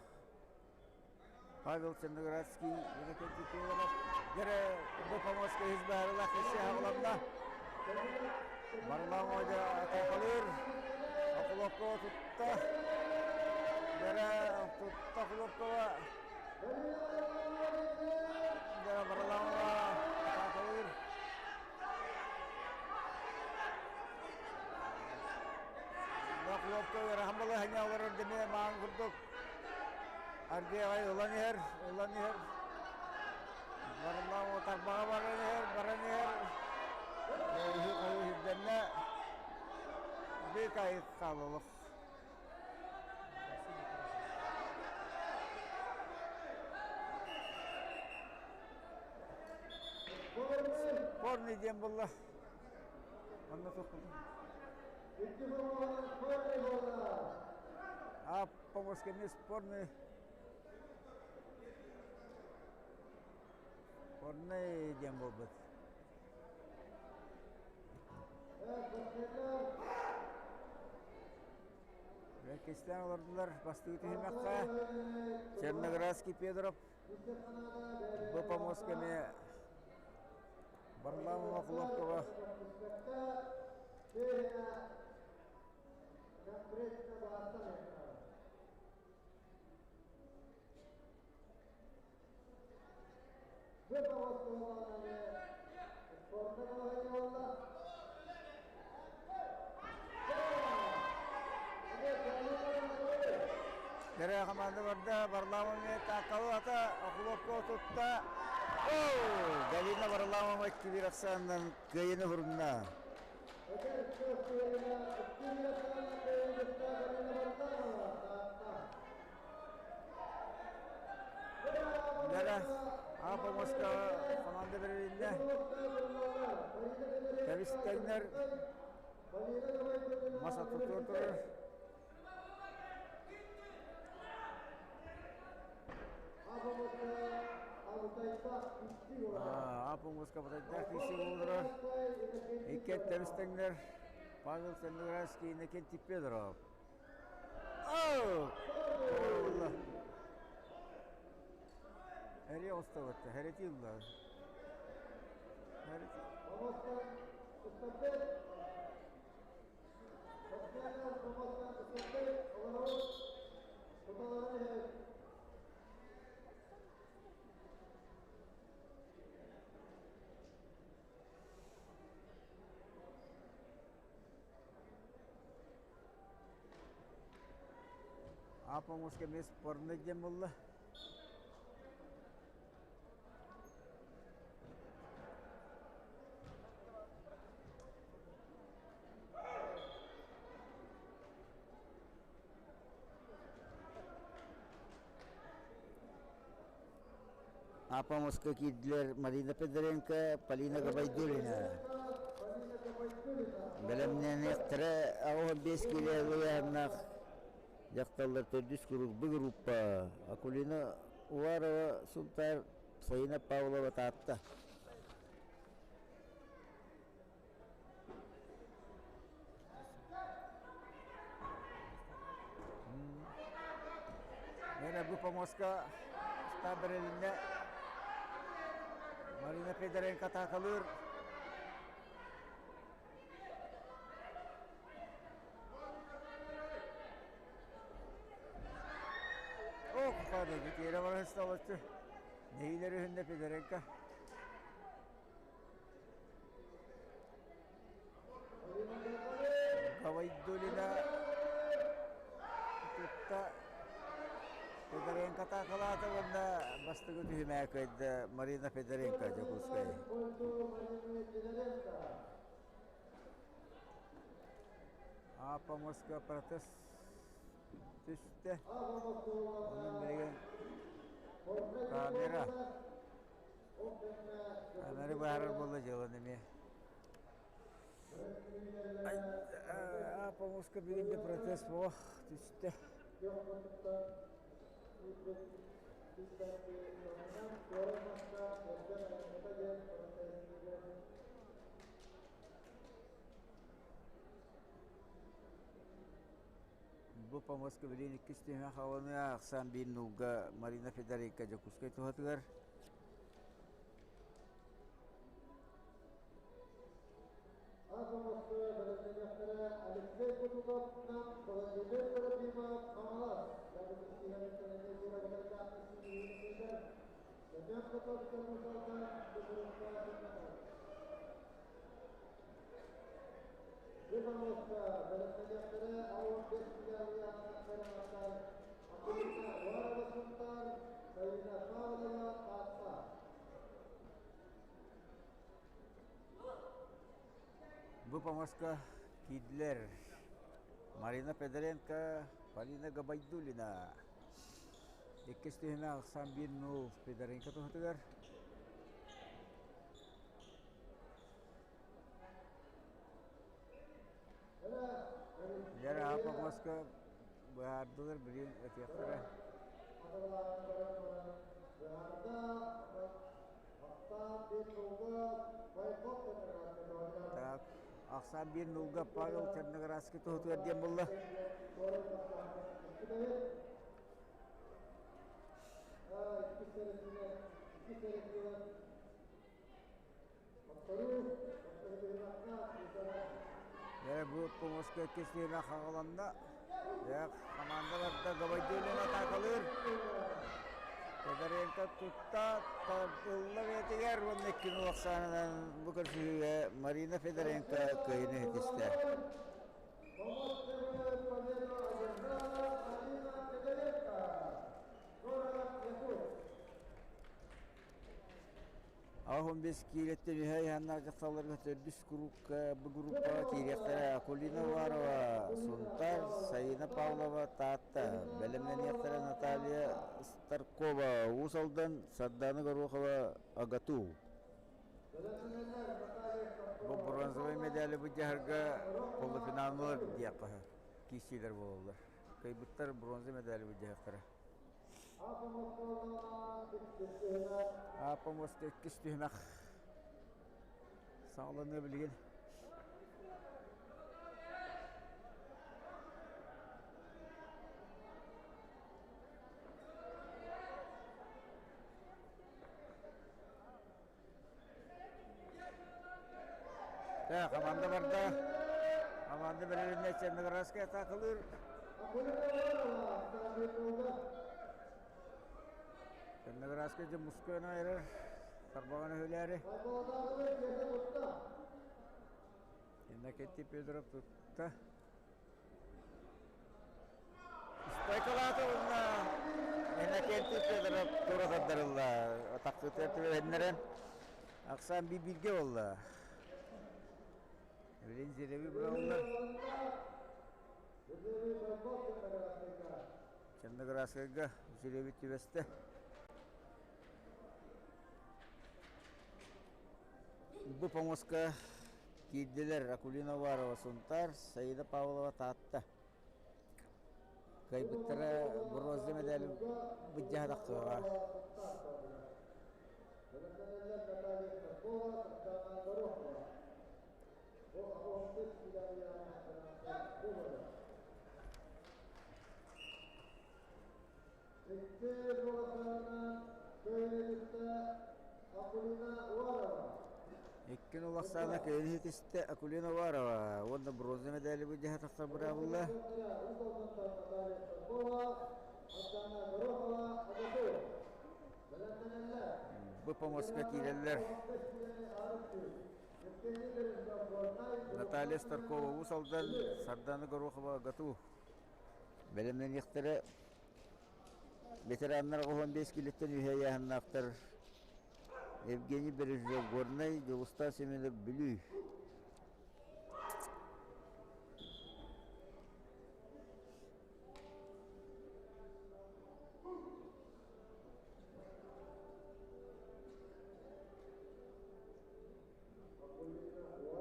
Павел Черноградский Иннокентий Федоров дьэрэ бу помоска үһүс быһаарыылаах кэсси аҕаланна. Варламова дьэ атаакалыыр. Окуловкова тутта. Дьэрэ тутта Окуловкова. Дьэрэ Варламова атаакалыыр. Окуловка ыарахан балаһыанньа олорор дэмиэ маан курдук. Аргыый аҕай ылан иһэр, ылан иһэр. Барыллаан тарбаҕа баран иһэр, баран иһэр. Үһү үрдэннэ. Быыкайык хаалылык. Спорный диэн булла. Онно тохтолун. Аппомоска эмиэ спорный. Спорный диэн буолбут. Кистээн олордулар бастыы түһүмэххэ Черноградский Петров бу помостка эмиэ Варламова Хлопкова Кэрэ хамаанда барда, Варламов эмиэ тааккалаата, Охлопкова тутта. Галина Варламова икки ахсаанынан кыайыны хурунна. Дара, Апа Москва команда берилинне. Кэбистэннэр мас аттытыгар турар. Апа Москва батайдаах киирсии буолар. Икки тэбистэннэр Павел Черноградский, Иннокентий Федоров. Оо! Эри оставатта, херетилла. Апомуска эмиэ спорный диэн буолла. Апомуска киирдилэр Марина Федоренко, Полина Габайдулина. Бэлэмнэниэхтэрэ 85 киилэ ыйааһыннаах дьахталлар төрдүс куруук бу группа Акулина Уварова Сунтаар, Саина Павлова Таатта. Мена бу помоска штаб бэрилиннэ. Марина Федоренко атаакалыыр. Ох, хады, тиэрэ баран сталаччы. Нэһиилэр үһүннэ Федоренко. Гавайдулина. Таатта Федоренко атаакалаата уонна бастакы түһүмэҕи кыайда Марина Федоренко Дьокуускай. Апа Москва протест түстэ. Онон билигин камера. Камера баарар буолла дьыаланы эмиэ. Апа Москва бүгүн де протест буох түстэ. Бу помоска билин иккис түһүмэх хаалыныа ахсаан биир нуулга Марина Федоренко Дьокуускай туһатыгар. Ас-оҥостуу бэлэмнэниэхтэрэ Алексей Кутузов, Нам, Владимир Трофимов, Хаҥалас, Якутскиһэриттэн эмиэ биир абытайдаах Семен Котовскай Мусалдан Бутуруска сынньанар. Бу бэлэмнэниэхтэрэ 15 филиалыйааннаах кыраматтар Акулина Уарова Сунтаар, Саина Павлова Таатта. Бу помоска киирдилэр Марина Федоренко, Полина Габайдулина. Иккис түһүмэх ахсаан 1-0 Федоренко туһатыгар. Лера помоска быһаардылар билигин этиэхтэрэ. Так, ахсаан биир нулга Павел Черноградский туһутугар диэн булла. Дьэ, бу помоска иккис түһүмэх хаҕыланна. Дьэ, хамаанда барда Габайдулин атаакалыыр. Федоренко тутта, тардылла бэйэтигэр уонна икки нул ахсаанынан бу көрсүһүүгэ Марина Федоренко кыайыыны ситистэ. Аҕыс бес киилэттэн үһэ ыйааннаах дьахталларга төрдүс куруук бу группаҕа киириэхтэрэ Акулина Уварова, Сунтаар, Саина Павлова, Таатта, бэлэмнэниэхтэрэ Наталья Старкова, Уус Алдан, Сардаана Горохова, АГАТУ. Бу бронзовай медали былдьаһарга полуфиналлар диэххэ киирсиилэр буолаллар. Кыайбыттар бронза медали былдьаһыахтара. Аапа-муоста иккис түһүмэх саҕаланыа билигин. Э, команда барда. Команда бэрилиннэ Черноградская атаакалыыр. Черноградская дьэ мускуйан айрар. Тарбаҕын өһүлээри. Иннокентий Федоров тутта. Спайкалаата уонна Иннокентий Федоров тура тардарылла. Тахсыытыгар түбэһиннэрэн ахсаан биир-бииргэ буолла. Билин Зиреви быраҕыллар. Черноградскайга Зиреви түбэстэ. Бу помоска киирдилэр Акулина Уварова Сунтаар, Саида Павлова Таатта. Кыайбыттара бронза медали былдьаһа тахсыаҕа. Икки буолахтарына көйнөтүттэ Акулина Уварова. Иккин улахсаана көйнө ситистэ Акулина Уварова уонна бронза медали былдьаһа тахсар быраабылла. Бу помоска киирэллэр. Наталья Старкова Уус Алдан, Сардана Горохова ГАТУ. Бэлэмнэниэхтэрэ ветераннар 15 килиттэн үһэ ыйааһыннаахтар Евгений Бережнев Горнай, Дьулустаан Семенов Бүлүү.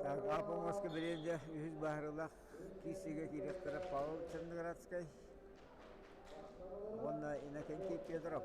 Так, Апомоска бириэмэ үһүс баһарылаах киирсиигэ киириэхтэрэ Павел Черноградскай уонна Иннокентий Петров.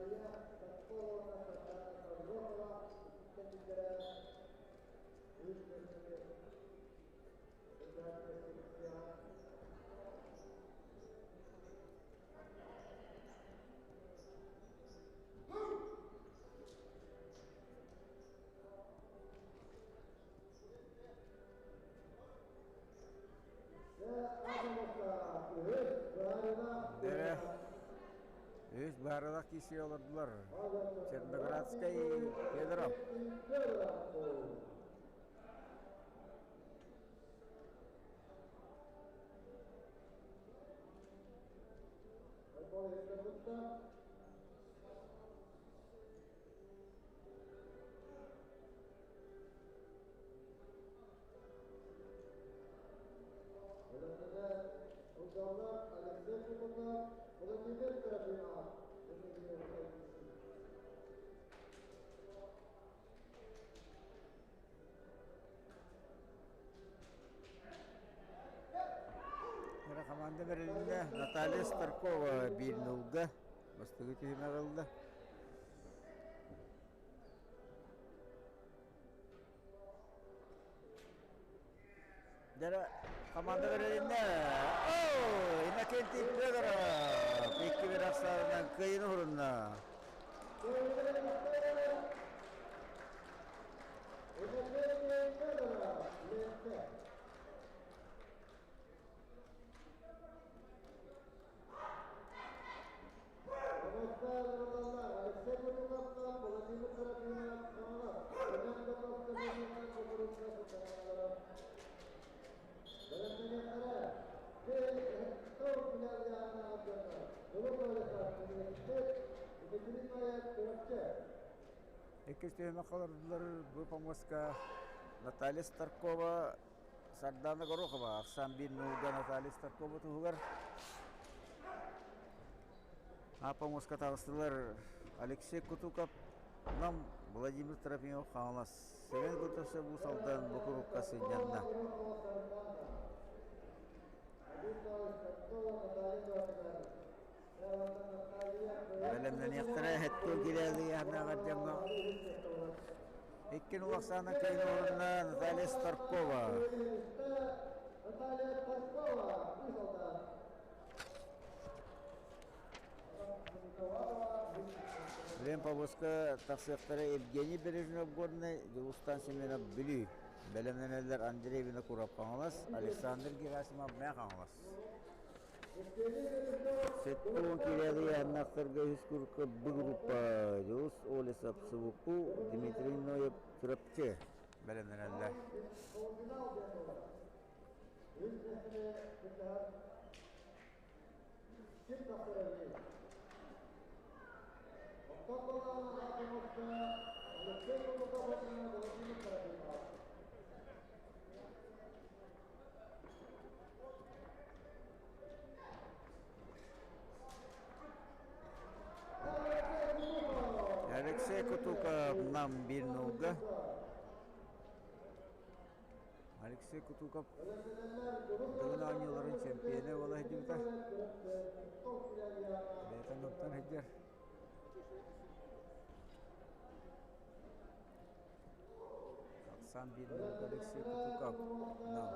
Дэрэ үс баарылах киси олордулар. Черноградскай Федоров. Команда бэрилиннэ Наталья Старкова биир нулга бастакы түһүмэх ылла. Дьэ, команда бэрилиннэ. Оо, Иннокентий Федоров икки бір ахсаанынан кыайыны урунна. Иккис түһүмэх олордулар бу помоска Наталья Старкова, Сардана Горохова, ахсаан биир нуулга Наталья Старкова туһугар Апомоска таҕыстылар Алексей Кутуков, Нам Владимир Трофимов Хаҥалас Сэмэн Готовцев Уус Алдан Бокурукка сынньанна. Бэлэмнэниэхтэрэ хэттиэн киирээли ыйааһынааҕар дьоҥҥо иккин улахсаана кыайын орунна Наталья Старкова. Билэн повозка тахсыахтара Евгений Бережнев Горнай, Дьулустан Семенов Бүлүү. Бэлэмнэнэллэр Андрей Винокуров Хаҥалас, Александр Герасимов Мэҥэ Хаҥалас. Сэттэ киирээли ыйааһыннаахтарга үһүс курка Б группа Дьулус Олесов Субуппу, Дмитрий Ноев Чурапчы бэлэмнэнэллэр. Алексей Кутуков нам биир нолга. Алексей Кутуков Дыгын оонньууларын чемпионэ буола сылдьыбыта. Бэйэтин оттон сылдьар. Оксан биир Алексей Кутуков нам.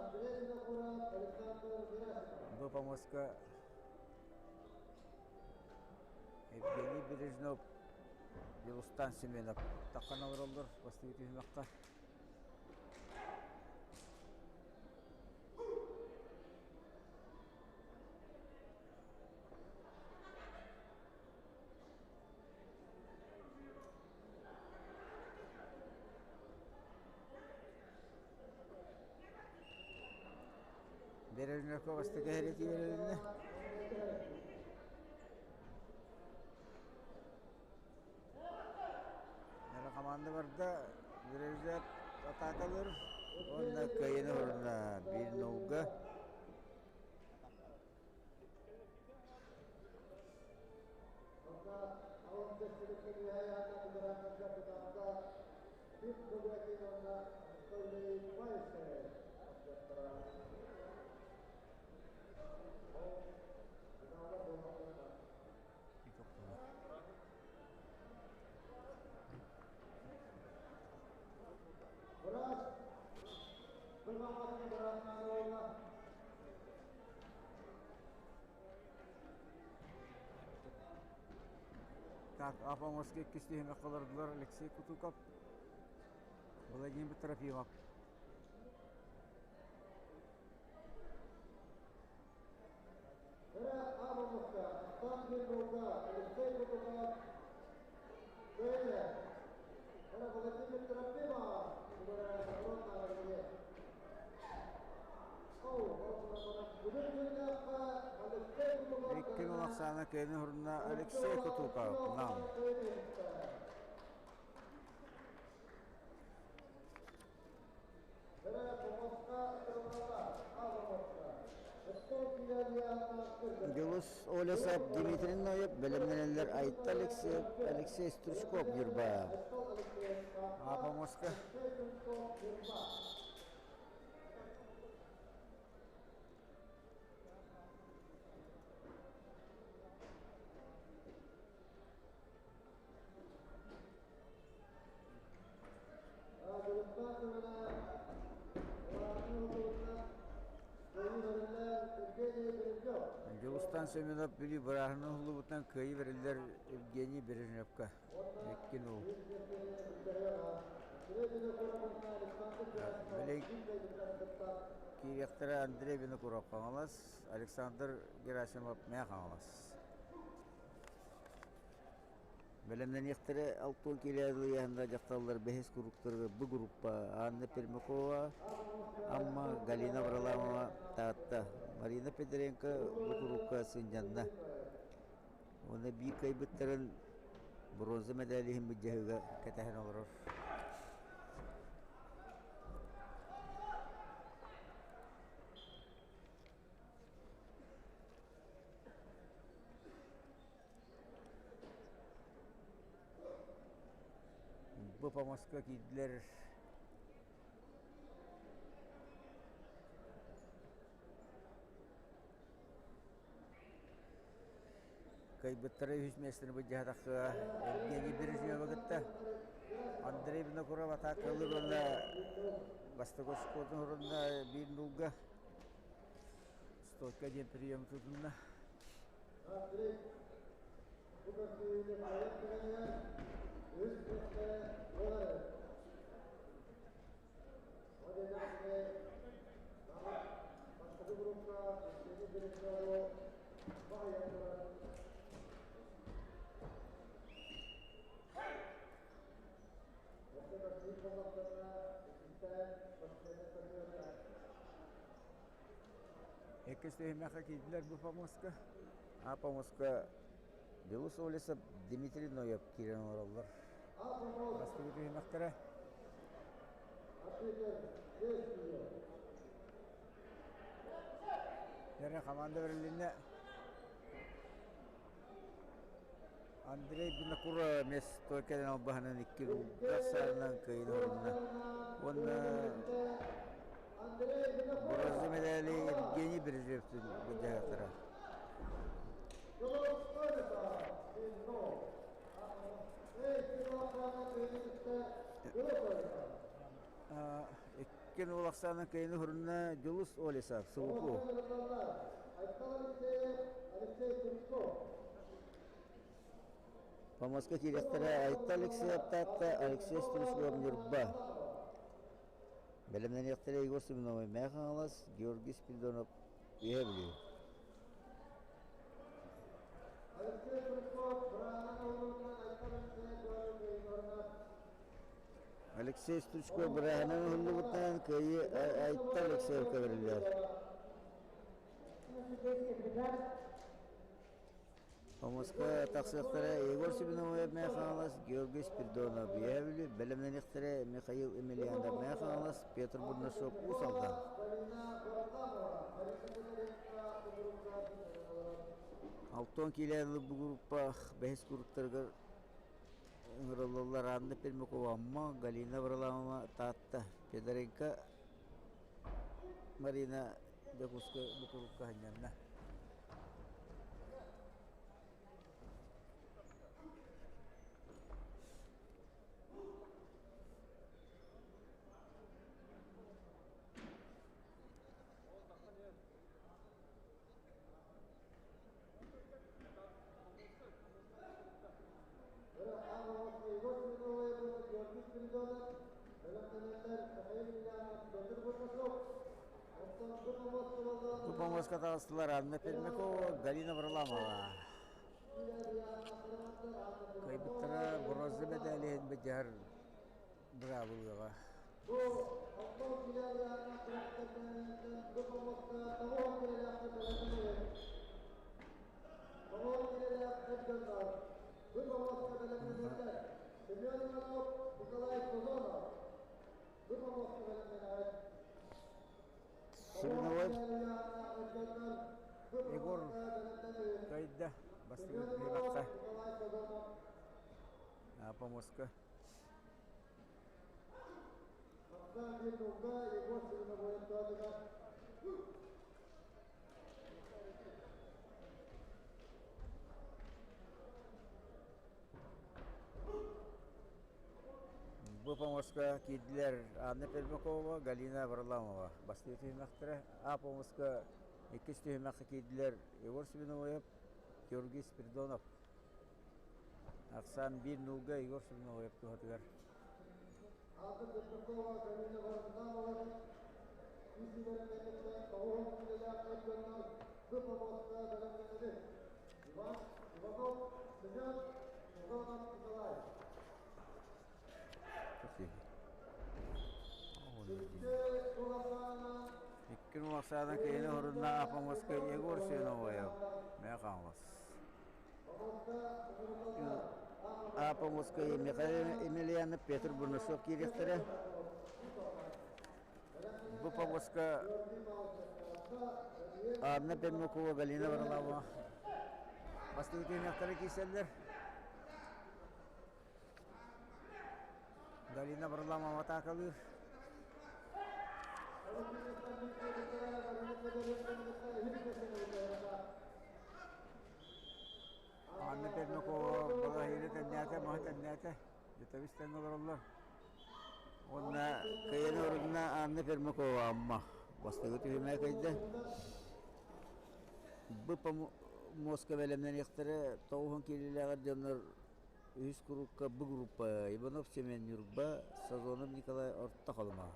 Бу помостка Евгений Бережнов, Дьулустан Семенов таххан олороллор бастакы түһүмэххэ. Бережневка бастакы эһэрэтии бэрилиннэ. барда, Бережнев атаакалыыр уонна кыайыыны орунна биир нулга. Так, Апоморскай иккис түһүмэххэ олордулар Алексей Кутуков, Владимир Трофимов. Икки ахсаана кыайын уһурунна Алексей Кутуков, Нам. Дьулус Олесов, Дмитрий Ноев бэлэмнэнэллэр Айта Алексеев, Алексей Стручков Ньурба. Апомоска. Дьулустан Семенов Бүлүү бырааһынан уһуллубутунан кыайыы бэриллэр Евгений Бережневка. Икки нул. Били киириэхтэрэ Андрей Винокуров Хаҥалас, Александр Герасимов Мэҥэ Хаҥалас. Бэлэмнэниэхтэрэ алтан киилэ ыйааһыннаах дьахталлар бэһис куруктарыгар бу группа Анна Пермякова, Амма, Галина Варламова, Таатта, Марина Федоренко бу курукка сынньанна. Уонна биир кыайбыттарын бронза мэдээли иһин былдьаһыыга кэтэһэн олорор. Бу помостка киирдилэр Кыайбыттара үһүс миэстэни былдьаһатахха Евгений Бережнева кытта Андрей Винокуров атаакалыыр уонна бастакы оскуолатын орунна биир нулга стойка диэн прием тутунна. Иккис түһүмэххэ киирдилэр бу помостка. А помостка Белус Олесов, Дмитрий Ноев киирэн олороллор. Бастакы түһүмэхтэрэ. Дэрэ команда бэрилиннэ. Андрей Винокура место кэлэн албаһынан икки саанынан кыайын орунна. Уонна бронза медали Евгений Бережевтин былдьаһыахтара. Икки улахсаанын кыайын уһурунна Дьулус Олесов, Сулуку. Помоска киириэхтэрэ Айта Алексеев Таатта, Алексей Стручков Ньурба. Бэлэмнэниэхтэрэ Егор Семеновой Мэҥэ Хаҥалас, Георгий Спиридонов Үөһээ Бүлүү. Алексей Стручков бырааһынан уһуллубутунан кыайыы Айта Алексеевка бэриллэр. Хомуска тахсыахтара Егор Семенович Мэҥэ Хаҥалас, Георгий Спиридонов Үөһээ Бүлүү, бэлэмнэниэхтэрэ Михаил Емельянов Мэҥэ Хаҥалас, Петр Бурнашов Уус Алдан. Алтон киилээн бу группа бэһис куруттарыгар ыҥырыллаллар Анна Пермякова Амма, Галина Варламова Таатта, Федоренко Марина Дьокуускай бу курукка сынньанна. Бу помоска таҕыстылар Анна Пермякова, Галина Варламова. Кыайбыттара бронза мэдээлиһин быдьаһар быраабылыаҕа. Семеновой Егор кыайда бастакы түһүмэххэ помостка. Бу помостка киирдилэр Анна Пермякова, Галина Варламова. Бастакы түһүмэхтэрэ. А помостка иккис түһүмэххэ киирдилэр Егор Свиновоев, Георгий Спиридонов. Ахсаан биир нуулга Егор Свиновоев туһатыгар. Икки ахсаана киһини орунна Апамаска Егор Свиновоев Мэҥэ Хаҥалас. Апамаска Михаил Емельянов, Петр Бурнашов киириэхтэрэ. Бу помоска Анна Пермякова, Галина Варламова бастакы түһүмэхтэрэ киирсэллэр. Галина Варламова атаакалыыр. Анна Пермякова балаһыйны тэннээтэ, маһы тэннээтэ. Дьэтэбис тэҥҥэ олороллор. Уонна кыайан орунна Анна Пермякова Амма бастакы түһүмэҕи кыайда. Бу муоска бэлэмнэниэхтэрэ тоҕуһун киилэлээҕэр дьоннор үһүс курукка бу группа Иванов Семен Ньурба, Сазонов Николай Орто Халыма.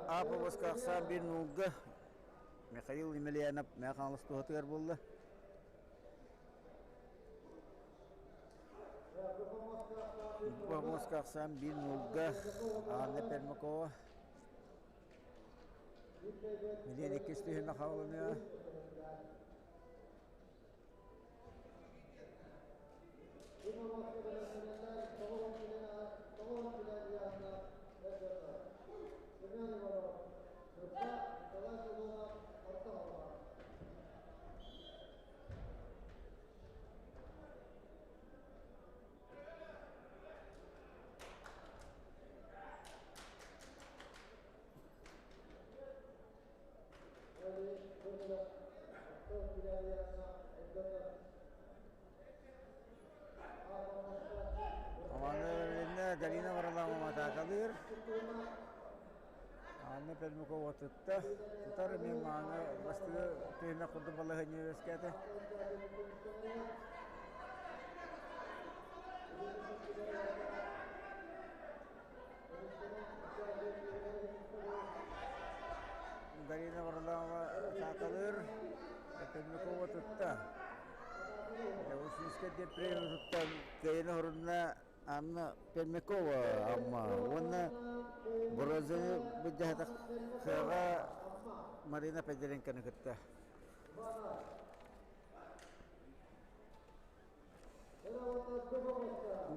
Аповоска ахсаан биир нуулга Михаил Емельянов Мэҥэ Хаҥалас туһатыгар буолла. Помоска ахсаан биир нуулга Анна Пермакова. Билиэн иккис түһүмэх хаалыныа. Галина Варламова атаакалыыр. Анна Пермякова тутта. Тутар эмиэ мааны бастыгы түһүмэх курдук балаһыанньа үөскээтэ. Галина Варламова атаакалыыр. Пермякова тутта. Усинскай диэн премия туттан кыайан орунна Анна Пермякова Амма уонна бронзаны былдьаһатахха Марина Федоренконы кытта.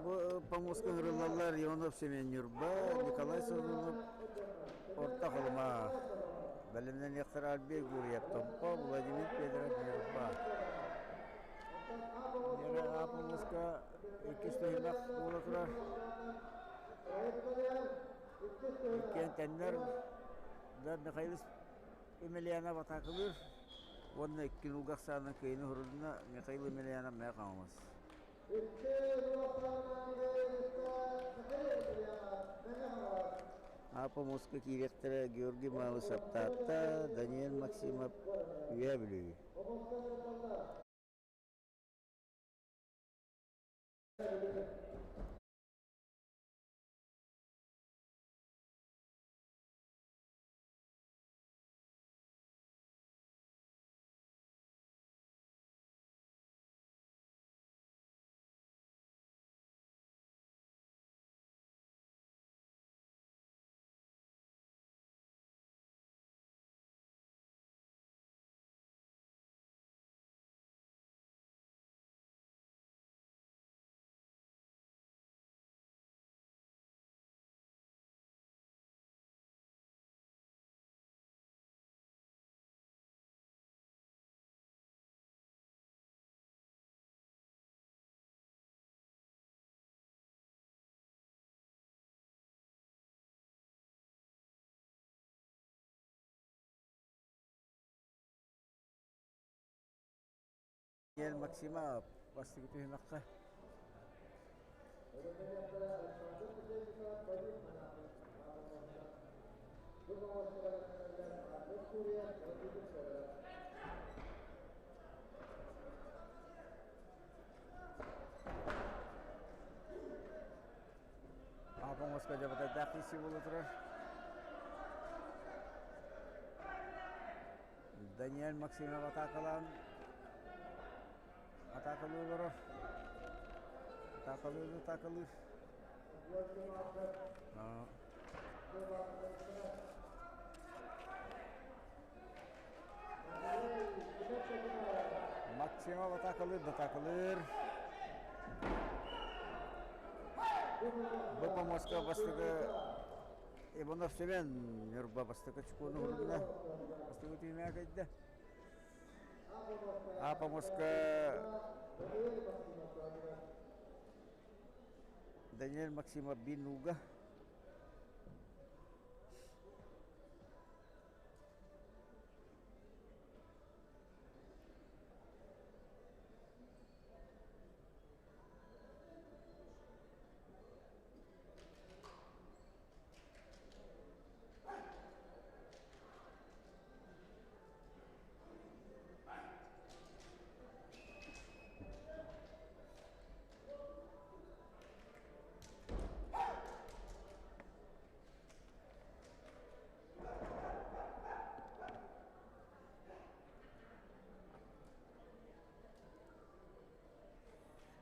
Бу помостка ыҥырыллаллар Иванов Семен Ньурба, Николай Сорунов Орто Халыма. Бэлэмнэниэхтэрэ Альберт Гурьев Томпо, Владимир Федоров Ньурба. Нера помостка иккис түһүмэх буола турар. Иккиэн тэннэр да Михаил Емельянов атаакалыыр уонна икки нуулга ахсаанынан кыайыыны уһурунна Михаил Емельянов мэйэ хаҥалас. Апа Москва киириэхтэрэ Георгий Малышев Таатта, Даниил Максимов Үөһээ Бүлүү. Диэн Максима бастакы түһүмэххэ. Апоҥоска дьабатайдаах киси буола турар. Даниэль Максимов атаакалаан атаакалыы олорор. Атаакалыыр атаакалыыр. Максимов атаакалыыр да атаакалыыр. Бу помостка бастакы Иванов Семен Ньурба бастакы чукуону уһуругуна бастакы түүмээ кэйдэ. А помостка Даниэль Максимов Бинуга.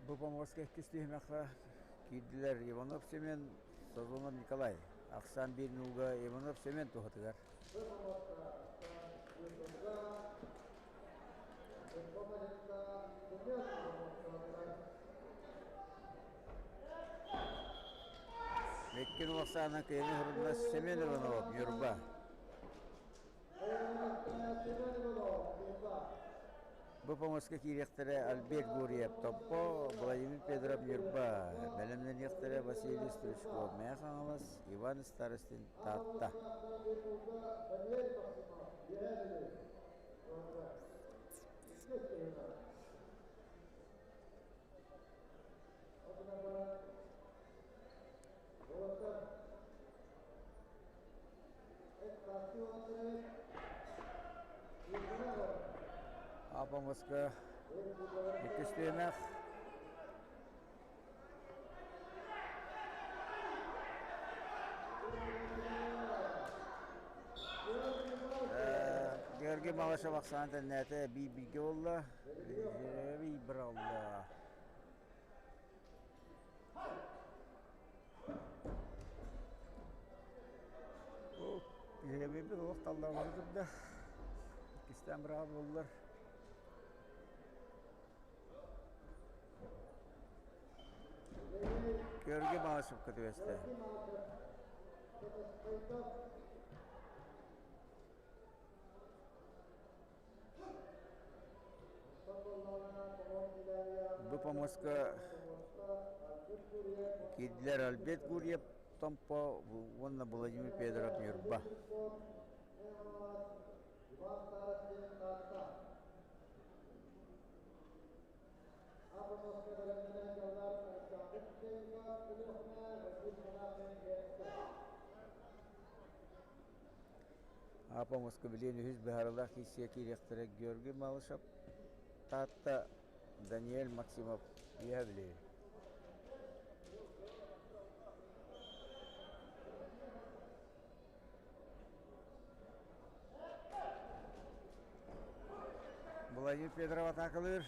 Бу поморскай иккис түһүмэххэ киирдилэр Иванов Семен, Сазонов Николай. Ахсаан биир нууга Иванов Семен туһатыгар. Меккин Оксана кыйыны хурунна Семен Иванов, Ньурба. Бу помоска киириэхтэрэ Альберт Гурьев, Топпо, Владимир Федоров, Ньурба, бэлэмнэниэхтэрэ Василий Стручков, Мэҥэ Хаҥалас, Иван Старостин, Таатта. Апомоска иккис түһүмэх. Георгий Малышев ахсаан тэннээтэ биир-бииргэ буолла. Жребий быралла. Жребийбит олох таллаҕына турда. Иккистээн быраҕа буоллар. Георгий Малышевка түбэстэ. Бу помоска киирдилэр Альберт Гурьев Томпо уонна Владимир Федоров Ньурба. Апа Москва билиэн үһүс быһаарылаах киирсигэ киириэхтэрэ Георгий Малышев, Таатта, Даниэль Максимов, Үөһэ Бүлүү. Владимир Федоров атаакалыыр.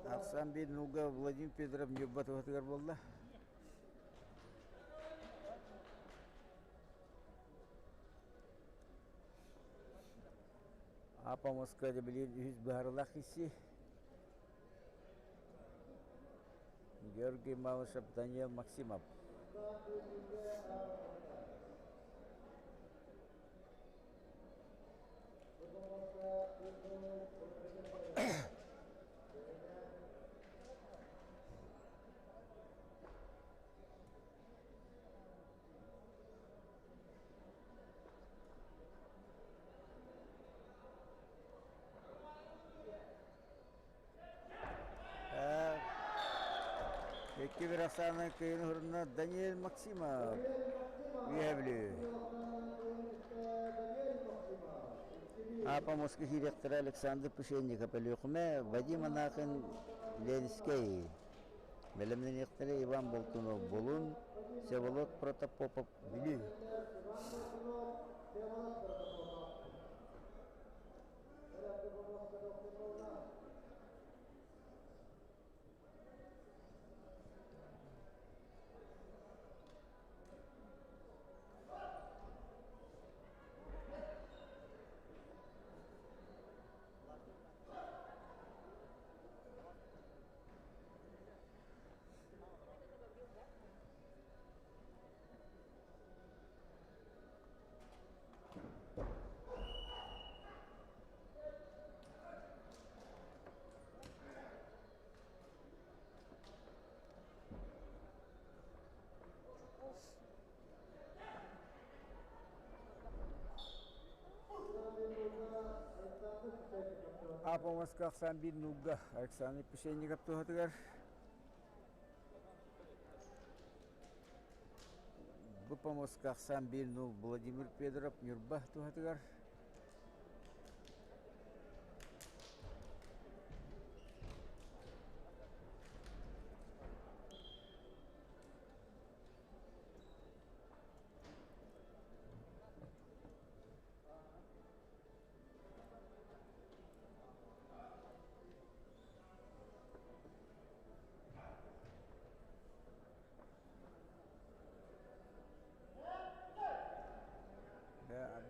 Ахсан биир нуга Владимир Федоров Ньурба туһатыгар буолла. Апа Москва билин үһүс быһарылах киси. Георгий Малышев, Даниил Максимов. Икки бір Оксана кыйын хурна Даниэль Максимов. Үөһэ Бүлүү. Апа Москва директора Александр Пушенников Өлүөхүмэ, Вадим Анахин Ленскэй. Бэлэмнэниэхтэрэ Иван Болтунов Булун, Всеволод Протопопов Бүлүү. Апомаска ахсаан биир нууга Александр Пишенников туһатыгар Бу помоска ахсаан биир нуул Владимир Федоров Ньурба туһатыгар.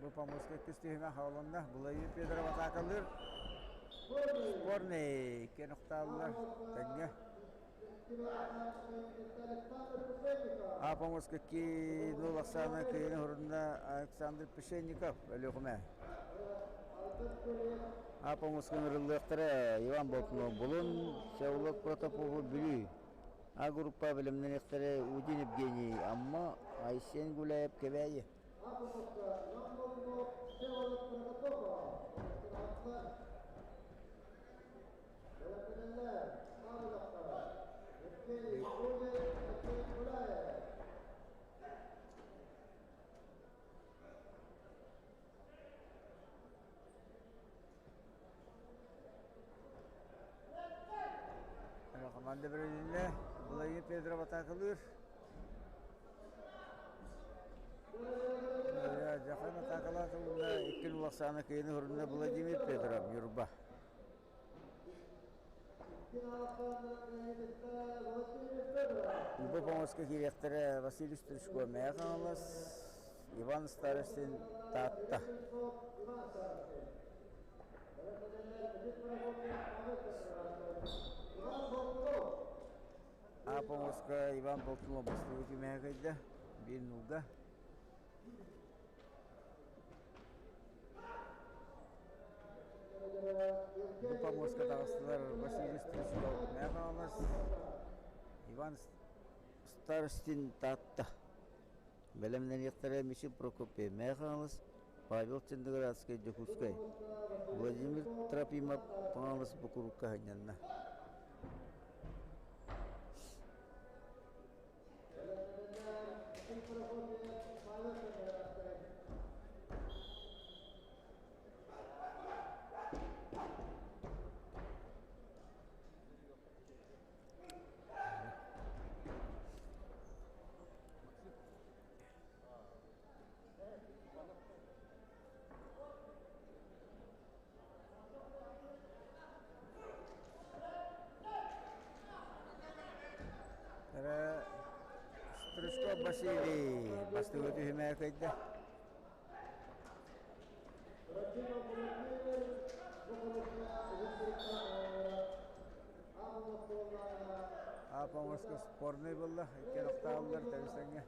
Бу помоска иккис түһүмэх хааланна. Владимир Федоров атаакалыыр. Спорный иккиэн охтааллар тэҥҥэ. А помоска кинул Оксана Кыйын хурунна Александр Пшенников Өлүөхүмэ. А помоска ырыллыахтара Иван Болтунов Булун, Всеволод Протопопов Бүлүү. А группа бэлэмнэниэхтэрэ Удин Евгений Амма, Айсен Гуляев Кэбээйи. Команда бэрилиннэ. Владимир Петров атаакалыыр. Дьахан атаакалаата уонна иккин улахсаана кыйыны хурунна Владимир Петров Ньурба. Бу помоска киириэхтэрэ Василий Стручко Мэйэ Хаҥалас, Иван Старостин Таатта. А помоска Иван Болтунов бастыгы түмэһэ кыйда, биир нулга. Бу помоска таҕыстылар Василий Стручков Мэйэ Хаҥалас, Иван Старостин Таатта. Бэлэмнэниэхтэрэ Мичил Прокопьев Мэйэ Хаҥалас, Павел Чендеградскай Дьокуускай, Владимир Трофимов Хаҥалас Букурукка сынньанна. Стручков Василий бастыгы түһүмээ кыйда. Апа спорный булла, икки охтааллар тэбисэҥҥэ.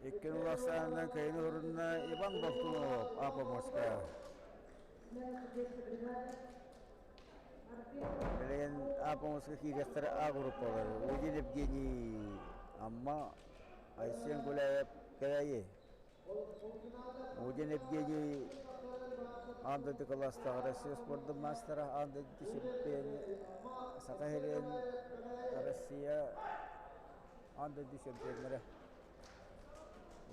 Иккин улахсаанынан кыйын орунна Иван Болтунов, Апа Москва. Билигин Апа Москва киириэхтэрэ А группалар. Удин Евгений Амма, Айсен Гуляев Кэрэйи. Удин Евгений аан дойду кылаастаах Россия спордун маастара, аан дойду чемпион, Саха сирин, Россия аан дойду чемпионнара.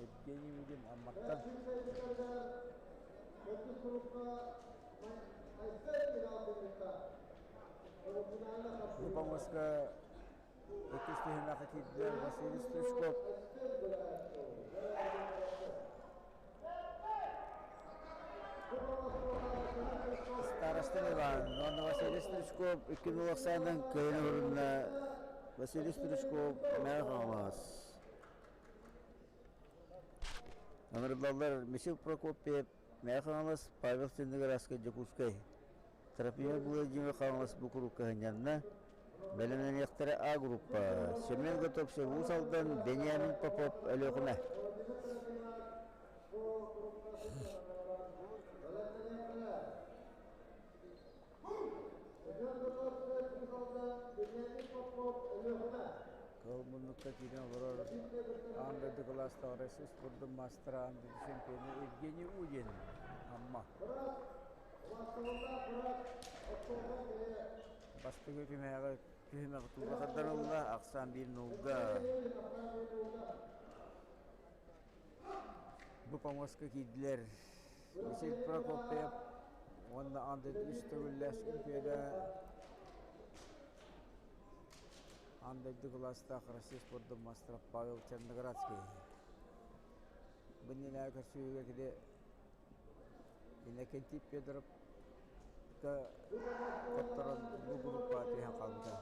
Евгений Удин Амматтан. Бу помоска иккис түһүмэххэ киирдилэр Василий Стручков. Старостин Иван уонна Василий Стручков икки нулахсаанан кыайан орунна Василий Стручков Мэйэ Хаҥалас. Ыҥырыллаллар Михаил Прокопьев, Мэйэ Хаҥалас, Павел Стенографскай, Дьокуускай. Трофимов Владимир Хаҥалас бу курукка сынньанна. Бэлэмнэниэхтэрэ А группа. Семен Готовцев Уус Алдан, Бениамин Попов Өлүөхүмэ. Кыһыл муннукка киирэн олорор аан дойду кылаастаах Россия спордун маастара, аан дойду чемпиона Евгений Удин, Амма. Бастакы түмэҕи түһүмэх туура тардарылла, ахсаан биир нулга. Бу помоска киирдилэр Василий Прокопьев уонна аан дойду үс төгүллээх чемпиона, аан дойду кылаастаах Россия спордун маастара Павел Черноградский. Бу иннинээҕи көрсүһүүгэ кини Иннокентий Федоровка хотторон бу группаҕа түһэн хаалбыта.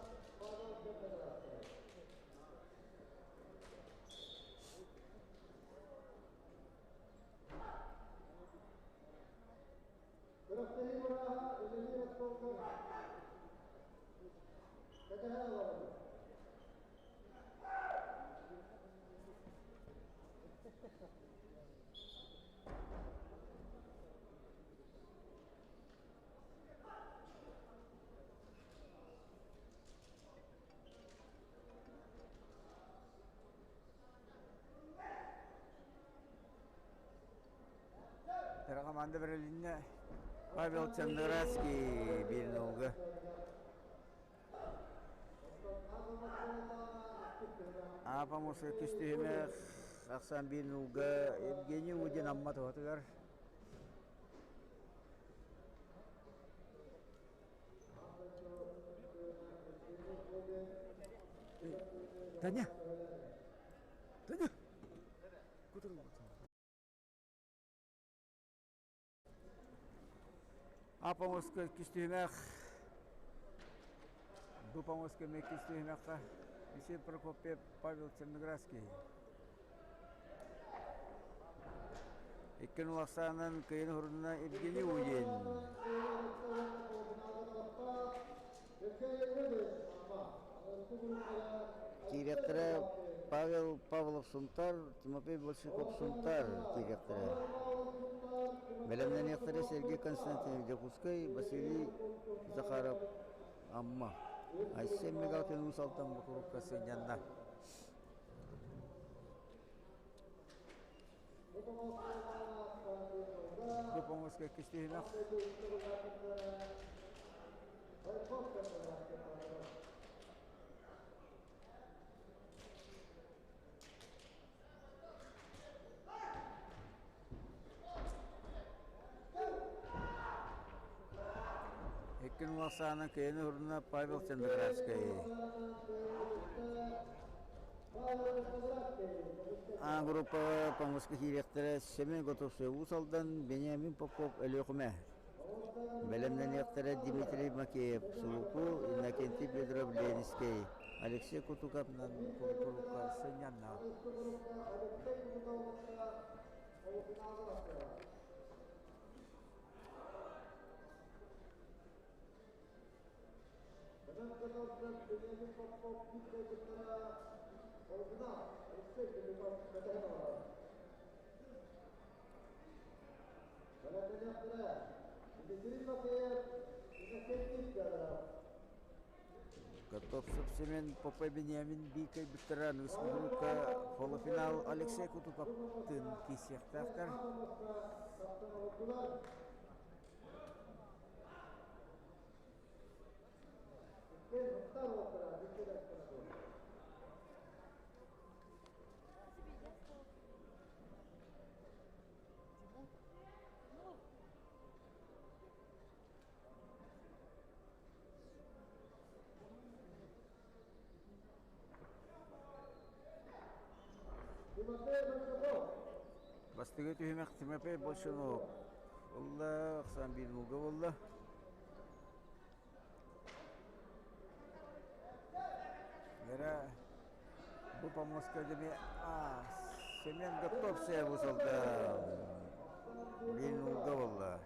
Команда Берлинне Павел Черноградский биир Апа мусы түстүһүмэх ахсан биир нулга Евгений Удин Амма туһатыгар. Таня! Таня! Апоҥуска иккис түһүмэх. Бу помоска иккис түһүмэххэ Михаил Прокопьев, Павел Черноградский. Иккин улахсаанан кыйын хурунна Евгений Удин. Киириэхтэрэ Павел Павлов Сунтар, Тимофей Большаков Сунтар киириэхтэрэ. Бэлэмнэниэхтэрэ Сергей Константинов Дьокуускай, Василий Захаров Амма. Айсен Мигалкин Уус Алдан бокурукка сынньанна. Бу помоска кистиһинэх Иккин улахсаанан кыйыны урна Павел Чендоградскай. А группаҕа Помоска киириэхтэрэ Семен Готовцев Уус Алдан, Бениамин Попов Өлүөхүмэ. Бэлэмнэниэхтэрэ Дмитрий Макеев Сулуку, Иннокентий Федоров Ленинскэй, Алексей Кутуков курукка сынньанна. Готовцев Семен Попой Бениамин Бикай Бюттеран Республика полуфинал Алексей Кутуковтын киирсиэхтээхтэр. Бастакы түһүмэх Тимофей Большунов буолла, Оксана Бирмуга буолла. Вера бу помостка деме а Семен Готовцев усалда Бирмуга буолла.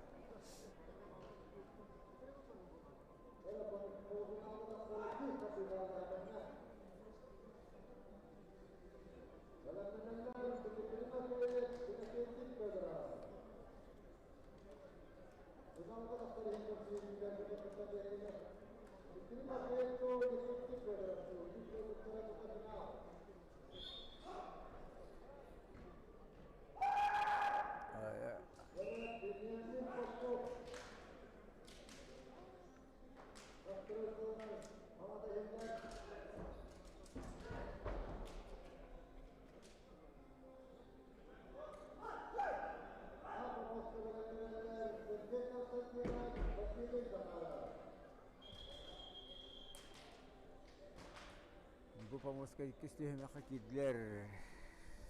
Бу помоска иккис түһүмэххэ киирдилэр.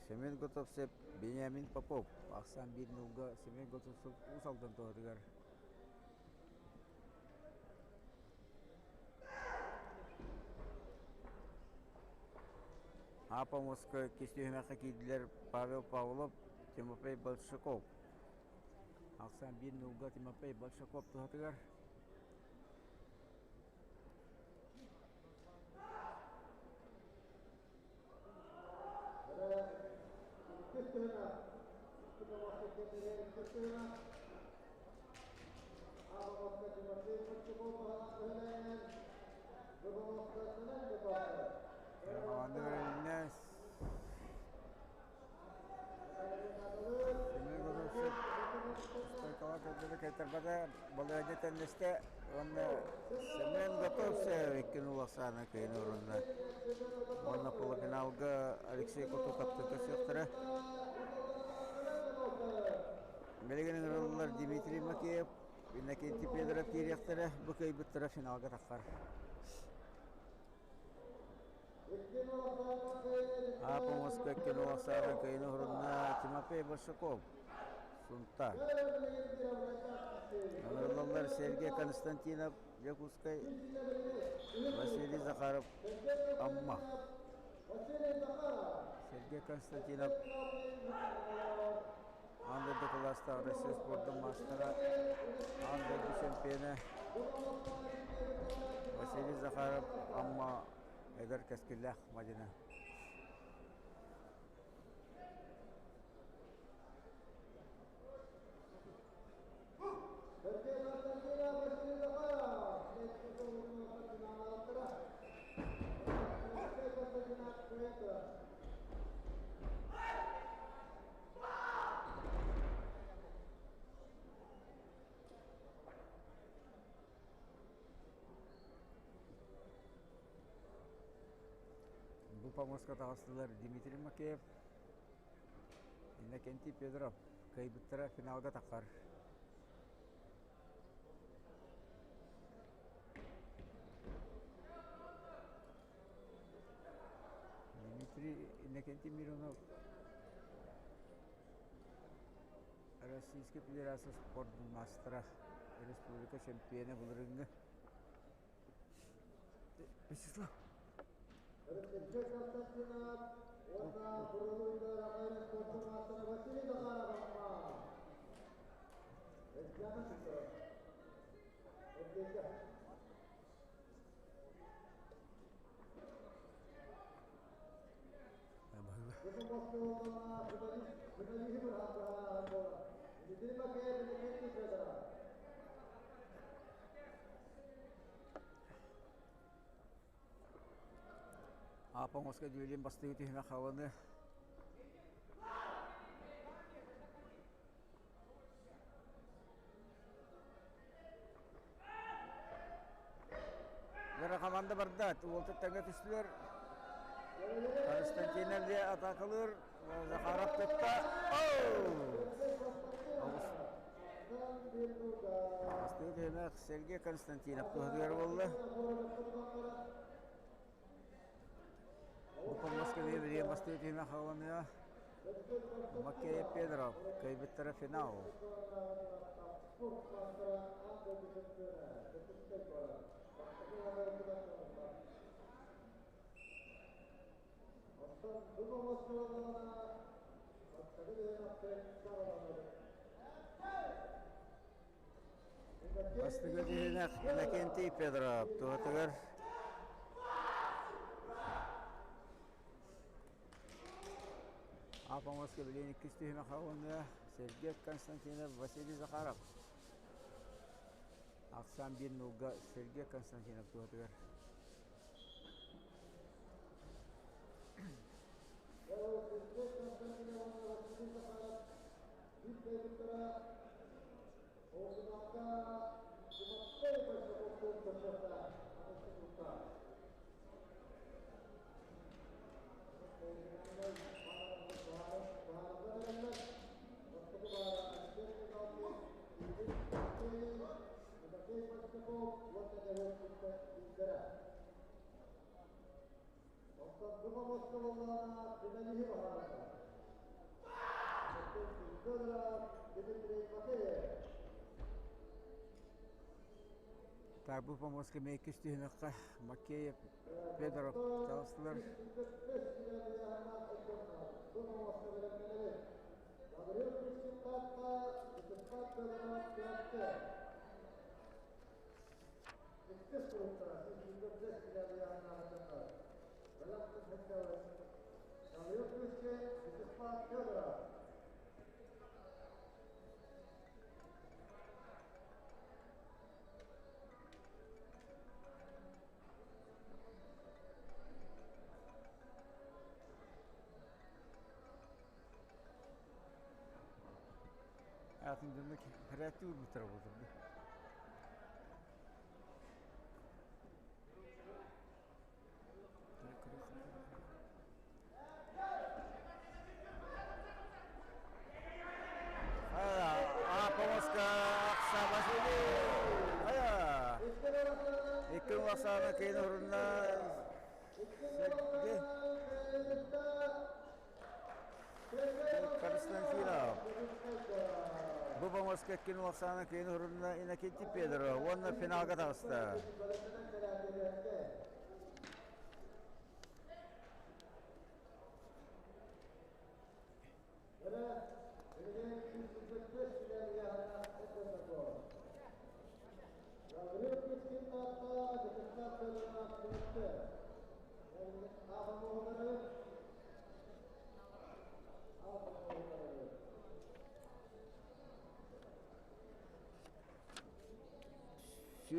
Семен Готовцев, Бениамин Попов. Ахсаан биир нулга Семен Готовцев Уус Алдан туһатыгар. А помоска иккис түһүмэххэ киирдилэр Павел Павлов, Тимофей Большаков. Ахсаан биир нулга Тимофей Большаков туһатыгар. Команда берилинне. Семен Готовцев стойкаҕа көрдөрө кэйтэрбэтэ, балыыһа тэннэстэ уонна Семен Готовцев иккини улахсаана кыайын урунна. Уонна полуфиналга Алексей Кутуков көрсүөхтэрэ. Билигин ыҥырыллар Дмитрий Макеев, Иннокентий Федоров киириэхтэрэ, бу кыайбыттара финалга тахсар. Апомоска кино саара кыайын уһурунна Тимофей Большаков, Сунта. Ыҥырыллаллар Сергей Константинов, Дьокуускай, Василий Захаров, Амма. Сергей Константинов аан дойду кылаастаах Россия спордун маастара, аан дойду чемпиона Василий Захаров Амма эдэр кэскиллээх мадьыны. Бу помостка таҕыстылар Дмитрий Макеев, Иннокентий Федоров кыайбыттара финалга тахсар. Дмитрий Иннокентий Миронов Российскай Федерация спордун маастара, республика чемпиона былырыыҥҥы. Вячеслав. Апоҥоска дьүөлүн бастыы түһүмэх халыны Бары хамаанда барда, уолту тэҥҥэ түстүлэр. Константинов дьэ атаакалыыр, Захаров тутта. Бастыы түһүмэх Сергей Константинов туһатыгар буолла. Бу Москве билиэн бастыы түһүмэх хааланыа. Макеев Педров кыайбыттара финал. Бастакы түһүмэх Иннокентий Федоров туһатыгар Апоморскай билиэн иккис түһүмэх уонна Сергей Константинов, Василий Захаров. Ахсаан биир нуулга Сергей Константинов туһатыгар. Так, бу помостка иккис түһүмэххэ Макеев, Федоров таҕыстылар. Атын дьонно хэрээттии уурбуттара буолуо. Апомоска Акса Василий. Ая. Икки Оксана Кейн орунна Сергей Константинов. Бу помоска иккин Оксана Кейн орунна Иннокентий Педров уонна финалга таҕыста.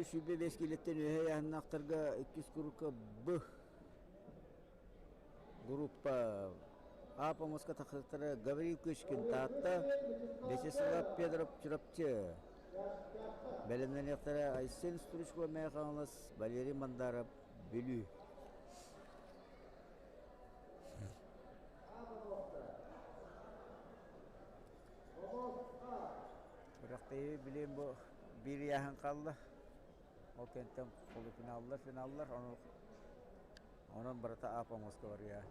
125 килеттен үөһэ ыйааһыннаахтарга иккис курукка Б группа А помоска тахсыктара Гаврил Кычкин Таатта, Вячеслав Петров Чурапчы. Бэлэмнэниэхтэрэ Айсен Стручко Мэйэ Хаҥалас, Валерий Мандаров Бүлүү. Күрэхтэһии билигин бу биир ыйааһын хаалла. Ол кэнниттэн полуфиналлар, финаллар, ону онон барыта аап оҥоско барыа.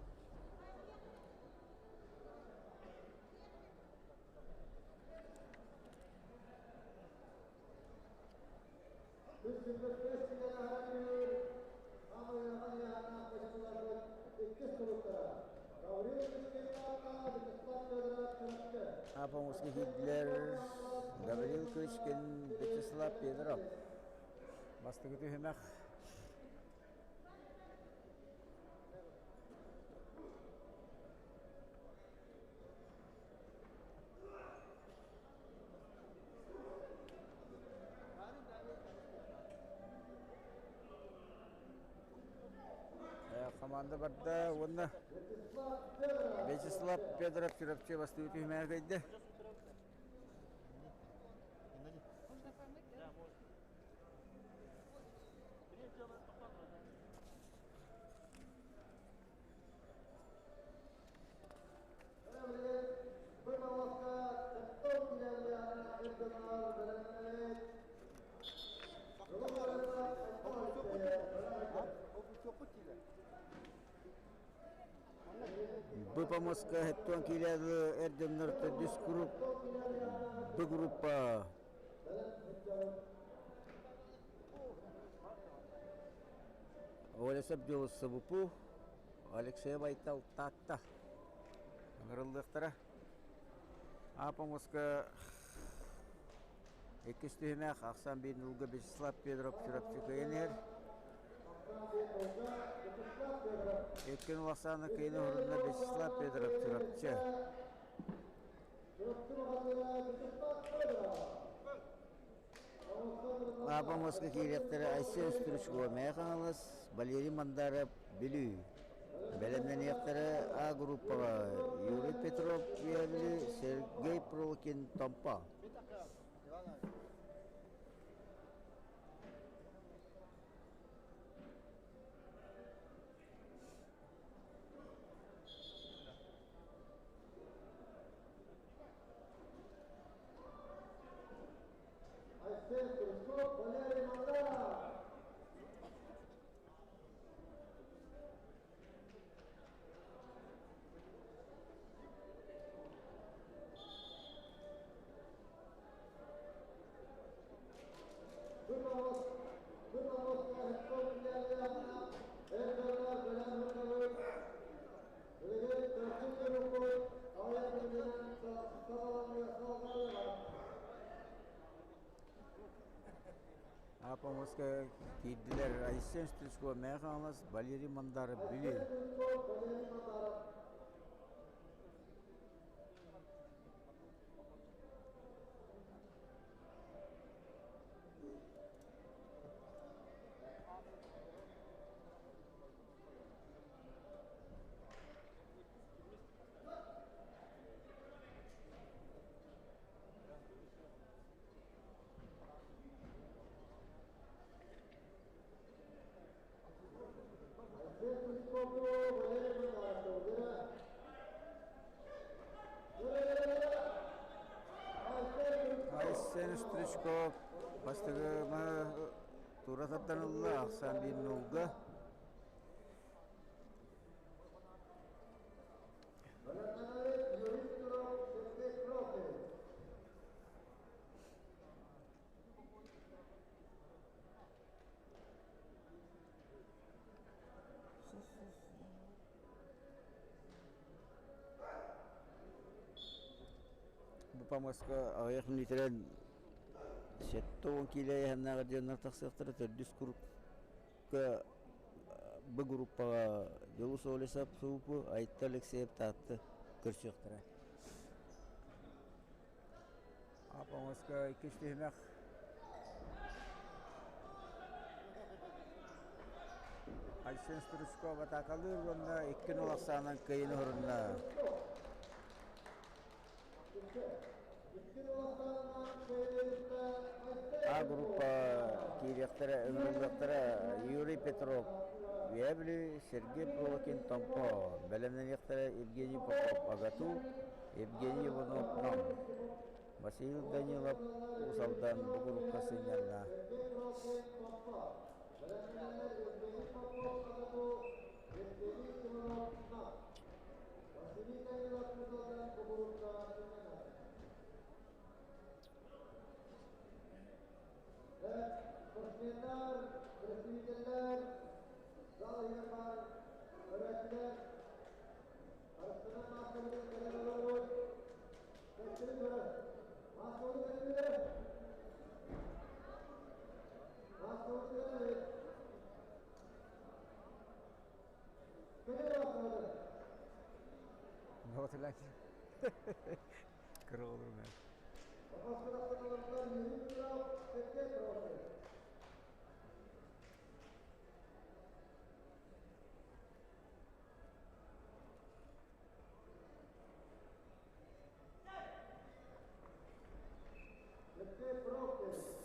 Аап оҥоско киирдилэр Гаврил Кычкин, Вячеслав Петров. Бастакы түһүмэх Команда барда уонна Вячеслав Федоров Чурапчы бастыы түһүмэҕи кыайда. Бу помостка хэттуон киилээҕи эр дьоннор төрдүс групп Б группа Олесов Дьулуссубупу Алексей Байтал Таатта ыҥырыллыахтара. А помостка иккис түһүмэх ахсаан биир нулга Вячеслав Федоров Чурапчы кыайан иһэр. Икки нул ахсаана кыайан уһурунна Вячеслав Федоров Чурапчы. Аапа Москва киириэхтэрэ Айсен Стручкова Мэйэ Хаҥалас, Валерий Мандаров Бүлүү. Бэлэмнэниэхтэрэ А группаҕа Юрий Петров Бүлүү, Сергей Пролкин Томпо. Айсен Стручков, Валерий Мандаров. Апомоска киирдилэр Айсен Стручков Мэйэ Хаҥалас, Валерий Мандаров Бүлүү. Стручков бастакы маһы тура тардан ылла, ахсаан биир нулга. Бу помоска аҕыйах мүнүүтэнэн 70 киилэ айаннааҕар дьоннор тахсыахтара төрдүс курукка Б группаҕа Дьулус Олесов Суупу, Айта Алексеев Таатта көрсүөхтэрэ. Апоҥоска иккис түһүмэх Айсен Стручков атаакалыыр уонна 2-0 ахсаанан кыайыыны оһорунна. А группа киириэхтэрэ, ыҥырыллыахтара Юрий Петров, Үөһээ Бүлүү, Сергей Пролокин, Томпо, бэлэмнэниэхтэрэ Евгений Попов, АГАТУ, Евгений Иванов, Нам, Василий Данилов, Уус Алдан бу группа сынньанна. Кыра олорум ээ.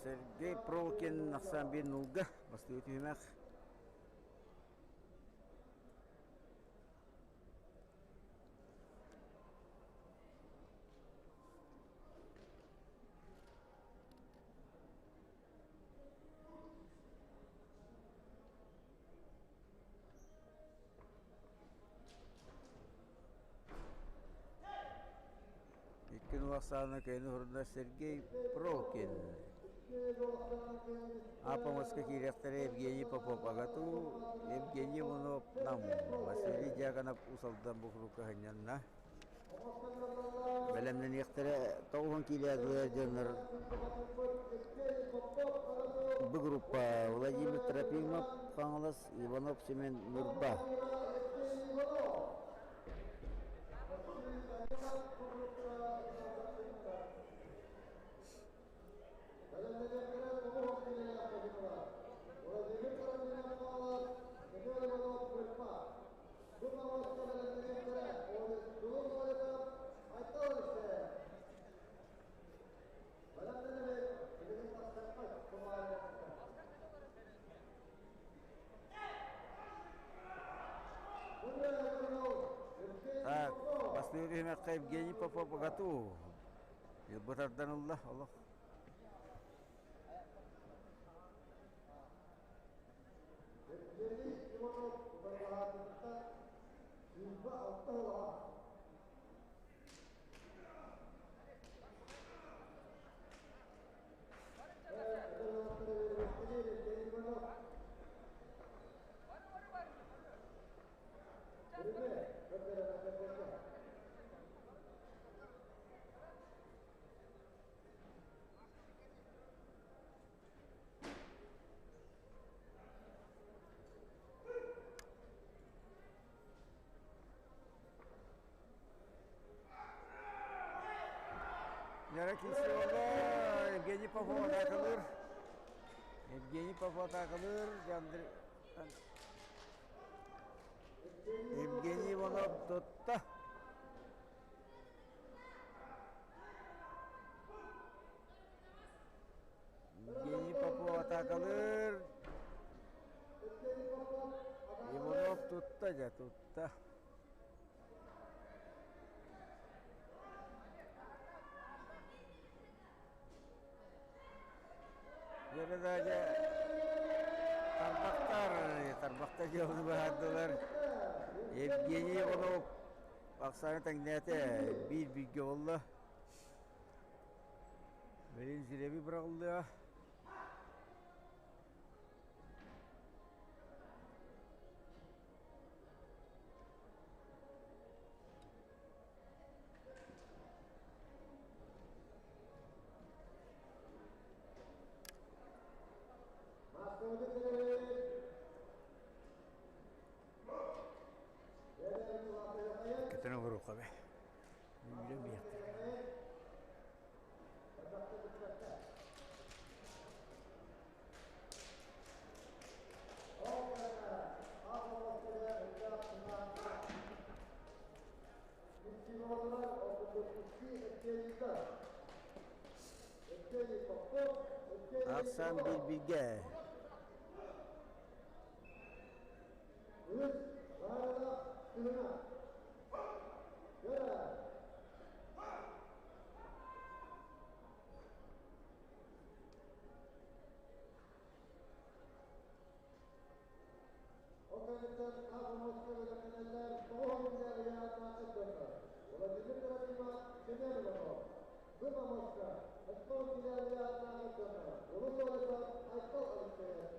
Сергей Пролкин ахсаан биир нулга бастыгы түһүмэх. Икки ахсаана кыайыны уһурда Сергей Прокин. Апомоска киириэхтэрэ Евгений Попов АГАТУ, Евгений Иванов Нам, Василий Дьяконов Уус Алдан Бухрукка сынньанна. Бэлэмнэниэхтэрэ 90 киилэ дьоннор Б группа Владимир Трофимов Хаҥалас, Иванов Семен Ньурба. Так, бастыыр түһүмэххэ Евгений Попов ГАТУ. Бытардан ылла олох. Яра Киселова, Евгений Попов атаакалыыр. Евгений Попов атаакалыыр. Евгений Иванов тутта. Евгений Попов атаакалыыр. Иванов тутта дьэ тутта. Көрө да дьэ тарбахтар, тарбахтар дьыаланы быһаардылар. Евгений Иванов ахсааны тэҥнээтэ, биир бииргэ буолла. Билин жиреби быраҕыллыа. Кэтэн олоруохха бэ. Үлэм биэхтэр. Ахсаан биир-бииргэ. Ол кэнниттэн Ах-Омуска бэлэмнэнэллэр тоҕус иһигэр ыйаатаах дьоннор Владимир Трофимов, Семен Иванов, Бык Омуска Эстон иһигэр ыйаатаах дьоннор Улус Олесов, Айтал Алексеев.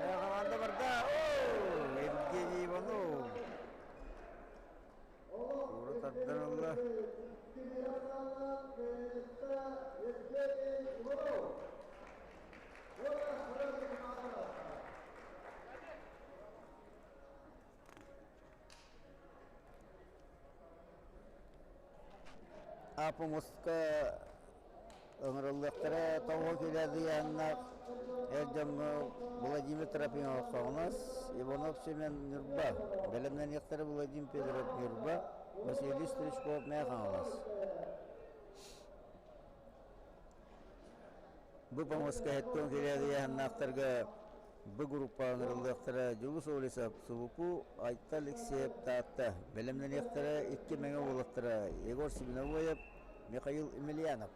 Команда барда. О, Евгений Иванов. Тура тардан ылла. Апомуска ыҥырыллыахтара тоҕо килэдийээннээх эр дьоҥҥо Владимир Трофимов Хаҥалас, Иванов Семен Ньурба, бэлэмнэниэхтэрэ Владимир Федоров Ньурба, Василий Стручков Мэҥэ Хаҥалас. Бу помоска хэттон килэдийээннээхтэргэ Бу группа ыҥырыллыахтара Дьулус Олесов, Субупу, Айта Алексеев, Таатта. Бэлэмнэниэхтэрэ икки мэҥэ уолаттара Егор Семеновоев, Михаил Емельянов.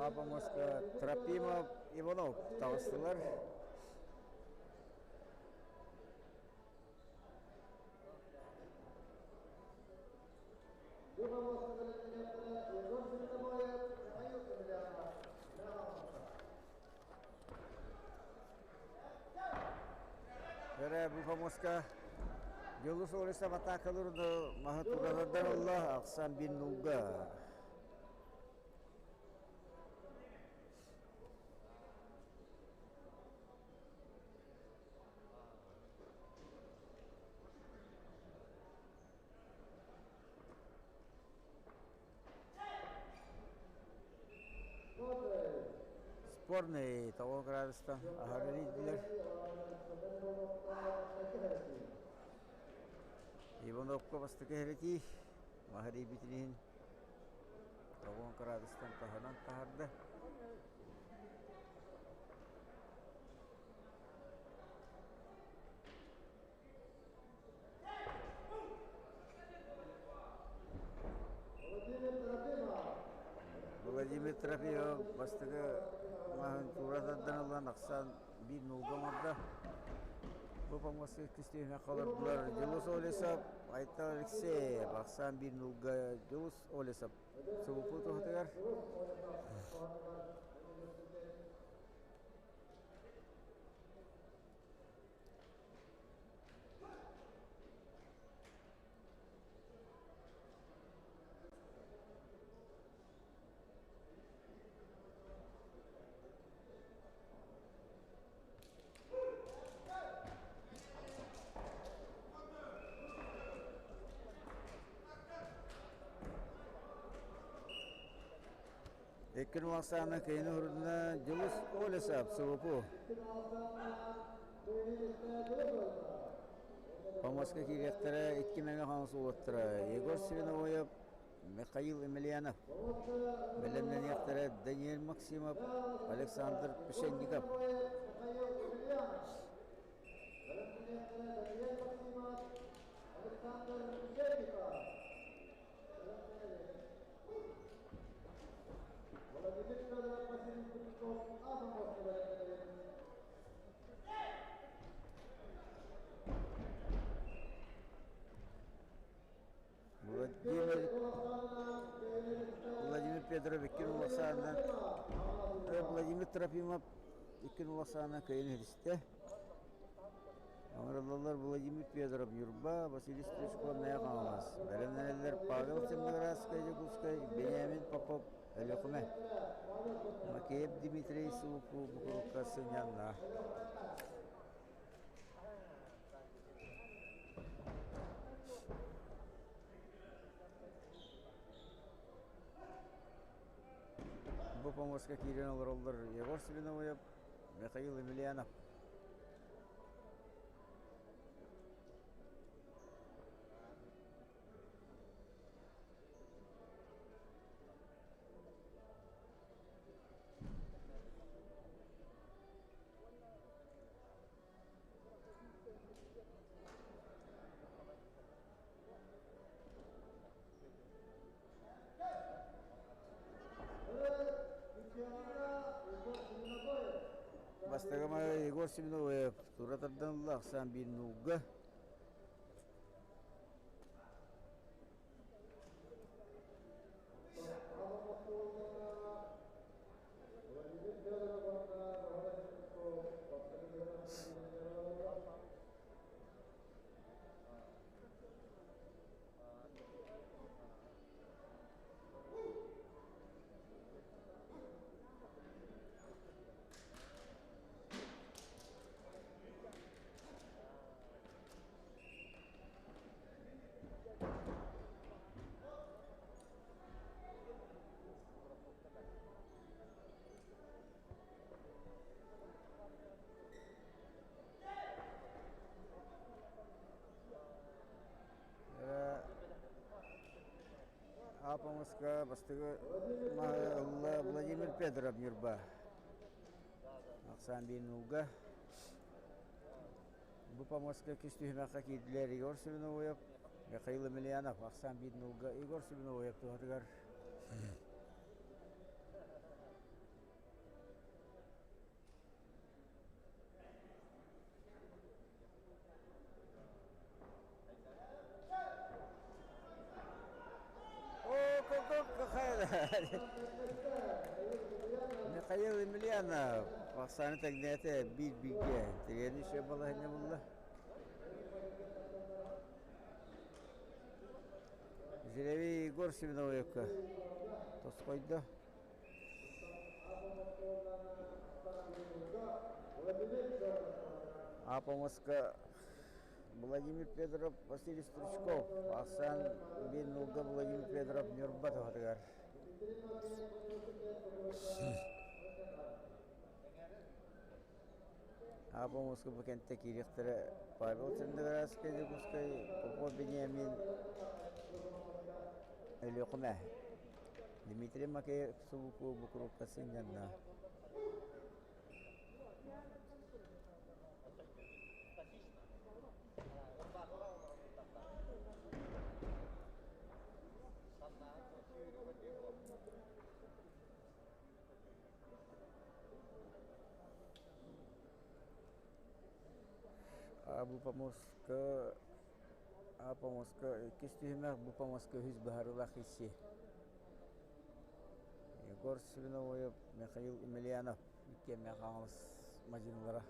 Апомоска Трофимов, Иванов таҕыстылар. Эрэ бу помоска Дьулус Олесов атаакалырды маһы турадардар ылла ахсан бин нулга. Спорный того градуста аһары илдилэр. Ивановка бастакы иһэрэтии маһы илиибитин иһин тоҕуон градустан таһынан таһарда. Владимир Трофимов бастакы маһын туура тардан ылан ахсаан биир нуулга оҥордо. Бу помоска иккис түһүмэххэ олордулар Дьулус Олесов, Айтал Алексеев ахсаан биир нуулга Дьулус Олесов субупу туһатыгар. Иккин уақсаана кыйыны хурдуна Дьулус Олесов, СВПУ. Помоска киириэхтэрэ икки мэҥэ хаҥас уолаттара Егор Свиновоев, Михаил Емельянов. Бэлэмнэниэхтэрэ Даниэль Максимов, Александр Пшенников. Владимир Владимир Петров иккин уласаанынан Владимир Трофимов иккин уласаанынан кыайан иһистэ. Оҥороллор Владимир Федоров Ньурба, Василий Стручков Мэйэ Хаҥалас. Бэлэмнэнэллэр Павел Семноградскай Дьокуускай, Бенямин Попов Өлүөхүмэ. Макеев Дмитрий Сууку Букурукка сынньанна. Бу помоска киирэн олороллор Егор Свиновоев, Михаил Емельянов. Бастакы Егор Семеновев тура тардан ылла ахсаан биир нууга. Апамыска бастакы ылла Владимир Петров Ньурба. Ахсаан биир Бу помоска күс түһүмэххэ киирдилэр Егор Семеновоев, Михаил Емельянов. Ахсаан биир Егор Семеновоев туһатыгар. Михаил Емельянов Оксана тэҥнээтэ биир бииргэ тириэни үчүгэй балаһыанньа булла. Жиревий Егор Семеновичка тосхойдо. Апомоска Владимир Федоров, Василий Стручков, Асан Беннулга Владимир Федоров Ньурба туһатыгар. Апомоска бу кэнтэ киириэхтэрэ Павел Черноградскай, Дьокуускай, Попов Бениамин, Өлүөхүмэ. Дмитрий Макеев субуку букурукка сынньанна. Бу помостка А помостка иккис түһүмэх, бу помостка үһүс быһаарыылаах киирсии. Егор Свиновоев, Михаил Емельянов иккиэммэ Хаҥалас мадьынылара.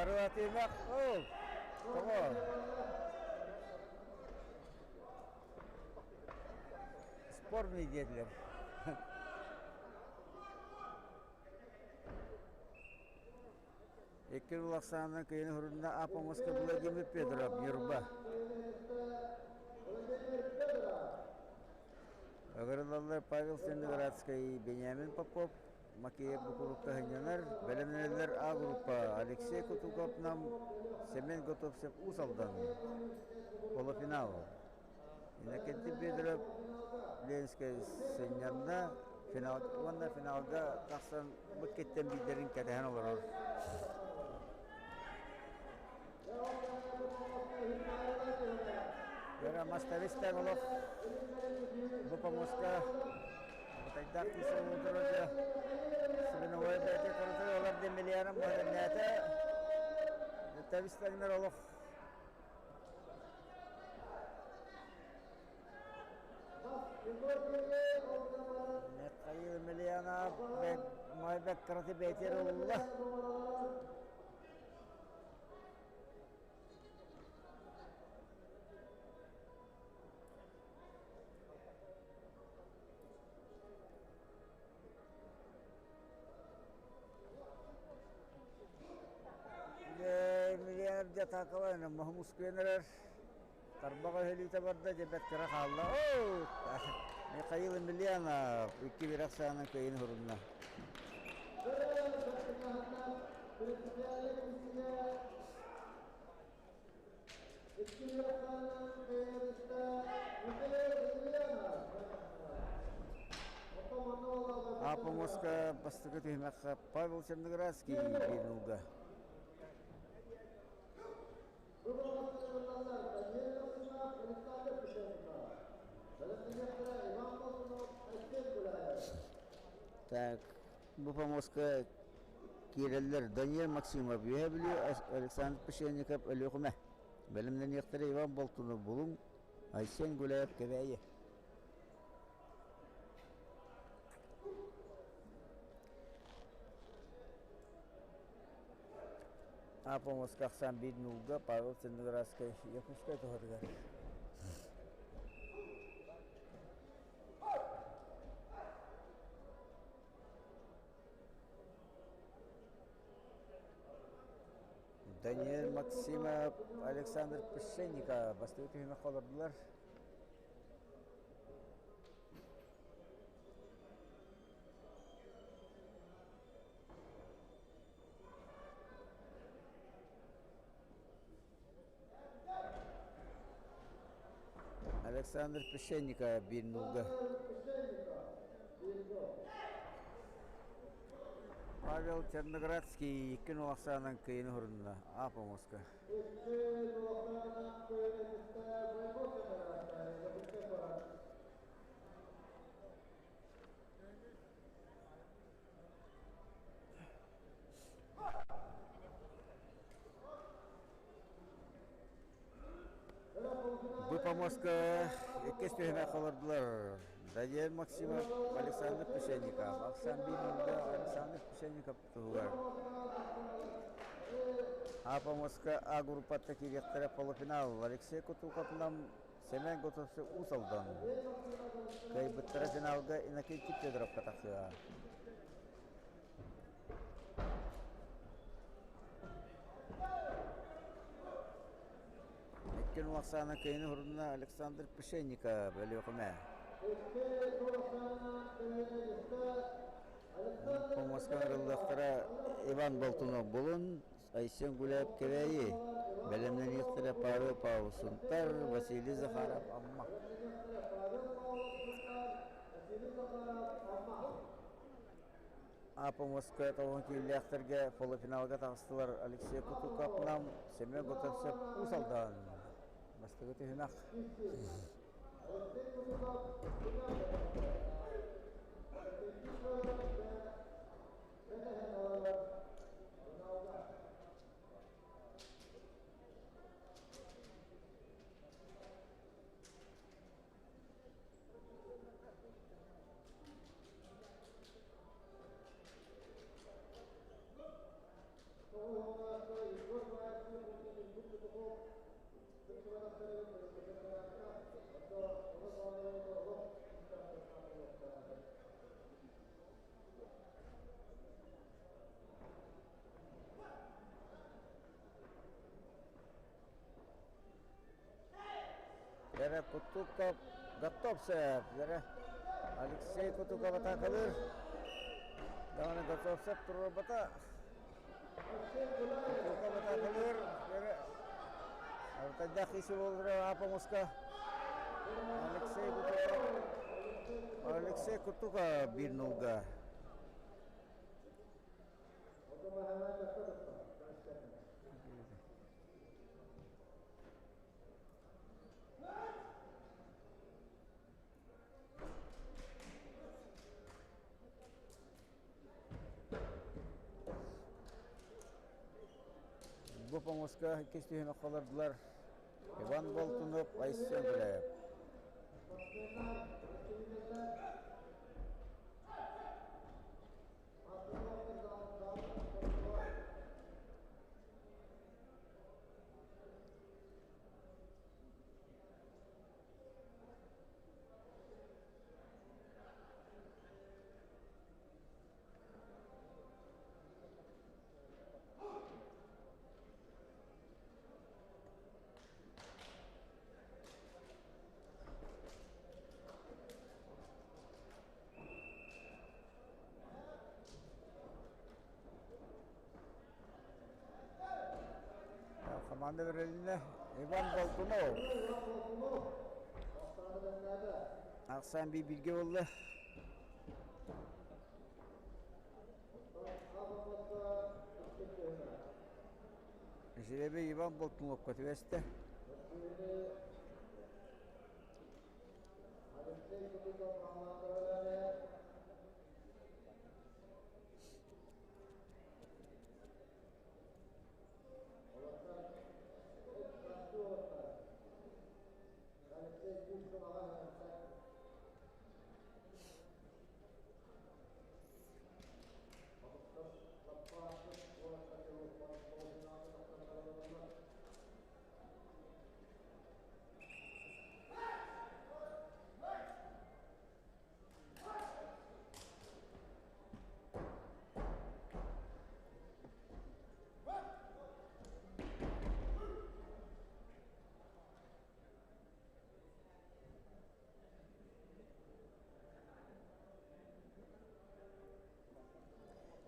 Барылатыымах. Тоҕо? Спорный диэтилэр. Икки жыл ахсаанынан кыйын хурунна Апомоска Владимир Петров, Ньурба. Ыгырылаллар Павел Стеноградскай, Бениамин Попов, Макеев Букурукка сынньанар, бэлэмнэнэллэр А группа Алексей Кутуков Нам, Семен Готовцев Уус Алдан. Полуфинал. Иннокентий Федоров Ленскэй сынньанна, финал уонна финалга тахсан быккиттэн биирдэрин кэтэһэн олорор. Вера Мастовистан олох бу помоска Бытайдаах киисэ Свиновой бэйэтэ кырытыр олор демилиарым быһырнээтэ. Табистагнар олох Михаил Емельянов Майбек кыраты бэйтер олла. Емельянов дьэ атаакалаан Моһумускуйан эрэр. Тарбаҕа өһөлүүтэ барда, дьэ бэрт кыра хаалла. Михаил Емельянов икки биир ахсаанынан кыайыыны сурунна. Апомоска бастакы түһүмэххэ Павел Черноградский биир нулга. Так, бу помоска киирэллэр Даниил Максимов Үөһээ Бүлүү, Александр Пшенников Өлүөхүмэ. Бэлэмнэниэхтэрэ Иван Болтунов Булуҥ, Айсен Гуляев Кэбээйи. Апомоска ахсаан биир нуулга Павел Черноградскай Якутскай туһатыгар. Даниэль Максимов, Александр Пшенников бастакы түһүмэххэ олордулар. Александр Пшенников биир нуулга. Павел Черноградский икки нул ахсаанынан кыйыны хурунна. Аап оҥоско. Бу помостка иккис түһүмэх олордулар. Даниэль Максимов, Александр Пшенников. Ахсан биир Александр Пшенников туһугар. А помостка А группатта киириэхтэрэ полуфинал. Алексей Кутуковнам Семен Готовцев Уус Алдан. Кыайбыттара финалга Иннокентий Федоровка тахсыа. Иккин улахсаана кыйыны хурунна Александр Пшенников Өлүөхүмэ. Помоска ырыллыахтара Иван Болтунов Булун, Айсен Гуляев Кэбээйи, бэлэмнэниэхтэрэ Павел Павлов Сунтар, Василий Захаров Амма. Апомоска толон кииллээхтэргэ полуфиналга таҕыстылар Алексей Кутуков Нам, Семен Готовцев Уус Алдан. Бастакы түһүмэх. Эрэ Кутуков Готовцев. Эрэ Алексей Кутуков атаакалыыр. Даҕаны Готовцев туруорбата. Кутуков атаакалыыр. Эрэ Алтайдаах isi буоллар Апомуска. Алексей Кутуков. Алексей Кутуков биир нулга. Бу помоска иккис түһүмэх олордулар Иван Болтунов, Айсен Гуляев. Команда берилинне Иван Болтунов. Ахсан би билге болду. Жиребе Иван Болтуновка түбэстэ.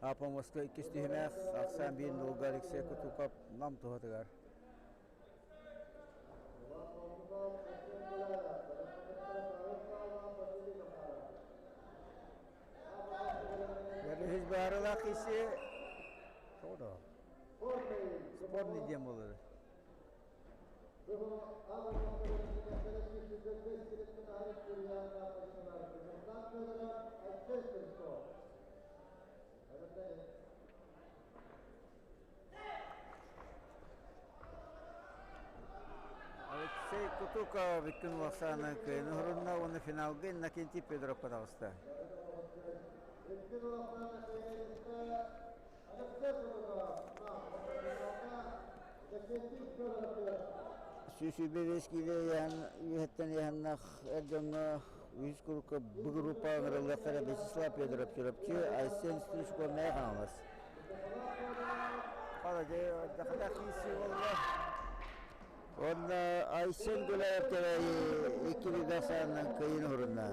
Апомоска иккис түһүмэх ахсаан биир нолга Алексей Кутуков нам туһатыгар. Үһүс баарылаах киси спорный диэн буолар. Алексей Кутуков иккин улахсаанан кыайыны хорунна уонна финалга Иннокентий Федоровка таҕыста. Сүүс бэс киилэ үөһэттэн ыйаһыннах эр дьоҥҥо үһүс курукка бу группа ыҥырыллыахтара Вячеслав Федоров Чурапчы, Айсен Стручко Мэйэ Хаҥалас. Онно Айсен Гуляев Кэбээйи икки биирдээх саанынан кыайыыны уһурунна.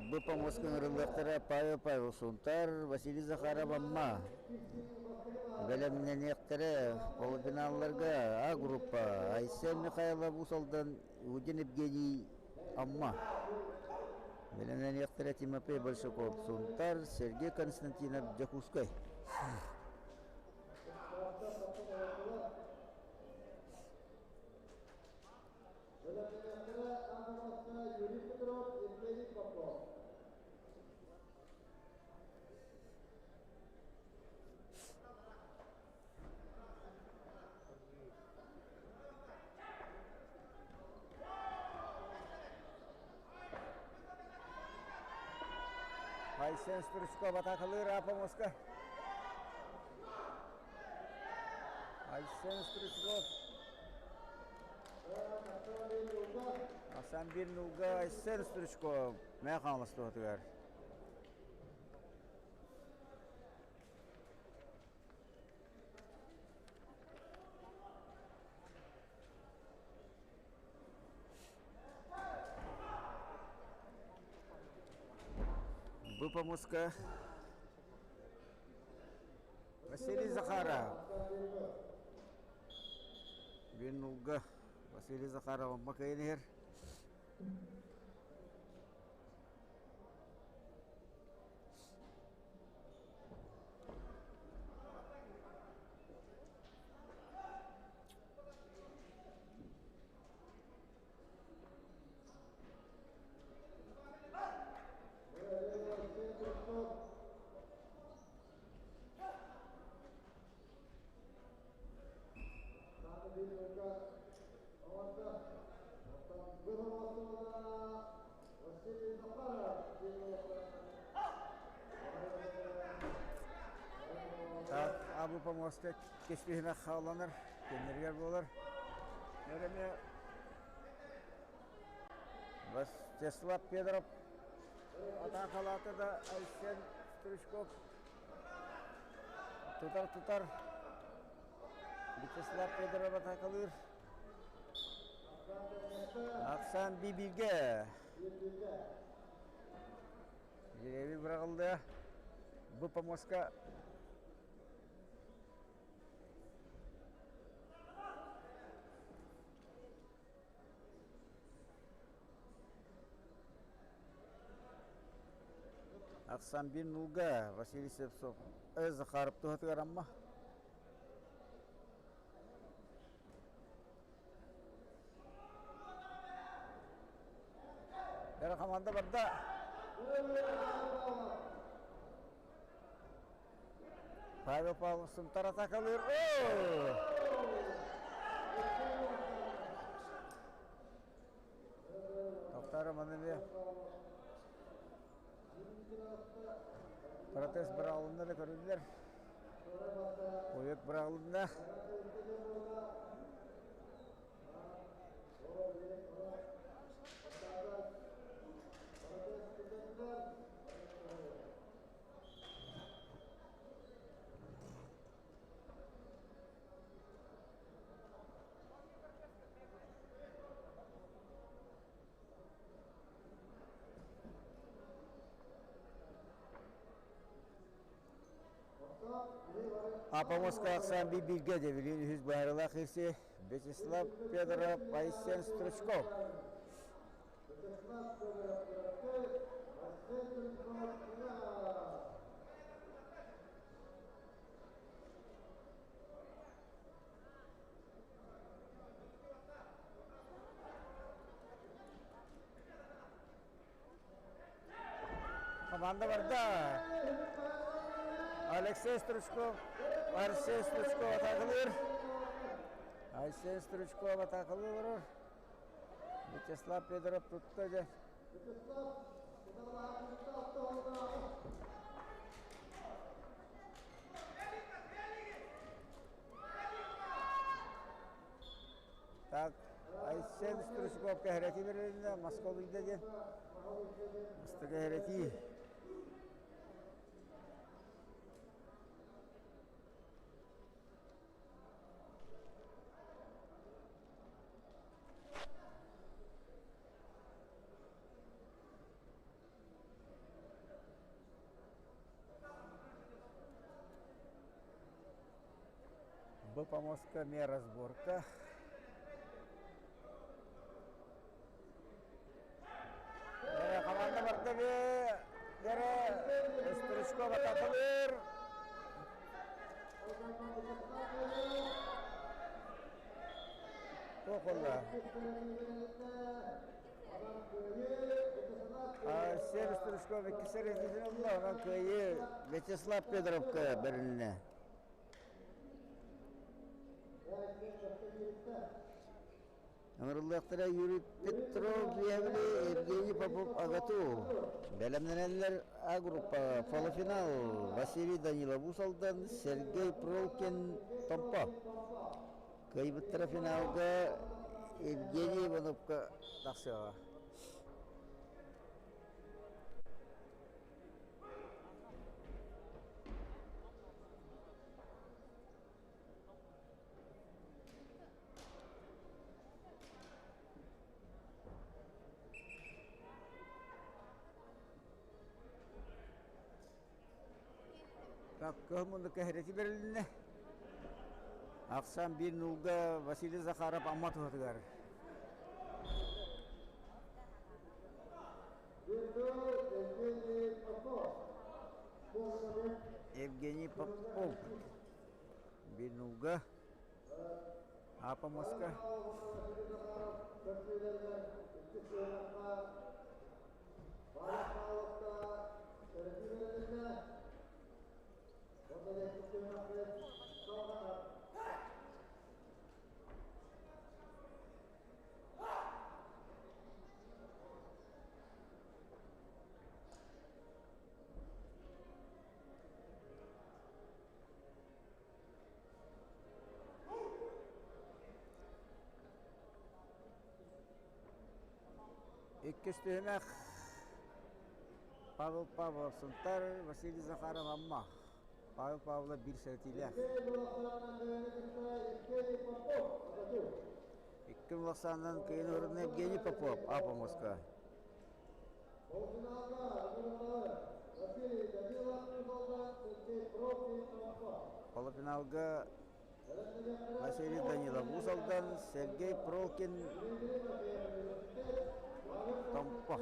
Бу помоска ыҥырыллыахтара Павел Павел Сунтар, Василий Захаров Амма. Бэлэмнэниэхтэрэ полуфиналларга А группа Айсен Михайлов Уус Алдан, Удин Евгений Амма. Бэлэмнэниэхтэрэ Тимофей Большаков Сунтар, Сергей Константинов Дьокуускай. Айсен Стручков атаакалыыр Апомоска. Айсен Стручков. Асан бир нулга Айсен Стручков мэ хааластуотугар. Бу помуска Василий Захаров. Бин Василий Захаров Макайын иһэр. Абы помоста кеспиһинэ хааланар, кеннергер буолар. Эреме Вячеслав Петров атаакалаата да Айсен Стручков тутар-тутар Вячеслав Федоров атаакалыыр. Ахсан Бибиге. Жиреби быраҕылды. Бу помоска Ахсан бир нулга Василий Слепцов Захаров туһатыгар Амма. Эра команда барда. Павел Павлов сунтар атакалыыр. Тоқтары манымы протест бырағылында да көрүллэр. Ойот бырағылында. Апамоска Оксан Бибилге девилин үһүс быһаарыылаах киирси Вячеслав Федоров, Айсен Стручков. Команда барда. Алексей Стручков, Арсен Стручков атакалыыр. Айсен Стручков атакалыы Вячеслав Федоров тутта дьэ. Так, Айсен Стручков кэһэрэтии берилиннэ, Москва ыйда диэн. Москва кэһэрэтии. Бу помостка эмиэ разборка. Команда барда бе Стручков атакалыыр. Туох буолла? Серж Стручков иккис эрэтитин ылла, онон кыайыы Вячеслав Федоровка бэрилиннэ. Ыҥырыллыахтара Юрий Петров Биэбили, Евгений Попов АГАТУ. Бэлэмнэнэллэр А группа полуфинал Василий Данилов Уус-Алдан, Сергей Пролкин Томпо. Кыайбыттара финалга Евгений Ивановка тахсыаҕа. Так, кыһыл кэһирэти бэрилиннэ. Ахсан биир нуулга Василий Захаров Амма туһатыгар. Евгений Попов. Биир нуулга Апа Моска. Иккис түһүмэх Павел Павлов Сунтар, Василий Захаров Амма. Павел Павлов биир сэрэтиилээх. Икки улахсаанынан кыйын орунна Евгений Попов, Апа Москва. Полуфиналга Василий Данилов Уус Алдан, Сергей Прокин Томпо.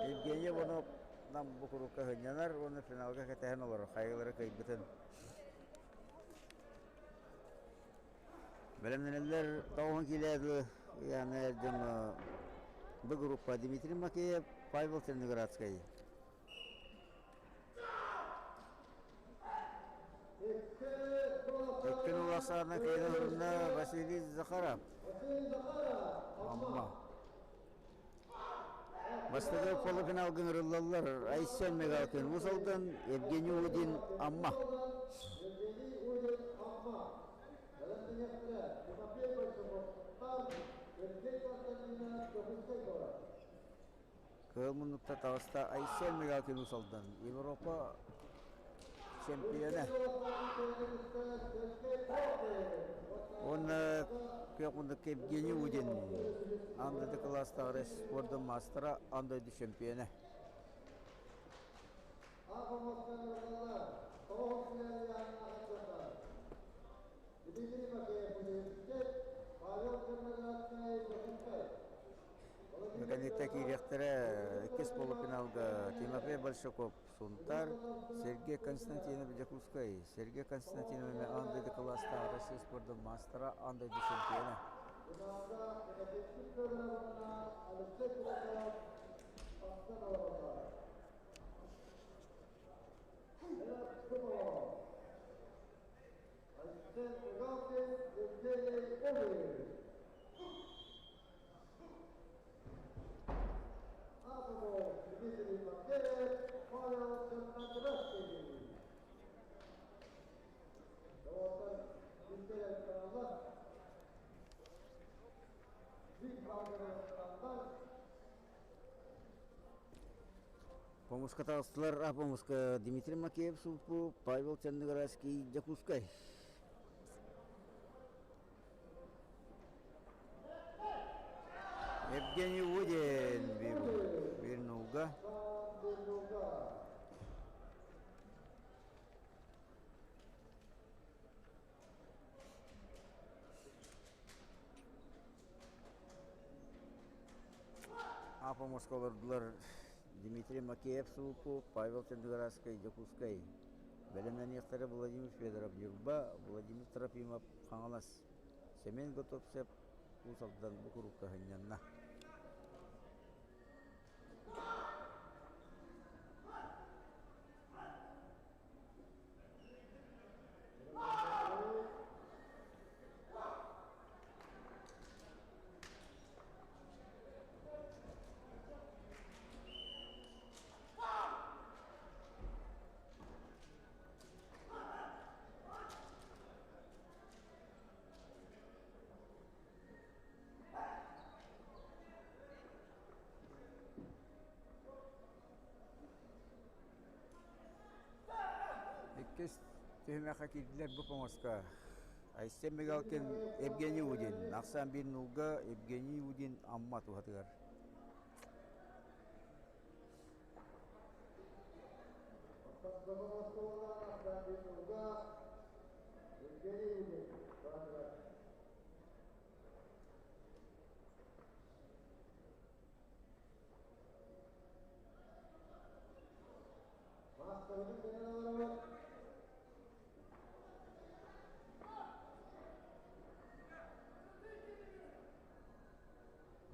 Евгений Иванов нам бу курукка сынньанар уонна финалга кэтэһэн олорор хайалара кыайбытын. Бэлэмнэнэллэр тоҕуһун киилээги ыйааны дьон бу группа Дмитрий Макеев, Павел Черноградскай. Өккүн уласаана кыйын Василий Захаров. Амма. Бастакы полуфиналга ыҥырыллаллар Айсен Мигалкин Уус Алдан, Евгений Удин Амма. Кыһыл муннукта таҕыста Айсен Мигалкин Уус Алдан, Европа чемпиона. Уонна күөх муннукка Евгений Удин, аан дойду кылаастааҕы спордун маастара, аан дойду чемпиона. Наконец-то киириэхтэрэ иккис полуфиналга Тимофей Большаков Сунтар, Сергей Константинов Дьокуускай, Сергей Константинов аан дойду кылаастаах Россия спордун маастара, аан дойду чемпиона. Помуска таҕыстылар, а помуска Дмитрий Макеев Сулпу, Павел Черноградский Дьокуускай. Евгений Удин Бирнуга. Апа Москва Дмитрий Макеев Сулпу, Павел Черноградский Дьокуускай. Бэлэмнэниэхтэрэ Владимир Федоров Ньурба, Владимир Трофимов Хаҥалас, Семен Готовцев Уус Алдан бу курукка сынньанна. Иккис түһүмэххэ киирдилэр бу помоска. Айсен Мигалкин, Евгений Удин. Ахсаан биир нулга Евгений Удин Амма туһатыгар.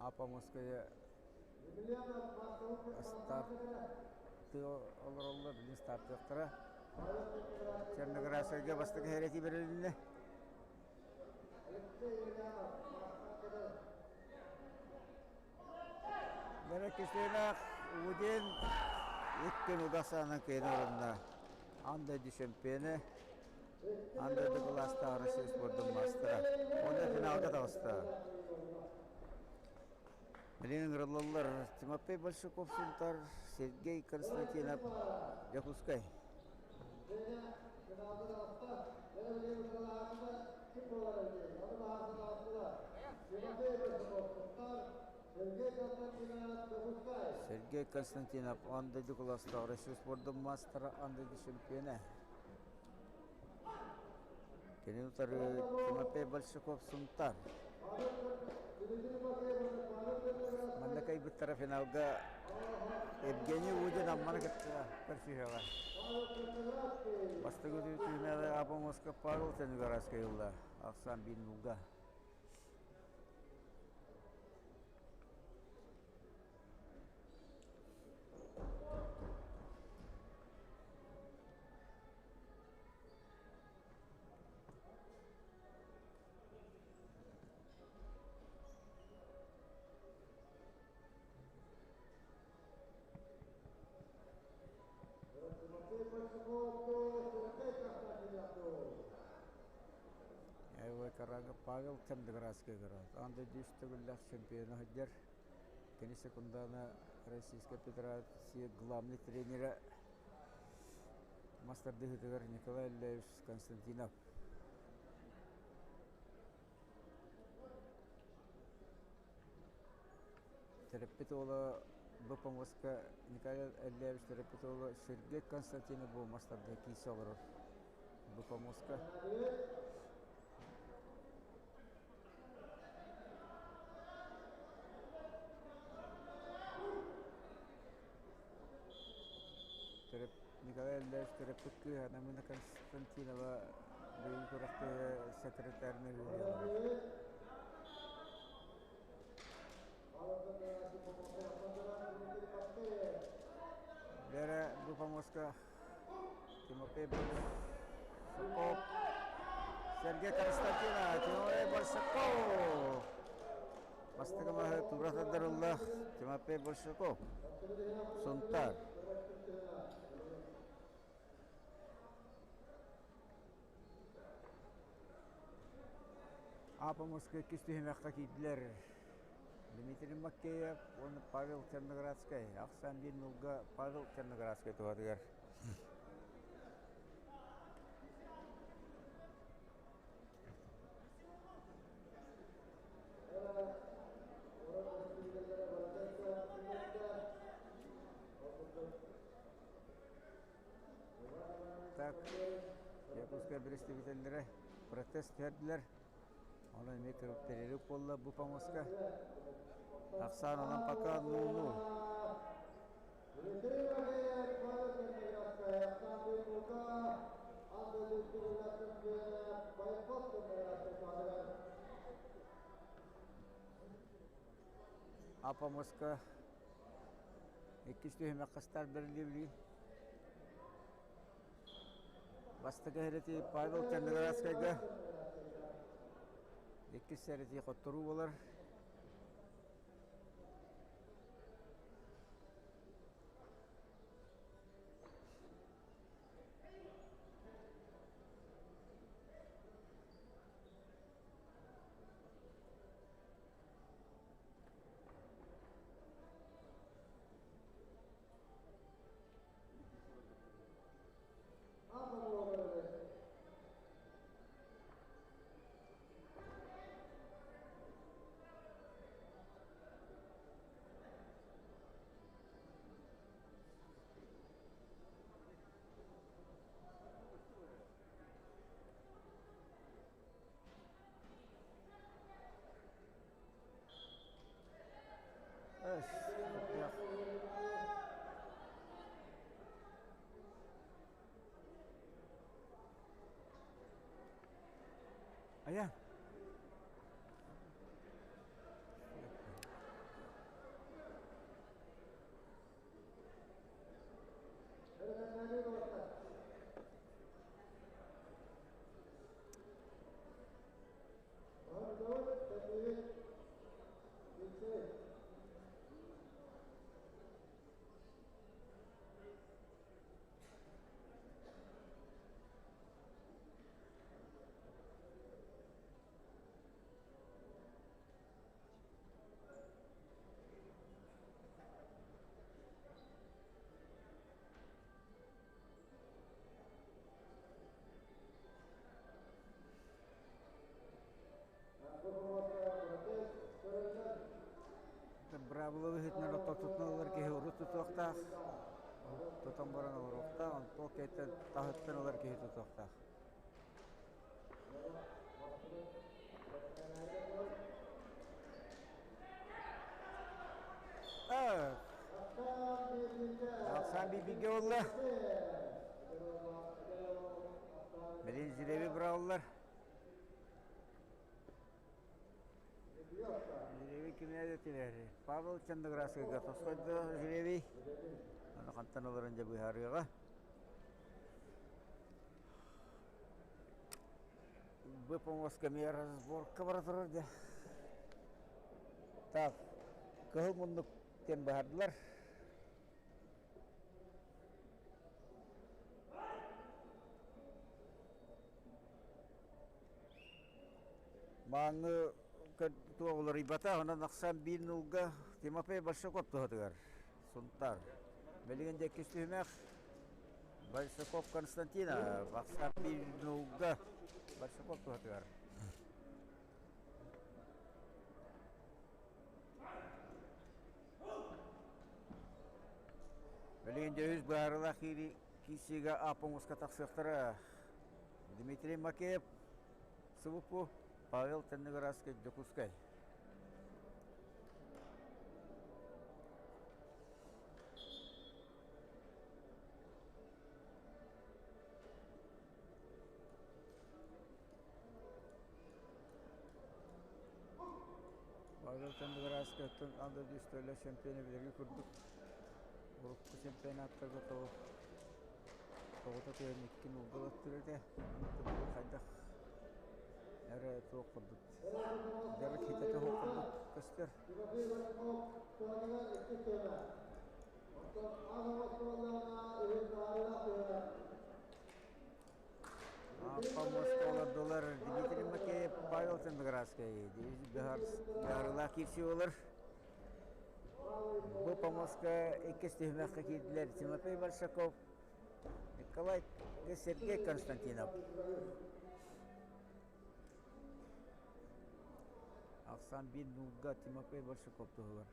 Апа Москве старты олороллор, билин стартыахтара. Черноградскайга бастакы хэрэти берилинне. Бэрэ кисиэнэх Удин икки нугасаанан кыайан орунна. Аан дойду чемпионы, аан дойду кылаастаах Россия спордун маастара. Уонна финалга таҕыста. Билигин ыҥырыллаллар Тимофей Большаков Сунтар, Сергей Константинов Дьокуускай. Сергей Константинов аан дойду кылаастаах Россия спордун маастара, аан дойду чемпиона. Кини утары Тимофей Большаков Сунтар. Манна кайбыттара финалга Евгений Удин Амманы кытта көрсүһүөҕэ. Бастакы түһүмэҕи Апомоска Павел Тенугараска ылла. Ахсаан биир нулга. Карага Павел Тендеградский город. Анда дүүс төгүллээх чемпиона сылдьар. Кини секундана Российской Федерация главный тренера мастер дыһытыгар Николай Ильич Константинов. Төрөппүт уола бу помоска Николай Ильич төрөппүт уола Сергей Константинов бу мастарда киирсэ олорор. Бу помоска. Николай Ильич төрөппүт кыыһа Намина Константинова бүгүн күрэхтэһэ секретарынан үлэлии олорор. Бэрэ бу помоска Тимофей Большаков, Сергей Константинов, Тимофей Большаков. Бастакы маһы тура тардарылла Тимофей Большаков, Сунтар. Апоморскай иккис түһүмэххэ киирдилэр. Дмитрий Макеев уонна Павел Черноградскай. Ахсаан биир нулга Павел Черноградскай туһатыгар. Так, Якутскай представителлэрэ протест түһэрдилэр. Онон эмиэ перерыв буолла бу помоска. Ахсаан онон пока 0-0. Апомоска иккис түһүмэххэ старт бэриллибили. Бастакы сэрэти Павел Черноградскайга, иккис сэрэти хотторуу буолар. Айа. Быраабыла быһыытынан ортотутунан ылар киһи урут тутуохтаах, тутан баран олоруохтаах, онтон кэйтэн таһыттан ылар киһи тутуохтаах. Ахсаан бииргэ буолла. Билин Зиреви быраҕыллар. Жребий кимнээде тилэри. Павел Чандыграскайга тосхойдо жребий. Аны хантан олорон дьэ быһаарыаҕа. Бу помоска эмиэ разборка бара турар дьэ. Так, кыһыл муннук диэн быһаардылар. Мааҥҥы туох уларыйбата, онон ахсаан биир нуулга Тимофей Большаков туһатыгар Сунтаар. Билигин дьэ иккис түһүмэх Большаков Константина ахсаан биир нуулга Большаков туһатыгар. Билигин дьэ үс быһаарыылаах киирсиигэ А-помуска тахсыахтара. Дмитрий Макеев Субупу Павел Теннеградский Дьокуускай. Павел Теннеградский оттон анда дүйстөлө чемпионы билэрги курдук урукку чемпионаттарга тоҕо Тоҕото түһэн икки нуулга ылаттыыр этэ. Хайдах эрэ туох курдук дьарык хитэтэ суох курдук көстөр. Аппа олордулар Дмитрий Макеев, Павел Центградский. Быһаарыылаах киирсии буолар. Бу помоска иккис түһүмэххэ киирдилэр Тимофей Большаков, Николай Сергей Константинов. Ахсан биир нуулга Тимофей Большаков туһугар.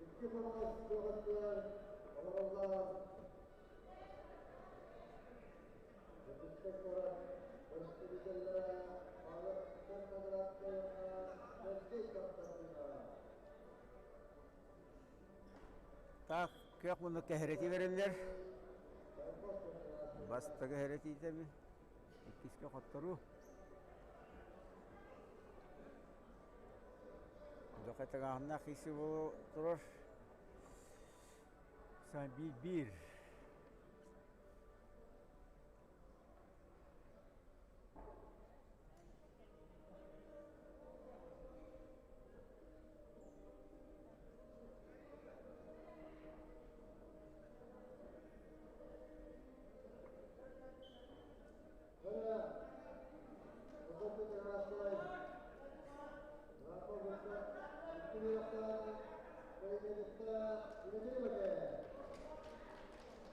Икки хамнас куораттыгар олороллор. Дьокуускай куорат представителлэрэ Павел Константиновка Сергей Константинова. Так, күөх муннук кэһэрэтии бэриллэр. Бастакы кэһэрэтиитэби, иккискэ хотторуу. Дьоха тыҥааһыннаах киирсии буола турар. Биир-биир.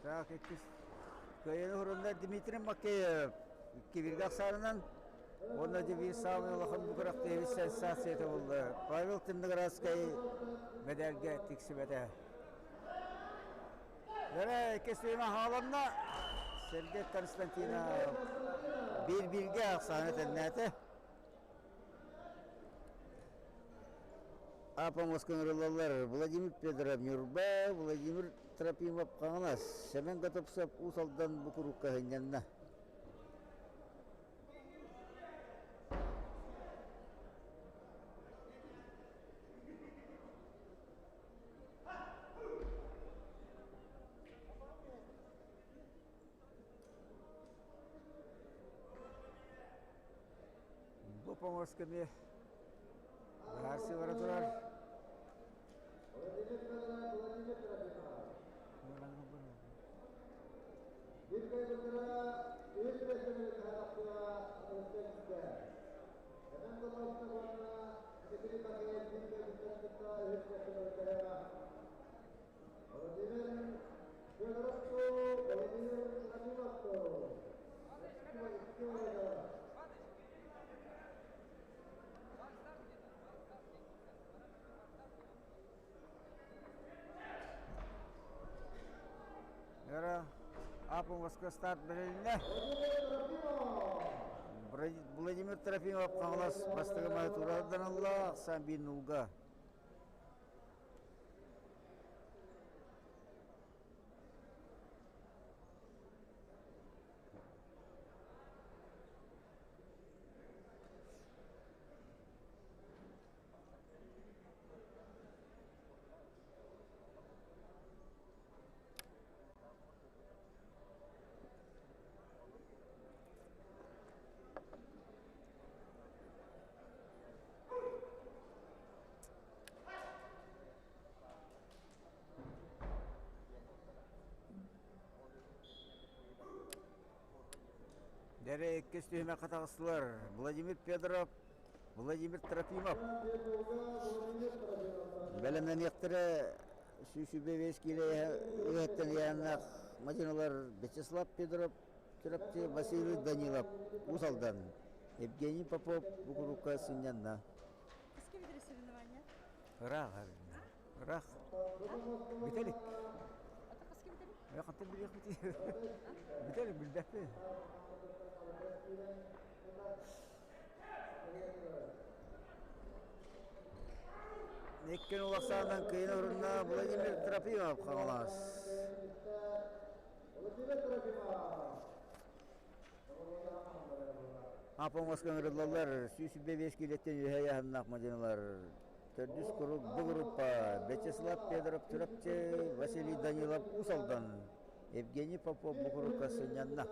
Так, иккис кыайыыны уһурунна Дмитрий Макеев. Икки бииргэ ахсаанынан. Уонна дебют саамай улахан бу күрэхтэһии сенсацията буолла. Павел Тимноградскай мэдээлгэ тиксибэтэ. Дэрэ иккис хааланна. Сергей Константинов биир-бииргэ ахсааны тэннээтэ. Апомоска ыҥырыллаллар Владимир Федоров Ньурба, Владимир Трофимов Хаҥалас, Сэмэн Готовцев Уус Алдан бу курукка сынньанна. Бу помоска эмиэ быһаарсыы бара турар. Вера Апомоска старт бэрилиннэ. Владимир Трофимов Хаҥалас бастакы маһы тураданылла ахсаан биир нулга. Дэрэ иккис түһүмэххэ таҕыстылар Владимир Федоров, Владимир Трофимов. Бэлэмнэниэхтэрэ сүүс бэс киилэ ыһыттан ыйааннаах мадьыналар Вячеслав Федоров, Чурапчы Василий Данилов, Уус Алдан, Евгений Попов бу курукка сынньанна. Хаска бүтэр соревнования? Ыраах, ыраах. Бүтэлик. Ата хаска бүтэрий? Хантан билиэхпитий? Бүтэлик билбэппин. Иккин улахсаанан кыйын орунна Владимир Трофимов Хаҥалас. Апоҥос ыҥырыллаллар 125 киилэттэн үөһэ ыйааһыннаах мадьыналар. Төрдүс курук бу группа Вячеслав Федоров Чурапчы, Василий Данилов Уус Алдан, Евгений Попов бу курукка сынньанна.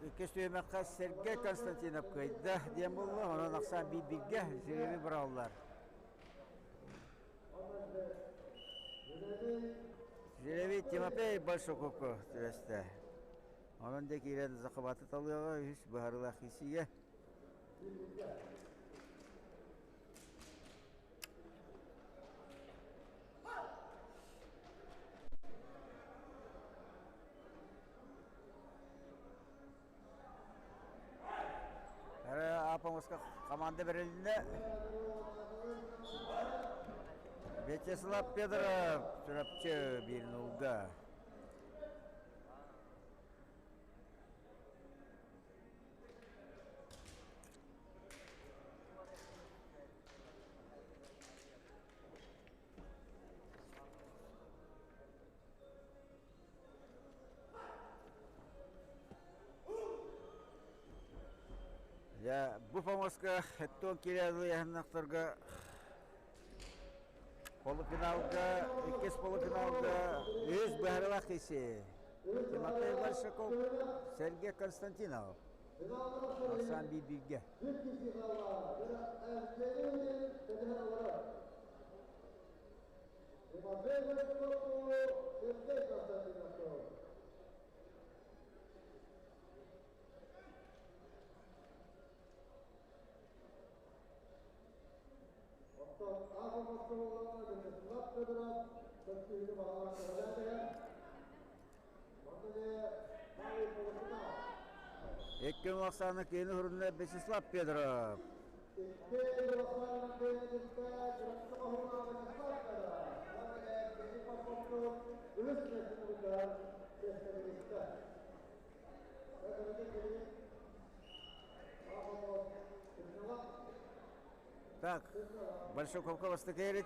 Иккис түһүмэххэ Сергей Константинов кыайда диэн буолла, онон ахсаан биир-бииргэ Сергейи быраҕаллар. Жиревий Тимофей Большаков түбэстэ. Онон дьэ киирэн захваты талыаҕа үһүс быһаарыылаах киирсиигэ. Апоҥуска команда бэрилиннэ. Вячеслав Федоров Чурапчы биир нулга. Дьэ, бу помоска хэттон киирээри ыйаһыннахтарга полуфиналга, иккис полуфиналга үһүс быһарылаах киси. Тимофей Большаков, Сергей Константинов. Ахсаан биир-бииргэ. Икки ахсааны киини хурунна Вячеслав Петров. Так, Большаковка бастакы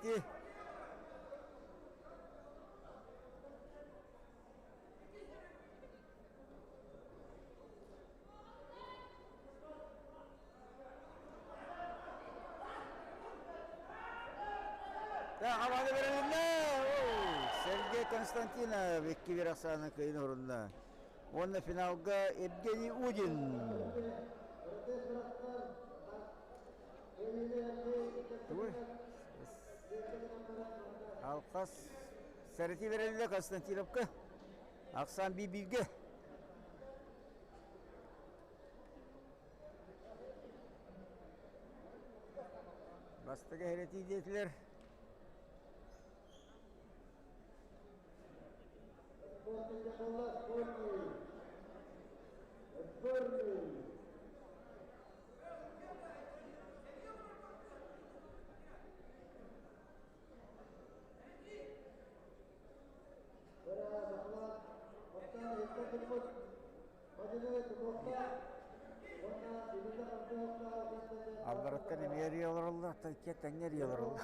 Хабаны берилинне. Сергей Константинов 2-1 ахсааны кыйын орунна. Уонна финалга Евгений Удин. Тугуй? Алқас сәрети берилинне Константиновка. Ахсаан биир-бииргэ. Бастакы эһэрэтии диэтилэр. Аллараттан эмиэ эрийэ олороллор, икки тэҥҥэ эрийэ олороллор.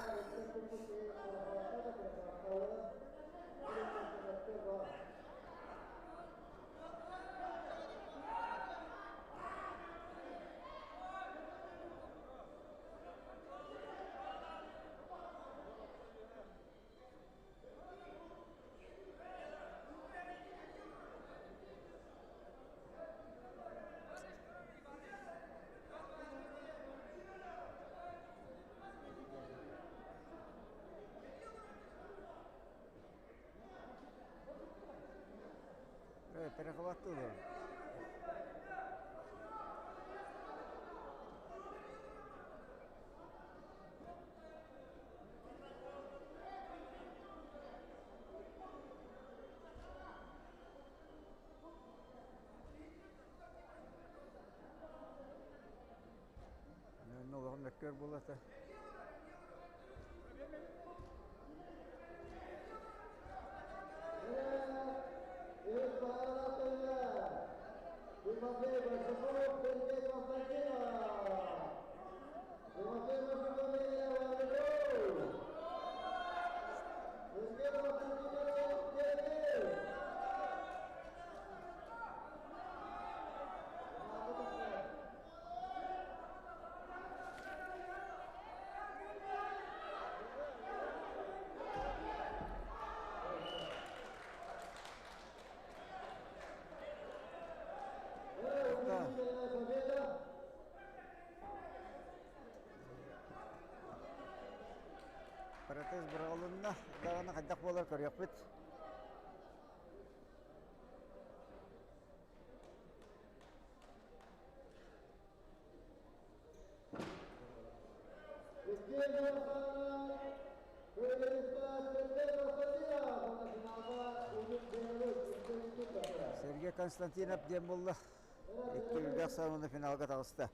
Перехватываю. Олоҕун мөккүөр буолата. Протез быраҕылынна, даҕаны хайдах буолар көрүөхпүт. Сергей Константинов диэн буолла. Икки үрдэх сааманы финалга таҕыста.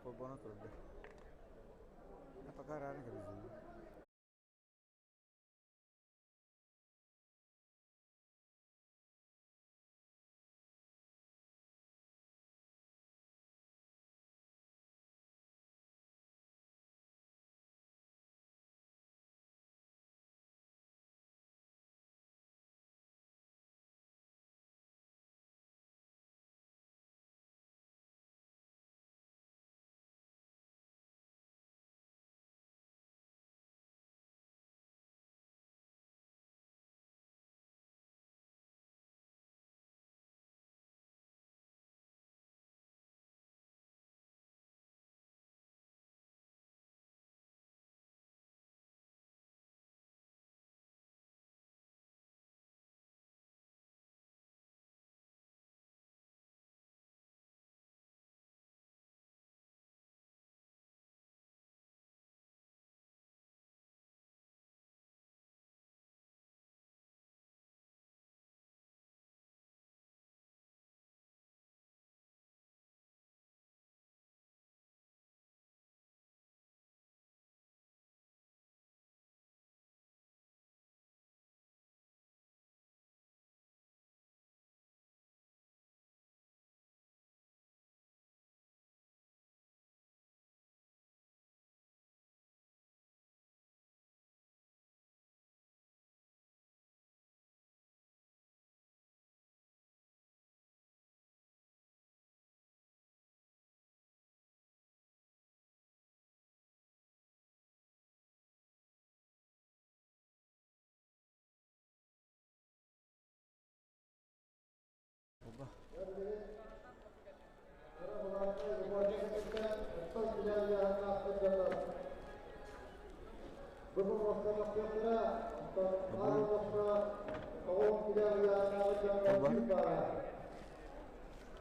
Холбоно турда. Пока рано кэбиһин.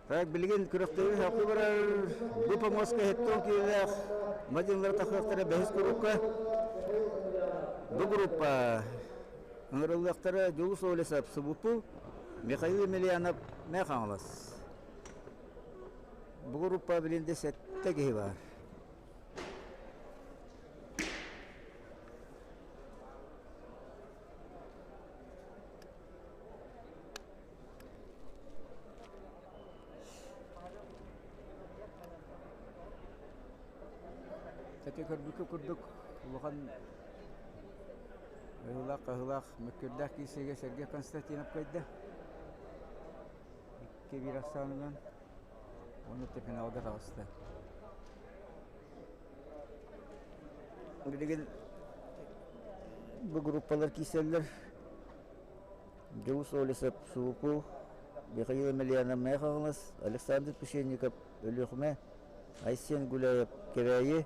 Так, билигин күрэхтэһии хапы барар бу помоска хеттон киилээх мадьынлар тахыахтара бэһис группа. Бу группа ыҥырыллыахтара Дьулус Олесов Субупу, Михаил Емельянов Мэ Хаҥалас. Бу группа билинде сэттэ киһи бар. Ити көрбүккэ курдук улахан ыһыылаах-хаһыылаах мөккүөрдээх киирсиигэ Сергей Константинов кыайда. 2-1 ахсаанынан уонна финалга таҕыста. Билигин бу группалар киирсэллэр. Дьулус Олесов, Сууку. Михаил Емельянов Мэйэ Хаҥалас, Александр Печенников Өлүөхүмэ, Айсен Гуляев Кэбээйи,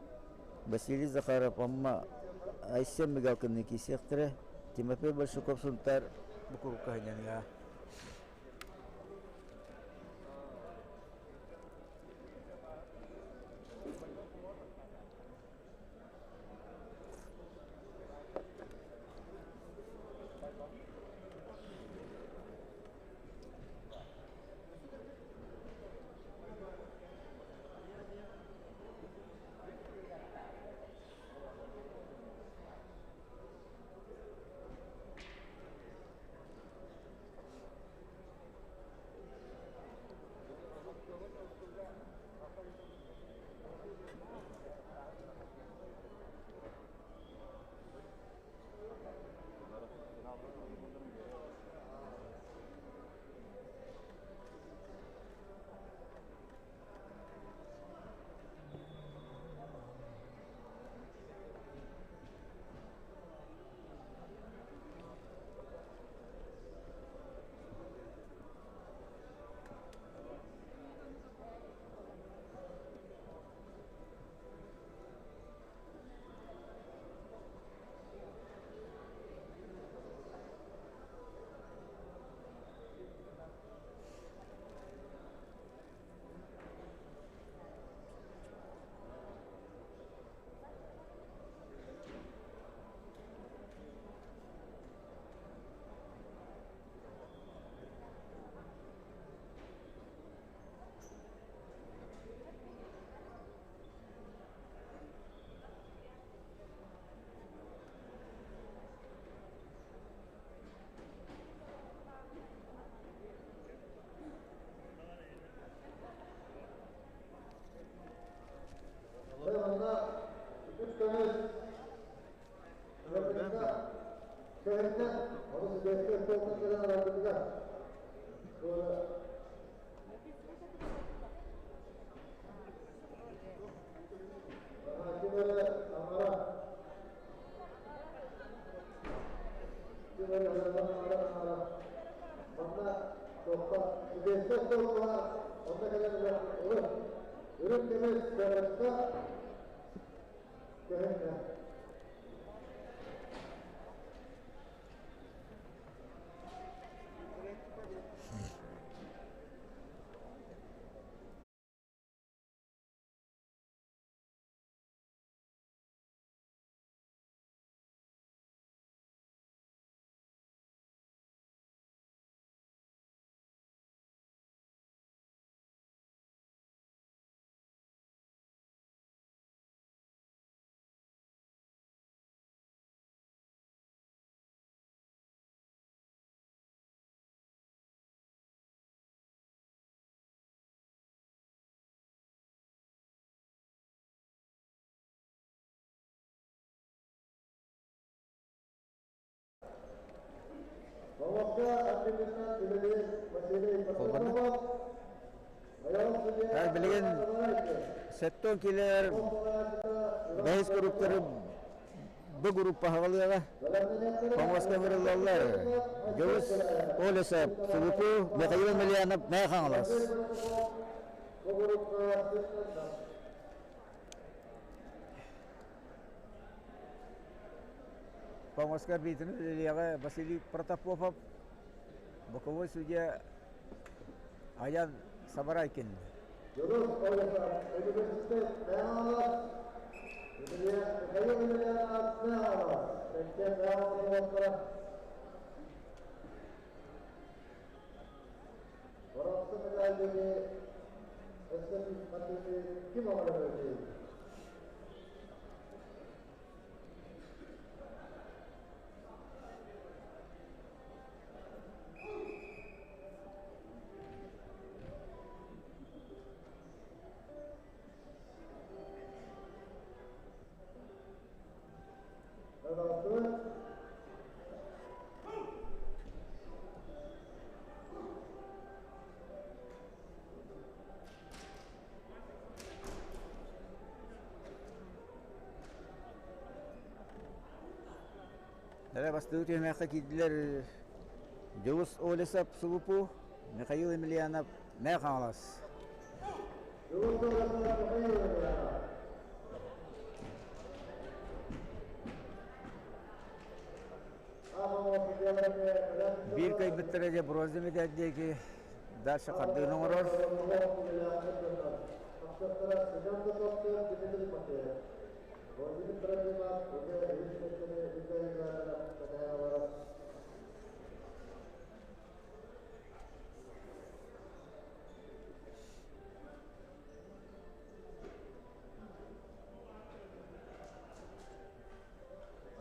Василий Захаров Амма, Айсен Мигалкинны киирсиэхтэрэ, Тимофей Большаков Сунтаар бу курукка сынньаныаҕа. Билигин сэттэ килэр бэһис групптары Бу группа хаҕалыаҕа. Помоска ыҥырыллаллар. Дьулус Олесов, Сулупу, Михаил Емельянов, Мэйэ Хаҥалас. Помоска арбитрын үлэлиэҕэ Василий Протопопов, боковой судья Аян Сабарайкин. Дьулус Олесов, университет Мэйэ Хаҥалас, Михаил Емельянов, Мэйэ Хаҥалас. Кэккэ Мэйэ Хаҥалас Боропсу медаллары өссө ким оҥорор Эрэ бастыы түһүмэххэ киирдилэр Дьулус Олесов Сулупу. Михаил Емельянов, Мэҥэ Хаҥалас. Биир кыайбыттара дьэ бронза медаль диэки дальше хардыыны оҥорор.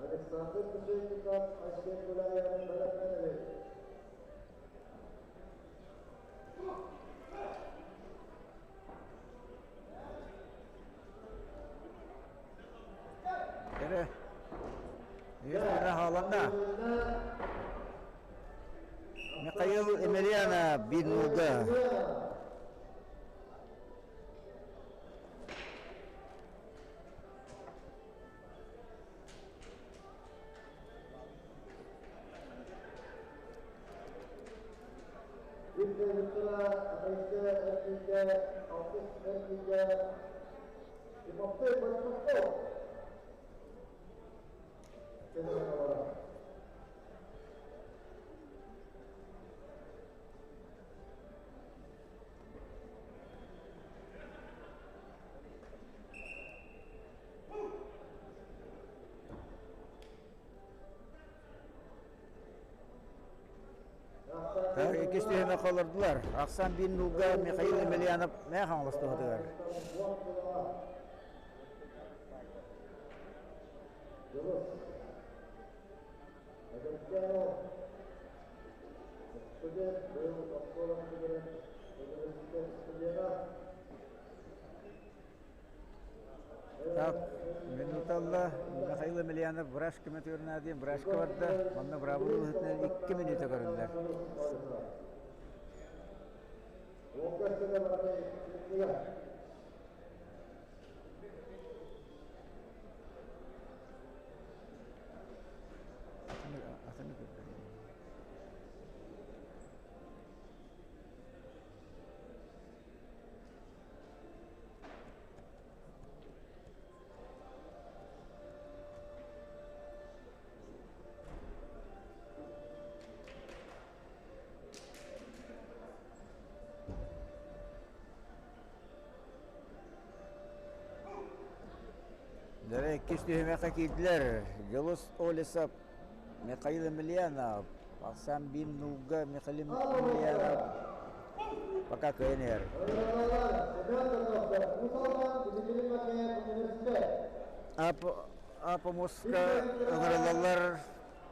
Александр Кушенников, Айсен Гуляев, бэлэмнэнэбит. Эрэ. Үс хааланна. Михаил Емельянов биир нуулга. Иккис түһүмэххэ олордулар. Ахсан биир нуулга Михаил Емельянов Мэҥэ Хаҥалас туһатыгар. Так, минуталла Михаил Емельянов врач көмөтүгэр диэн врачка барда. Манна быраабыла быһыытынан 2 мүнүүтэ көрүллэр. Дьэ, иккис түһүмэххэ киирдилэр. Дьулус Олесов, Михаил Емельянов, Ахсан Бим Нуга, Михаил Емельянов пока кыайан иһэр. Апомуска ыҥырыллаллар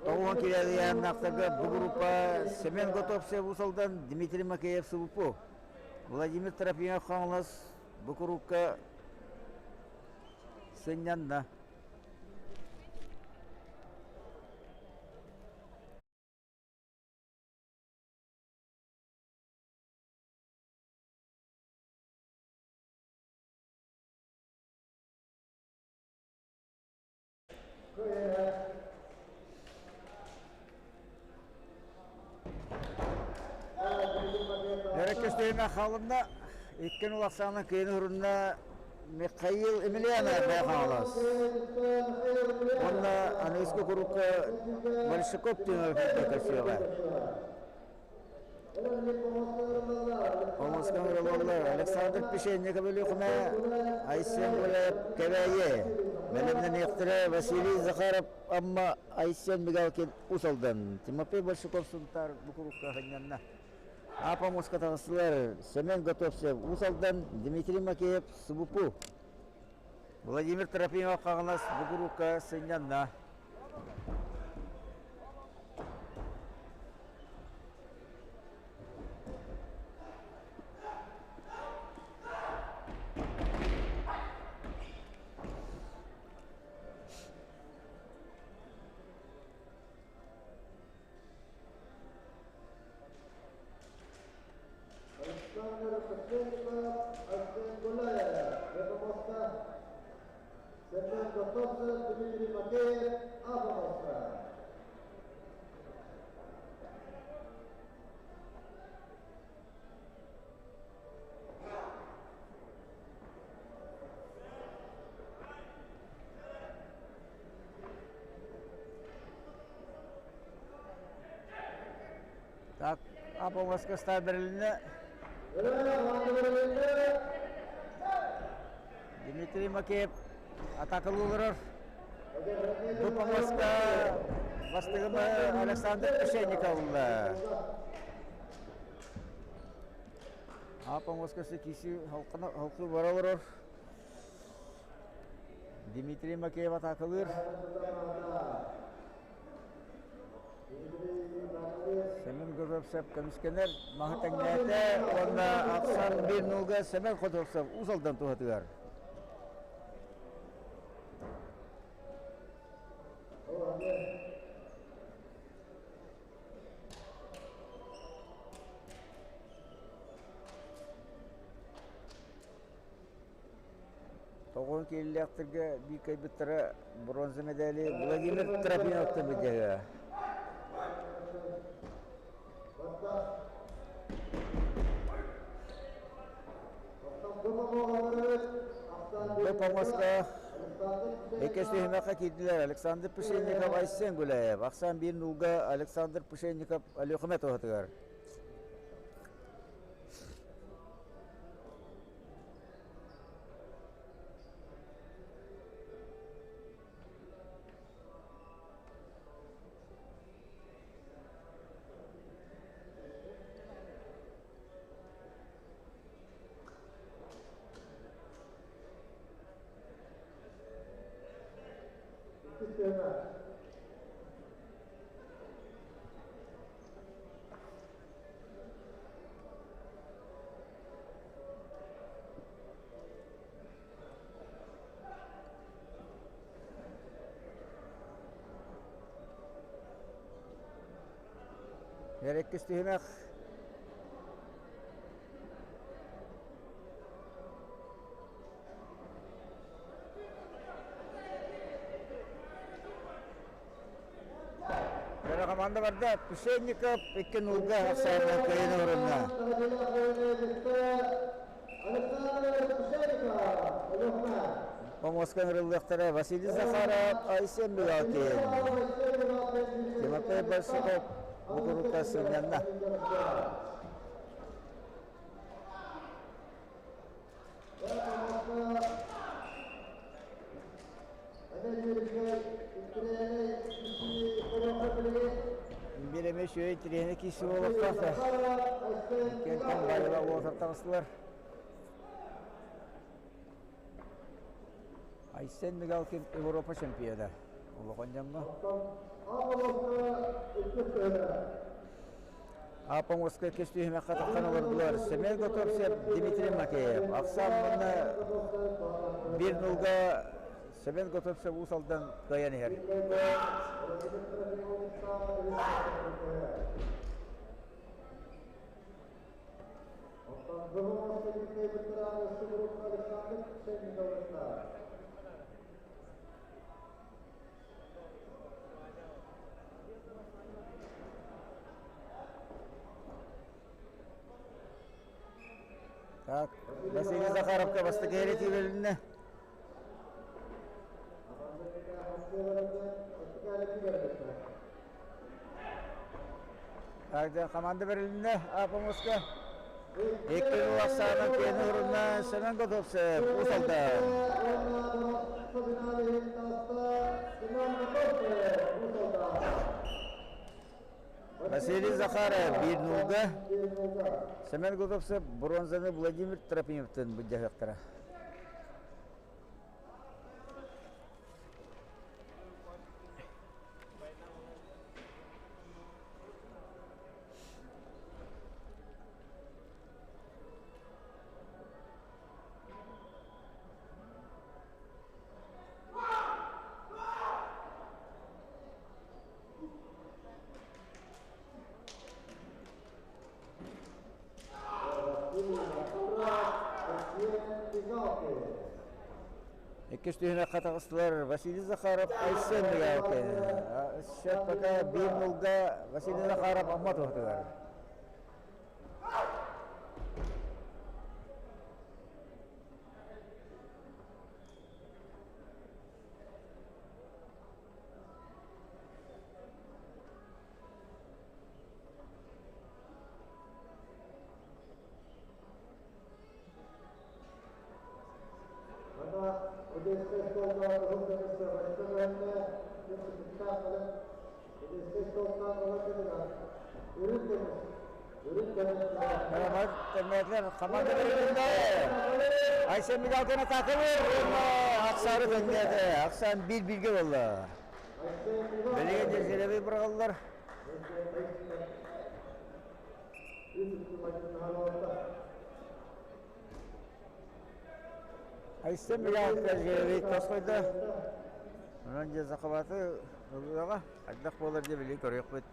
Тоҕуһун кириэлийээннээхтэргэ бу группа Семен Готовцев Усалдан, Дмитрий Макеев Субупу, Владимир Трофимов Хаҥалас бу курукка сынньанна. Эрэ хаалынна, иккин улахсаана кыйын урунна Михаил Емельянов хаалас. Онна аныгыскы курукка Большаков түмэр көрсүөҕэ. Омоскан ырылаллар Александр Пишенников Өлүөхүмэ, Айсен Гуляев Кэбээйи, бэлэмнэниэхтэрэ Василий Захаров Амма, Айсен Мигалкин Уус Алдан, Тимофей Большаков Сунтаар Букурукка ханньанна. Апа Моска таҕыстылар Семен Готовцев Уус Алдан, Дмитрий Макеев Субупу, Владимир Трофимов Хаҥалас Бугурукка сынньанна. Александр Кочевников, Арсен Гуляев, Эпомоска, Семен Готовцев, Дмитрий Макеев, Апомоска. Так, Апомоска стар бэрилиннэ. Дмитрий Макеев атакалыы олорор. Бу помоска бастыгымы Александр Пшенников ылла. Апомоска киси халкы бара олорор. Дмитрий Макеев атакалыыр. Семен Готовцев көмүскэнэр маһы тэҥнээтэ уонна ахсаан биир нуулга Семен Готовцев Уус Алдан туһатыгар. Тоҕуһун киһилээхтэргэ биир кыайбыттара бронза медали Владимир Трофимовтан былдьаһыа. Бу помоска иккис түһүмэххэ киирдилэр Александр Пшенников, Айсен Гуляев. Ахсаан биир нуулга Александр Пшенников Өлүөхүмэ туһатыгар. Иккис түһүмэх Кыра команда барда. Пшенников 2-0-га ахсаанынан кыайан орунна. Помоска ыҥырыллыахтара Василий Захаров, Айсен Мигалкин. Тимофей Барсуков бу курукка сынньанна. Биир эмэ үчүгэй тириэнэ киирсии буолуохтаах. Иккиэнтэн байыла уолаттар таҕыстылар. Айсен Мигалкин Европа чемпиона. Улахан дьоҥҥо. Апоморскай иккис түһүмэххэ таххан олордулар Семен Готовцев, Дмитрий Макеев. Ахсаан уонна биир нулга Семен Готовцев Уус Алдан кыайан иһэр. Так, Василий Захаровка бастакы эрэтии бэрилиннэ. Так, команда бэрилиннэ Апомуска. Икки ахсаанан киэн урунна Семен Готовцев, Уус Алдан. Василий Захаров биир нуулга, Семен Готовцев бронзаны Владимир Трофимовтын былдьаһыахтара. Иккис түһүмэххэ таҕыстылар Василий Захаров, Айсен Мигалкин. Счет пока биир нулга Василий Захаров Амма туһатыгар. Команда берилинде. Айсен Мигалкина такылыр. Аксары теңдеді. Аксан 1-1-ге болды. Белеген жеребей бұрағалар. Айсен Мигалкина жеребей тос қойды. Онан же захабаты ылыға. Айдақ болар деп білген көрек бет.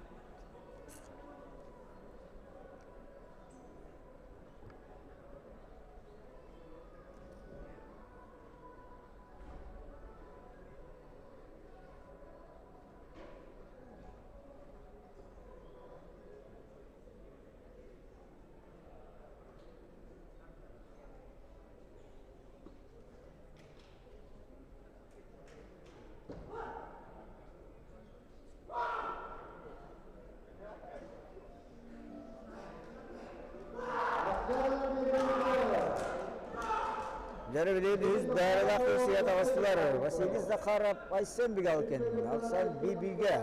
Жарабилейді үз бәрілақ өсиет ағыстылар. Василий Захаров Айсен Бегалкин. Ақсан Бибиге.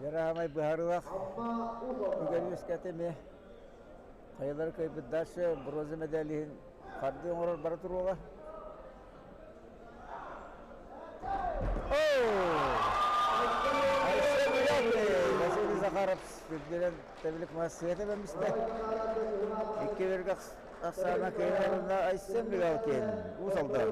Ярамай бұхарылақ үгәнүс кәтеме Хайылар көйбіт дальше бронза медалин қарды оңырар бара тұруға. Василий Захаров сүрдерен тәбілік массияты бәмісті. Икки бергі ақсана кейін орында Айсен Мигалкин. Усалдан.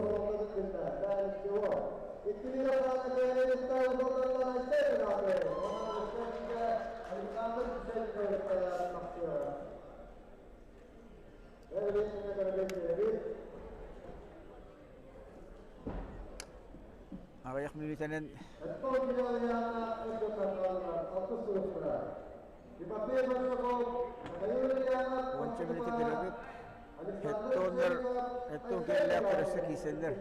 Ағаяқ минутенен онча минуты беребит. Хеттоннер, хеттон келле көрөсө кийселлер.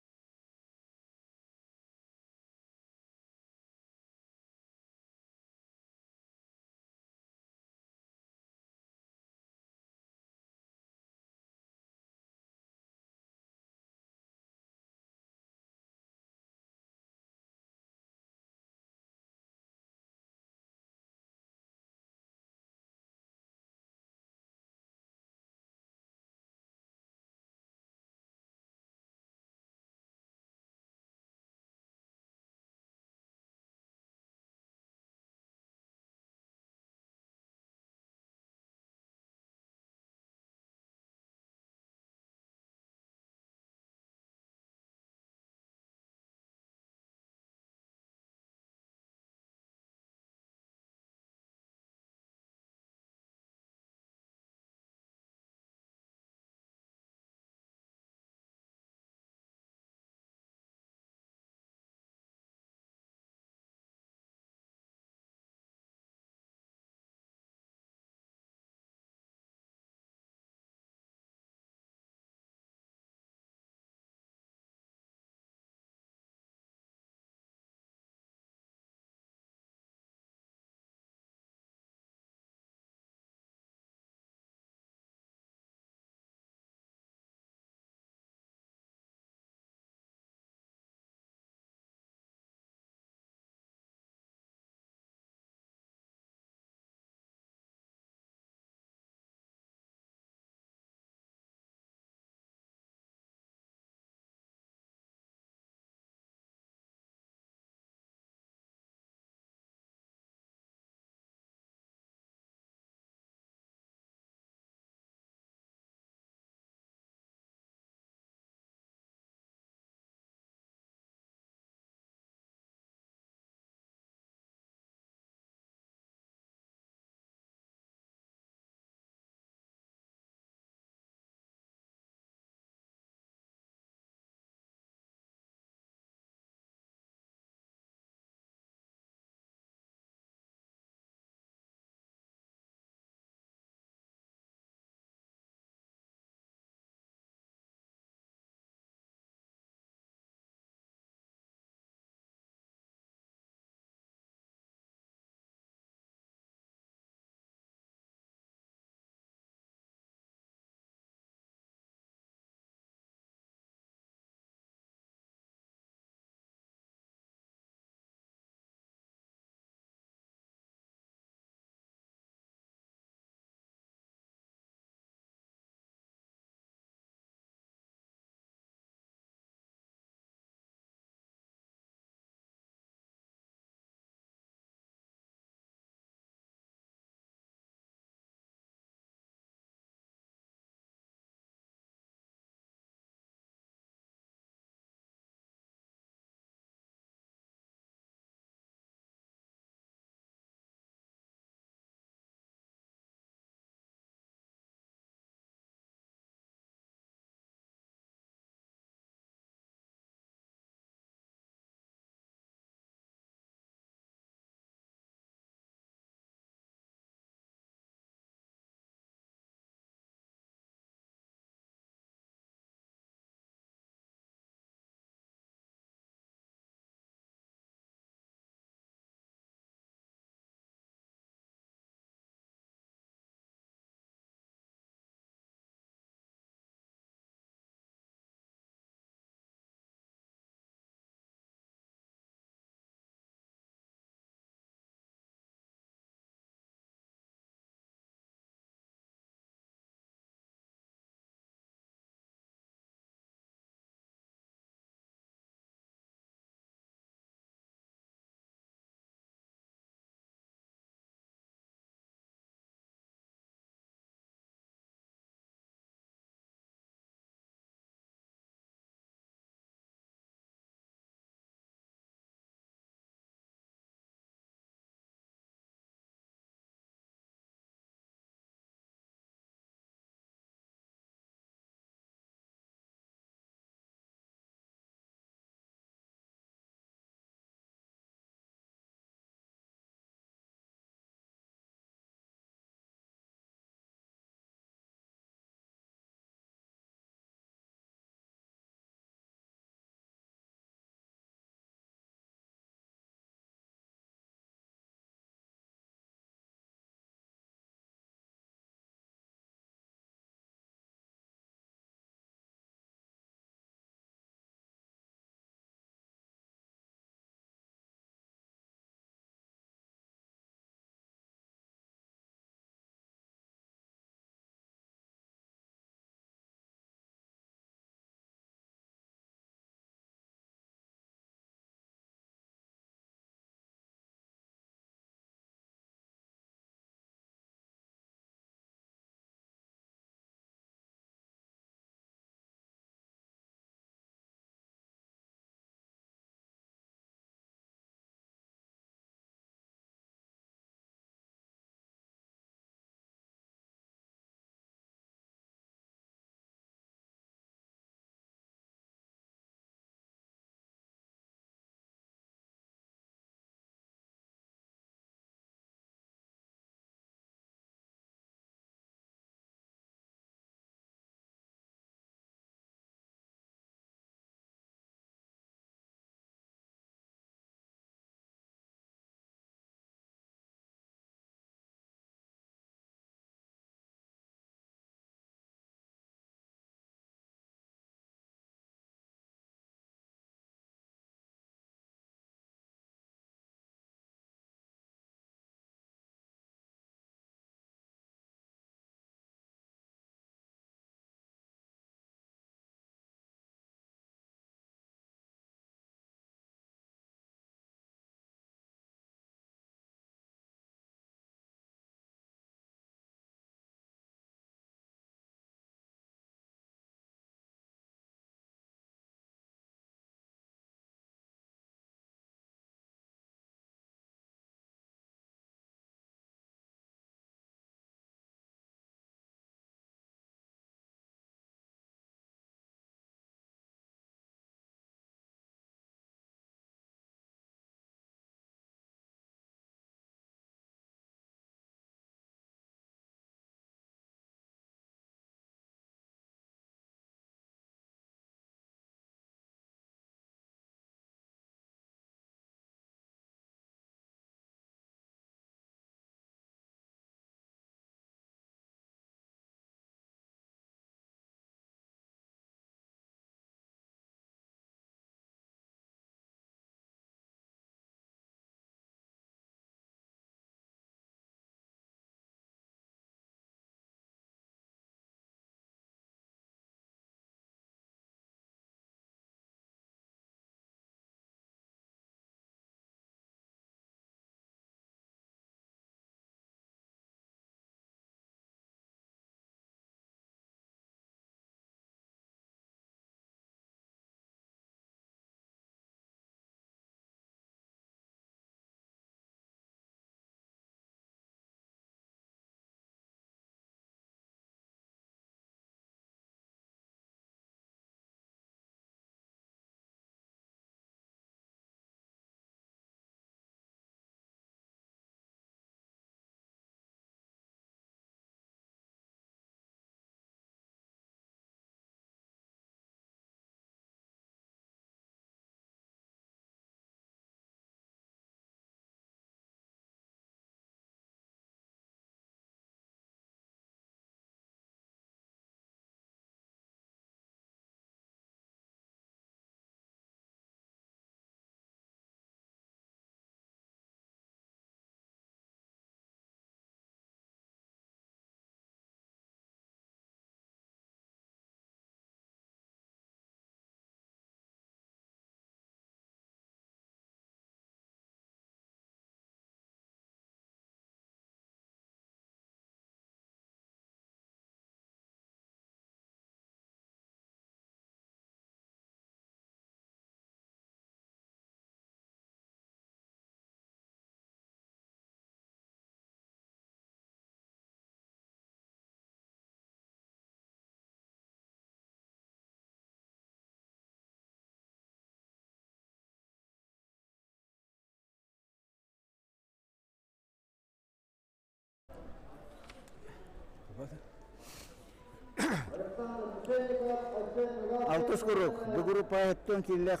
Алтыс куруук бу группа өттөн кииллэх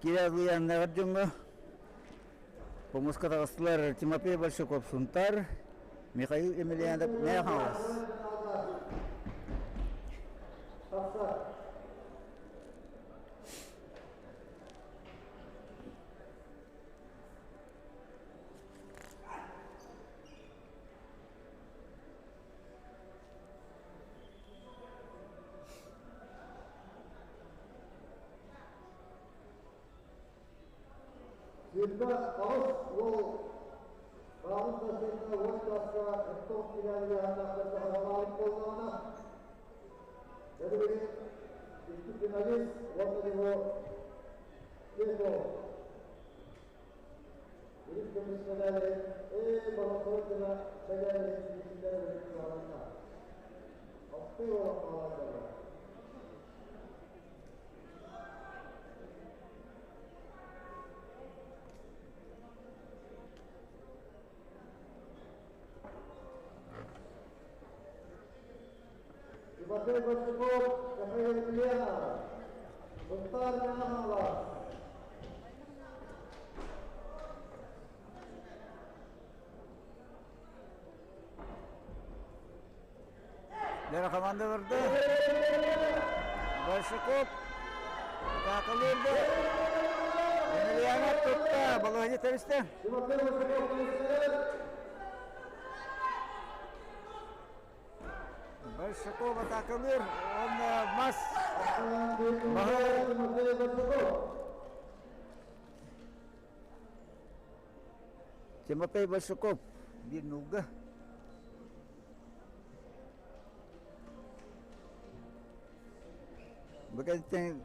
киирэ дьоҥҥо Помуска таҕыстылар Тимофей Большаков Сунтар, Михаил Емельянов Мэйэ Хаҥалас. 28 уол Баҕын бассейнҥа уон чааска оттон киирээри саҕалаабыт буоллаҕына, билигин икки финалист уонна его Кето Үрүт көмүс медали ээ балансовой гына медали ситиһиилэр саҕаланна. Алтыы уол хаалаллар. Тимофей Большаков, Михаил Емельянов, Сунтаар Михайлов. Лера команда барда. Большаков атаакалыырда. Емельянов тутта. Балаһыня тэбистэ. Большаков атаакалыыр. Он мас. Тимофей Большаков биир нулга. Бу кэнниттэн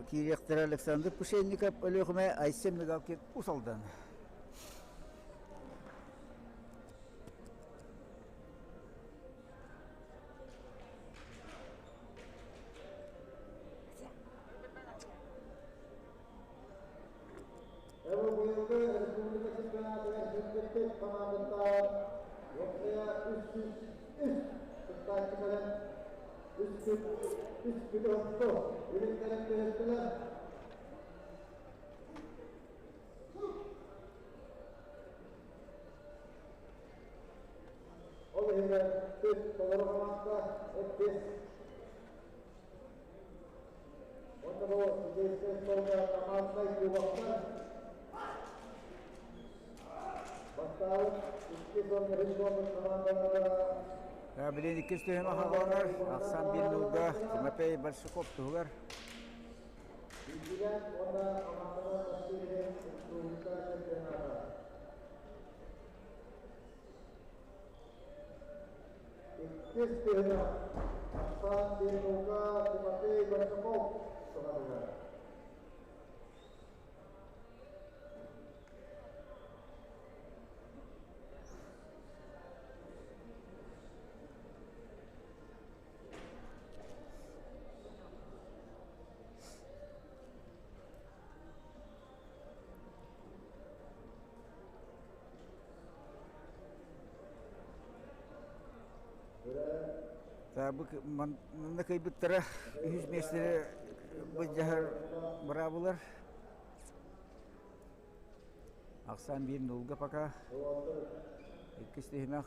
киириэхтэрэ Александр Пушенников, Өлүөхүмэ, Айсен Мигалкин, Уус Алдан. Эво быйылгы республика чемпионатыгар сүүрбэттэн хамаандаттааҕар уопсайа 303 кыттааччы кэлэн үс күн отто үлүттэрэн түһэстилэр. Ол иһигэр үс толору хамаанда эппис Уонна бу судейскай столга команднай кубоктар бастаабыт иккис уонна үһүс буолбут хамаандалара Билин иккис түһүмэх хаҕаланар. Ахсан биир нулга Тимофей Большаков туһугар. Биирдиилээн уонна хамаанданан бастыыр иһин республика чемпионата. Иккис түһүмэх Ахсаан Бирнулга Тимофей Большаков туһатыгар. Бу манна кыйбыттара үһүс миэстэни былдьаһар быраабылар. Ахсаан биир нулга пока. Иккис түһүмэх.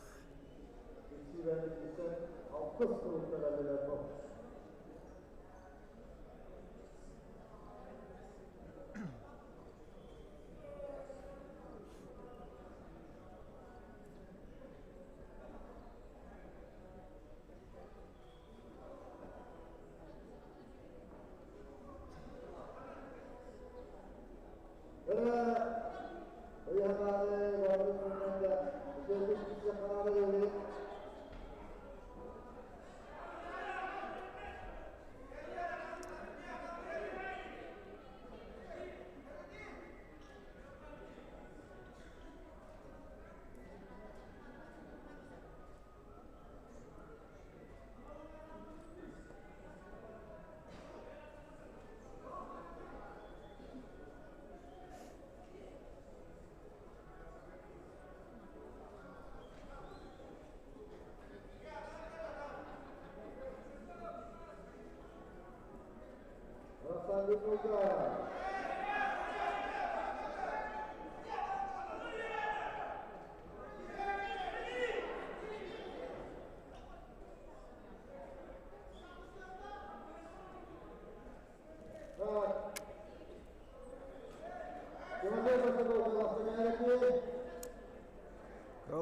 Ол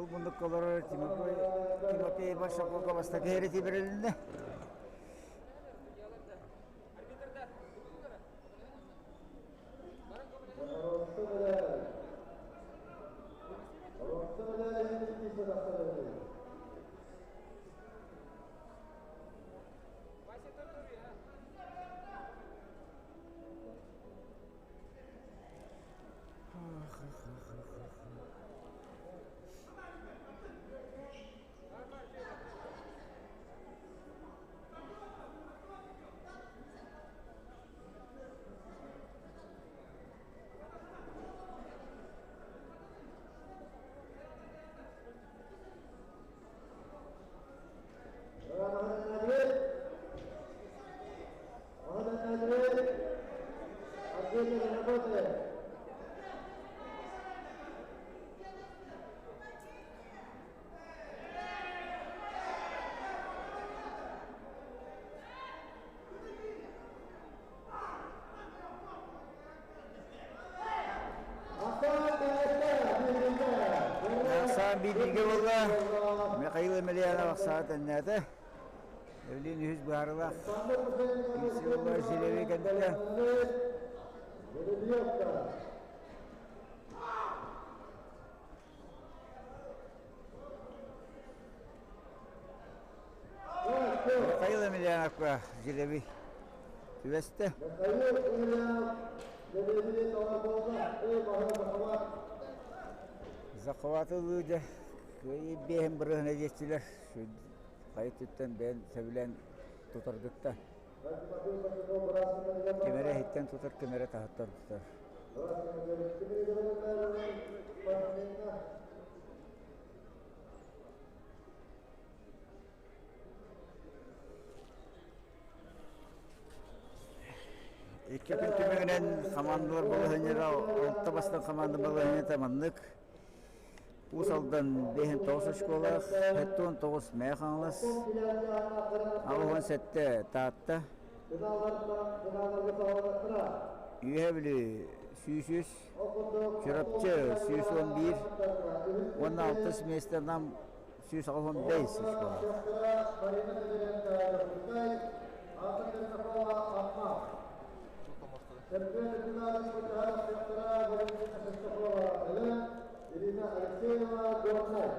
мундук олорор Тимофей Большаковка бастакы эрети берилинне. Ахсаан бииргэ буолла. Михаил Емельянов ахсаан тэннээтэ. Эвелин үһүс быһаарылаах Кирсилова Жилеви кэннэ. Михаил Емельяновка Жилеви түбэстэ. Захваты ылыы кыайыы биэһин бырыһына диэччилэр хайытыттан бэйэн сөбүлээн тутаргытта. Кимэрэ иһиттэн тутар, кимэрэ таһыттан тутар. Икки күн түмүгүнэн хамаандалар балаһыанньара алта бастан хамаанда балаһыанньата маннык. Уус Алдан биэһин тоҕус очколаах, 79 Мэйэ Хаҥалас, 87 Таатта, Үөһээ Бүлүү 103, Чурапчы 111 уонна алтыс миэстэ Нам 185 очколаах. Ирина Алексеева, Горнай.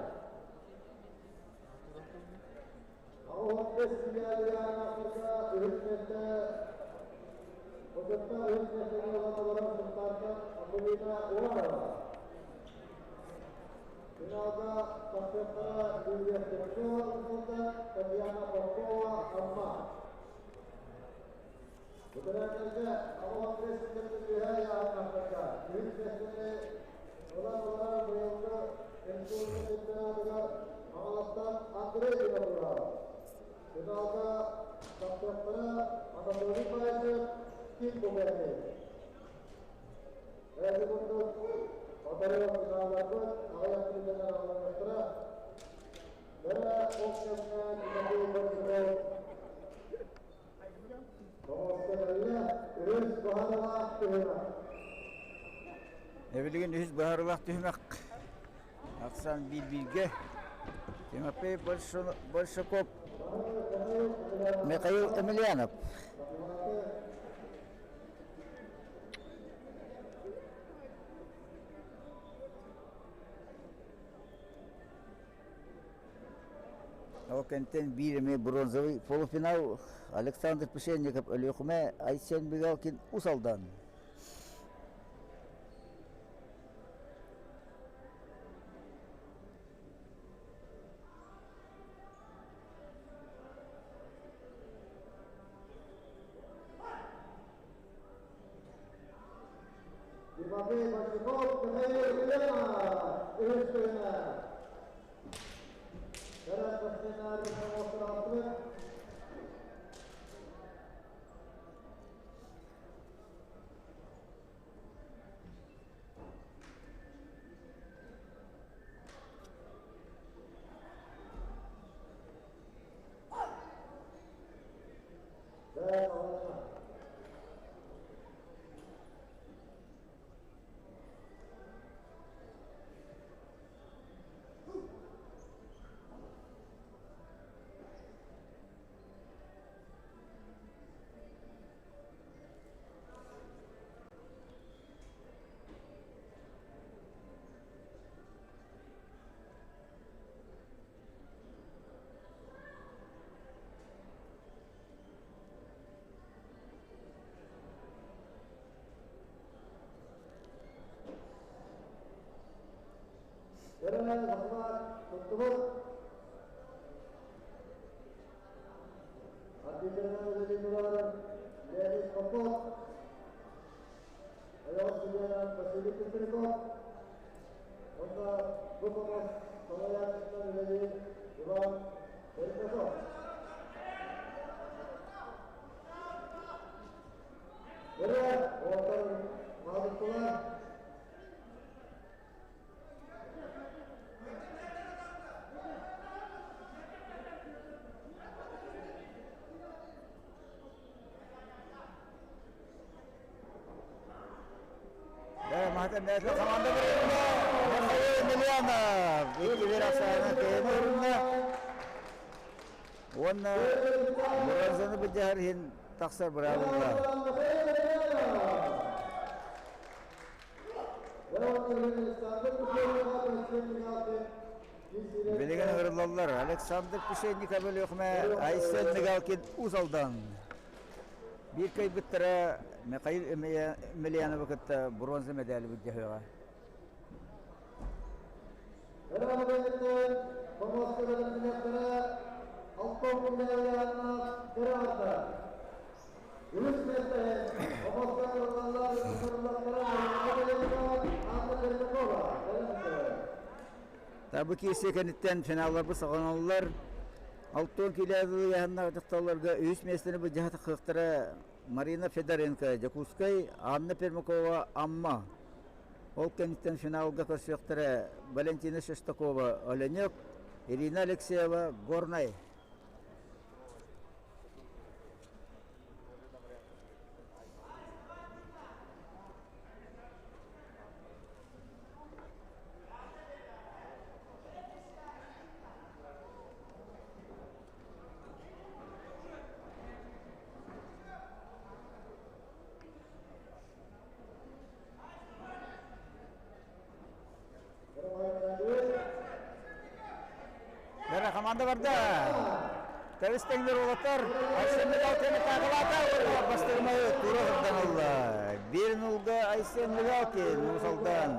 Эбилигин үһүс быһаарылаах түһүмэх ахсаан биир-бииргэ Тимофей Большаков, Михаил Емельянов. Ол кэнтэн биир эмиэ бронзовый полуфинал Александр Пшенников Өлүөхүмэ Айсен Мигалкин Ус Алдан. Тимофей Большаков, Михаил Емельянов, үһүс түһүмэх. Команда Михаил Емельянов. Икки ахсаана кэйэн Уонна бронзаны быдьаһар иһин тахсар быраабылла. Билигин ыҥырыллаллар Александр Пшенников Өлүөхүмэ, Айсен Мигалкин Уус Алдан. Биир кыайбыттара Михаил Емельяновы кытта бронза медали былдьаһыаҕа. Бу киирсии кэнниттэн финалларбыт саҕаланаллар. Алтан килэбы ыйааһыннаах дьахталларга үһүс миэстэни былдьаһа тахсыахтара Марина Федоренко, Дьокуускай, Анна Пермякова, Амма. Ол кэнниттэн финалга көрсүөхтэрэ Валентина Шестакова, Оленек, Ирина Алексеева, Горнай. Бэрэ команда барда. Тэбис тэҥнэр уолаттар. Айсен Мигалкин таакалаата. Бастырмайы тура сырдан ылла. Биир нулга Айсен Мигалкин Уус Алдан.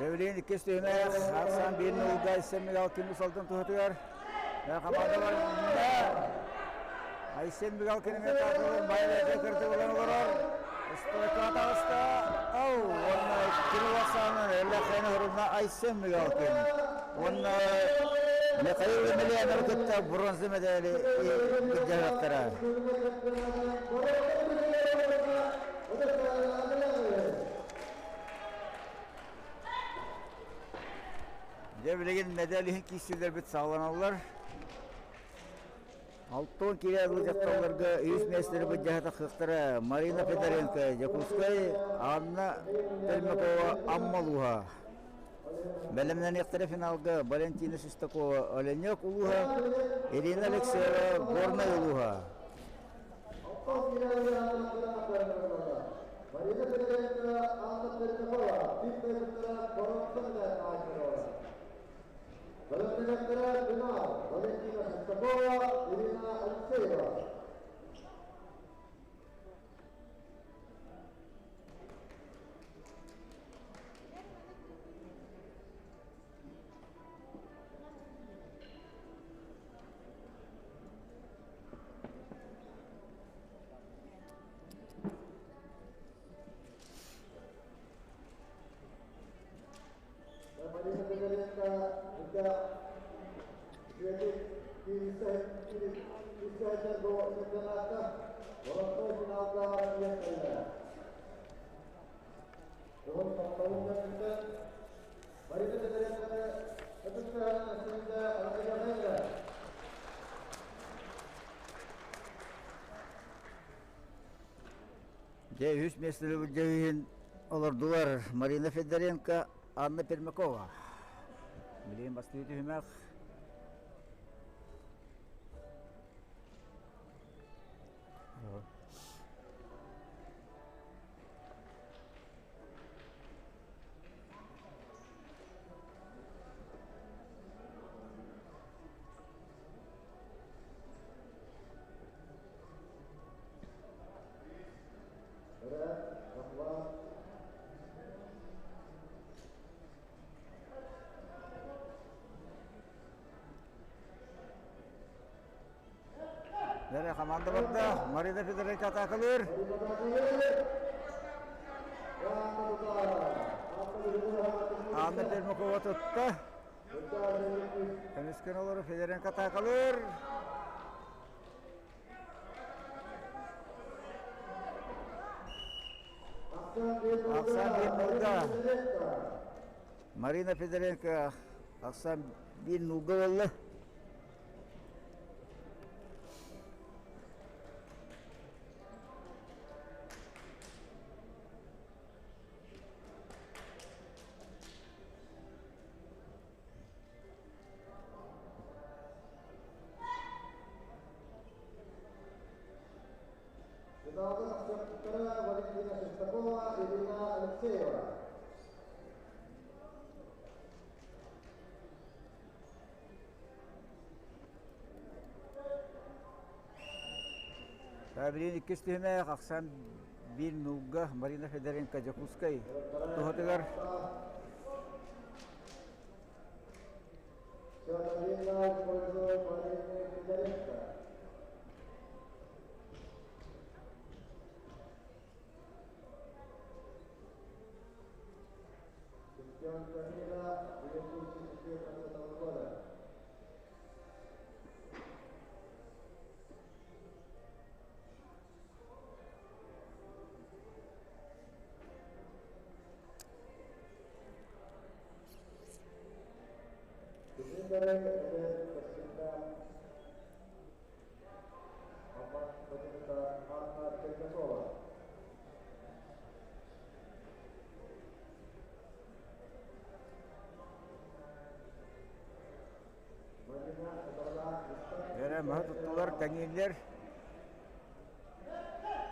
Евлин иккис түһүмэх ахсаан биир нулга Айсен Мигалкин Уус Алдан туһатыгар хамаанда барда. Айсен Мигалкин эмиэ таатылын байылыга кырдыбылан олорор. Стойка таҕыста. Ау, уонна икки нул ахсаанын эллэххэни хорунна Айсен Мигалкин. Уонна Михаил Емельянов кытта бронза медали былдьаһыахтара. Дьэ билигин медаль иһин киирсиилэрбит саҕаланаллар. Алтон киирэ дьахталларга үс миэстэни былдьаһа тахсыахтара Марина Федоренко, Дьокуускай, Анна Пермякова, Амма улууһа. Бэлэмнэниэхтэрэ финалга Валентина Шестакова, Оленек улууһа, Ирина Алексеева, Горнай улууһа. Марина Федоренко, Анна Пермякова, Бронза медаль. Валентина Шестакова, Ирина Алексеева. Марина Федоренко Дьэ, үһүс миэстэни былдьаһыы иһин олордулар Марина Федоренко, Анна Пермякова. Билигин бастыы түһүмэх. Дәрі команда барда. Марина Федоренко атакалыр. Анна Пермакова тутта. Көмүскөн олору Федоренко атакалыр. Ахсан биир нолга. Марина Федоренко ахсан биир нолга буолла. Финалга тахсыбыттара Валентина Шестакова, Ирина Алексеева. Билин иккис түһүмэх ахсан биир нуулга Марина Федоренко Дьокуускай туһатыгар Счет 1-0 в пользу Марины Федоренко. Чемпионка мира 2014 года. Эрэ маһы туттулар, тэҥииллэр.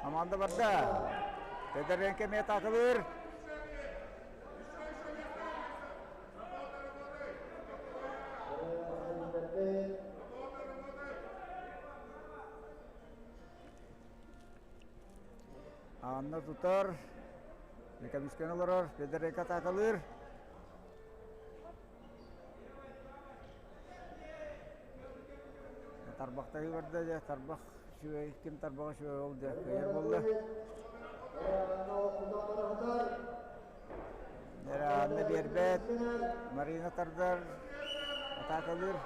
Команда барда. Федоренко эмиэ атаакалыыр. Анна тутар. Мекамисканы олорор. Федоренко атаакалыыр. Тарбахтаһыы барда дьэ, тарбах үчүгэй, ким тарбаҕа үчүгэй ол дьэ кыайар буолла. Анна биэрбэт, Марина тардар, атаакалыыр.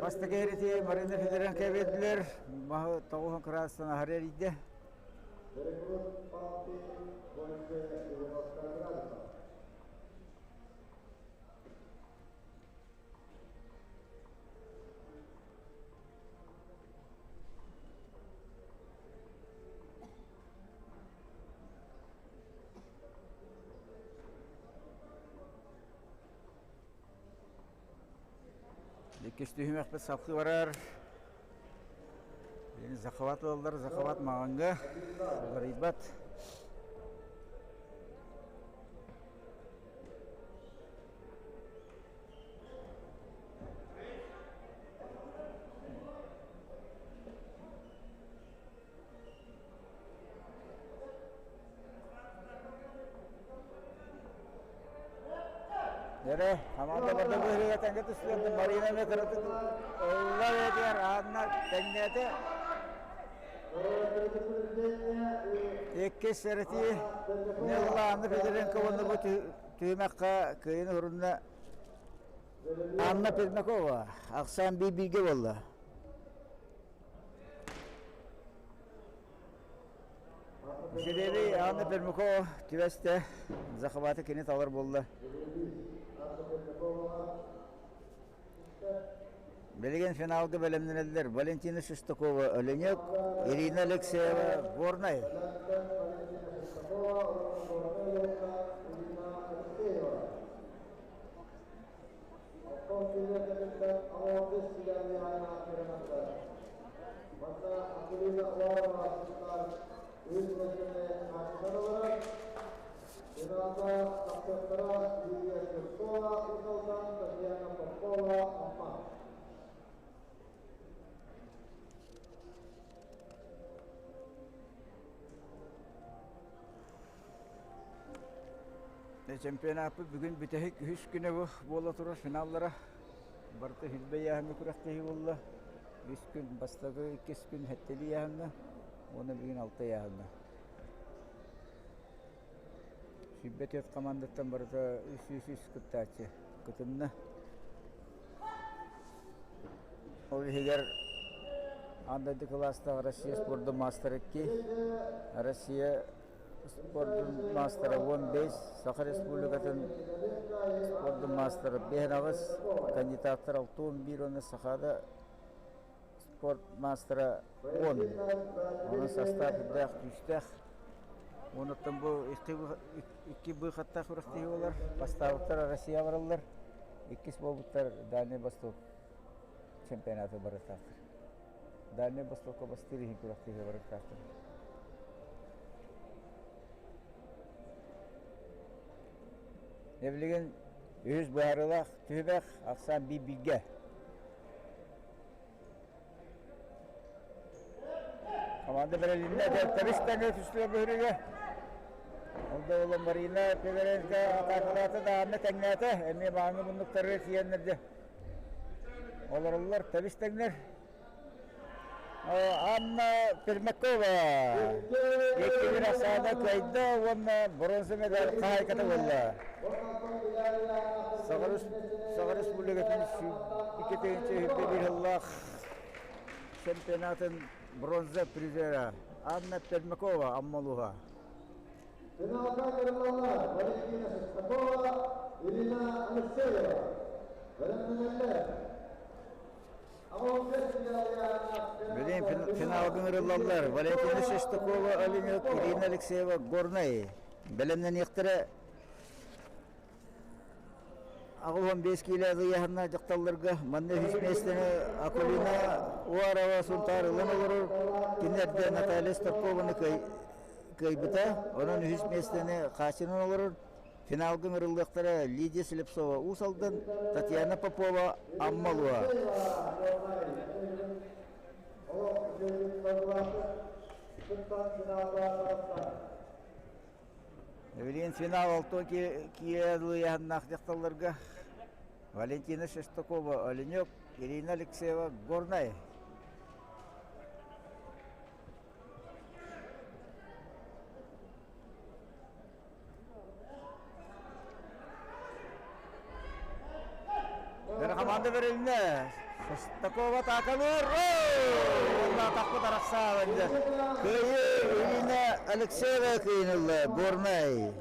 Бастакы эрити Марина Федоренко биэрдилэр. Маһы тоҕуһун кыраастан аһары эрийдэ. Иккис түһүмэхпит салгыы барар. Захват ылаллар, захват маҕаҥҥа уларыйбат. Дere, хамаанда барда быһыыга тэҥҥэ түстүлэр. Марина эмиэ кыратык ылла бэйэтигэр Анна тэҥнээтэ. Иккис эрэтии Нелла Анна Федоренко уонна бу түһүмэххэ кыайыыны уһурунна Анна Пермякова. Ахсаан биир-бииргэ буолла. Жребий Анна Пермякова түбэстэ. Захваты кини талар буолла. Билигин финалга бэлэмнэнэллэр Валентина Шестакова Оленек, Ирина Алексеева Горнай. Чемпионаппыт бүгүн бүтэһик үһүс күнэ бу буола турар финаллара. Барыта хүлбэ ыйааһыҥҥа күрэхтэһии буолла. Үс күн бастакы иккис күн сэттэлии ыйааһыҥҥа уонна бүгүн алта ыйааһыҥҥа. 24 командаттан барыта 303 кыттааччы кытынна. Ол иһигэр аан дойду кылаастаах Россия спордун маастара 2, Россия спордун маастара 15, Саха Республикатын спордун маастара 5 кандидаттар 61 уонна Сахада спорт маастара 10. Онон состав үрдээх күүстээх. Онуттан бу икки быыхаттаах күрэхтэһии буолар. Бастаабыттар Россия бараллар. Иккис буолбуттар Дальний Восток чемпионаты барыахтаахтар. Дальний Востокка бастыыр иһин күрэхтэһии барыахтаахтар. Билигин үһүс быһаарыылаах түһүмэх ахсаан биир-бииргэ. Команда бэрилиннэ, тэбис тэҥэ түстүлэр быһырыга. Ол да буолан Марина Федоренко атаакалаата да Анна тэҥнээтэ. Эмиэ бааҥҥы муннуктарыгар тиийэннэр олороллор, тэбис тэҥнэр. Анна Пермякова икки күн ахсаана кыайда уонна бронза медаль хаһаайката буолла. Саха Республикатын 2001 сыллаах чемпионатын бронза призера Анна Пермякова Аммалуха. Финалга кырыллаллар Валентина Шестакова, Ирина Алексеева. Бэлэмнэнэллэр. Билигин финалга ыҥырыллаллар Валентина Шестакова, Оленек, Ирина Алексеева, Горнай. Бэлэмнэниэхтэрэ 85 киилэ ыйааһыннаах дьахталларга манна үһүс миэстэни Акулина Уарова Сунтаар ылан олорор. Кини эрдэ Наталья Старкованы кыайбыта. Онон үһүс миэстэни хааччынан олорор. Финалга ыҥырыллыахтара Лидия Слепцова Уус Алдан, Татьяна Попова Амма Улууһа. Билигин финал алтын киирэ ыйааһыннаах дьахталларга Валентина Шестакова, Оленек, Ирина Алексеева, Горнай. Хамаанда бэрилиннэ. Шестакова атаакалыыр. Уонна атахпыт арахсаабанды. Кыайыы Ирина Алексеева кыайын Горнай.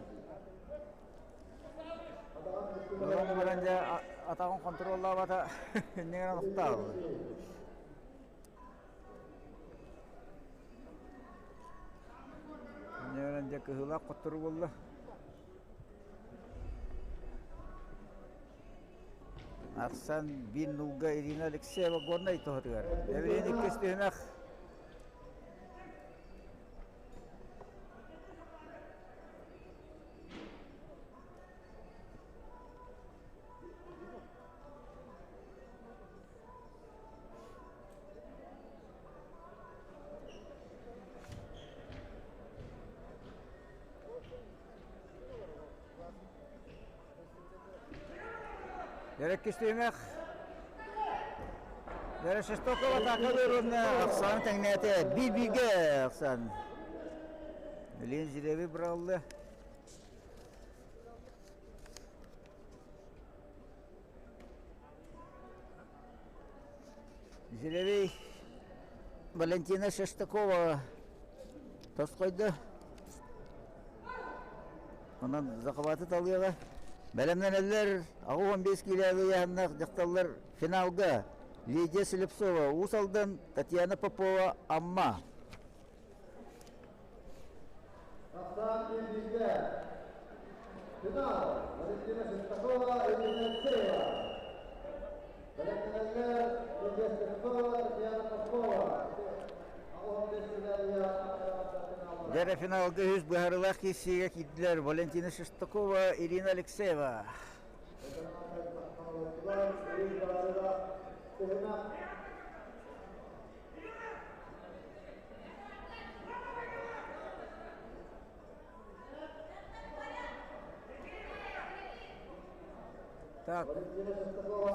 Ону баран дьэ атаҕын хонтуруоллаабата иннигэр олохтоох. Иннигэр дьэ кыһыылаах хотторуу буолла. Арсан биир нулга Ирина Алексеева Горнай туһатыгар. Эбилин иккис түһүмэх. Дьэрэ түһүмэх. Дьэрэ Шестокова атаакалыыр уонна ахсааны тэҥнээтэ. Биир-бииргэ ахсаан. Лен Зиреви быраҕыллы. Зелевей Валентина Шестакова тосхойдо. Онон захваты талыаҕа. Бэлэмнэнэллэр 65 киилэҕэ ыйааһыннаах дьахталлар финалга Лидия Слепцова, Уус Алдан, Татьяна Попова, Амма. Ахсаан бииргэ. Финал. Валентина Шестакова, Ирина Алексеева. Бэлэмнэнэллэр Лидия Слепцова, Татьяна Попова. Дьэрэ финалга үс быһаарыылаах киирсиигэ киирдилэр Валентина Шестакова, Ирина Алексеева. Так,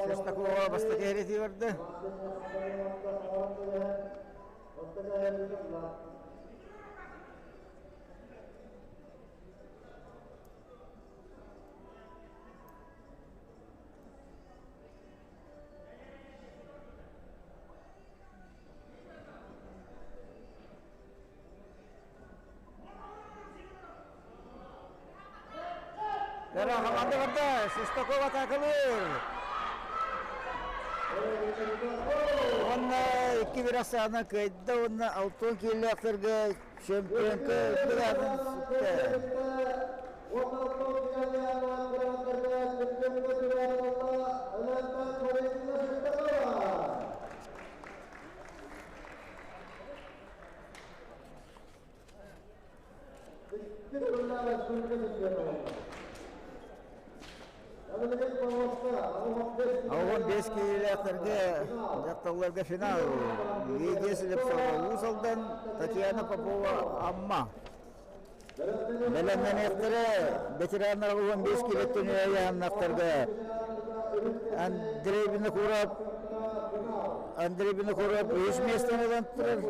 Шестакова бастакы эретии барда. Кара хаманды барда, Шестакова атаакалыыр. Уонна икки бір ахсаана кыайда уонна алтын киилээхтэргэ чемпионка үрдүк сүктэ. Оҕон бес киилээхтэргэ дьахталларга финал. Лидия Слепцова Уус Алдан, Татьяна Попова Амма. Бэлэмнэниэхтэрэ ветераннар 15 килоттан ыйааннахтарга Андрей Винокуров Андрей Винокуров үс миэстэни ылан турар.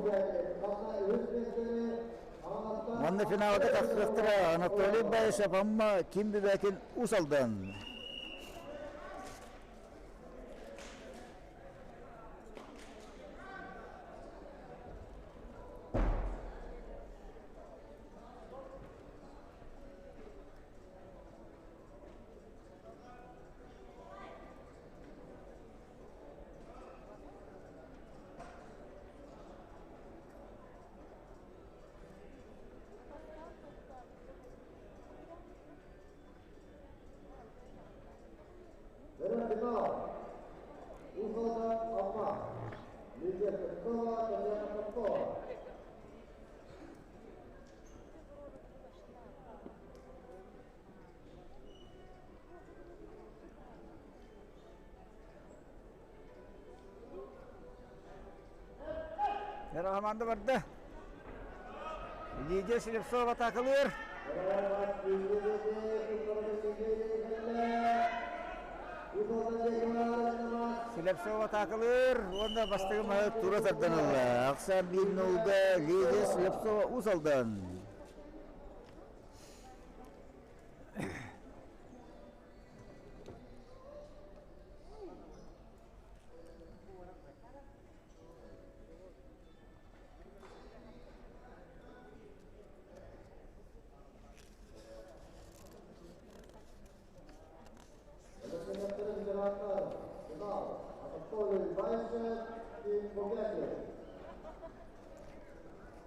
Манна финалга тахсыахтара Анатолий Баишев Амма Ким Бибекин Уус Алдан. Хамаанда барда. Лидия Слепцова атаакалыыр. Слепцова атаакалыыр уонна бастакы маһы тура тардан ылла. Ахсаан биир нулга Лидия Слепцова Уус Алдан.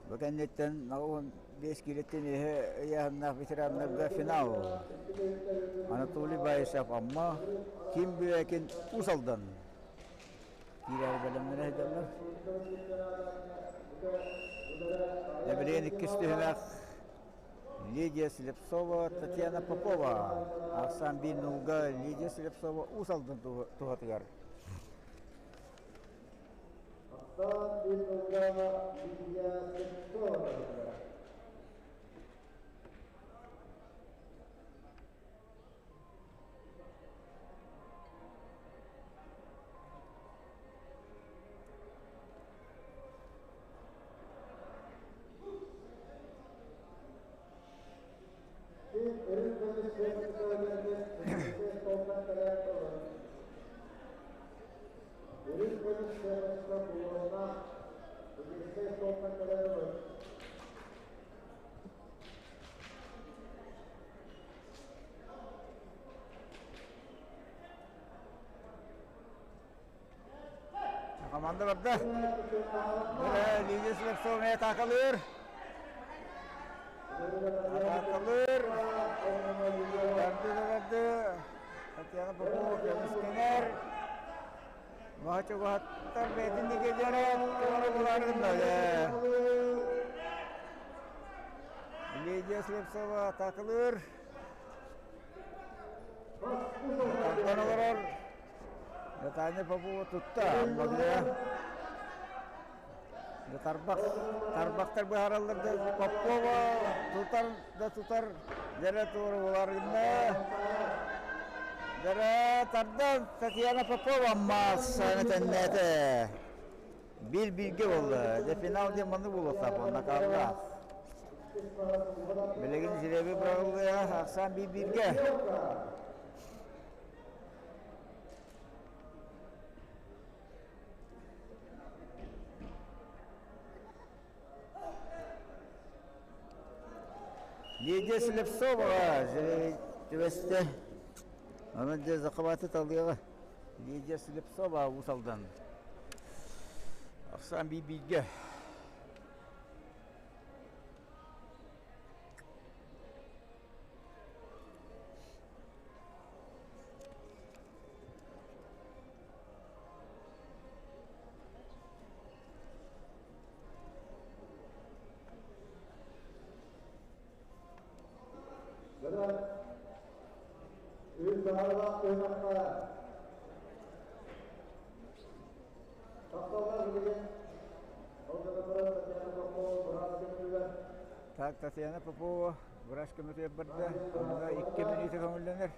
Бу кэнниттэн 15 киилэттэн үөһэ ыйааһыннаах ветераннарга финал. Анатолий Баишев Амма, Ким Бүөкин Уус Алдан. Киирээри бэлэмнэрэ сылдьаллар. Эбилиэн иккис түһүмэх Лидия Слепцова, Татьяна Попова. Ахсаан биир нулга Лидия Слепцова Уус Алдан туһатыгар. Ахсаан биир нулга Лидия Слепцова. Команда барда. Лидия Слепцова эмиэ атаакалыыр. Атаакалыыр. Барды да барды. Татьяна Попова көмүскэнэр. Маһа чугаһаттар бэйэтин диэки дьэрэн туора булааргында. Лидия Слепцова атаакалыыр. Тардан олорор. Наталья Попова тутта Аммалыа. Тарбах, тарбахтар быһаараллар да Попова тутар да тутар дьэрэ туора буларгында. Дьэрэ тардан Татьяна Попова массаны тэннээтэ. Биир бииргэ буолла. Дьэ финал диэн маннык буолуохтаах буолла накааллаах. Билигин жребий быраҕыллыа ахсаан биир бииргэ. Лидия Слепцоваҕа түбэстэ. Онон дьэ захваты талыаҕа. Лидия Слепцова Уус Алдан. Ахсаан биир-бииргэ. Так, Татьяна Попова врач көмөтүгэр барда. Онно икки мүнүүтэ көҥүллэнэр.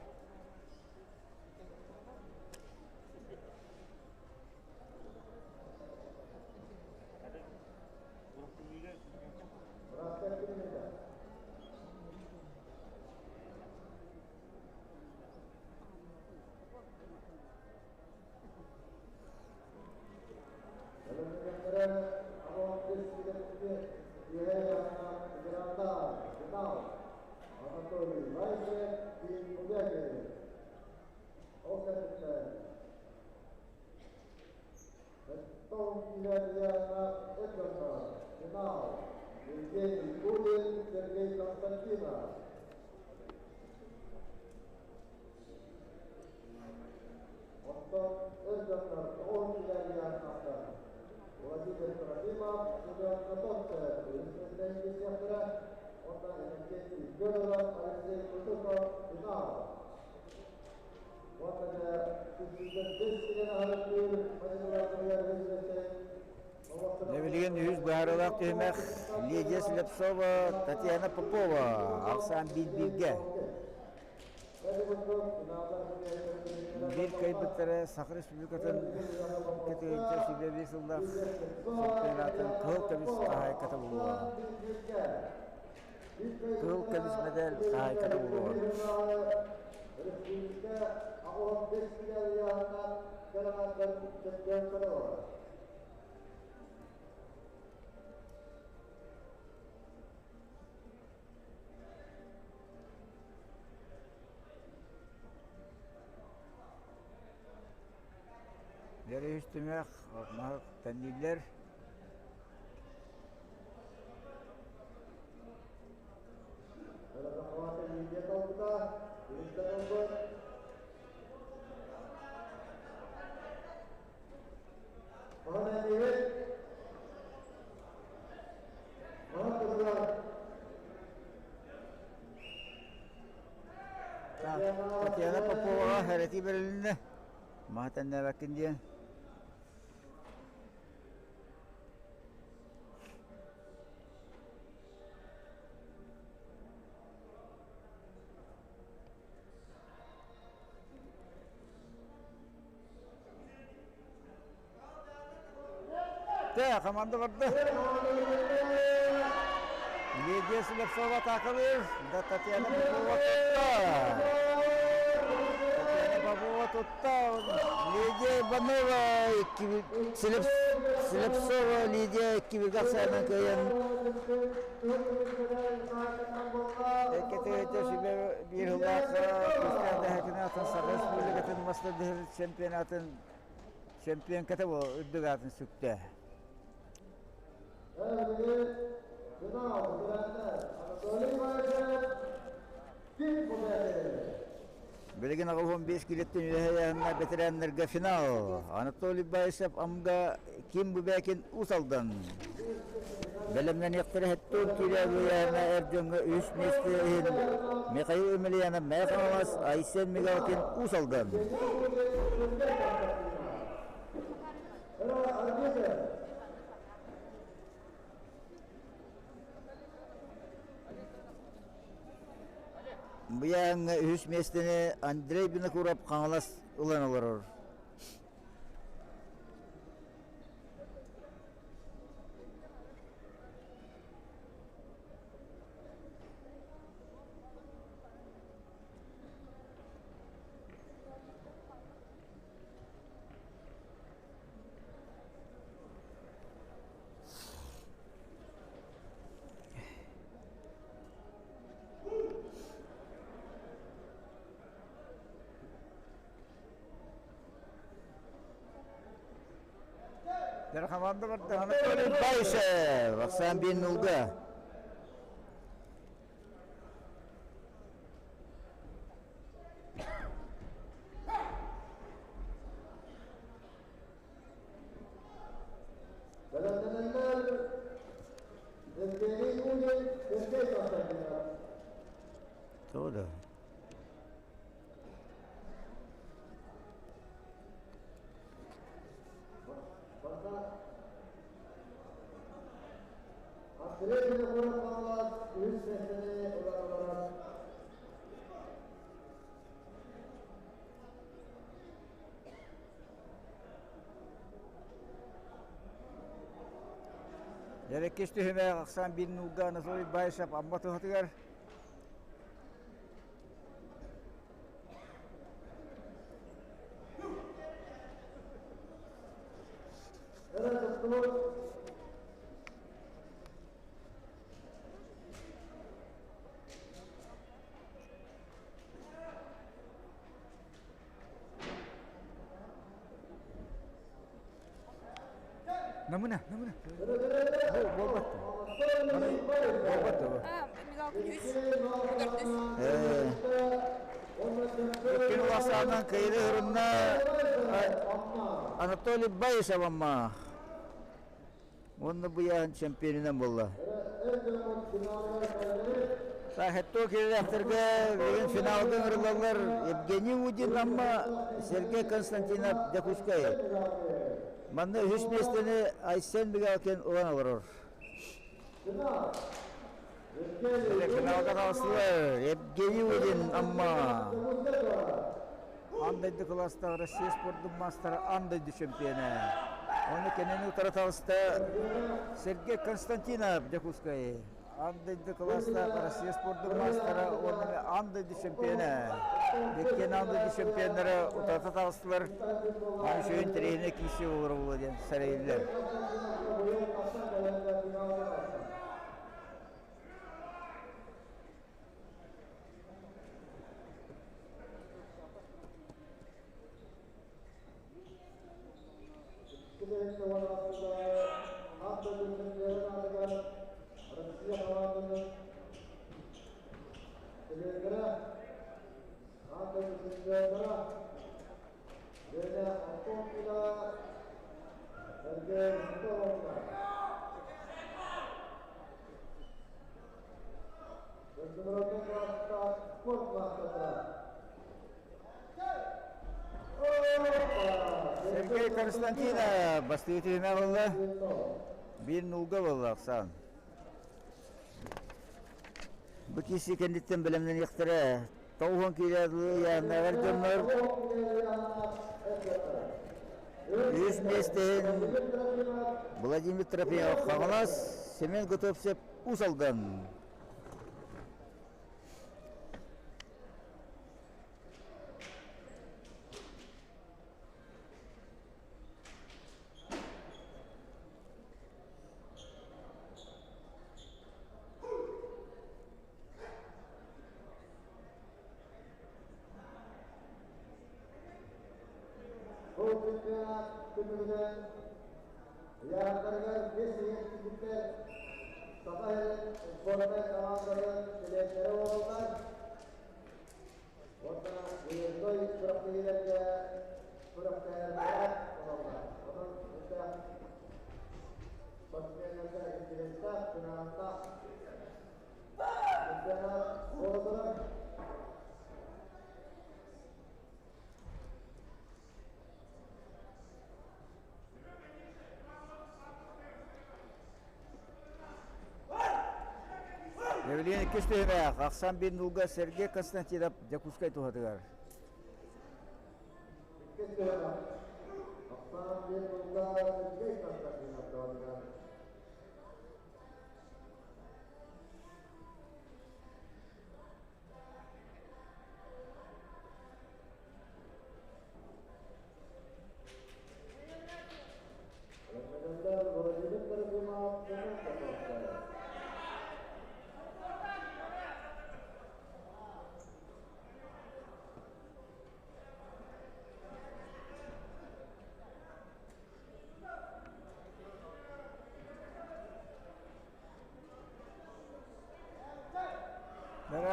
Дьэ билигин үһүс быһаарыылаах түһүмэх Лидия Слепцова, Татьяна Попова ахсаан биир-бииргэ. Биир кыайбыттара Саха Республикатын 2 сүүс сыллаах чемпионатын кыһыл көмүс хаһаайката буолуоҕа. Кыһыл көмүс мэдээл хаһаайката буолуоҕа. Дьэ үс түмэх маһы тэннииллэр. Татьяна Поповаҕа хэрэтии бэрилиннэ. Маһы тэннээбэккин диэн. Тэ, команда барда. Лидия Слепцова атакалыыр. Да Татьяна Попова тутта. Татьяна Попова тутта. Тутта Лидия Иванова Слепцова Лидия иккибиргэ ахсаанан кыайан Эккэтэ сүбэ биир сыллаах күүстээх дэһэтин атын Саха Республикатын мастардыһыр чемпионатын чемпионката бу үрдүк аатын сүктэ. Билигин 85 килеттен үөһэ бэтэрээннэргэ финал. Анатолий Баишев Амга Ким Бубякин Уус Алдан. Бэлэмнэниэхтэрэ хэттуун киирээбиэһэнэ эр дьоҥҥо үс миэстэ иһин Михаил Емельянов Мэйэ Хаҥалас, Айсен Мигалкин Уус Алдан. Быйааҥҥа үһүс миэстэни Андрей Винокуров Хаҥалас ылан олорор. Хамаанда барда Анатолий Баишев, Оксан Бин-Нулга. Бэлэмнэнэллэр Евгений Лунин, Сергей Константинов. Тоҕо Андрей Винокуров Хаҥалас үһүс миэстэни ылан олорор. Дьэрэккис түһүмэх ахсаан биир нуулга Анатолий Баишев Амма туһатыгар Намына, намына. Буолбат. Буолбат. Иккин улаасаанан кыйры ырынна Анатолий Баишев амма. Уонна быйаан чемпионунан буолла. Сахетто кирирэхтэргэ бүгүн финалга ыҥырыллаллар Евгений Удин Амма, Сергей Константинов Дьокуускай. Манна үһүс миэстэни Айсен Мигалкин ылан олорор. Финалга таҕыстылар Евгений Удин Амма. Аан дойду кылаастаах Россия спордун маастара аан дойду чемпиона. Ону кинини утары таҕыста Сергей Константинов Дьокуускай. Аан дойду кылаастаах Россия спордун маастара уонна аан дойду чемпиона. Иккиэн аан дойду чемпионнара утарыта таҕыстылар. Аны үчүгэй интэриэһинэй киирсии буолар буолуо диэн сэрэйиллэр. Сергей Константинов бастыы түһүмэх ылла. Биир нулга буолла Оксан. Бу киси кэнниттэн бэлэмнэниэхтэрэ. Тоҕуһун киирээдылы ыйааннааҕар дьоннор үһүс миэстэһин Владимир Трофимов Хаҥалас, Семен Готовцев Уус Алдан. чемпионат түмүгүнэн ыйааһыннарыгар 5 киирбиттэр Саха сирин сборнай хамаандаларын чилиэннэрэ буолаллар. Уонна выездной күрэхтэһиилэргэ күрэхтэһэргэ буолаллар. Онон элбэх спортсменнарга интэриэстээх, тыҥааһыннаах чемпионат буола турар. Евгений иккис түһүмэх, ахсан биир нулга Сергей Константинов Дьокуускай туһатыгар. Иккис түһүмэх, ахсан биир нулга Сергей Константинов туһатыгар. Владимир Трофимов Семен Котовская.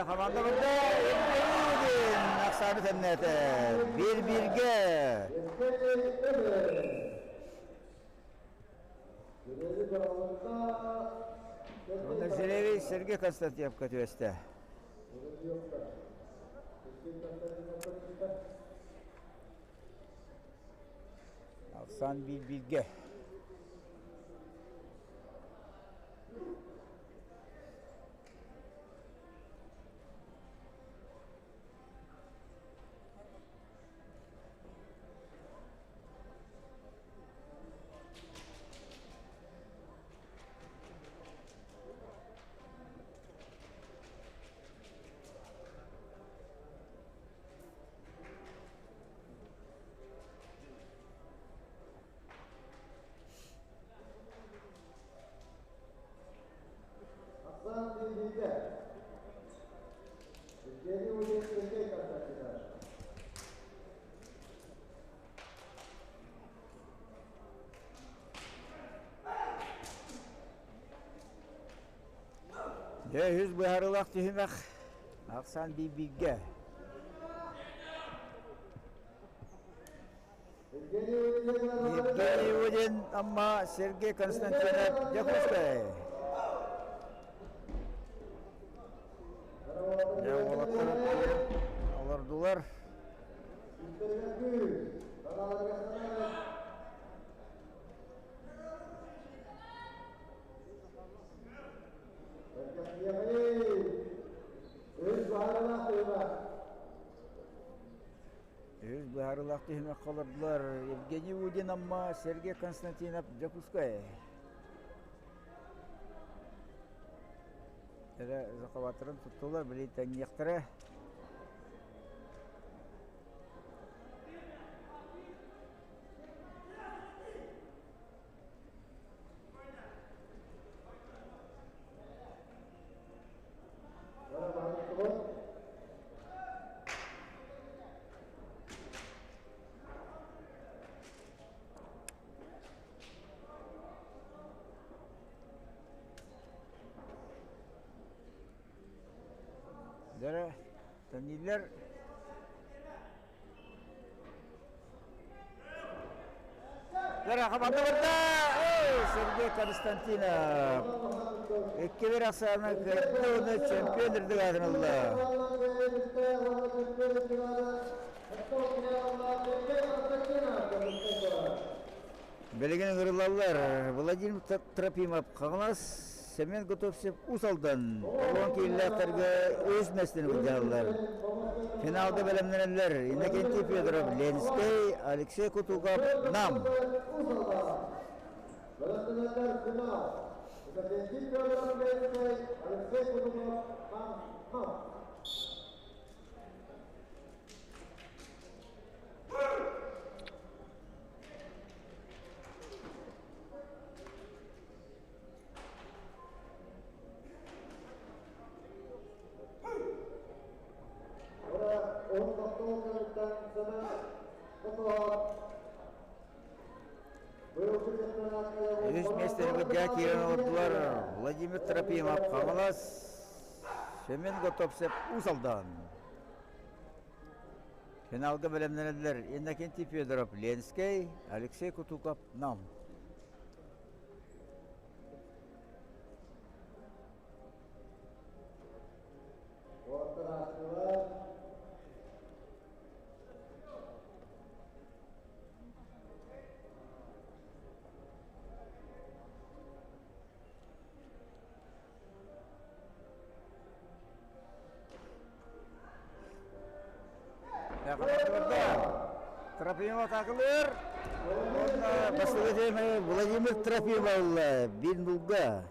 Хамаанда бырда Евгений ахсааны тэннээтэ. Биир-бииргэ. Онно Зелевий Сергей Константиновка түбэстэ. Ахсаан биир-бииргэ. Аслан Билгиде. Евгений Удин Сергей Константинов. Дьэ, үһүс быһаарыылаах түһүмэх ахсаан биир-бииргэ. Евгений Удин, Амма, Сергей Константинов, Дьокуускай. Дьэ, уолаттар олордулар. Үһүс быһаарыылаах түһүмэххэ олордулар Евгений Удин Амма, Сергей Константинов Дьокуускай. Эрэ захваттарын туттулар, били тэҥниэхтэрэ. Дэрэ, тэниллэр Сергей Константинов икки бир ахсаана кыайда уонна чемпион үрдүк аатын ылла. Билигин ыҥырыллаллар Владимир Трофимов Хаҥалас, Семен Готовцев Уус Алдан 10 киилэлээхтэргэ үс миэстэни былдьаһаллар. Финалга бэлэмнэнэллэр Иннокентий Федоров Ленскэй, Алексей Кутуков Нам. Бэлэмнэнэллэр финал. Иннокентий Федоров Ленскэй, Алексей Кутуков Нам. Ora, 10 тохтол кэнниттэн Семен Кутуков Үс миэстэни быдьаа киирэн олордулар Владимир Трофимов, Хаҥалас, Семен Готовцев, Уус Алдан. Финалга бэлэмнэнэллэр Иннокентий Федоров, Ленскэй, Алексей Кутуков, Нам. Трофимов атаакалыыр. Бастакы Владимир Трофимов биир нулга.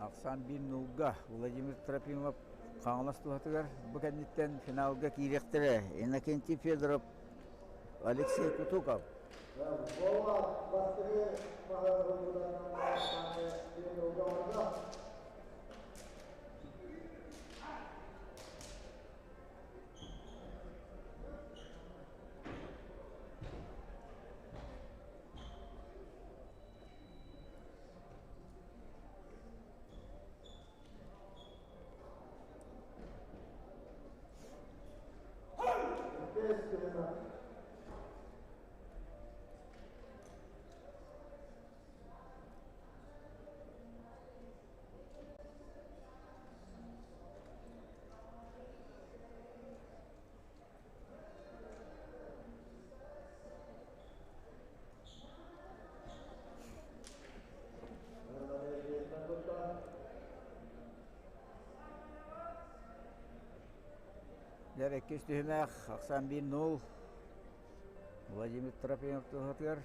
Ахсаан биир нулга Владимир Трофимов Хаҥалас туһатыгар бу кэнниттэн финалга киириэхтэрэ Иннокентий Федоров, Алексей Кутуков. Дьэр иккис түһүмэх ахсаан биир нул Владимир Трофимов туһатыгар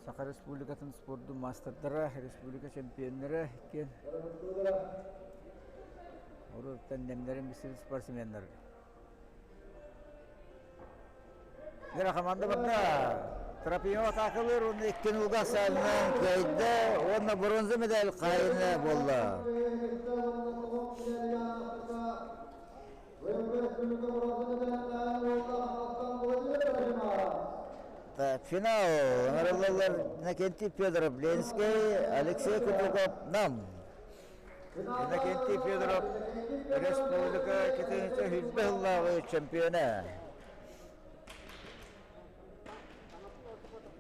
Саха Республикатын спордун маастардара, республика чемпионнара иккиэн уруттан нэмнэрин билсибит спортсменнар. Дьэ, команда барда. Трофимов атаакалыыр уонна икки нулга саалынан кыайда уонна бронза медаль хаайына буолла. Финал ыҥырыллаллар Иннокентий Федоров Ленскэй, Алексей Кутуков Нам. Иннокентий Федоров республика иккитинчи сүүрбэ сыллааҕы чемпиона.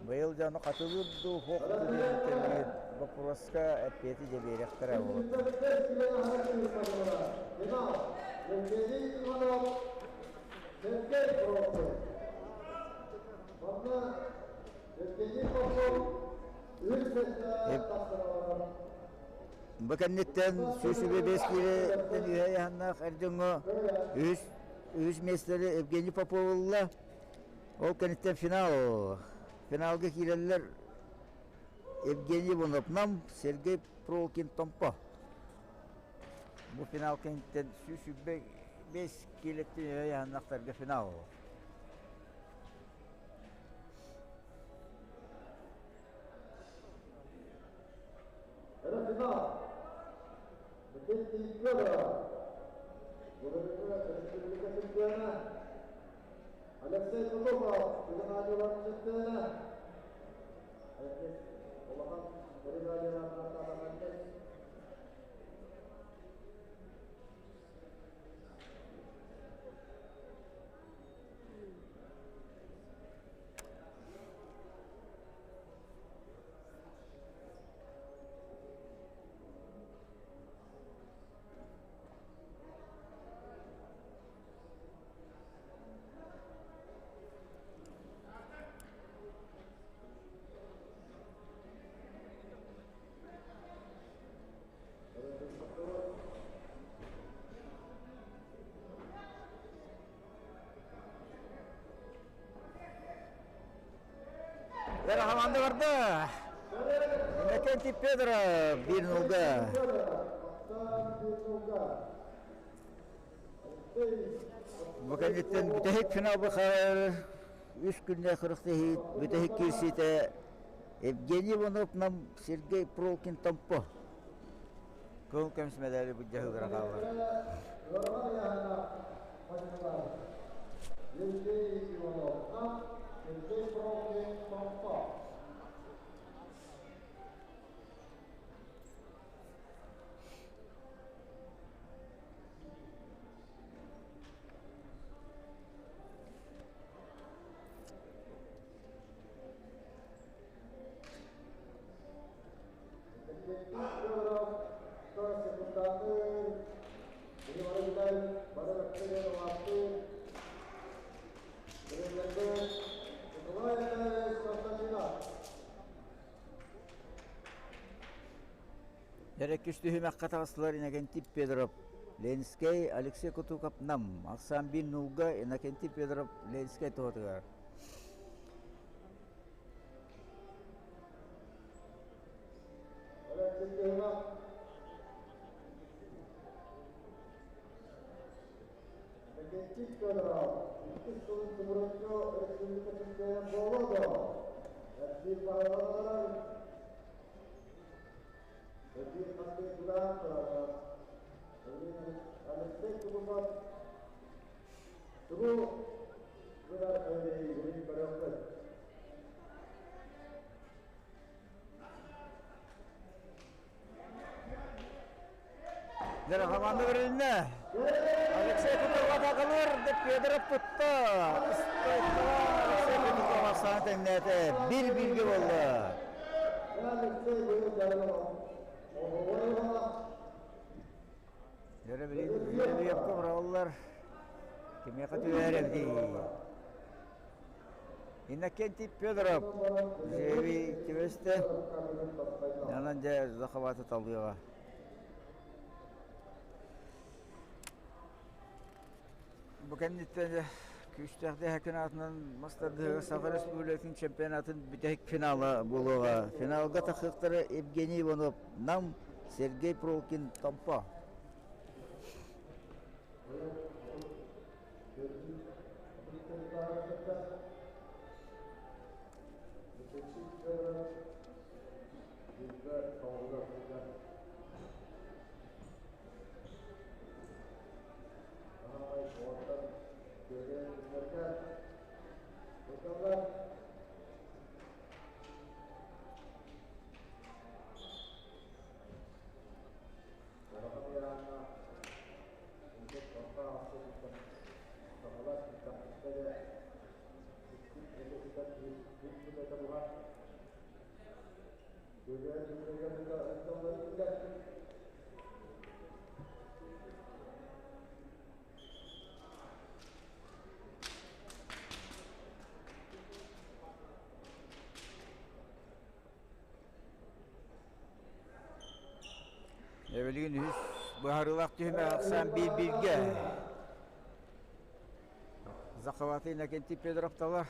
Быйыл дьону хатылыыр дуу, суох дуу диэн кэлбит боппуруоска эппиэти дьэ биэриэхтэрэ буолуо. Бу кэнниттэн 125 киилэттэн үһэ ыйаһыннаах эр дьоҥҥо үһүс үһүс миэстэни Евгений Попов ылла. Ол кэнниттэн финал. Финалга киирэллэр Евгений Иванов-Нам, Сергей Пролкин Томпо. Бу финал кэнниттэн 125 киилэттэн үһэ ыйаһыннахтарга финал. Это финал. Дмитрий Федоров, республика чемпиона, Алексей Кутуков, Геннадий чемпиона, Улахан Бэрэ хамаанда барда. Иннокентий Петров биир нулга. Бу кэнниттэн бүтэһик финал быхаар үс күннээх күрэхтэһии бүтэһик киирсиитэ Евгений Иванов нам Сергей Пролкин Томпо. Көҥүл көмүс мэдээли былдьаһыылара хаалар. Евгений Иванов нам Сергей Пролкин Томпо. Эрэккис түһүмэххэ таҕыстылар Иннокентий Петров, Ленскэй, Алексей Кутуков, Нам, Ахсаан Нулга, Иннокентий Петров, Ленскэй туһатыгар. Иннокентий Федоров, иккис сылын тумуруччу республика чемпиона буолуо Эрдиир баһыланар Эрдиир хастыы тураан турар. Алексей Кутуков тугу гынар эбии көрөхпүт. Дьэ, хамаанда бэрилиннэ. Алексей Кутуков атакалыыр, Петров тутта. Алексей Кутуков ахсааны тэҥнээтэ. Биир-бииргэ буолла. Дьэ, билигин быраҕыллар. Кимиэхэ түһэр эбитий? Иннокентий Федоров жребий түбэстэ. Онон дьэ захваты талыаҕа. Бу кэнниттэн дьэ күүстээх дэһэкин аатынан мас тардыһыыга Саха Республикатын чемпионатын бүтэһик финала буолуоҕа. Финалга тахсыахтара Евгений Иванов, Нам, Сергей Пролкин, Томпо. Эбилигин үһүс быһаарыылаах түһүмэх ахсаан биир-бииргэ. Захваты Иннокентий Федоров талар.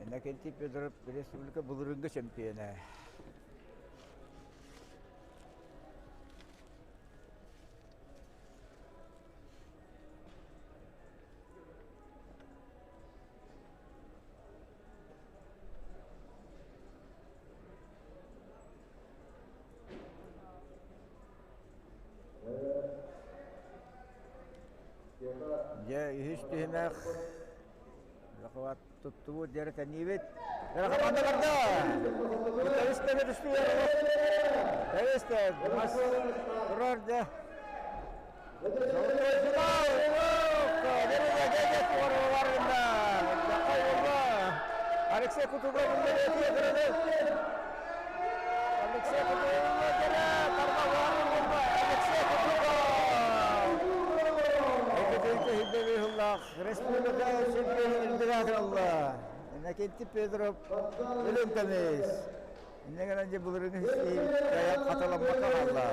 Иннокентий Федоров республика былырыыҥҥы чемпиона. Дьэ, үһүс түһүмэх Захват туттубут дьэрэ тэниибит. Хамаанда барда! Тэбистэ түстүлэр. Тэбистэ мас турар дьэ. Золотой финал! Алексей Кутугов Алексей Кутугов Алексей Кутугов Республика чемпионун Иннокентий Петров өлөн көмүс. Инньэ гынан дьэ былырыыҥҥы кыайан хатыламмакка хаалла.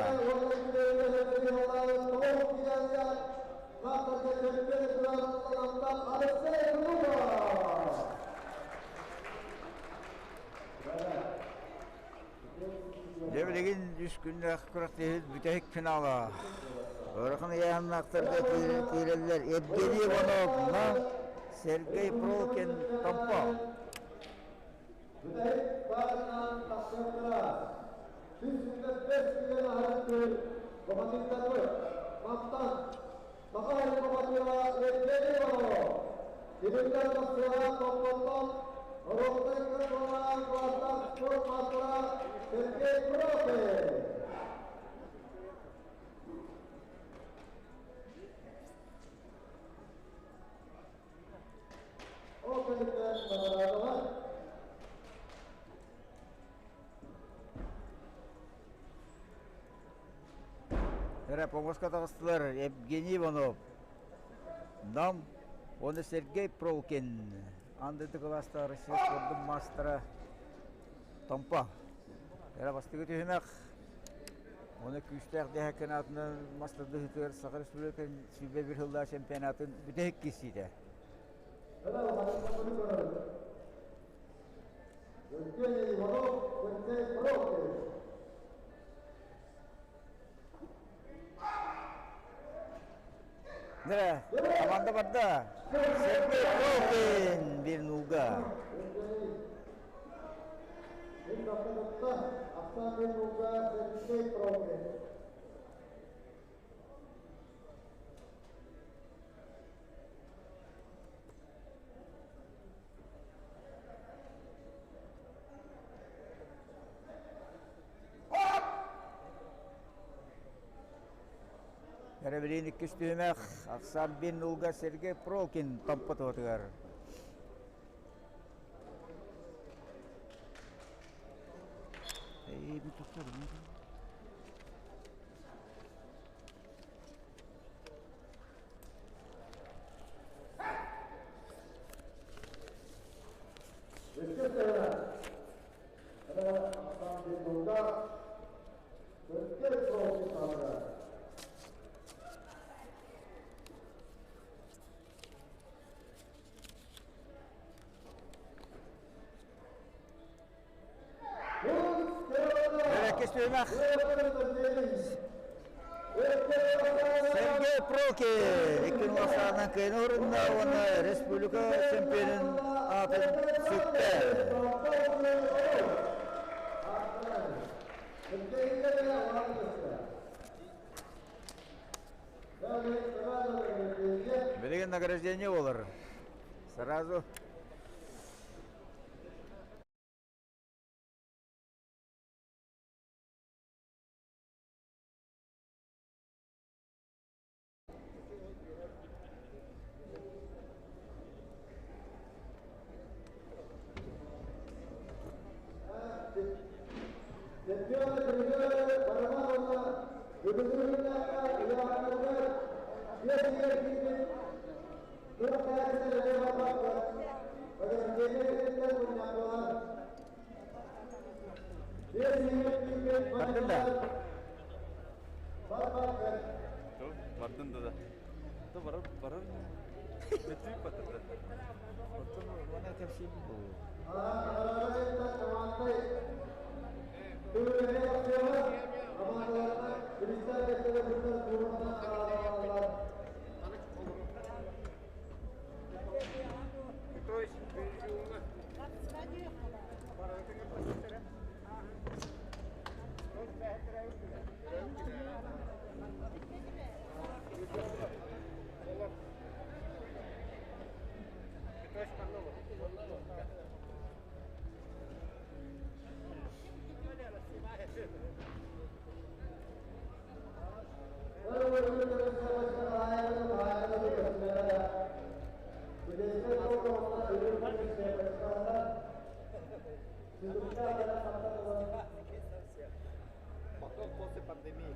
Дьэ билигин үс күннээх күрэхтэһии бүтэһик финала. Ыарахан ыйааһыннаахтарга киирэллэр Евгений Иванов, Сергей Прокин, Томпо. Бүтэһик баарынан тахсыахтара. 125 киилэ аһарыттыыр бухатыырдарбыт мантан Саха сирин бухатыыра Евгений Иванов, Тимиртэн тахсыаҕа Томпоттон норуодунай кыах кылаастаах спорт маастара Сергей Прокин. Ол кэнниттэн наҕараадалар Эрэ помоска таҕыстылар Евгений Иванов, Нам уонна Сергей Пролкин, Андыты кылаастаах Россия спордун маастара Томпо. Эрэ бастакы түһүмэх Оны күүстээх дэһэккин аатынан мас тардыһыытыгар Саха Республикатын 21 сыллаах чемпионатын бүтэһик киирсиитэ. Евгений Иванов, Сергей Прокин. Нere, команда барда. Сергей Прокин bir нуга. Сергей Прокин. Эрэ иккис түһүмэх Ахсан бин нулга Сергей Прокин томпотуотугар. Эй, Иккис түһүмэх Сергей Прокин икки саанан кыайын орунна уонна республика чемпионун аатын сүктэ. Билигин награждение болар. Сразу. Бардын да? Бардын да да. Барар, барар. Бетүү батырды. Оттон уона кэпсиир бу. Потом после пандемии.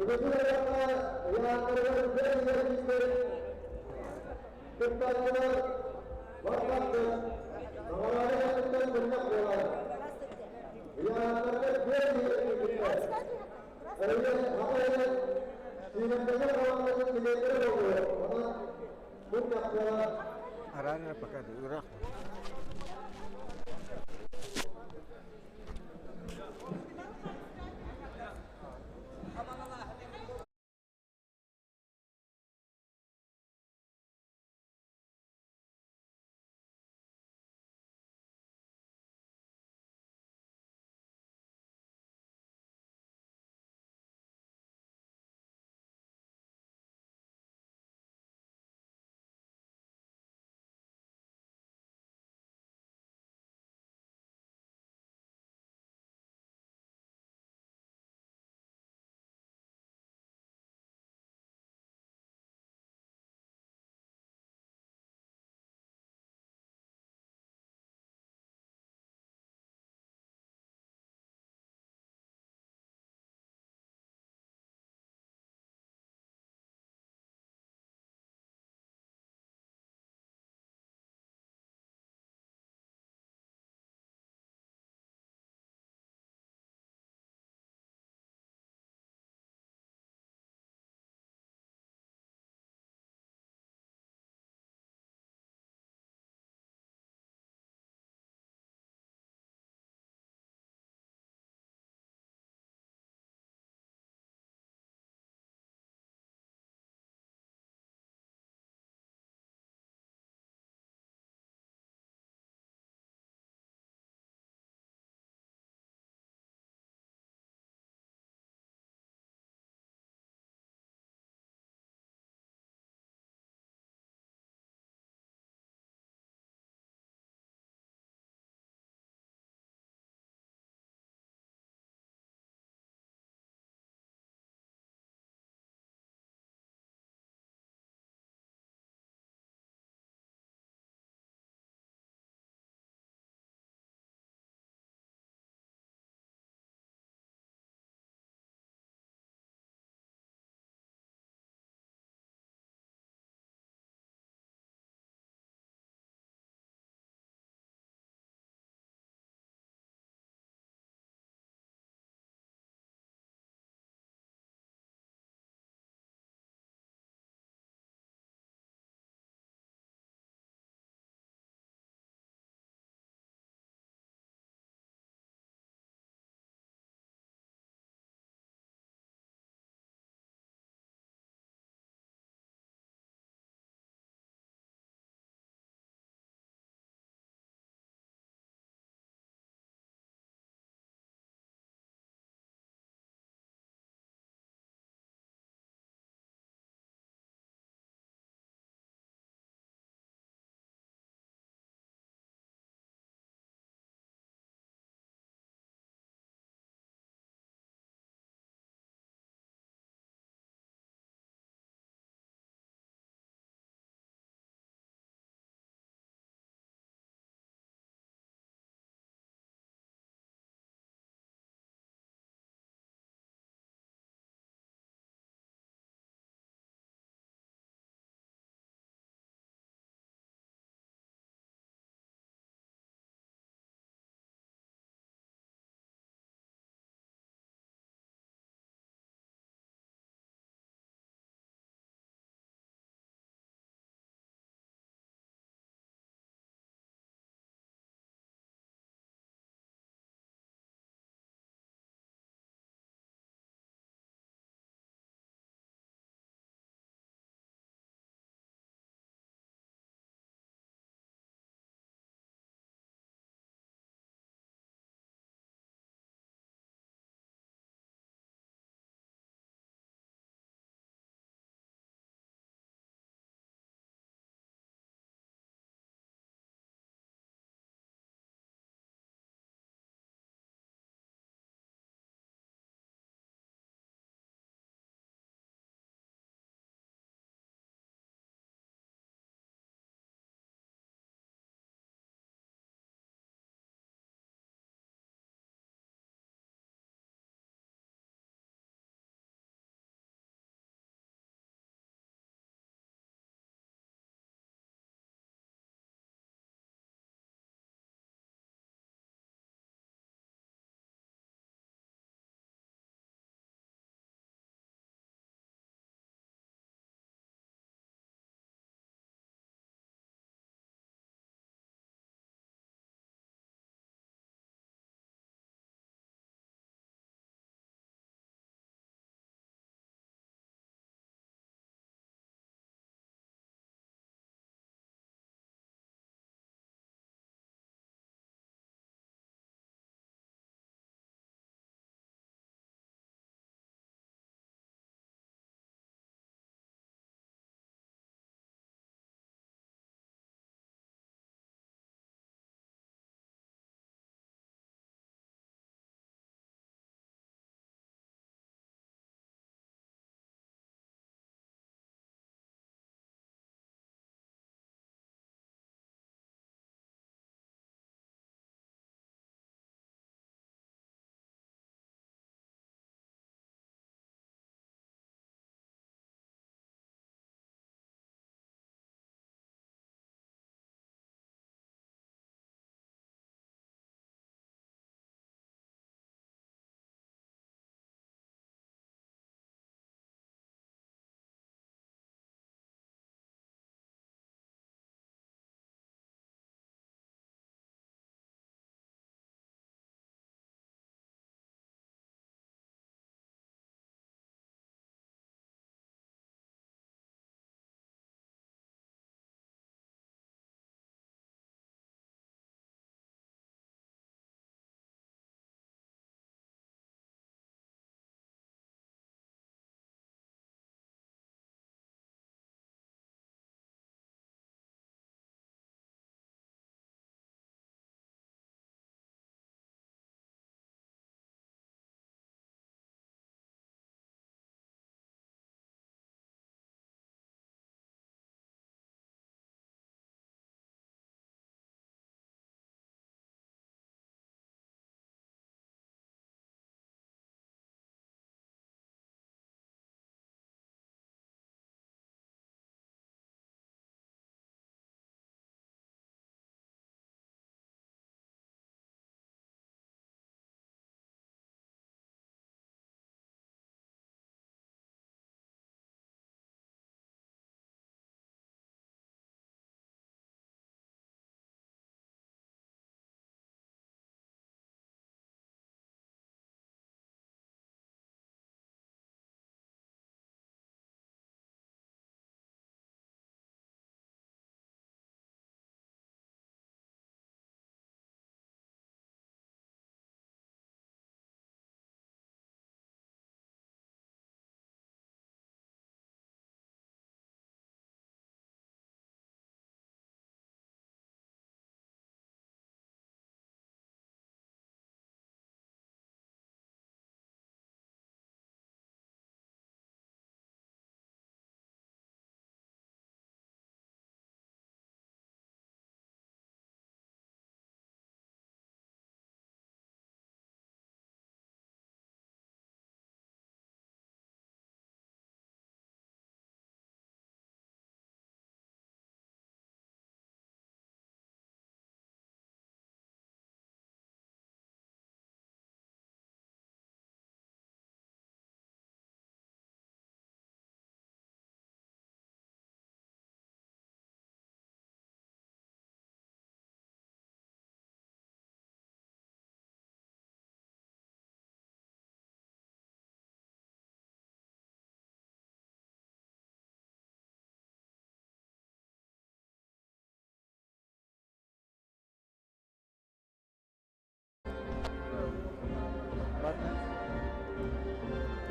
Бүгүн ыйаахтарыгар бэйэлэрин кыттааччылар барбаттар. Наҕараада мунньах буолар. Ыйаахтарга бэйэлэрин Эйе, сиинэптэлэр командатын чилиэннэрэ буолуо. Онон мунньах буолар. Араар пока ыраах.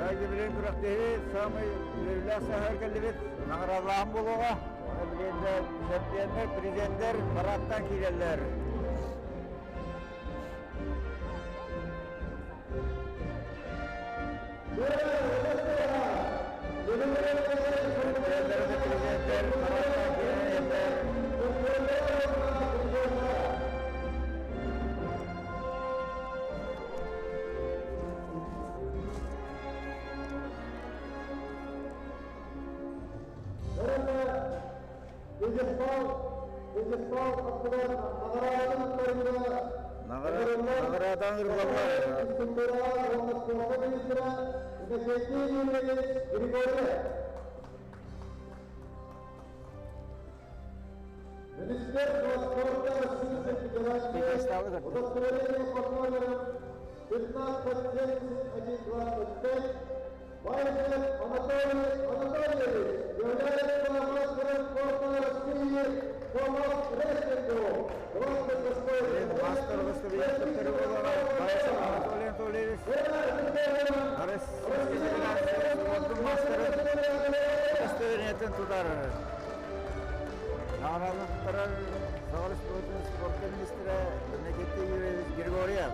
Билин күрэхтэһии саамай үөрүүлээх сааһыгар кэллибит. Наҕараадалааһын буолуоҕа. Уонна билигин да чемпионнар, президенттэр парадтаан киирэллэр. Чемпионнар уонна президенттэр парадтаан киирэллэр. Наҕарааданы ырылаллар. Министерство спорта Российской Федерации удостоверение под номером 1571.25 Байзев Анатолий Анатольевич является мастером спорта России по мас-рестлингу 26 Мастер удостоверение Байзев Анатолий Анатольевич Российской Федерации спордун мастера удостоверениетин тутар. Наҕарааданы туттарар Саха Республикатын спорка министрэ Иннокентий Юрьевич Григорьев.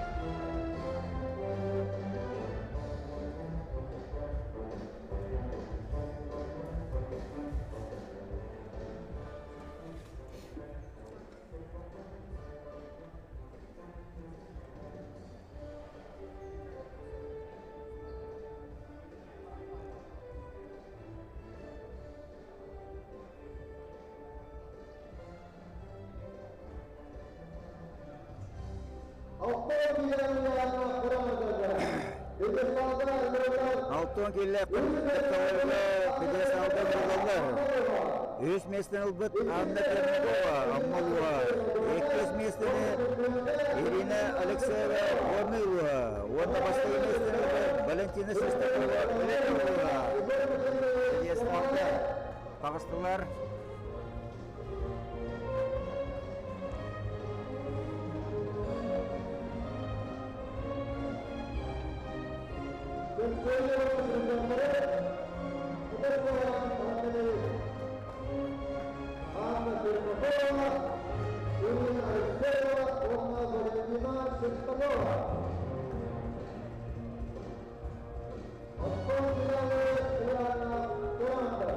Алтан киилэ пьедесталга буолаллар. Үс миэстэни ылбыт Анна Пермякова, Амма Иккис миэстэни Ирина Алексеева, Горный улууһа. Уонна бастакы миэстэни ылбыт Валентина Шестакова, Өлөөн улууһа. Пьедесталга таҕыстылар. Анна Пермякова, Ирина Алексеева уонна Валентина Шестакова. Оттон Ивана Туранта.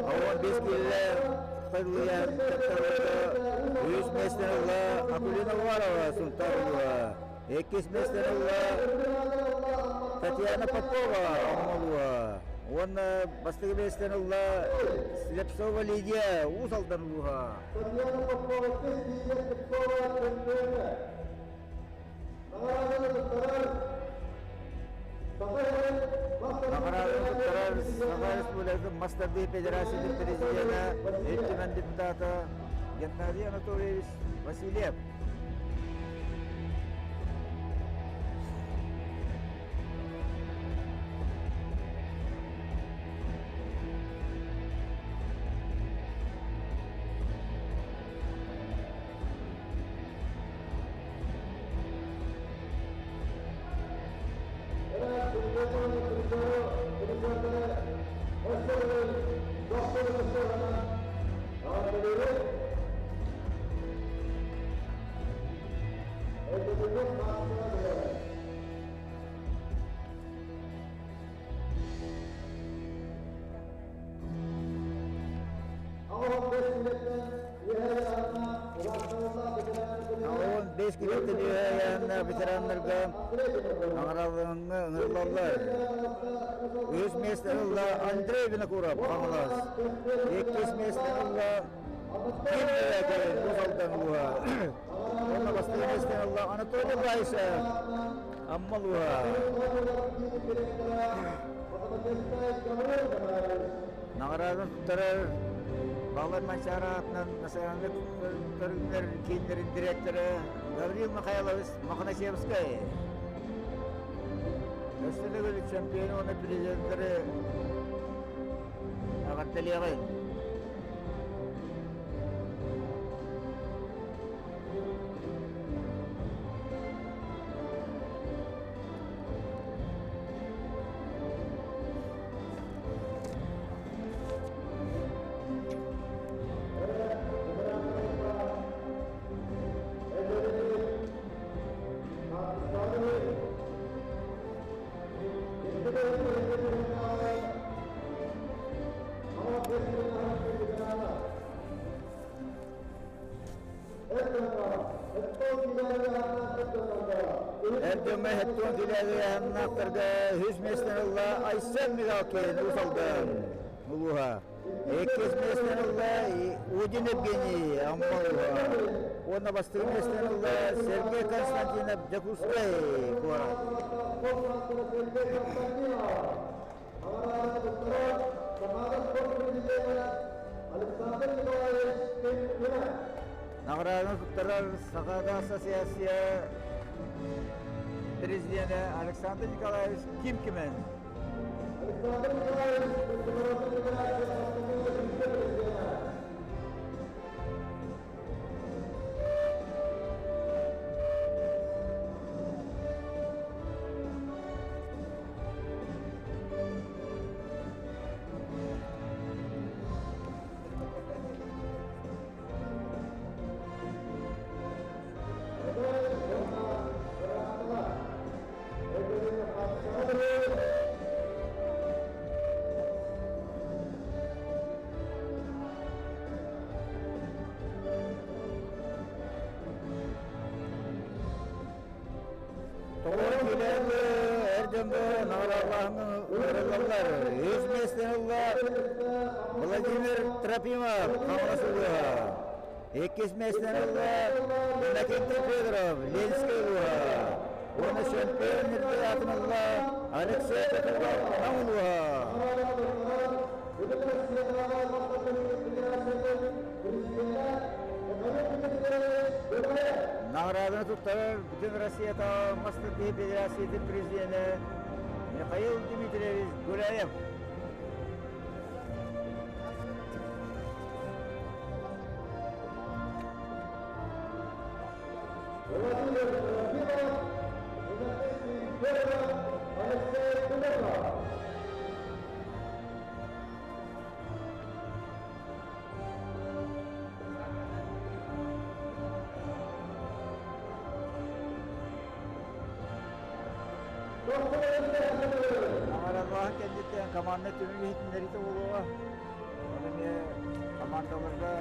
Ауан бес киилэ Харлыйан үс миэстэни ылла Акулина Уварова, Сунтаар улууһа. Иккис миэстэни ылла Татьяна Попова, Амма улууһа. Уонна бастакы миэстэни ылла Слепцова Лидия, Уус Алдан улууһа. Татьяна Попова, Лидия Слепцова, чемпионы. Наҕарааданы туттарар Наҕарааданы туттарар Саха Республикатын мас тардыһыы Федерациятын президенэ, Ил Түмэн депутата Геннадий Анатольевич Васильев. 5 килеттен үһэйээннэ ветераннарга наҕараадаларга ыҥырыллаллар. Үс миэстэ ылла Андрей Винокуров, Хаҥалас. Иккис миэстэ ылла Ким Уус Алдан улууһа. Уонна бастакы миэстэни ылла Анатолий Баишев, Амма улууһа. Наҕарааданы туттарар Баллар Манчаары аатынан национальнай көрүҥнэр кииннэрин дириэктэрэ Гаврил Михайлович Мохначевскай. Өссө төгүл чемпиону уонна президентэри эҕэрдэлиэҕиҥ. Эр дьоҥҥо һэттуон килээбиһаннаахтарга үһүс миэстэни ылла Айсен Мигалкин Уус Алдан улууһа. Иккис миэстэни ылла Удин Евгений Амма улууһа. Уонна бастакы миэстэни ылла Сергей Константинов Дьокуускай куорат. Наҕарааданы туттарар Сахаада Ассоциация президенэ Александр Николаевич Ким-Кимен. Александр Николаевич Международной Федерация вице-президенэ. Тоҕо килэн эр дьоҥҥо наҕараалааһыҥҥа ыҥырыллаллар. Үс миэстэни ылла Владимир Трофимов, Хаҥалас улууһа. Иккис миэстэни ылла Иннокентий Федоров, Ленскэй улууһа. Уонна чемпион үрдүк аатын ылла Алексей Петров, Нам улууһа. Наҕарааданы туттарар Бүтүн Россиятааҕы мас тардыһыы Федерациятын президенэ Михаил Дмитриевич Гуляев. Владимир Трофимов, Иннокентий Федоров, Алексей Кудаков. Наҕараадалааһын кэнниттэн команда түмүк иһитиннэриитэ буолуоҕа. Ол эмиэ командаларга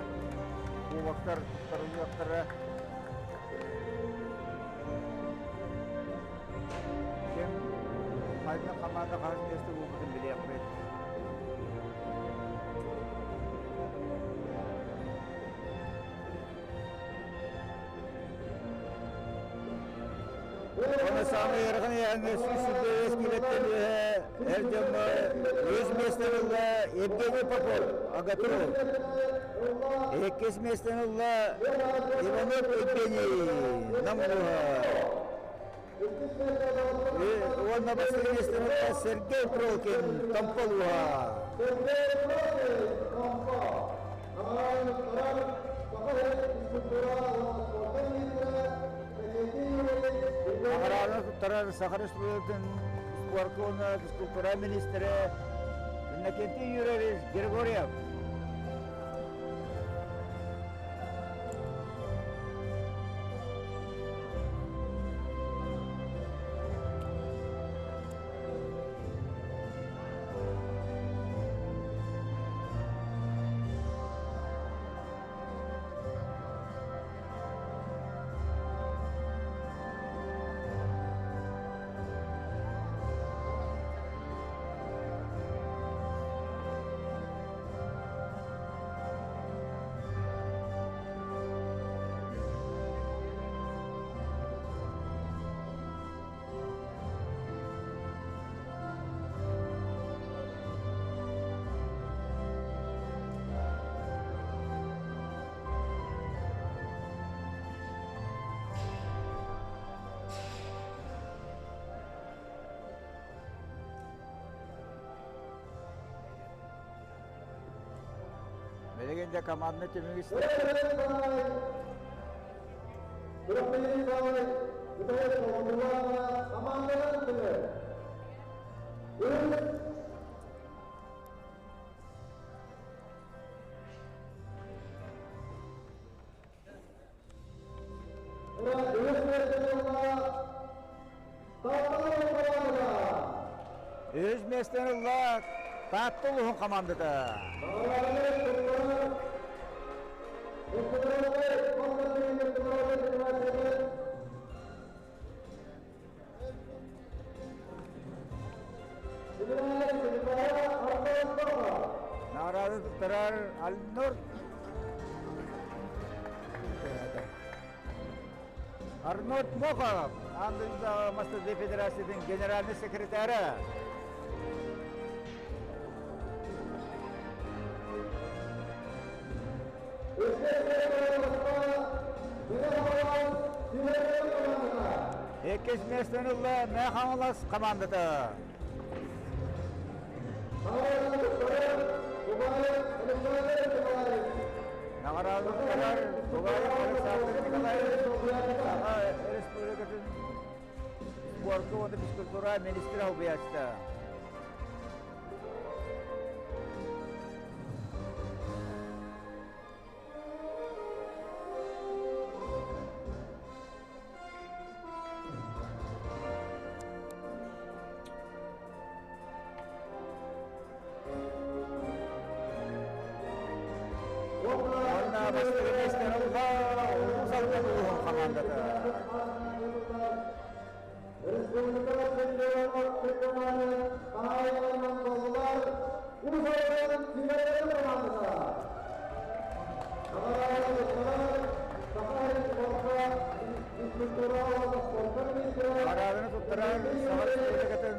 кубоктар туттарыллыахтара. Ким хайдах хамаанда хаһыс миэстэ буолбутун билиэхпит. Оны саамай ыарахан ыйааһыҥҥа 125 киилэттэн үөһэ эр дьоҥҥо үс миэстэни ылла Евгений Попов, АГАТУ. Иккис миэстэни ылла Иванов Евгений, Нам улууһа. Уонна бастакы миэстэни ылла Сергей Пролкин, Томпо улууһа. Сергей Пролкин, Томпо. Наҕарааданы туттарар Саха Республикатын спорка уонна физкультура министрэ Иннокентий Юрьевич Григорьев. дьэ команданы түмүк истэ. Үһүс миэстэни ылла Таатта улууһун хамаандата. Наҕараада туттарар Альнур Арнольд Мохов, Аан дойдутааҕы мас федерациятын генеральный секретаря. Иккис миэстэни ылла Мэҥэ Хаҥалас хамаандата. Наҕараадалар Бугаев Александр Николаевич, Саха Республикатын спорка уонна физкультура министрэ убуйааччыта. Уонна бастакы миэстэни ылла Улуус Алдан улууһун хамаандата. Республика чемпионы хаһаайыннарынан буоллулар Уус Алдан Сибэйэ командата. Параданы туттарар Саха Республикатын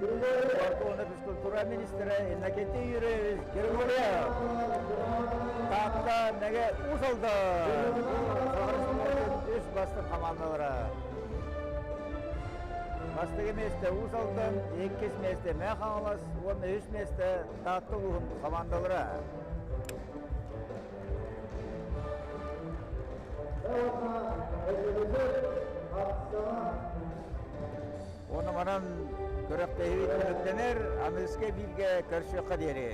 спорка уонна физкультура министрэ Иннокентий Юрьевич Григорьев. Таатта Мэгэ Уус Алдан Саха Республикатын үс бастыҥ хамаандалара. Бастакы миэстэ Уус Алдан, иккис миэстэ Мэҥэ Хаҥалас уонна үс миэстэ Таатта улууһун хамаандалара. Уонна манан күрэхтэһии түмүктэнэр, аныгыскы бииргэ көрсүөххэ диэри.